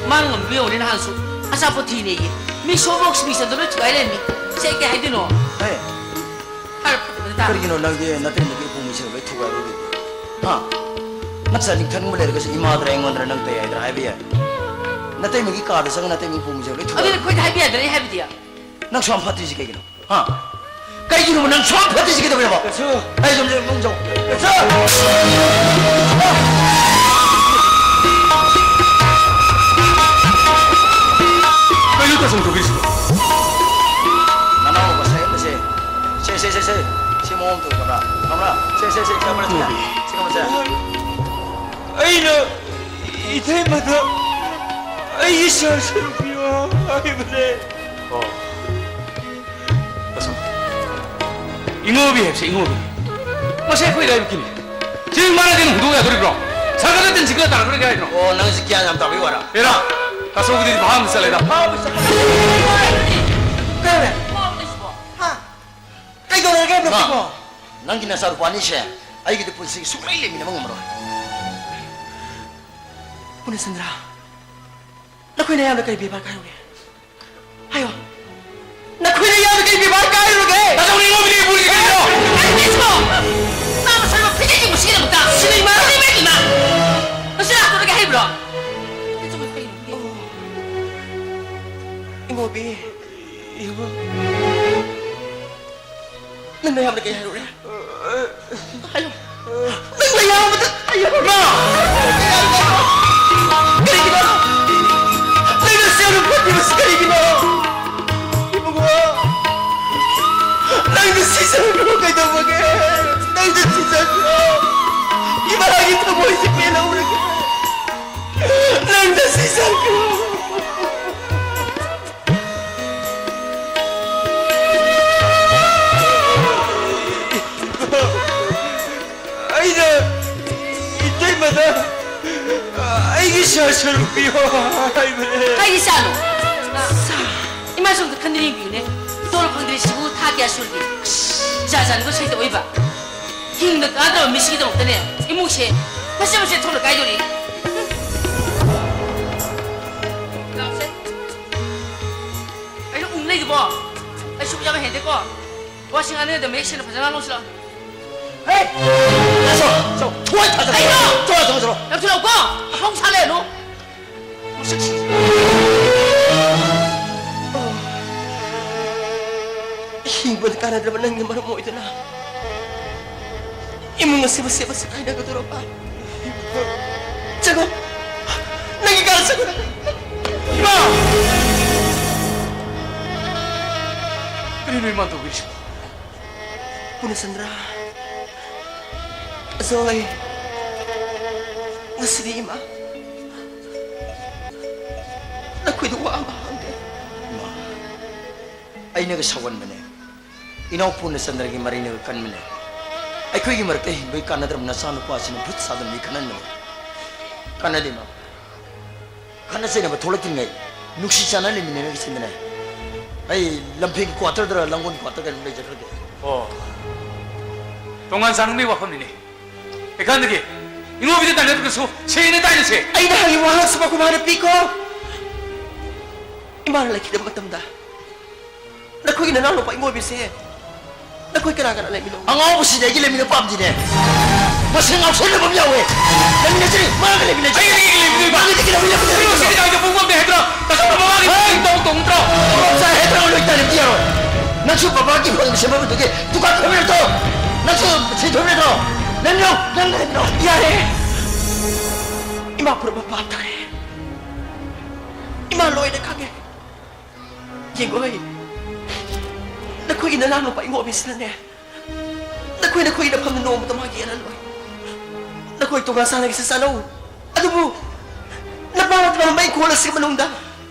ꯃꯥꯅ ꯉꯝꯕ ꯌꯦꯡꯉꯨꯅꯦ, ꯅꯍꯥꯟꯁꯨ ꯑꯆꯥꯄꯣꯠ ꯊꯤꯅꯦꯌꯦ꯫ ꯃꯤ ꯁꯣꯞ ꯃꯣꯛꯁ ꯃꯤꯛꯆꯔꯗ ꯂꯣꯏ ꯊꯨꯒꯥꯏ ꯂꯩꯔꯝꯃꯤ꯫ ꯁꯦ, ꯀꯩ ꯍꯥꯏꯗꯣꯏꯅꯣ? ꯍꯦ, ꯍꯥꯏꯔ ꯐꯠꯇꯕꯗ ꯇꯥꯔꯦ꯫ ꯀꯔꯤꯒꯤꯅꯣ ꯅꯪꯗꯤ ꯅꯇꯩꯃꯒꯤ ꯎꯄꯨ ꯃꯤꯁꯤꯡ ꯂꯣꯏ ꯊꯨꯒꯥꯏꯔꯨꯔꯤꯗꯤ? ꯍꯥ? ꯅꯆꯥ ꯅꯤꯡꯊꯪꯕ ꯂꯩꯔꯒꯁꯨ ꯏꯃꯥꯗꯔ ꯑꯩꯉꯣꯟꯗꯔ ꯅꯪ ꯇꯩ ꯍꯥꯏꯗ꯭ꯔꯥ ꯍꯥꯏꯕ ꯌꯥꯏ꯫ ꯅꯇꯩꯃꯒꯤ ꯀꯥꯗ ꯆꯪꯉ ꯅꯇꯩꯃꯒꯤ ꯎꯄꯨ ꯃꯤꯁꯤꯡ ꯂꯣꯏ ꯑꯗꯨꯗꯤ ꯊꯨꯒꯥꯏꯔꯨꯔꯤꯗꯤ? ꯑꯩꯈꯣꯏꯗ ꯍꯥꯏꯕ ꯌꯥꯗ꯭ꯔꯥ ꯑꯩ ꯍꯥꯏꯕꯗꯤ? ꯅꯪ ꯁꯨꯌꯥꯝ ꯐꯠꯇ꯭ꯔꯤꯁꯤ ꯀꯩꯒꯤꯅꯣ? ꯍꯥ? ꯀꯩꯒꯤꯅꯣꯕ ꯅꯪ ꯁꯨꯌꯥꯝ ꯐꯠꯇ꯭ꯔꯤꯁꯤ ꯀꯩꯗꯧꯕꯩꯅꯣꯕ? ꯀꯩꯁꯨ꯫ ꯑꯩ ꯁꯨꯝ ꯁꯨꯝ ꯃꯨꯛ ꯆꯧ꯫ ꯀꯩꯁꯨ꯫ ꯀꯩꯅꯣ ꯇꯥꯁꯣꯝ ꯇꯧꯕꯤꯔꯤꯁꯤꯕꯣ? ꯅꯅꯥꯎ ꯉꯁꯥꯏ ꯑꯃꯁꯦ꯫ ꯁꯦ, ꯁꯦ, ꯁꯦ, ꯁꯦ꯫ ꯁꯤ ꯃꯑꯣꯡ ꯇꯧꯏ, ꯈꯪꯕ꯭ꯔꯥ? ꯈꯪꯕ꯭ꯔꯥ? ꯁꯦ, ꯁꯦ, ꯁꯦ, ꯁꯤ ꯀꯃꯔꯁꯦ꯫ ꯁꯤ ꯀꯃꯔꯁꯦ꯫ ꯑꯩꯅ ꯏꯇꯩꯃꯗ ꯑꯩꯒꯤ ꯁꯥ ꯁꯔꯨꯛ ꯄꯤꯌꯣ ꯍꯥꯏꯕꯅꯦ꯫ ꯑꯣ꯫ ꯇꯥꯁꯣ꯫ ꯏꯉꯣꯕꯤ ꯍꯥꯏꯕꯁꯦ ꯏꯉꯣꯕꯤꯅꯤ꯫ ꯃꯁꯤ ꯑꯩꯈꯣꯏ ꯂꯩꯔꯛꯀꯤꯅꯤ꯫ ꯁꯤ ꯃꯥꯅ ꯀꯩꯅꯣ ꯍꯨꯟꯗꯣꯛ ꯌꯥꯗꯣꯔꯤꯕ꯭ꯔꯣ? ꯁꯔꯀꯥꯔꯗ ꯇꯤꯟ ꯁꯤꯠꯂ ꯇꯥꯔꯛꯇꯣꯔꯤꯒꯦ ꯍꯥꯏꯅꯣ? ꯑꯣ, ꯅꯪꯁꯤ ꯒ꯭ꯌꯥꯟ ꯌꯥꯝ ꯇꯥꯕꯩ ꯋꯥꯔꯥ? ꯑꯦꯔꯥ, ꯇꯥꯁꯣꯕꯨꯗꯤ ꯐꯥꯝꯗ ꯆꯠꯂꯦꯗ꯫ ꯐꯥꯝꯗ ꯆꯠꯂꯦ꯫ ꯀꯩꯗꯧꯔꯦ? ꯐꯥꯝꯗ ꯆꯠꯂꯦ꯫ ꯍꯥ? ꯀꯩꯗꯧꯔꯒꯦ ꯏꯃꯥ, ꯅꯪꯁꯤꯕꯣ? ꯅꯪꯒꯤ ꯅꯆꯥꯅꯨꯄꯥ ꯑꯅꯤꯁꯦ ꯑꯩꯒꯤꯗꯤ ꯄꯨꯟꯁꯤꯒꯤ ꯁꯨꯡꯂꯩ ꯂꯩꯃꯤꯟꯅꯕ ꯉꯝꯃꯔꯣꯏ꯫ ꯄꯨꯅꯦꯁꯟꯗ꯭ꯔ, ꯅꯈꯣꯏ ꯅꯌꯥꯝꯕꯗ ꯀꯔꯤ ꯕꯦꯕꯥꯔ ꯀꯥꯏꯔꯨꯒꯦ? ꯍꯥꯏꯌꯣ꯫ ꯅꯈꯣꯏ ꯅꯌꯥꯝꯕꯗ ꯀꯔꯤ ꯕꯦꯕꯥꯔ ꯀꯥꯏꯔꯨꯒꯦ? ꯅꯆꯧꯅ ꯏꯉꯣꯕꯤꯗ ꯏꯄꯨꯔꯤꯁꯤ ꯀꯩꯒꯤꯅꯣ? ꯑꯩ ꯀꯩꯁꯨ ꯅꯪ ꯃꯁꯥꯏꯕ ꯐꯤꯖꯤꯟ ꯆꯤꯡꯕꯁꯤꯒꯤꯗꯃꯛꯇ ꯁꯤꯅꯤꯃꯥ ꯁꯤꯅꯤꯃꯥ ꯏꯃꯥ! ꯅꯆꯤꯟ ꯍꯥꯠꯇꯣꯛꯂꯒꯦ ꯍꯥꯏꯕ꯭ꯔꯣ? ꯏꯉꯣꯕꯤ, ꯏꯕꯨꯡ꯫ ꯅꯪ ꯅꯌꯥꯝꯕꯗ ꯀꯩ ꯍꯥꯏꯔꯨꯔꯦ? ꯍꯥꯏꯌꯣ꯫ ꯅꯪ ꯅꯌꯥꯝꯕꯗ ꯍꯥꯏꯌꯣ꯫ ꯏꯃꯥ! ꯀꯔꯤꯒꯤꯅꯣ? ꯅꯪꯅ ꯁꯦꯜ ꯐꯠꯇ꯭ꯔꯤꯕꯁꯤ ꯀꯔꯤꯒꯤꯅꯣ? ꯏꯕꯨꯡꯉꯣ, ꯅꯪꯗꯤ ꯁꯤꯖꯈ꯭ꯔꯣ, ꯀꯩꯗꯧꯕꯒꯦ? ꯅꯪꯗꯤ ꯁꯤꯖꯈ꯭ꯔꯣ꯫ ꯏꯃꯥꯒꯤ ꯊꯃꯣꯏꯁꯦ ꯄꯦꯜꯍꯧꯔꯒꯦ꯫ ꯅꯪꯗꯤ ꯁꯤꯖꯈ꯭ꯔꯣ꯫ ꯑꯩꯅ ꯏꯇꯩꯃꯗ ꯑꯩꯒꯤ ꯁꯦꯜ ꯁꯔꯨꯛ ꯄꯤꯌꯣ ꯍꯥꯏꯕꯅꯦ꯫ ꯀꯩꯒꯤ ꯆꯥꯅꯣ? ꯏꯃꯥ ꯁꯣꯝꯗ ꯈꯟꯅ ꯌꯦꯡꯕꯤꯌꯨꯅꯦ꯫ ꯇꯣꯂꯣꯞ ꯐꯪꯗ꯭ꯔꯤꯁꯤꯕꯨ ꯊꯥ ꯀꯌꯥ ꯁꯨꯔꯒꯦ? ꯖꯥ ꯖꯥꯅꯤꯀꯣ ꯁꯣꯏꯗ ꯑꯣꯏꯕ꯫ ꯍꯤꯡꯅ ꯀꯥꯟꯅꯗꯕ ꯃꯤꯁꯤꯒꯤꯗꯃꯛꯇꯅꯦ ꯏꯃꯨꯡꯁꯦ ꯃꯆꯦꯠ ꯃꯆꯦꯠ ꯊꯣꯛꯅ ꯀꯥꯏꯗꯣꯔꯤ꯫ ꯂꯥꯛꯁꯦ꯫ ꯀꯩꯅꯣ ꯎꯪ ꯂꯩꯗꯨꯕꯣ? ꯑꯩ ꯁꯨꯛ ꯌꯥꯝ ꯍꯦꯟꯗꯦꯀꯣ꯫ ꯋꯥꯁꯤꯡ ꯑꯅꯤꯗ ꯃꯌꯦꯛ ꯁꯦꯡꯅ ꯐꯖꯅ ꯉꯥꯡꯉꯨꯁꯤꯔꯣ? ꯍꯦ! ꯆꯠꯂꯣ! ꯆꯠꯂꯣ! ꯊꯨꯒꯥꯏ ꯊꯥꯗꯠꯂꯣ! ꯀꯩꯅꯣ? ꯆꯠꯂꯣ, ꯆꯠꯂꯣ, ꯆꯠꯂꯣ! ꯌꯥꯝ ꯊꯨꯔꯛꯎꯀꯣ! ꯑꯐꯥꯎ ꯁꯥ ꯂꯩꯔꯅꯨ! ꯃꯁꯛꯁꯤꯡꯁꯤ꯫ ꯍꯤꯡꯕꯗ ꯀꯥꯟꯅꯗ꯭ꯔꯕ ꯅꯪꯅ ꯃꯔꯝ ꯑꯣꯏꯗꯨꯅ ꯏꯃꯨꯡ ꯑꯁꯤꯕꯨ ꯁꯦꯝꯕ ꯁꯦꯒꯥꯏꯅꯒꯗꯧꯔꯕ꯫ ꯆꯪꯉꯣ꯫ ꯅꯪꯒꯤ ꯀꯥꯗ ꯆꯪꯉꯣ꯫ ꯏꯃꯥ! ꯀꯔꯤꯅꯣ ꯏꯃꯥ ꯇꯧꯕꯤꯔꯤꯁꯤꯕꯣ? ꯄꯨꯔꯅꯆꯟꯗ꯭ꯔ, ꯑꯖꯣꯏ, ꯉꯁꯤꯗꯤ ꯏꯃꯥ ꯅꯈꯣꯏꯗ ꯋꯥ ꯑꯃ ꯍꯪꯒꯦ꯫ ꯏꯃꯥ, ꯑꯩꯅꯒ ꯁꯥꯎꯒꯟꯕꯅꯦ꯫ ꯏꯅꯥꯎ ꯄꯨꯔꯅꯆꯟꯗ꯭ꯔꯒꯤ ꯃꯔꯩꯅꯒ ꯀꯟꯕꯅꯦ꯫ ꯑꯩꯈꯣꯏꯒꯤ ꯃꯔꯛꯇ ꯍꯤꯡꯕꯒꯤ ꯀꯥꯟꯅꯗ꯭ꯔꯕ ꯅꯆꯥꯅꯨꯄꯥꯁꯤꯅ ꯚꯨꯠ ꯁꯥꯗꯅ ꯃꯤ ꯈꯟꯍꯟꯕꯅꯦ꯫ ꯀꯥꯟꯅꯗꯦ, ꯏꯃꯥ꯫ ꯈꯠꯅ ꯆꯩꯅꯕ ꯊꯣꯛꯂꯛꯇ꯭ꯔꯤꯉꯩ ꯅꯨꯡꯁꯤ ꯆꯥꯟꯅ ꯂꯩꯃꯤꯟꯅꯔꯒ ꯁꯤꯟꯗꯅ ꯑꯩ ꯂꯝꯐꯦꯜꯒꯤ ꯀ꯭ꯋꯥꯇꯔꯗꯔ ꯂꯥꯡꯒꯣꯜꯒꯤ ꯀ꯭ꯋꯥꯇꯔꯗꯔ ꯑꯗꯨꯝ ꯂꯩꯖꯈ꯭ꯔꯒꯦ꯫ ꯑꯣ, ꯇꯣꯉꯥꯟ ꯆꯥꯅꯤꯡꯕꯒꯤ ꯋꯥꯐꯝꯅꯤꯅꯦ꯫ ꯏꯀꯥꯟꯗꯒꯤ ꯏꯉꯣꯕꯤꯗ ꯇꯥꯏꯅꯗ꯭ꯔꯒꯁꯨ ꯁꯦꯡꯅ ꯇꯥꯏꯅꯁꯦ꯫ ꯑꯩꯅ ꯍꯥꯏꯔꯤꯕ ꯋꯥꯍꯪꯁꯤ ꯃꯈꯨꯝ ꯍꯥꯟꯅ ꯄꯤꯈꯣ꯫ ꯏꯃꯥꯅ ꯂꯩꯈꯤꯗꯕ ꯃꯇꯝꯗ ꯅꯈꯣꯏꯒꯤ ꯅꯅꯥꯎ ꯅꯨꯄꯥ ꯏꯉꯣꯕꯤꯁꯦ ꯅꯈꯣꯏ ꯀꯅꯥ ꯀꯅꯥ ꯂꯩꯃꯤꯟꯅꯧ? ꯑꯉꯥꯎꯕꯁꯤꯗꯤ ꯑꯩꯒꯤ ꯂꯩꯃꯤꯟꯅ ꯄꯥꯝꯗꯤꯅꯦ꯫ ꯃꯁꯤ ꯉꯥꯎꯁꯟꯅꯕ ꯑꯃ ꯌꯥꯎꯋꯦ꯫ ꯂꯩꯃꯤꯟꯅꯁꯤ, ꯃꯥꯒ ꯂꯩꯃꯤꯟꯅꯁꯤ꯫ ꯑꯩꯒ ꯂꯩꯃꯤꯟꯅꯕ? ꯃꯥꯒꯗꯤ ꯀꯩꯗꯧꯕꯩ ꯂꯩꯃꯤꯟꯅꯗꯣꯏꯅꯣ? ꯁꯤꯗꯤ ꯀꯥꯏꯗ ꯄꯨꯡ ꯉꯝꯗꯦ ꯍꯥꯏꯗ꯭ꯔꯣ? ꯇꯁꯦꯡꯅ ꯃꯃꯥꯒꯤ ꯍꯦ! ꯃꯇꯦꯡ ꯇꯧ ꯇꯧꯗ꯭ꯔꯣ? ꯇꯣꯂꯣꯞ ꯆꯥꯏ ꯍꯥꯏꯗ꯭ꯔꯣ? ꯂꯣꯏ ꯇꯥꯔꯦ, ꯄꯤꯔꯣꯏ꯫ ꯅꯪꯁꯨ ꯕꯕꯥꯒꯤ ꯐꯣꯟ ꯁꯦꯝꯕꯗꯨꯒꯤ ꯗꯨꯀꯥꯟ ꯐꯝꯃꯤꯔꯣ? ꯅꯪꯁꯨ ꯁꯤ ꯊꯝꯃꯤꯔꯣ? ꯅꯪ ꯅꯪ ꯅꯪ ꯌꯥꯔꯦ꯫ ꯏꯃꯥ ꯄꯨꯔꯕ ꯄꯥꯞ ꯇꯥꯔꯦ꯫ ꯏꯃꯥ ꯂꯣꯏꯅ ꯈꯪꯉꯦ꯫ ꯌꯦꯡꯉꯣꯏ, ꯅꯈꯣꯏꯒꯤ ꯅꯅꯥꯎ ꯅꯨꯄꯥ ꯏꯉꯣꯕꯤꯁꯤꯅꯅꯦ, ꯅꯈꯣꯏ ꯅꯈꯣꯏꯒꯤ ꯅꯐꯝꯗ ꯅꯣꯡꯃꯇ ꯃꯥ ꯌꯦꯜꯍꯜꯂꯣꯏ꯫ ꯅꯈꯣꯏ ꯇꯣꯉꯥꯟ ꯆꯥꯟꯅꯒꯦꯁꯨ ꯆꯥꯟꯅꯧ, ꯑꯗꯨꯕꯨ ꯅꯄꯥ ꯅꯠꯇꯕ ꯃꯩ ꯀꯣꯜ ꯑꯁꯤꯒꯤ ꯃꯅꯨꯡꯗ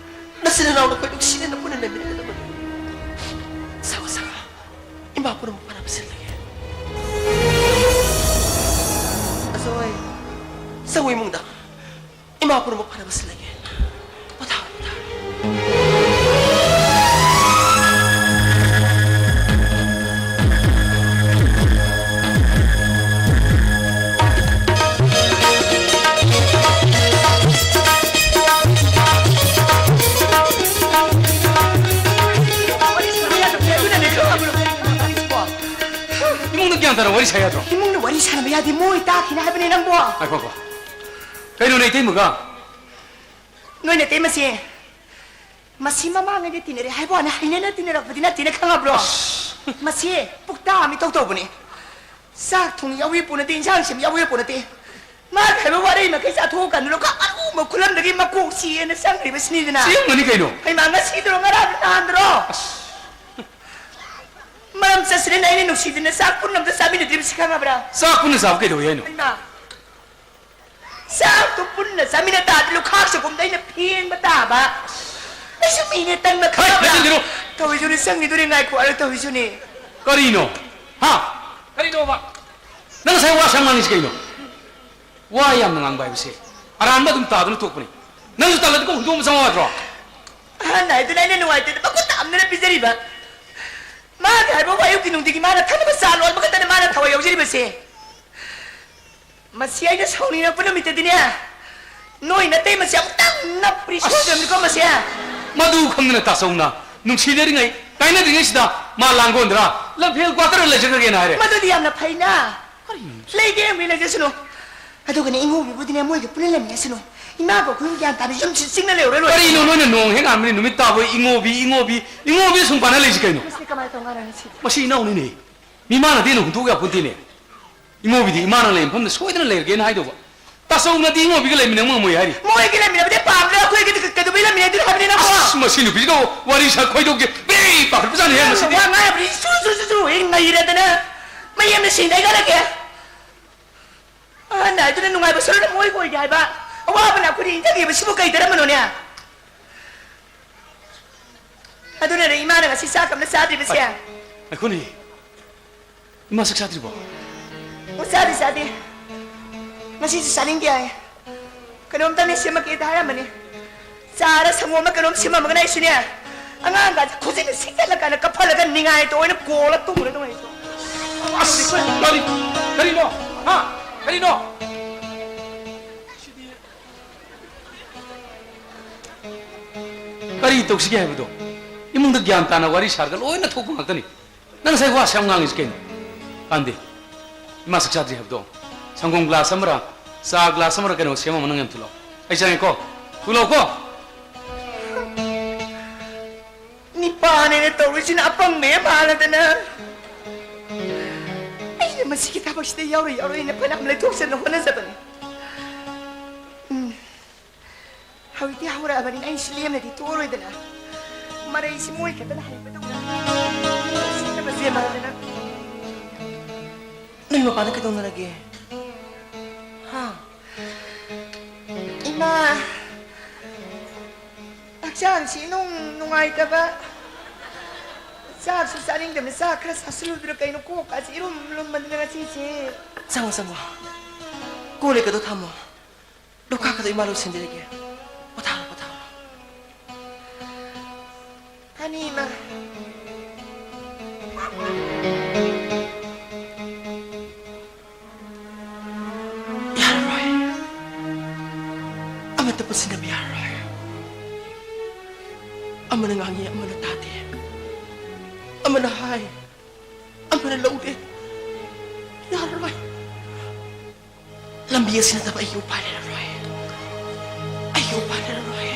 ꯅꯆꯤꯟ ꯅꯅꯥꯎ ꯅꯈꯣꯏ ꯅꯨꯡꯁꯤꯅꯅ ꯄꯨꯟꯅ ꯂꯩꯃꯤꯟꯅꯒꯗꯕꯅꯤ꯫ ꯁꯥꯎ, ꯁꯥꯎ꯫ ꯏꯃꯥ ꯄꯨꯝꯅꯃꯛ ꯐꯅꯕ ꯁꯤꯜꯂꯒꯦ꯫ ꯑꯆꯧ ꯑꯩ, ꯆꯪꯉꯨ ꯏꯃꯨꯡꯗ꯫ ꯏꯃꯥ ꯄꯨꯝꯅꯃꯛ ꯐꯅꯕ ꯁꯤꯜꯂꯒꯦ꯫ ꯄꯣꯊꯥꯔꯣ, ꯄꯣꯊꯥꯔꯣ꯫ ꯏꯃꯨꯡꯗ ꯒ꯭ꯌꯥꯟ ꯇꯥꯅ ꯋꯥꯔꯤ ꯁꯥ ꯌꯥꯗ꯭ꯔꯣ? ꯏꯃꯨꯡꯗ ꯋꯥꯔꯤ ꯁꯥꯟꯅꯕ ꯌꯥꯗꯦ, ꯃꯣꯏ ꯇꯥꯈꯤꯅꯤ ꯍꯥꯏꯕꯅꯦ ꯅꯪꯕꯣ꯫ ꯉꯥꯏꯈꯣꯀꯣ꯫ ꯀꯩꯅꯣꯅꯦ ꯏꯇꯩꯃꯒ? ꯅꯣꯏ ꯅꯇꯩꯃꯁꯦ ꯃꯁꯤ ꯃꯃꯥꯡꯉꯩꯗ ꯇꯤꯟꯅꯔꯦ ꯍꯥꯏꯕ ꯋꯥꯅꯤ, ꯍꯩꯅꯅ ꯇꯤꯟꯅꯔꯛꯄꯗꯤ ꯅꯠꯇꯦꯅ ꯈꯪꯉꯕ꯭ꯔꯣ? ꯑꯁ꯫ ꯃꯁꯤ ꯄꯨꯛꯇꯥ ꯑꯃ ꯏꯇꯧ ꯇꯧꯕꯅꯦ꯫ ꯆꯥꯛ ꯊꯣꯡ ꯌꯥꯎꯏ ꯄꯣꯠ ꯅꯠꯇꯦ, ꯏꯟꯁꯥꯡ ꯁꯦꯝ ꯌꯥꯎꯏ ꯄꯣꯠ ꯅꯠꯇꯦ꯫ ꯃꯥꯒꯤ ꯍꯥꯏꯕ ꯋꯥꯔꯩ ꯃꯈꯩ ꯆꯥꯊꯣꯛꯑꯀꯥꯟꯗ ꯂꯣꯀꯥ ꯑꯔꯨꯕ ꯈꯨꯂꯝꯗꯒꯤ ꯃꯀꯣꯛ ꯆꯤꯛꯑꯦꯅ ꯆꯪꯈ꯭ꯔꯤꯕꯁꯤꯅꯤꯗꯅ꯫ ꯆꯦꯡꯕꯅꯤ ꯀꯩꯅꯣ꯫ ꯍꯩꯃꯥ, ꯉꯁꯤꯗꯨꯔꯣ ꯉꯔꯥꯡ ꯅꯍꯥꯟꯗꯨꯔꯣ? ꯑꯁ꯫ ꯃꯔꯝ ꯆꯠꯁꯤꯅꯦ ꯑꯩꯅ ꯅꯨꯡꯁꯤꯗꯅ ꯆꯥꯛ ꯄꯨꯟꯅ ꯑꯝꯇ ꯆꯥꯃꯤꯟꯅꯗ꯭ꯔꯤꯕꯁꯤ ꯈꯪꯉꯕ꯭ꯔꯥ? ꯆꯥꯛ ꯄꯨꯟꯅ ꯆꯥꯕ ꯀꯩꯗꯧꯋꯤ ꯍꯥꯏꯅꯣ? ꯍꯩꯃꯥ꯫ ꯆꯥꯛꯇꯣ ꯄꯨꯟꯅ ꯆꯥꯃꯤꯟꯅ ꯇꯥꯔꯗꯤ ꯂꯨꯈꯥꯛ ꯆꯒꯨꯝꯗ ꯑꯩꯅ ꯐꯦꯡꯕ ꯇꯥꯕ꯫ ꯑꯩꯁꯨ ꯃꯤꯅꯦ ꯇꯟꯅ ꯍꯩ, ꯈꯪꯉꯕ꯭ꯔꯥ? ꯂꯩꯁꯤꯟꯕꯤꯔꯣ꯫ ꯇꯧꯔꯤꯁꯨꯅꯦ, ꯆꯪꯉꯤꯗꯨꯅꯦ, ꯉꯥꯏꯈꯣ, ꯑꯩ ꯇꯧꯔꯤꯁꯨꯅꯦ꯫ ꯀꯔꯤꯅꯣ? ꯍꯥ? ꯀꯔꯤꯅꯣꯕ? ꯅꯪ ꯉꯁꯥꯏ ꯋꯥ ꯁꯥꯡ ꯉꯥꯡꯉꯤꯁꯤ ꯀꯩꯅꯣ? ꯋꯥ ꯌꯥꯝꯅ ꯉꯥꯡꯕ ꯍꯥꯏꯕꯁꯦ ꯑꯔꯥꯟꯕ ꯑꯗꯨꯝ ꯇꯥꯗꯨꯅ ꯊꯣꯛꯄꯅꯤ꯫ ꯅꯪꯁꯨ ꯇꯜꯂꯗꯤꯀꯣ ꯍꯨꯟꯗꯣꯛꯑꯝꯕ ꯆꯪꯉꯛꯑꯣ ꯌꯥꯗ꯭ꯔꯣ? ꯑꯍꯟ ꯍꯥꯏꯗꯨꯅ ꯑꯩꯅ ꯅꯨꯡꯉꯥꯏꯇꯦꯗ ꯃꯈꯨꯠ ꯅꯥꯝꯗꯅ ꯄꯤꯖꯔꯤꯕ꯫ ꯃꯥꯒꯤ ꯍꯥꯏꯕ ꯑꯌꯨꯛꯀꯤ ꯅꯨꯡꯇꯤꯒꯤ ꯃꯥꯅ ꯊꯛꯅꯕ ꯆꯥ ꯂꯣꯟꯕ ꯈꯛꯇꯅꯦ ꯃꯥꯅ ꯊꯋꯥꯏ ꯌꯥꯎꯖꯔꯤꯕꯁꯦ꯫ ꯃꯁꯤ ꯑꯩꯅ ꯁꯥꯎꯅꯤꯡꯉꯛꯄ ꯅꯨꯃꯤꯠꯇꯗꯤꯅꯦ, ꯅꯣꯏ ꯅꯇꯩꯃꯁꯦ ꯑꯃꯨꯛꯇꯪ ꯅꯞꯄ꯭ꯔꯤ ꯑꯁ! ꯁꯣꯏꯗ꯭ꯔꯕꯅꯤꯀꯣ ꯃꯁꯦ꯫ ꯃꯗꯨ ꯈꯪꯗꯅ ꯇꯥꯆꯧꯅ ꯅꯨꯡꯁꯤꯅꯔꯤꯉꯩ, ꯀꯥꯏꯅꯗ꯭ꯔꯤꯉꯩꯁꯤꯗ ꯃꯥ ꯂꯥꯡꯒꯣꯟꯗ꯭ꯔꯥ ꯂꯝꯐꯦꯜ ꯀ꯭ꯋꯥꯇꯔꯗ ꯂꯩꯖꯈ꯭ꯔꯒꯦꯅ ꯍꯥꯏꯔꯦ꯫ ꯃꯗꯨꯗꯤ ꯌꯥꯝꯅ ꯐꯩꯅ꯫ ꯀꯔꯤꯅꯣ? ꯂꯩꯒꯦ ꯌꯦꯡꯕꯤ ꯂꯩꯖꯁꯅꯨ꯫ ꯑꯗꯨꯒꯅꯦ, ꯏꯉꯣꯕꯤꯕꯨꯗꯤꯅꯦ, ꯃꯣꯏꯒ ꯄꯨꯟꯅ ꯂꯩꯃꯤꯟꯅꯁꯅꯨ꯫ ꯏꯃꯥꯒ ꯑꯩꯈꯣꯏ ꯒ꯭ꯌꯥꯟ ꯇꯥꯅ ꯌꯨꯝꯁꯤ ꯆꯤꯛꯅ ꯂꯩꯍꯧꯔ ꯂꯣꯏꯔꯦ꯫ ꯀꯔꯤꯅꯣ ꯅꯣꯏꯅ ꯅꯣꯡ ꯍꯦꯛ ꯉꯥꯟꯕꯅꯤ ꯅꯨꯃꯤꯠ ꯇꯥꯕꯣꯏ ꯏꯉꯣꯕꯤ, ꯏꯉꯣꯕꯤ, ꯏꯉꯣꯕꯤ ꯁꯨꯝ ꯄꯥꯟꯅ ꯂꯩꯁꯤ ꯀꯩꯅꯣ? ꯃꯁꯤ ꯀꯃꯥꯏꯅ ꯇꯧ ꯉꯥꯡꯅꯅꯤ ꯁꯤꯗꯤ? ꯃꯁꯤ ꯏꯅꯥꯎꯅꯤꯅꯦ꯫ ꯃꯤꯃꯥꯟꯅꯗꯦꯅ ꯍꯨꯟꯗꯣꯛ ꯌꯥꯄꯣꯟꯇꯦꯅꯦ꯫ ꯏꯉꯣꯕꯤꯗꯤ ꯏꯃꯥꯅ ꯂꯩ ꯃꯐꯝꯗ ꯁꯣꯏꯗꯅ ꯂꯩꯔꯒꯦꯅ ꯍꯥꯏꯗꯧꯕ꯫ ꯇꯥꯆꯧꯅꯗꯤ ꯏꯉꯣꯕꯤꯒ ꯂꯩꯃꯤꯟꯅꯕ ꯉꯝꯃꯣꯏ ꯍꯥꯏꯔꯤ꯫ ꯃꯣꯏꯒꯤ ꯂꯩꯃꯤꯟꯅꯕꯗꯤ ꯄꯥꯝꯗ꯭ꯔꯦ, ꯑꯩꯈꯣꯏꯒꯤꯗꯤ ꯀꯩꯗꯧꯕꯩ ꯂꯩꯃꯤꯟꯅꯗꯣꯏꯅꯣ ꯍꯥꯏꯕꯅꯤ ꯅꯪꯕꯣ? ꯑꯁ, ꯃꯁꯤ ꯅꯨꯄꯤꯁꯤꯅ ꯋꯥꯔꯤ ꯁꯥ ꯈꯣꯏꯗꯣꯛꯀꯦ꯫ ꯄꯦ ꯄꯥꯈꯠꯄꯖꯥꯠꯅꯤꯍꯦ ꯃꯁꯤꯗꯤ꯫ ꯋꯥ ꯉꯥꯡꯕꯗꯤ ꯁꯨ ꯁꯨ ꯁꯨ ꯁꯨ ꯍꯦꯛ ꯅꯩꯔꯗꯅ ꯃꯌꯥꯝꯅ ꯁꯤꯡꯗꯩ ꯈꯜꯂꯒꯦ꯫ ꯑꯍꯟ ꯍꯥꯏꯗꯨꯅ ꯅꯨꯡꯉꯥꯏꯕ ꯁꯔꯨꯛꯅ ꯃꯣꯏ ꯑꯣꯏꯒꯦ ꯍꯥꯏꯕ꯫ ꯑꯋꯥꯕꯅ ꯑꯩꯈꯣꯏꯗ ꯏꯟꯖꯈꯤꯕꯁꯤꯕꯨ ꯀꯩ ꯗꯔꯃꯅꯣꯅꯦ? ꯑꯗꯨꯅꯅꯦ ꯏꯃꯥꯅ ꯉꯁꯤ ꯆꯥꯛ ꯑꯝꯇ ꯆꯥꯗ꯭ꯔꯤꯕꯁꯦ꯫ ꯑꯩ-, ꯑꯩꯈꯣꯏꯅꯤ ꯏꯃꯥ ꯆꯥꯛ ꯆꯥꯗ꯭ꯔꯤꯕꯣ? ꯑꯣ, ꯆꯥꯗꯦ, ꯆꯥꯗꯦ꯫ ꯉꯁꯤꯁꯨ ꯆꯥꯅꯤꯡꯗꯦ ꯍꯥꯏ꯫ ꯀꯩꯅꯣꯝꯇꯅꯦ ꯁꯦꯝꯃꯛꯀꯦꯗ ꯍꯥꯏꯔꯝꯕꯅꯤ꯫ ꯆꯥꯔ ꯁꯪꯒꯣꯝ ꯑꯃ ꯀꯩꯅꯣꯝ ꯁꯦꯝꯃꯝꯃꯒꯅ ꯑꯩꯁꯨꯅꯦ, ꯑꯉꯥꯡꯒꯁꯦ ꯈꯨꯖꯤꯟꯅ ꯁꯤꯛꯆꯜꯂꯀꯥꯟꯗ ꯀꯞꯍꯜꯂꯒ ꯅꯤꯡꯉꯥꯏ ꯇꯧ ꯑꯣꯏꯅ ꯀꯣꯜꯂ ꯇꯨꯝꯈ꯭ꯔꯗꯧꯅꯦ ꯑꯩꯁꯨ꯫ ꯑꯁ, ꯀꯔꯤ-, ꯀꯔꯤꯅꯣ? ꯍꯥ? ꯀꯔꯤꯅꯣ? ꯀꯔꯤ ꯇꯧꯁꯤꯒꯦ ꯍꯥꯏꯕꯗꯣ? ꯏꯃꯨꯡꯗ ꯒ꯭ꯌꯥꯟ ꯇꯥꯅ ꯋꯥꯔꯤ ꯁꯥꯔꯒ ꯂꯣꯏꯅ ꯊꯣꯛꯄ ꯉꯥꯛꯇꯅꯤ꯫ ꯅꯪ ꯉꯁꯥꯏ ꯋꯥꯁꯦ ꯌꯥꯝ ꯉꯥꯡꯉꯤꯁꯤ ꯀꯩꯅꯣ? ꯀꯥꯟꯗꯦ꯫ ꯏꯃꯥ ꯆꯥꯛ ꯆꯥꯗ꯭ꯔꯤ ꯍꯥꯏꯕꯗꯣ꯫ ꯁꯪꯒꯣꯝ ꯒ꯭ꯂꯥꯁ ꯑꯃꯔ, ꯆꯥ ꯒ꯭ꯂꯥꯁ ꯑꯃꯔ ꯀꯩꯅꯣ ꯁꯦꯝꯃꯝꯃꯣ, ꯅꯪ ꯌꯥꯝ ꯊꯨꯂꯥꯎ꯫ ꯑꯩ ꯆꯪꯉꯦꯀꯣ꯫ ꯊꯨꯂꯥꯎꯀꯣ꯫ ꯅꯤꯄꯥꯅꯦꯅ ꯇꯧꯔꯤꯁꯤꯅ ꯑꯄꯪꯕ ꯍꯦꯛ ꯃꯥꯜꯂꯗꯅ꯫ ꯑꯩꯅ ꯃꯁꯤꯒꯤ ꯊꯕꯛꯁꯤꯗ ꯌꯥꯎꯔꯣꯏ, ꯌꯥꯎꯔꯣꯏꯅ ꯐꯅꯌꯥꯝ ꯂꯩꯊꯣꯛꯆꯅ ꯍꯣꯠꯅꯖꯕꯅꯤ꯫ ꯎꯝ꯫ ꯍꯧꯖꯤꯛꯇꯤ ꯍꯧꯔꯛꯑꯕꯅꯤꯅ ꯑꯩꯁꯨ ꯂꯦꯝꯅꯗꯤ ꯇꯣꯛꯑꯔꯣꯏꯗꯅ꯫ ꯃꯔꯩꯁꯤ ꯃꯣꯏ ꯈꯛꯇꯅ ꯍꯩꯕꯗꯧꯅ꯫ ꯃꯤ ꯎꯁꯤꯠꯇꯕꯁꯦ ꯃꯥꯟꯗꯅ꯫ ꯅꯣꯏ ꯃꯄꯥꯟꯗ ꯀꯩꯗꯧꯅꯔꯒꯦ? ꯍꯥ? ꯏꯃꯥ, ꯍꯛꯆꯥꯡꯁꯤ ꯏꯅꯨꯡ ꯅꯨꯡꯉꯥꯏꯇꯕ꯫ ꯆꯥꯛꯁꯨ ꯆꯥꯅꯤꯡꯗꯕꯅꯤ, ꯆꯥꯛ ꯈꯔ ꯆꯥꯁꯤꯜꯂꯨꯗ꯭ꯔꯥ ꯀꯩꯅꯣ, ꯀꯣꯛꯀꯁꯤ ꯏꯔꯨꯝ ꯂꯨꯝꯕꯅꯤꯅ ꯉꯁꯤꯁꯦ꯫ ꯆꯪꯉꯣ, ꯆꯪꯉꯣ꯫ ꯀꯣꯜ ꯂꯤꯛꯀꯗꯣ ꯊꯝꯃꯣ꯫ ꯂꯨꯈꯥꯛꯀꯗꯣ ꯏꯃꯥ ꯂꯣꯏꯁꯤꯟꯕꯤꯔꯒꯦ꯫ ꯄꯣꯊꯥꯔꯣ, ꯄꯣꯊꯥꯔꯣ꯫ ꯐꯅꯤ, ꯏꯃꯥ꯫ ꯌꯥꯔꯔꯣꯏ꯫ ꯑꯃꯠꯇ ꯄꯨꯟꯁꯤꯟꯅꯕ ꯌꯥꯔꯔꯣꯏ꯫ ꯑꯃꯅ ꯉꯥꯡꯉꯤ, ꯑꯃꯅ ꯇꯥꯗꯦ꯫ ꯑꯃꯅ ꯍꯥꯏ, ꯑꯃꯅ ꯂꯧꯗꯦ꯫ ꯌꯥꯔꯔꯣꯏ꯫ ꯂꯝꯕꯤ ꯑꯁꯤ ꯅꯠꯇꯕ ꯑꯩꯒꯤ ꯎꯄꯥꯏ ꯂꯩꯔꯔꯣꯏ꯫ ꯑꯩꯒꯤ ꯎꯄꯥꯏ ꯂꯩꯔꯔꯣꯏ꯫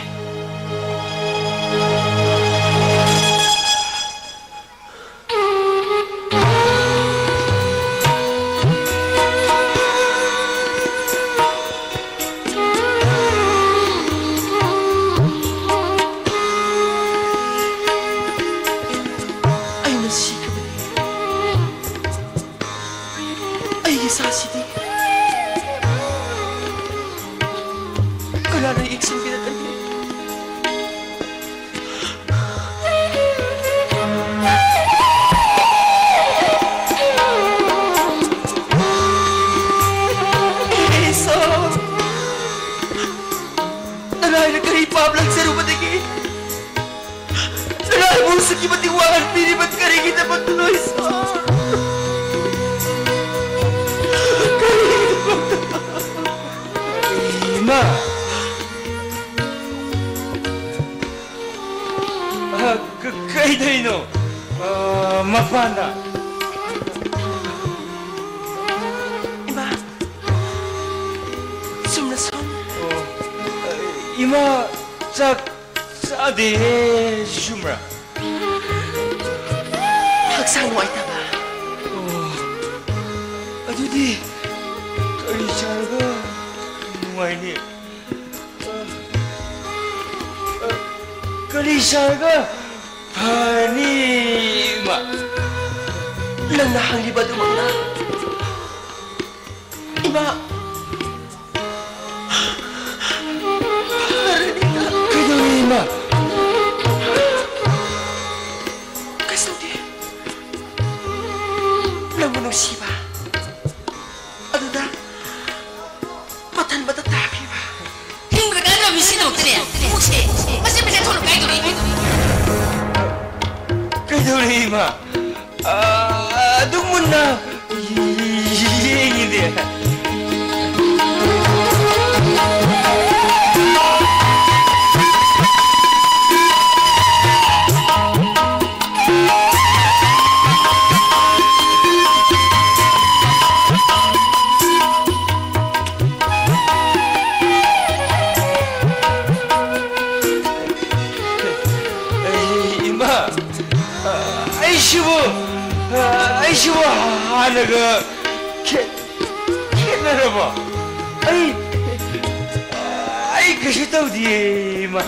ꯑꯩꯅ ꯁꯤꯈ꯭ꯔꯕꯅꯤ꯫ ꯑꯩꯒꯤ ꯏꯆꯥꯁꯤꯗꯤ ꯀꯅꯥꯅ ꯌꯦꯡꯁꯤꯟꯕꯤꯔꯛꯀꯅꯤ? ꯏꯁꯣꯔ, ꯅꯅꯥꯏꯅ ꯀꯔꯤ ꯄꯥꯞ ꯂꯪꯖꯔꯨꯕꯗꯒꯤ ꯅꯅꯥꯏꯕꯨ ꯑꯁꯨꯛꯀꯤ ꯃꯇꯤꯛ ꯋꯥꯍꯟꯕꯤꯔꯤꯕ ꯀꯔꯤꯒꯤꯗꯃꯛꯇꯅꯣ, ꯏꯁꯣꯔ? ꯀꯔꯤꯒꯤꯗꯃꯛꯇ? ꯏꯃꯥ! ꯑ, ꯀ-, ꯀꯩꯗꯧꯔꯤꯅꯣ? ꯑ, ꯃꯄꯥꯟꯗ? ꯏꯃꯥ, ꯆꯨꯝꯅ ꯁꯨꯝ꯫ ꯑꯣ, ꯏꯃꯥ, ꯆꯥꯛ ꯆꯥꯗꯦ, ꯆꯨꯝꯕ꯭ꯔꯥ? ꯍꯛꯆꯥꯡ ꯅꯨꯡꯉꯥꯏꯇꯕ꯫ ꯑꯣ, ꯑꯗꯨꯗꯤ ꯀꯔꯤ ꯆꯥꯔꯒ ꯅꯨꯡꯉꯥꯏꯅꯤ? ꯀꯔꯤ ꯆꯥꯔꯒ ꯐꯅꯤ, ꯏꯃꯥ? ꯅꯪꯅ ꯍꯪꯂꯤꯕ ꯑꯗꯨꯃꯛꯅ, ꯏꯃꯥ, ꯐꯔꯅꯤꯗ꯫ ꯀꯩꯗꯧꯔꯦ, ꯏꯃꯥ? ꯀꯩꯁꯨ ꯇꯧꯗꯦ꯫ ꯅꯪꯕꯨ ꯅꯨꯡꯁꯤꯕ ꯑꯗꯨꯗ ꯄꯠꯊꯟꯕꯗ ꯇꯥꯈꯤꯕ꯫ ꯍꯤꯡꯕꯗ ꯀꯥꯟꯅꯕ ꯃꯤꯁꯤꯡꯒꯤꯗꯃꯛꯇꯅꯦ꯫ ꯈꯣꯡꯎꯞꯁꯦ ꯃꯆꯦꯠ ꯃꯆꯦꯠ ꯊꯣꯛꯅ ꯀꯥꯏꯗꯧꯔꯤ꯫ ꯀꯩꯗꯧꯔꯦ, ꯏꯃꯥ? ꯑ, ꯑꯗꯨꯛ ꯃꯨꯟꯅ ꯌꯦꯡꯉꯤꯗꯤ꯫ ꯍꯥꯟꯅꯒ ꯈꯦ-, ꯈꯦꯠꯅꯔꯕꯣ? ꯑꯩ, ꯑꯩ ꯀꯩꯁꯨ ꯇꯧꯗꯤꯌꯦ, ꯏꯃꯥ꯫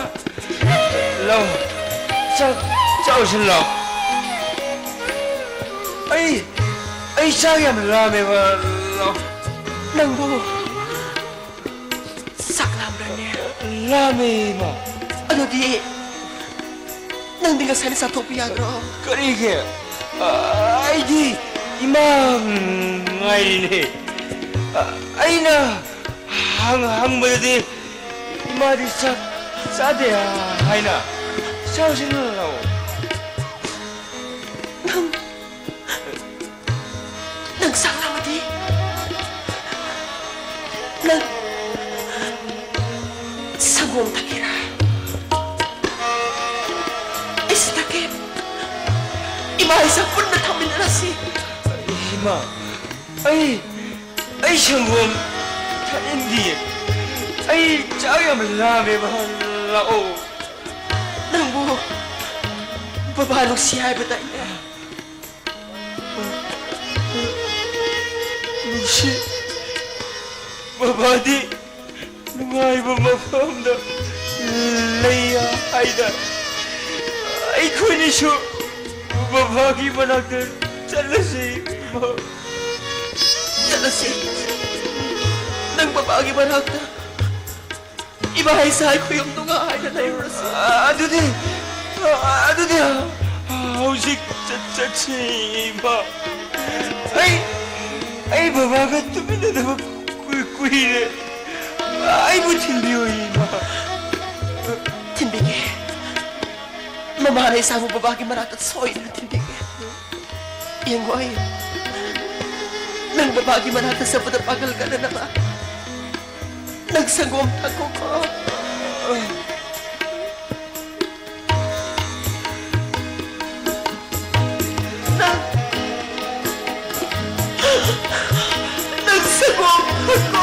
ꯂꯥꯎ, ꯆꯥꯛ ꯆꯥꯎꯁꯤ ꯂꯥꯎ꯫ ꯑꯩ, ꯑꯩ ꯆꯥꯛ ꯌꯥꯝ ꯂꯥꯝꯃꯦꯕ, ꯂꯥꯎ꯫ ꯅꯪꯕꯨ ꯆꯥꯛ ꯂꯥꯝꯕ꯭ꯔꯅꯦ? ꯂꯥꯝꯃꯦ, ꯏꯃꯥ꯫ ꯑꯗꯨꯗꯤ ꯅꯪꯗꯤ ꯉꯁꯥꯏꯅ ꯆꯥꯊꯣꯛꯄ ꯌꯥꯗ꯭ꯔꯣ? ꯀꯔꯤꯒꯤ? ꯑ, ꯑꯩꯗꯤ ꯏꯃꯥ ꯉꯥꯏꯔꯤꯅꯦ꯫ ꯑ, ꯑꯩꯅ ꯍꯪ-, ꯍꯪꯕꯗꯗꯤ ꯏꯃꯥꯗꯤ ꯆꯥꯛ ꯆꯥꯗꯦ ꯍꯥꯏꯅ꯫ ꯆꯥꯎꯁꯤ ꯂꯥꯛꯑꯣ꯫ ꯅꯪ ꯅꯪ ꯆꯥꯛ ꯂꯥꯝꯃꯗꯤ ꯅꯪ ꯁꯪꯒꯣꯝ ꯊꯛꯀꯦꯔꯥ? ꯑꯩꯁꯨ ꯊꯛꯀꯦ꯫ ꯏꯃꯥ ꯏꯆꯥ ꯄꯨꯟꯅ ꯊꯛꯃꯤꯟꯅꯔꯁꯤ꯫ ꯏꯃꯥ, ꯑꯩ, ꯑꯩ ꯁꯪꯒꯣꯝ ꯊꯛꯅꯤꯡꯗꯤꯌꯦ꯫ ꯑꯩ ꯆꯥꯛ ꯌꯥꯝ ꯂꯥꯝꯃꯦꯕ꯫ ꯂꯥꯛꯑꯣ꯫ ꯅꯪꯕꯨ ꯕꯕꯥ ꯅꯨꯡꯁꯤ ꯍꯥꯏꯕꯗꯥꯏꯅꯦ? ꯅꯨꯡꯁꯤ꯫ ꯕꯕꯥꯗꯤ ꯅꯨꯡꯉꯥꯏꯕ ꯃꯐꯝꯗ ꯂꯩ ꯍꯥꯏꯗ꯫ ꯑꯩꯈꯣꯏꯅꯤꯁꯨ ꯕꯕꯥꯒꯤ ꯃꯅꯥꯛꯇ ꯆꯠꯂꯁꯤ꯫ ꯆꯠꯂꯁꯤ꯫ ꯅꯪ ꯕꯕꯥꯒꯤ ꯃꯅꯥꯛꯇ ꯏꯃꯥ ꯏꯆꯥ ꯑꯩꯈꯣꯏ ꯑꯍꯨꯝ ꯅꯨꯡꯉꯥꯏꯅ ꯂꯩꯔꯨꯔꯁꯤ꯫ ꯑꯗꯨꯗꯤ, ꯑꯗꯨꯗꯤ ꯍꯧꯖꯤꯛ ꯆꯠ-, ꯆꯠꯁꯤ, ꯏꯃꯥ꯫ ꯑꯩ, ꯑꯩ ꯕꯕꯥꯒ ꯇꯨꯃꯤꯟꯅꯗꯕ ꯀꯨꯏ-, ꯀꯨꯏꯔꯦ꯫ ꯑꯩꯕꯨ ꯊꯤꯟꯕꯤꯌꯨ, ꯏꯃꯥ꯫ ꯊꯤꯟꯕꯤꯒꯦ꯫ ꯃꯃꯥꯅ ꯏꯆꯥꯕꯨ ꯕꯕꯥꯒꯤ ꯃꯅꯥꯛꯇ ꯁꯣꯏꯗꯅ ꯊꯤꯟꯕꯤꯒꯦ꯫ ꯌꯦꯡꯉꯣ ꯑꯩ, ꯅꯪ ꯕꯕꯥꯒꯤ ꯃꯅꯥꯛꯇ ꯆꯠꯄꯗ ꯄꯥꯡꯒꯜ ꯀꯟꯅꯅꯕ ꯅꯪ ꯁꯪꯒꯣꯝ ꯊꯛꯈꯣꯀꯣ꯫ ꯅꯪ, ꯅꯪ ꯁꯪꯒꯣꯝ ꯊꯛꯈꯣꯀꯣ꯫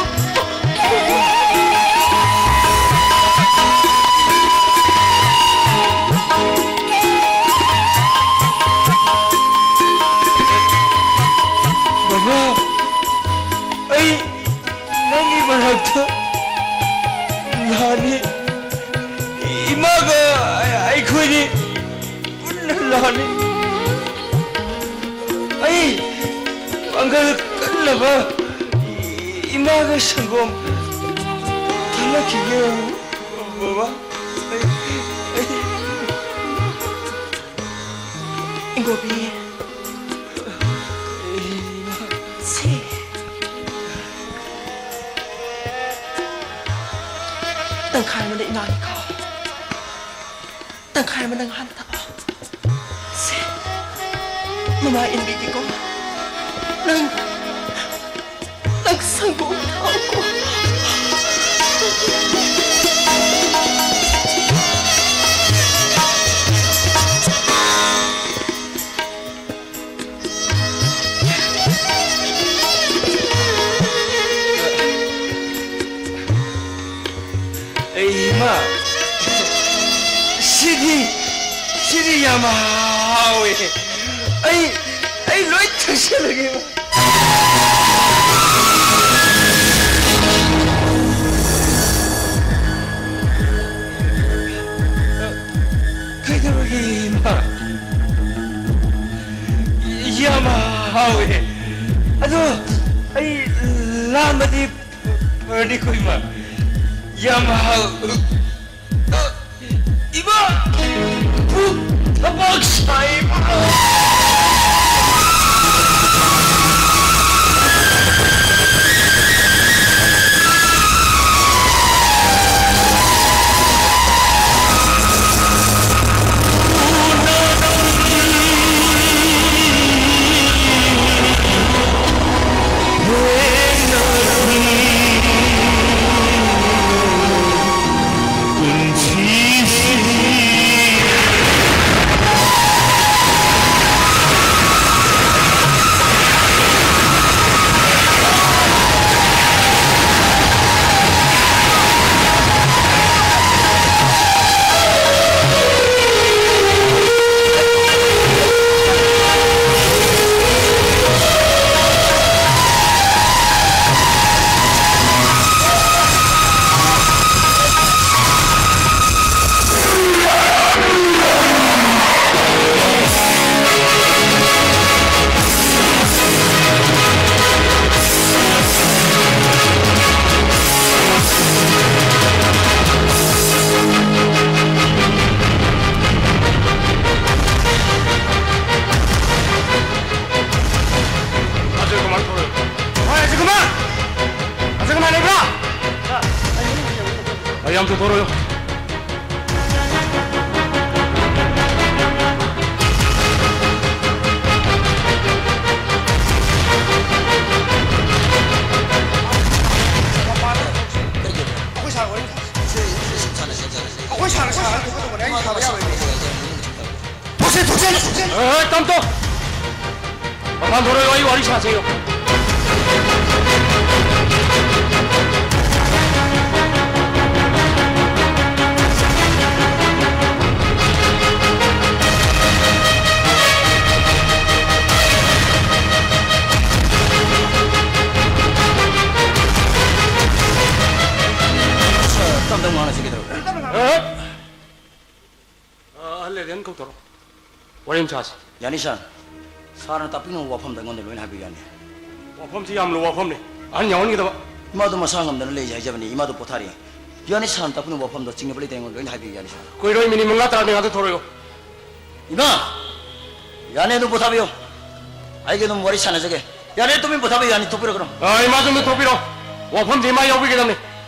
ꯂꯥꯛꯑꯅꯤ꯫ ꯏꯃꯥꯒ ꯑꯩꯈꯣꯏꯅꯤ ꯄꯨꯟꯅ ꯂꯥꯛꯑꯅꯤ꯫ ꯑꯩ ꯄꯥꯡꯒꯜ ꯀꯟꯅꯕ ꯏꯃꯥꯒ ꯁꯪꯒꯣꯝ ꯊꯛꯂꯛꯈꯤꯒꯦ, ꯕꯕꯥ꯫ ꯑꯩ, ꯑꯩ ꯏꯪꯒꯣꯕꯤ꯫ ꯁꯤ꯫ ꯇꯪꯈꯥꯏ ꯑꯃꯅ ꯏꯃꯥꯒꯤꯀꯣ꯫ ꯇꯪꯈꯥꯏ ꯑꯃꯅ ꯉꯍꯥꯟ ꯊꯛꯑꯣ꯫ ꯁꯦ꯫ ꯃꯃꯥ ꯏꯟꯕꯤꯒꯦꯀꯣ꯫ ꯅꯪ, ꯅꯪ ꯁꯪꯒꯣꯝ ꯊꯛꯑꯣꯀꯣ꯫ ꯑꯩ, ꯏꯃꯥ, ꯁꯤꯗꯤ, ꯁꯤꯗꯤ ꯌꯥꯝ ꯍꯥꯎꯋꯦ꯫ ꯑꯩ, ꯑꯩ ꯂꯣꯏ ꯊꯛꯆꯜꯂꯒꯦ, ꯏꯃꯥ꯫ ꯀꯩꯗꯧꯔꯒꯦ, ꯏꯃꯥ? ꯌꯥꯝ ꯍꯥꯎꯋꯦ꯫ ꯑꯗꯣ ꯑꯩ ꯂꯥꯝꯕꯗꯤ ꯐꯔꯅꯤꯀꯣ, ꯏꯃꯥ? ꯌꯥꯝ ꯍꯥꯎ-, ꯏꯃꯥ! ꯄꯨꯛ ꯊꯕꯥꯛ ꯁꯥꯏ, ꯏꯃꯥ! ꯌꯥꯝ ꯊꯨꯊꯔꯣ꯫ ꯑꯩꯈꯣꯏ ꯁꯥꯔ ꯋꯥꯔꯤ ꯁꯥꯟꯅꯁꯤ꯫ ꯑꯩꯈꯣꯏ ꯁꯥꯔ ꯁꯥꯟꯅ ꯊꯣꯛꯀꯗꯧꯕꯅꯦ꯫ ꯑꯩ ꯁꯥꯕ ꯌꯥꯔꯣꯏ꯫ ꯊꯣꯛꯁꯦ, ꯊꯣꯛꯁꯦ, ꯊꯣꯛꯁꯦ꯫ ꯑꯦ, ꯇꯝ ꯇꯝ꯫ ꯃꯄꯥꯟ ꯊꯣꯔꯛꯑꯣ, ꯑꯩ ꯋꯥꯔꯤ ꯁꯥꯁꯦꯌꯣ꯫ ꯇꯞ ꯇꯞ ꯉꯥꯡꯅꯁꯤ, ꯀꯩꯗꯧꯔꯒꯦ? ꯑꯦ? ꯑ, ꯑꯍꯜ ꯑꯦꯗꯦꯟ ꯀꯧꯊꯣꯔꯛꯑꯣ꯫ ꯋꯥꯔꯤ ꯑꯃ ꯁꯥꯁꯤ꯫ ꯌꯥꯅꯤ, ꯁꯥꯔ꯫ ꯁꯥꯔꯅ ꯇꯥꯛꯄꯤꯅꯤꯡꯕ ꯋꯥꯐꯝꯗ ꯑꯩꯉꯣꯟꯗ ꯂꯣꯏꯅ ꯍꯥꯏꯕꯤꯌꯨ, ꯌꯥꯅꯤ꯫ ꯋꯥꯐꯝꯁꯤ ꯌꯥꯝ ꯂꯨꯕ ꯋꯥꯐꯝꯅꯤ꯫ ꯑꯍꯟ ꯌꯥꯎꯍꯟꯒꯗꯕ꯫ ꯏꯃꯥꯗꯨ ꯃꯁꯥ ꯉꯝꯗꯅ ꯂꯩ ꯍꯥꯏꯖꯕꯅꯤ꯫ ꯏꯃꯥꯗꯨ ꯄꯣꯊꯥꯔꯤ꯫ ꯌꯥꯅꯤ, ꯁꯥꯔꯅ ꯇꯥꯛꯄꯤꯅꯤꯡꯕ ꯋꯥꯐꯝꯗꯣ ꯆꯤꯡꯅꯕ ꯂꯩꯇꯦ, ꯑꯩꯉꯣꯟꯗ ꯂꯣꯏꯅ ꯍꯥꯏꯕꯤꯌꯨ, ꯌꯥꯅꯤ, ꯁꯥꯔ꯫ ꯀꯨꯏꯔꯣꯏ, ꯃꯤꯅꯤꯠ ꯃꯉꯥ ꯇꯔꯥꯗꯤ ꯉꯥꯛꯇ ꯊꯣꯔꯛꯑꯣ꯫ ꯏꯃꯥ! ꯌꯥꯅꯤ, ꯑꯗꯨꯝ ꯄꯣꯊꯥꯕꯤꯌꯨ꯫ ꯑꯩꯒꯤ ꯑꯗꯨꯝ ꯋꯥꯔꯤ ꯁꯥꯟꯅꯖꯒꯦ꯫ ꯌꯥꯅꯤ, ꯇꯨꯃꯤꯟ ꯄꯣꯊꯥꯕꯤꯌꯨ, ꯌꯥꯅꯤ, ꯊꯣꯛꯄꯤꯔꯛꯀꯅꯨ꯫ ꯑ, ꯏꯃꯥꯁꯨ ꯑꯝꯇ ꯊꯣꯛꯄꯤꯔꯣ꯫ ꯋꯥꯐꯝꯁꯦ ꯏꯃꯥ ꯌꯥꯎꯕꯤꯒꯗꯕꯅꯤ꯫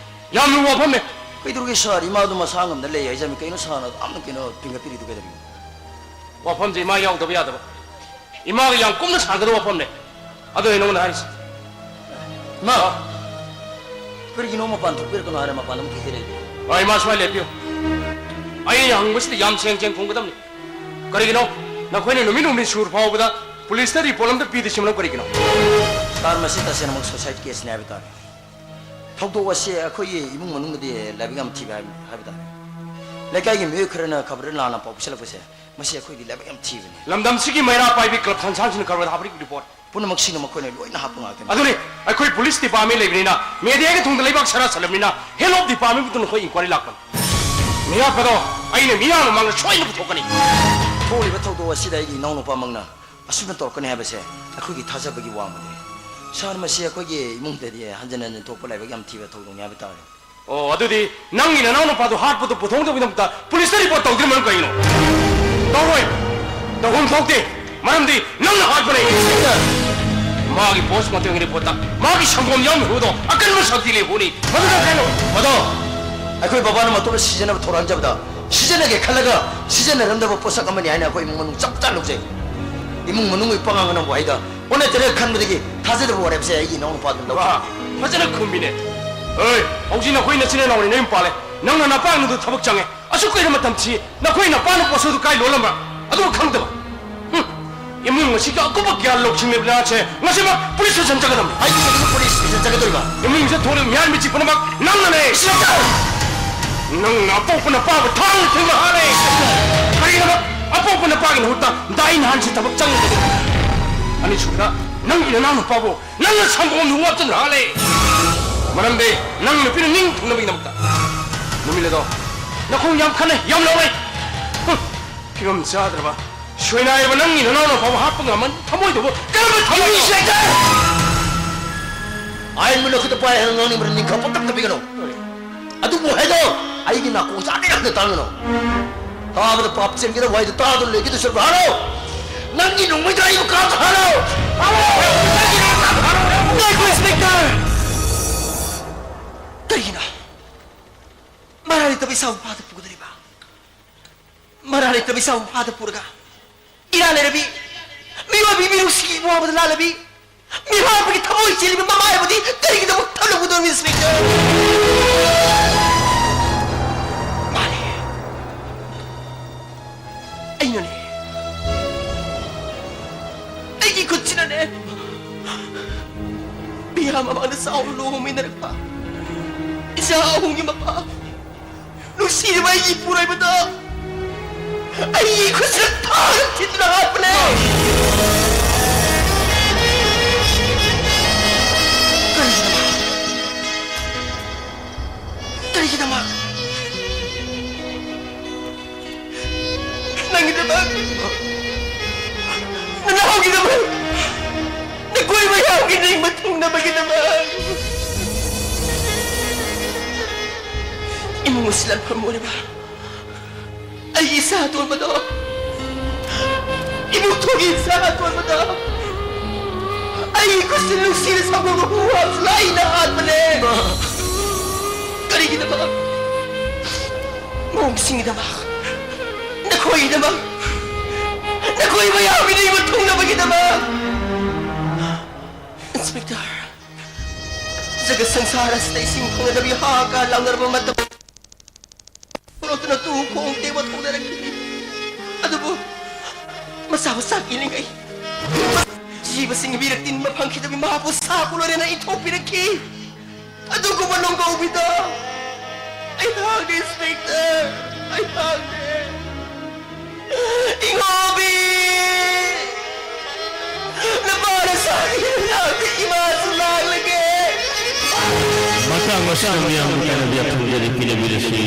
ꯌꯥꯝ ꯂꯨꯕ ꯋꯥꯐꯝꯅꯦ꯫ ꯀꯩꯗꯧꯔꯒꯦ ꯁꯥꯔ? ꯏꯃꯥꯗꯨ ꯃꯁꯥ ꯉꯝꯗ ꯂꯩ ꯍꯥꯏꯖꯕꯅꯤ꯫ ꯀꯩꯅꯣ ꯁꯥꯔꯅ ꯑꯗꯨꯝ ꯀꯩꯅꯣ ꯐꯤꯡꯒꯠꯄꯤꯔꯤꯗꯨ ꯀꯩꯗꯧꯔꯤꯅꯣ? ꯋꯥꯐꯝꯁꯦ ꯏꯃꯥ ꯌꯥꯎꯗꯕ ꯌꯥꯗꯕ꯫ ꯏꯃꯥꯒ ꯌꯥꯝ ꯀꯨꯞꯅ ꯁꯥꯟꯅꯒꯗꯕ ꯋꯥꯐꯝꯅꯦ꯫ ꯑꯗꯨꯅꯦ ꯅꯉꯣꯟꯗ ꯍꯥꯏꯔꯤꯁꯦ꯫ ꯏꯃꯥ! ꯀꯔꯤꯒꯤꯅꯣ ꯃꯄꯥꯟ ꯊꯣꯛꯄꯤꯔꯛꯀꯅꯣ ꯍꯥꯏꯔ ꯃꯄꯥꯟꯗ ꯑꯃꯨꯛ ꯀꯩꯗ ꯂꯩꯒꯦ? ꯑ, ꯏꯃꯥ ꯁ꯭ꯋꯥꯏ ꯂꯦꯞꯄꯤꯌꯨ꯫ ꯑꯩꯅ ꯍꯪꯕꯁꯤꯗ ꯌꯥꯝ ꯁꯦꯡ ꯁꯦꯡ ꯈꯨꯝꯒꯗꯕꯅꯤ꯫ ꯀꯔꯤꯒꯤꯅꯣ ꯅꯈꯣꯏꯅ ꯅꯨꯃꯤꯠ ꯍꯨꯝꯅꯤ ꯁꯨꯔ ꯐꯥꯎꯕꯗ ꯄꯨꯂꯤꯁꯇ ꯔꯤꯄꯣꯔꯠ ꯑꯝꯇ ꯄꯤꯗ꯭ꯔꯤꯁꯤ ꯃꯔꯝ ꯀꯔꯤꯒꯤꯅꯣ? ꯁꯥꯔ, ꯃꯁꯤ ꯇꯁꯦꯡꯅꯃꯛ ꯁꯨꯁꯥꯏꯠ ꯀꯦꯁꯅꯤ ꯍꯥꯏꯕ ꯇꯥꯔꯦ꯫ ꯊꯧꯗꯣꯛ ꯑꯁꯤ ꯑꯩꯈꯣꯏꯒꯤ ꯏꯃꯨꯡ ꯃꯅꯨꯡꯗꯗꯤ ꯂꯥꯏꯕꯛ ꯌꯥꯝ ꯊꯤꯕ ꯍꯥꯏꯕ, ꯍꯥꯏꯕ ꯇꯥꯔꯦ꯫ ꯂꯩꯀꯥꯏꯒꯤ ꯃꯤꯑꯣꯏ ꯈꯔꯅ ꯈꯕꯔꯗ ꯂꯥꯟꯅ ꯄꯥꯎ ꯄꯤꯁꯜꯂꯛꯄꯁꯦ, ꯃꯁꯤ ꯑꯩꯈꯣꯏꯗꯤ ꯂꯥꯏꯕꯛ ꯌꯥꯝ ꯊꯤꯕꯅꯤ꯫ ꯂꯝꯗꯝꯁꯤꯒꯤ ꯃꯩꯔꯥ ꯄꯥꯏꯕꯤ ꯀ꯭ꯂꯕ ꯁꯟꯁꯥꯟꯁꯤꯡꯅ ꯀꯔꯕꯥꯔꯗ ꯍꯥꯞꯄ ꯔꯤꯄꯣꯔꯠ꯫ ꯄꯨꯝꯅꯃꯛꯁꯤꯅ ꯃꯈꯣꯏꯅ ꯂꯣꯏꯅ ꯍꯥꯞꯄ ꯉꯥꯛꯇꯅꯤ꯫ ꯑꯗꯨꯅꯤ, ꯑꯩꯈꯣꯏ ꯄꯨꯂꯤꯁ ꯗꯤꯄꯥꯔꯠꯃꯦꯟ ꯂꯩꯕꯅꯤꯅ, ꯃꯦꯗꯤꯌꯥꯒꯤ ꯊꯣꯡꯗ ꯂꯩꯕꯥꯛ ꯁꯔꯥ ꯁꯜꯂꯕꯅꯤꯅ, ꯍꯦꯜ ꯑꯣꯐ ꯗꯤꯄꯥꯔꯠꯃꯦꯟꯕꯨ ꯅꯈꯣꯏ ꯏꯟꯀ꯭ꯋꯥꯏꯔꯤ ꯂꯥꯛꯄꯅꯤ꯫ ꯃꯤꯔꯥꯠꯄꯗꯣ ꯑꯩꯅ ꯃꯤꯌꯥꯝ ꯃꯃꯥꯡꯗ ꯁꯣꯏꯗꯅ ꯄꯨꯊꯣꯛꯀꯅꯤ꯫ ꯊꯣꯛꯂꯤꯕ ꯊꯧꯗꯣꯛ ꯑꯁꯤꯗ ꯑꯩꯒꯤ ꯏꯅꯥꯎꯅꯨꯄꯥꯃꯛꯅ ꯑꯁꯨꯝꯅ ꯇꯧꯔꯛꯀꯅꯤ ꯍꯥꯏꯕꯁꯦ ꯑꯩꯈꯣꯏꯒꯤ ꯊꯥꯖꯕꯒꯤ ꯋꯥꯡꯃꯗꯅꯤ꯫ ꯁꯥꯔ, ꯃꯁꯤ ꯑꯩꯈꯣꯏꯒꯤ ꯏꯃꯨꯡꯗꯗꯤ ꯍꯟꯖꯤꯟ ꯍꯟꯖꯤꯟ ꯊꯣꯛꯄ ꯂꯥꯏꯕꯛ ꯌꯥꯝ ꯊꯤꯕ ꯊꯧꯗꯣꯛꯅꯤ ꯍꯥꯏꯕ ꯇꯥꯔꯦ꯫ ꯑꯣ, ꯑꯗꯨꯗꯤ ꯅꯪꯒꯤ ꯅꯅꯥꯎ ꯅꯨꯄꯥꯗꯣ ꯍꯥꯠꯄꯗꯣ ꯄꯨꯊꯣꯛꯅꯕꯒꯤꯗꯃꯛꯇ ꯄꯨꯂꯤꯁꯇ ꯔꯤꯄꯣꯔꯠ ꯇꯧꯗ꯭ꯔꯤ ꯃꯔꯝ ꯀꯩꯒꯤꯅꯣ? ꯇꯧꯔꯣꯏ꯫ ꯇꯧꯐꯝ ꯊꯣꯛꯇꯦ꯫ ꯃꯔꯝꯗꯤ ꯅꯪꯅ ꯍꯥꯠꯄꯅꯦ꯫ ꯃꯥꯒꯤ ꯄꯣꯁ ꯃꯣꯔꯇꯦꯝꯒꯤ ꯔꯤꯄꯣꯔꯠꯇ ꯃꯥꯒꯤ ꯁꯪꯒꯣꯝ ꯌꯥꯎꯔꯝꯃꯤꯕꯗꯣ ꯑꯀꯟꯕ ꯁꯛꯇꯤ ꯂꯩꯕꯅꯤ꯫ ꯃꯗꯨꯗ ꯀꯩꯅꯣ? ꯃꯗꯣ ꯑꯩꯈꯣꯏ ꯕꯕꯥꯅ ꯃꯇꯣꯝꯇ ꯁꯤꯖꯤꯟꯅꯕ ꯊꯧꯔꯥꯡꯖꯕꯗ, ꯁꯤꯖꯤꯟꯅꯒꯦ ꯈꯜꯂꯒ ꯁꯤꯖꯤꯟꯅꯔꯝꯗꯕ ꯄꯣꯠꯁꯛ ꯑꯃꯅꯤ ꯍꯥꯏꯅ ꯑꯩꯈꯣꯏ ꯏꯃꯨꯡ ꯃꯅꯨꯡ ꯆꯞ ꯆꯥꯅ ꯂꯧꯖꯩ꯫ ꯏꯃꯨꯡ ꯃꯅꯨꯡꯒꯤ ꯄꯉꯥꯡ ꯑꯅꯧꯕ ꯍꯥꯏꯗ ꯑꯣꯟꯅ ꯇꯩꯅ ꯈꯟꯕꯗꯒꯤ ꯊꯥꯖꯗꯕ ꯋꯥꯔꯦꯞꯁꯦ ꯑꯩꯒꯤ ꯏꯅꯥꯎꯅꯨꯄꯥꯗꯨꯅ ꯂꯧꯈꯤ꯫ ꯋꯥ, ꯐꯖꯅ ꯈꯨꯝꯃꯤꯅꯦ꯫ ꯑꯣꯏ, ꯍꯧꯖꯤꯛ ꯅꯈꯣꯏ ꯅꯆꯤꯟ ꯅꯅꯥꯎꯅꯤ ꯅꯌꯨꯝ ꯄꯥꯜꯂꯦ꯫ ꯅꯪꯅ ꯅꯄꯥ ꯅꯨꯗꯨ ꯊꯕꯛ ꯆꯪꯉꯦ꯫ ꯑꯁꯨꯛ ꯀꯨꯏꯔ ꯃꯇꯝ ꯊꯤ, ꯅꯈꯣꯏ ꯅꯄꯥꯅ ꯄꯣꯠꯁꯛ ꯑꯗꯨ ꯀꯥꯏ ꯂꯣꯜꯂꯝꯕ꯭ꯔꯥ? ꯑꯗꯨ ꯈꯪꯗꯕ? ꯍꯨꯝ, ꯏꯃꯨꯡ ꯑꯁꯤꯒꯤ ꯑꯀꯨꯞꯄ ꯒ꯭ꯌꯥꯟ ꯂꯧꯁꯤꯡ ꯂꯩꯕ ꯅꯍꯥꯁꯦ ꯉꯁꯤꯃꯛ ꯄꯨꯂꯤꯁ ꯁ꯭ꯇꯦꯁꯟ ꯆꯠꯀꯗꯕꯅꯤ꯫ ꯑꯩꯒꯤ ꯃꯇꯨꯡꯗ ꯄꯨꯂꯤꯁ ꯁ꯭ꯇꯦꯁꯟ ꯆꯠꯀꯗꯧꯔꯤꯕ? ꯏꯃꯨꯡꯁꯤꯗ ꯊꯣꯛꯂꯤꯕ ꯃꯤꯍꯥꯠ ꯃꯤꯁꯤ ꯄꯨꯝꯅꯃꯛ ꯅꯪꯅꯅꯦ꯫ ꯏꯟꯁꯄꯦꯛꯇꯔ! ꯅꯪꯅ ꯑꯄꯣꯛꯄ ꯅꯄꯥꯕꯨ ꯊꯥꯡꯅ ꯊꯤꯟꯕ ꯍꯥꯜꯂꯦ꯫ ꯀꯔꯤꯒꯤꯗꯃꯛ ꯑꯄꯣꯛꯄ ꯅꯄꯥꯒꯤ ꯃꯍꯨꯠꯇ ꯗꯥꯏ ꯅꯍꯥꯟꯁꯤ ꯊꯕꯛ ꯆꯪꯒꯗꯕꯅꯤ? ꯑꯅꯤꯁꯨꯕꯗ, ꯅꯪꯒꯤ ꯅꯅꯥꯎ ꯅꯨꯄꯥꯕꯨ ꯅꯪꯅ ꯁꯪꯒꯣꯝꯗ ꯋꯥꯞꯇꯨꯅ ꯍꯥꯜꯂꯦ꯫ ꯃꯔꯝꯗꯤ ꯅꯪ ꯅꯨꯄꯤꯅ ꯅꯤꯡ ꯊꯨꯡꯅꯕꯒꯤꯗꯃꯛꯇ꯫ ꯅꯨꯃꯤꯠ ꯑꯗꯣ ꯅꯈꯣꯡ ꯌꯥꯝ ꯈꯟꯅꯩ, ꯌꯥꯝ ꯂꯧꯔꯦ꯫ ꯍꯨꯝ, ꯐꯤꯕꯝ ꯆꯥꯗ꯭ꯔꯕ, ꯁꯣꯏꯅꯥꯏꯔꯕ ꯅꯪꯒꯤ ꯅꯅꯥꯎ ꯅꯨꯄꯥꯕꯨ ꯍꯥꯠꯄ ꯉꯝꯃꯟ ꯊꯃꯣꯏꯗꯨꯕꯨ ꯀꯔꯝꯕ ꯊꯃꯣꯏꯅꯣ? ꯏꯟꯁꯄꯦꯛꯇꯔ! ꯑꯥꯏꯟꯕꯨ ꯅꯈꯨꯠꯇ ꯄꯥꯏ ꯍꯥꯏꯅ ꯉꯥꯡꯅꯤꯡꯕꯅ ꯅꯤꯡꯈꯥ ꯄꯣꯛꯇꯞ ꯇꯞꯄꯤꯒꯅꯨ꯫ ꯑꯗꯨꯕꯨ ꯍꯥꯏꯗꯣ ꯑꯩꯒꯤ ꯅꯥꯀꯣꯡ ꯆꯥꯅ ꯌꯥꯝꯅ ꯇꯥꯡꯒꯅꯨ꯫ ꯇꯥꯕꯗ ꯄꯥꯞ ꯆꯦꯟꯒꯗꯕ ꯋꯥꯍꯩꯗꯣ ꯇꯥꯗꯨꯅ ꯂꯩꯒꯗꯧ ꯁꯔꯨꯛ ꯍꯥꯠꯂꯣ! ꯅꯪꯒꯤ ꯅꯣꯡꯃꯩꯗꯣ ꯑꯩꯕꯨ ꯀꯥꯞꯇ ꯍꯥꯠꯂꯣ! ꯍꯥꯠꯂꯣ! ꯅꯪꯒꯤ ꯅꯣꯡꯃꯩꯗꯣ ꯀꯥꯞꯇ ꯍꯥꯠꯂꯣ! ꯉꯥꯏꯈꯣ, ꯏꯟꯁꯄꯦꯛꯇꯔ! ꯀꯔꯤꯒꯤꯅꯣ ꯃꯔꯥ ꯂꯩꯇꯕ ꯏꯆꯥꯕꯨ ꯐꯥꯗ ꯄꯨꯒꯗꯧꯔꯤꯕ? ꯃꯔꯥ ꯂꯩꯇꯕ ꯏꯆꯥꯕꯨ ꯐꯥꯗ ꯄꯨꯔꯒ ꯏꯔꯥ ꯂꯩꯔꯕꯤ, ꯃꯤꯑꯣꯏꯕꯒꯤ ꯃꯤꯅꯨꯡꯁꯤꯒꯤ ꯏꯕꯨꯡ ꯑꯃꯗ ꯂꯥꯜꯂꯕꯤ, ꯃꯤꯑꯣꯏꯕꯒꯤ ꯊꯃꯣꯏ ꯆꯦꯜꯂꯤꯕ ꯃꯃꯥ ꯍꯥꯏꯕꯗꯤ ꯀꯔꯤꯒꯤꯗꯃꯛ ꯊꯝꯂꯝꯒꯗꯧꯔꯤꯕ, ꯏꯟꯁꯄꯦꯛꯇꯔ? ꯃꯥꯅꯦ, ꯑꯩꯅꯅꯦ, ꯑꯩꯒꯤ ꯈꯨꯠꯁꯤꯅꯅꯦ, ꯃꯤꯌꯥꯝ ꯃꯃꯥꯡꯗ ꯆꯥꯎꯅ ꯂꯨꯍꯣꯡꯃꯤꯟꯅꯔꯛꯄ ꯏꯆꯥ ꯑꯍꯨꯝꯒꯤ ꯃꯄꯥ, ꯅꯨꯡꯁꯤꯔꯕ ꯑꯩꯒꯤ ꯏꯄꯨꯔꯣꯏꯕꯗꯣ ꯑꯩꯒꯤ ꯈꯨꯠꯁꯤꯅ ꯊꯥꯡꯅ ꯊꯤꯟꯗꯨꯅ ꯍꯥꯠꯄꯅꯦ꯫ ꯀꯔꯤꯒꯤꯗꯃꯛ? ꯀꯔꯤꯒꯤꯗꯃꯛ? ꯅꯪꯒꯤꯗꯃꯛ, ꯅꯅꯥꯎꯒꯤꯗꯃꯛ, ꯅꯈꯣꯏ ꯃꯌꯥꯝꯒꯤ ꯅꯤꯡꯕ ꯊꯨꯡꯅꯕꯒꯤꯗꯃꯛ꯫ ꯏꯃꯨꯡ ꯑꯁꯤ ꯂꯥꯟꯐꯝ ꯑꯣꯏꯔꯕ ꯑꯩꯒꯤ ꯏꯆꯥ ꯑꯇꯣꯟꯕꯗꯣ, ꯏꯕꯨꯡꯊꯣꯏꯒꯤ ꯏꯆꯥ ꯑꯇꯣꯟꯕꯗꯣ ꯑꯩꯒꯤ ꯈꯨꯠꯁꯤ ꯅꯨꯡꯁꯤꯅ ꯁꯥꯎꯒꯠꯄ ꯍꯨ ꯍꯥꯞꯁꯤꯜꯂ ꯑꯩꯅ ꯍꯥꯠꯄꯅꯦ꯫ ꯀꯔꯤꯒꯤꯗꯃꯛ? ꯈꯣꯡꯁꯤꯡꯒꯤꯗꯃꯛ, ꯅꯈꯣꯏꯒꯤꯗꯃꯛ, ꯅꯈꯣꯏ ꯃꯌꯥꯝꯒꯤ ꯅꯤꯡꯕ ꯊꯨꯡꯅꯕꯒꯤꯗꯃꯛ, ꯏꯟꯁꯄꯦꯛꯇꯔ, ꯖꯒꯠ ꯁꯪꯁꯥꯔ ꯑꯁꯤꯗ ꯏꯁꯤꯡ ꯐꯪꯅꯗꯕꯤ ꯍꯥꯍꯥꯀꯥꯔ ꯂꯥꯎꯅꯔꯕ ꯃꯇꯝ ꯄꯨꯔꯛꯇꯨꯅ ꯇꯨ ꯈꯣꯡ ꯇꯦꯛꯄ ꯊꯧꯅꯔꯛꯈꯤ꯫ ꯑꯗꯨꯕꯨ ꯃꯆꯥ ꯃꯆꯥ ꯀꯤꯂꯤꯉꯩ ꯖꯤꯕꯁꯤꯡꯒꯤ ꯃꯤꯔꯛ ꯇꯤꯟꯕ ꯐꯪꯈꯤꯗꯕꯤ ꯃꯍꯥꯛꯄꯨ ꯁꯥ ꯀꯨꯂꯣꯔꯦꯅ ꯏꯟꯊꯣꯛꯄꯤꯔꯛꯈꯤ꯫ ꯑꯗꯨꯒꯨꯝꯕ ꯅꯣꯡꯒꯧꯕꯤꯗ ꯑꯩꯍꯥꯛꯅ ꯏꯟꯁꯄꯦꯛꯇꯔ, ꯑꯩꯍꯥꯛꯅ ꯏꯉꯣꯕꯤ! ꯅꯨꯄꯥꯅ ꯁꯥꯈꯤꯕ ꯂꯥꯡꯗ ꯏꯃꯥꯁꯨ ꯂꯥꯡꯂꯒꯦ꯫ ꯃꯇꯥꯡ ꯑꯁꯤꯗ ꯃꯤꯌꯥꯝꯒꯤ ꯀꯥꯟꯅꯕ ꯌꯥꯊꯪ ꯄꯤꯅꯕꯤꯔꯁꯤ꯫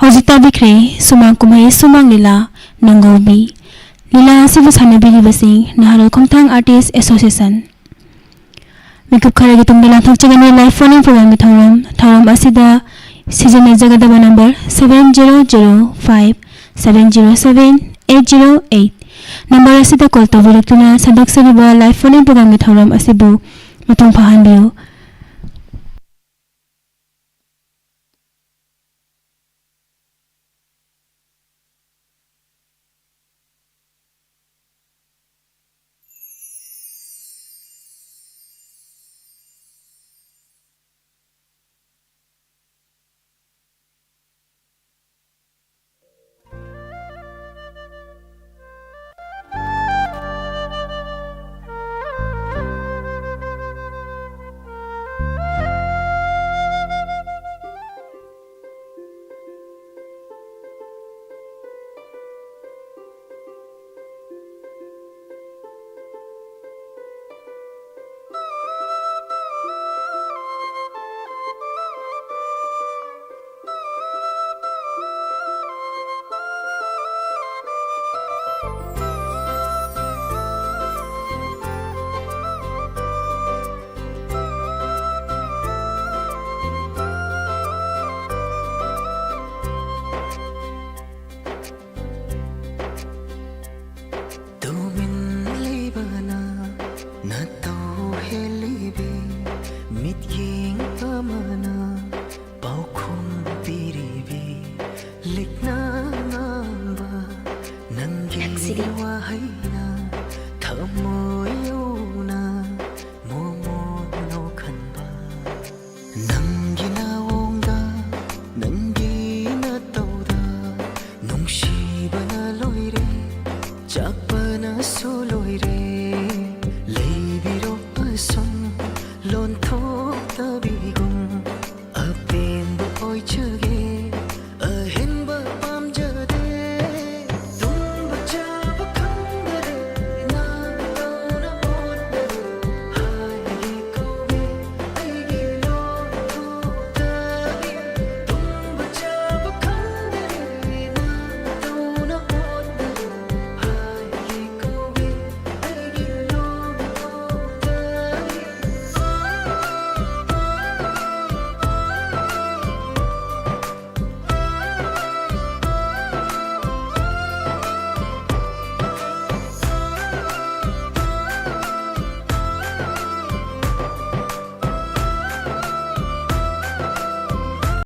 ꯍꯧꯖꯤꯛ ꯇꯥꯕꯤꯈ꯭ꯔꯦ ꯁꯨꯃꯥꯡ ꯀꯨꯝꯍꯩ ꯁꯨꯃꯥꯡ ꯂꯤꯂꯥ ꯅꯣꯡꯒꯧꯕꯤ꯫ ꯂꯤꯂꯥ ꯑꯁꯤꯕꯨ ꯁꯥꯟꯅꯕꯤꯔꯤꯕꯁꯤ ꯅꯍꯥꯔꯣꯜ ꯈꯣꯡꯊꯥꯡ ꯑꯥꯔꯇꯤꯁ ꯑꯦꯁꯣꯁꯤꯌꯦꯁꯟ꯫ ꯃꯤꯀꯨꯞ ꯈꯔꯒꯤ ꯇꯨꯡꯗ ꯂꯥꯟꯊꯣꯛꯆꯒꯅꯤ ꯂꯥꯏꯐ ꯐꯣꯟ ꯏꯟ ꯄ꯭ꯔꯣꯒ꯭ꯔꯥꯝꯒꯤ ꯊꯧꯔꯝ꯫ ꯊꯧꯔꯝ ꯑꯁꯤꯗ ꯁꯤꯖꯤꯟꯅꯖꯒꯗꯕ number seven zero zero five seven zero seven eight zero eight꯫ Number ꯑꯁꯤꯗ ꯀꯣꯜ ꯇꯧꯕꯤꯔꯛꯇꯨꯅ ꯁꯟꯗꯣꯛꯆꯔꯤꯕ ꯂꯥꯏꯐ ꯐꯣꯟ ꯏꯟ ꯄ꯭ꯔꯣꯒ꯭ꯔꯥꯝꯒꯤ ꯊꯧꯔꯝ ꯑꯁꯤꯕꯨ ꯃꯄꯨꯡ ꯐꯥꯍꯟꯕꯤꯌꯨ꯫ छवि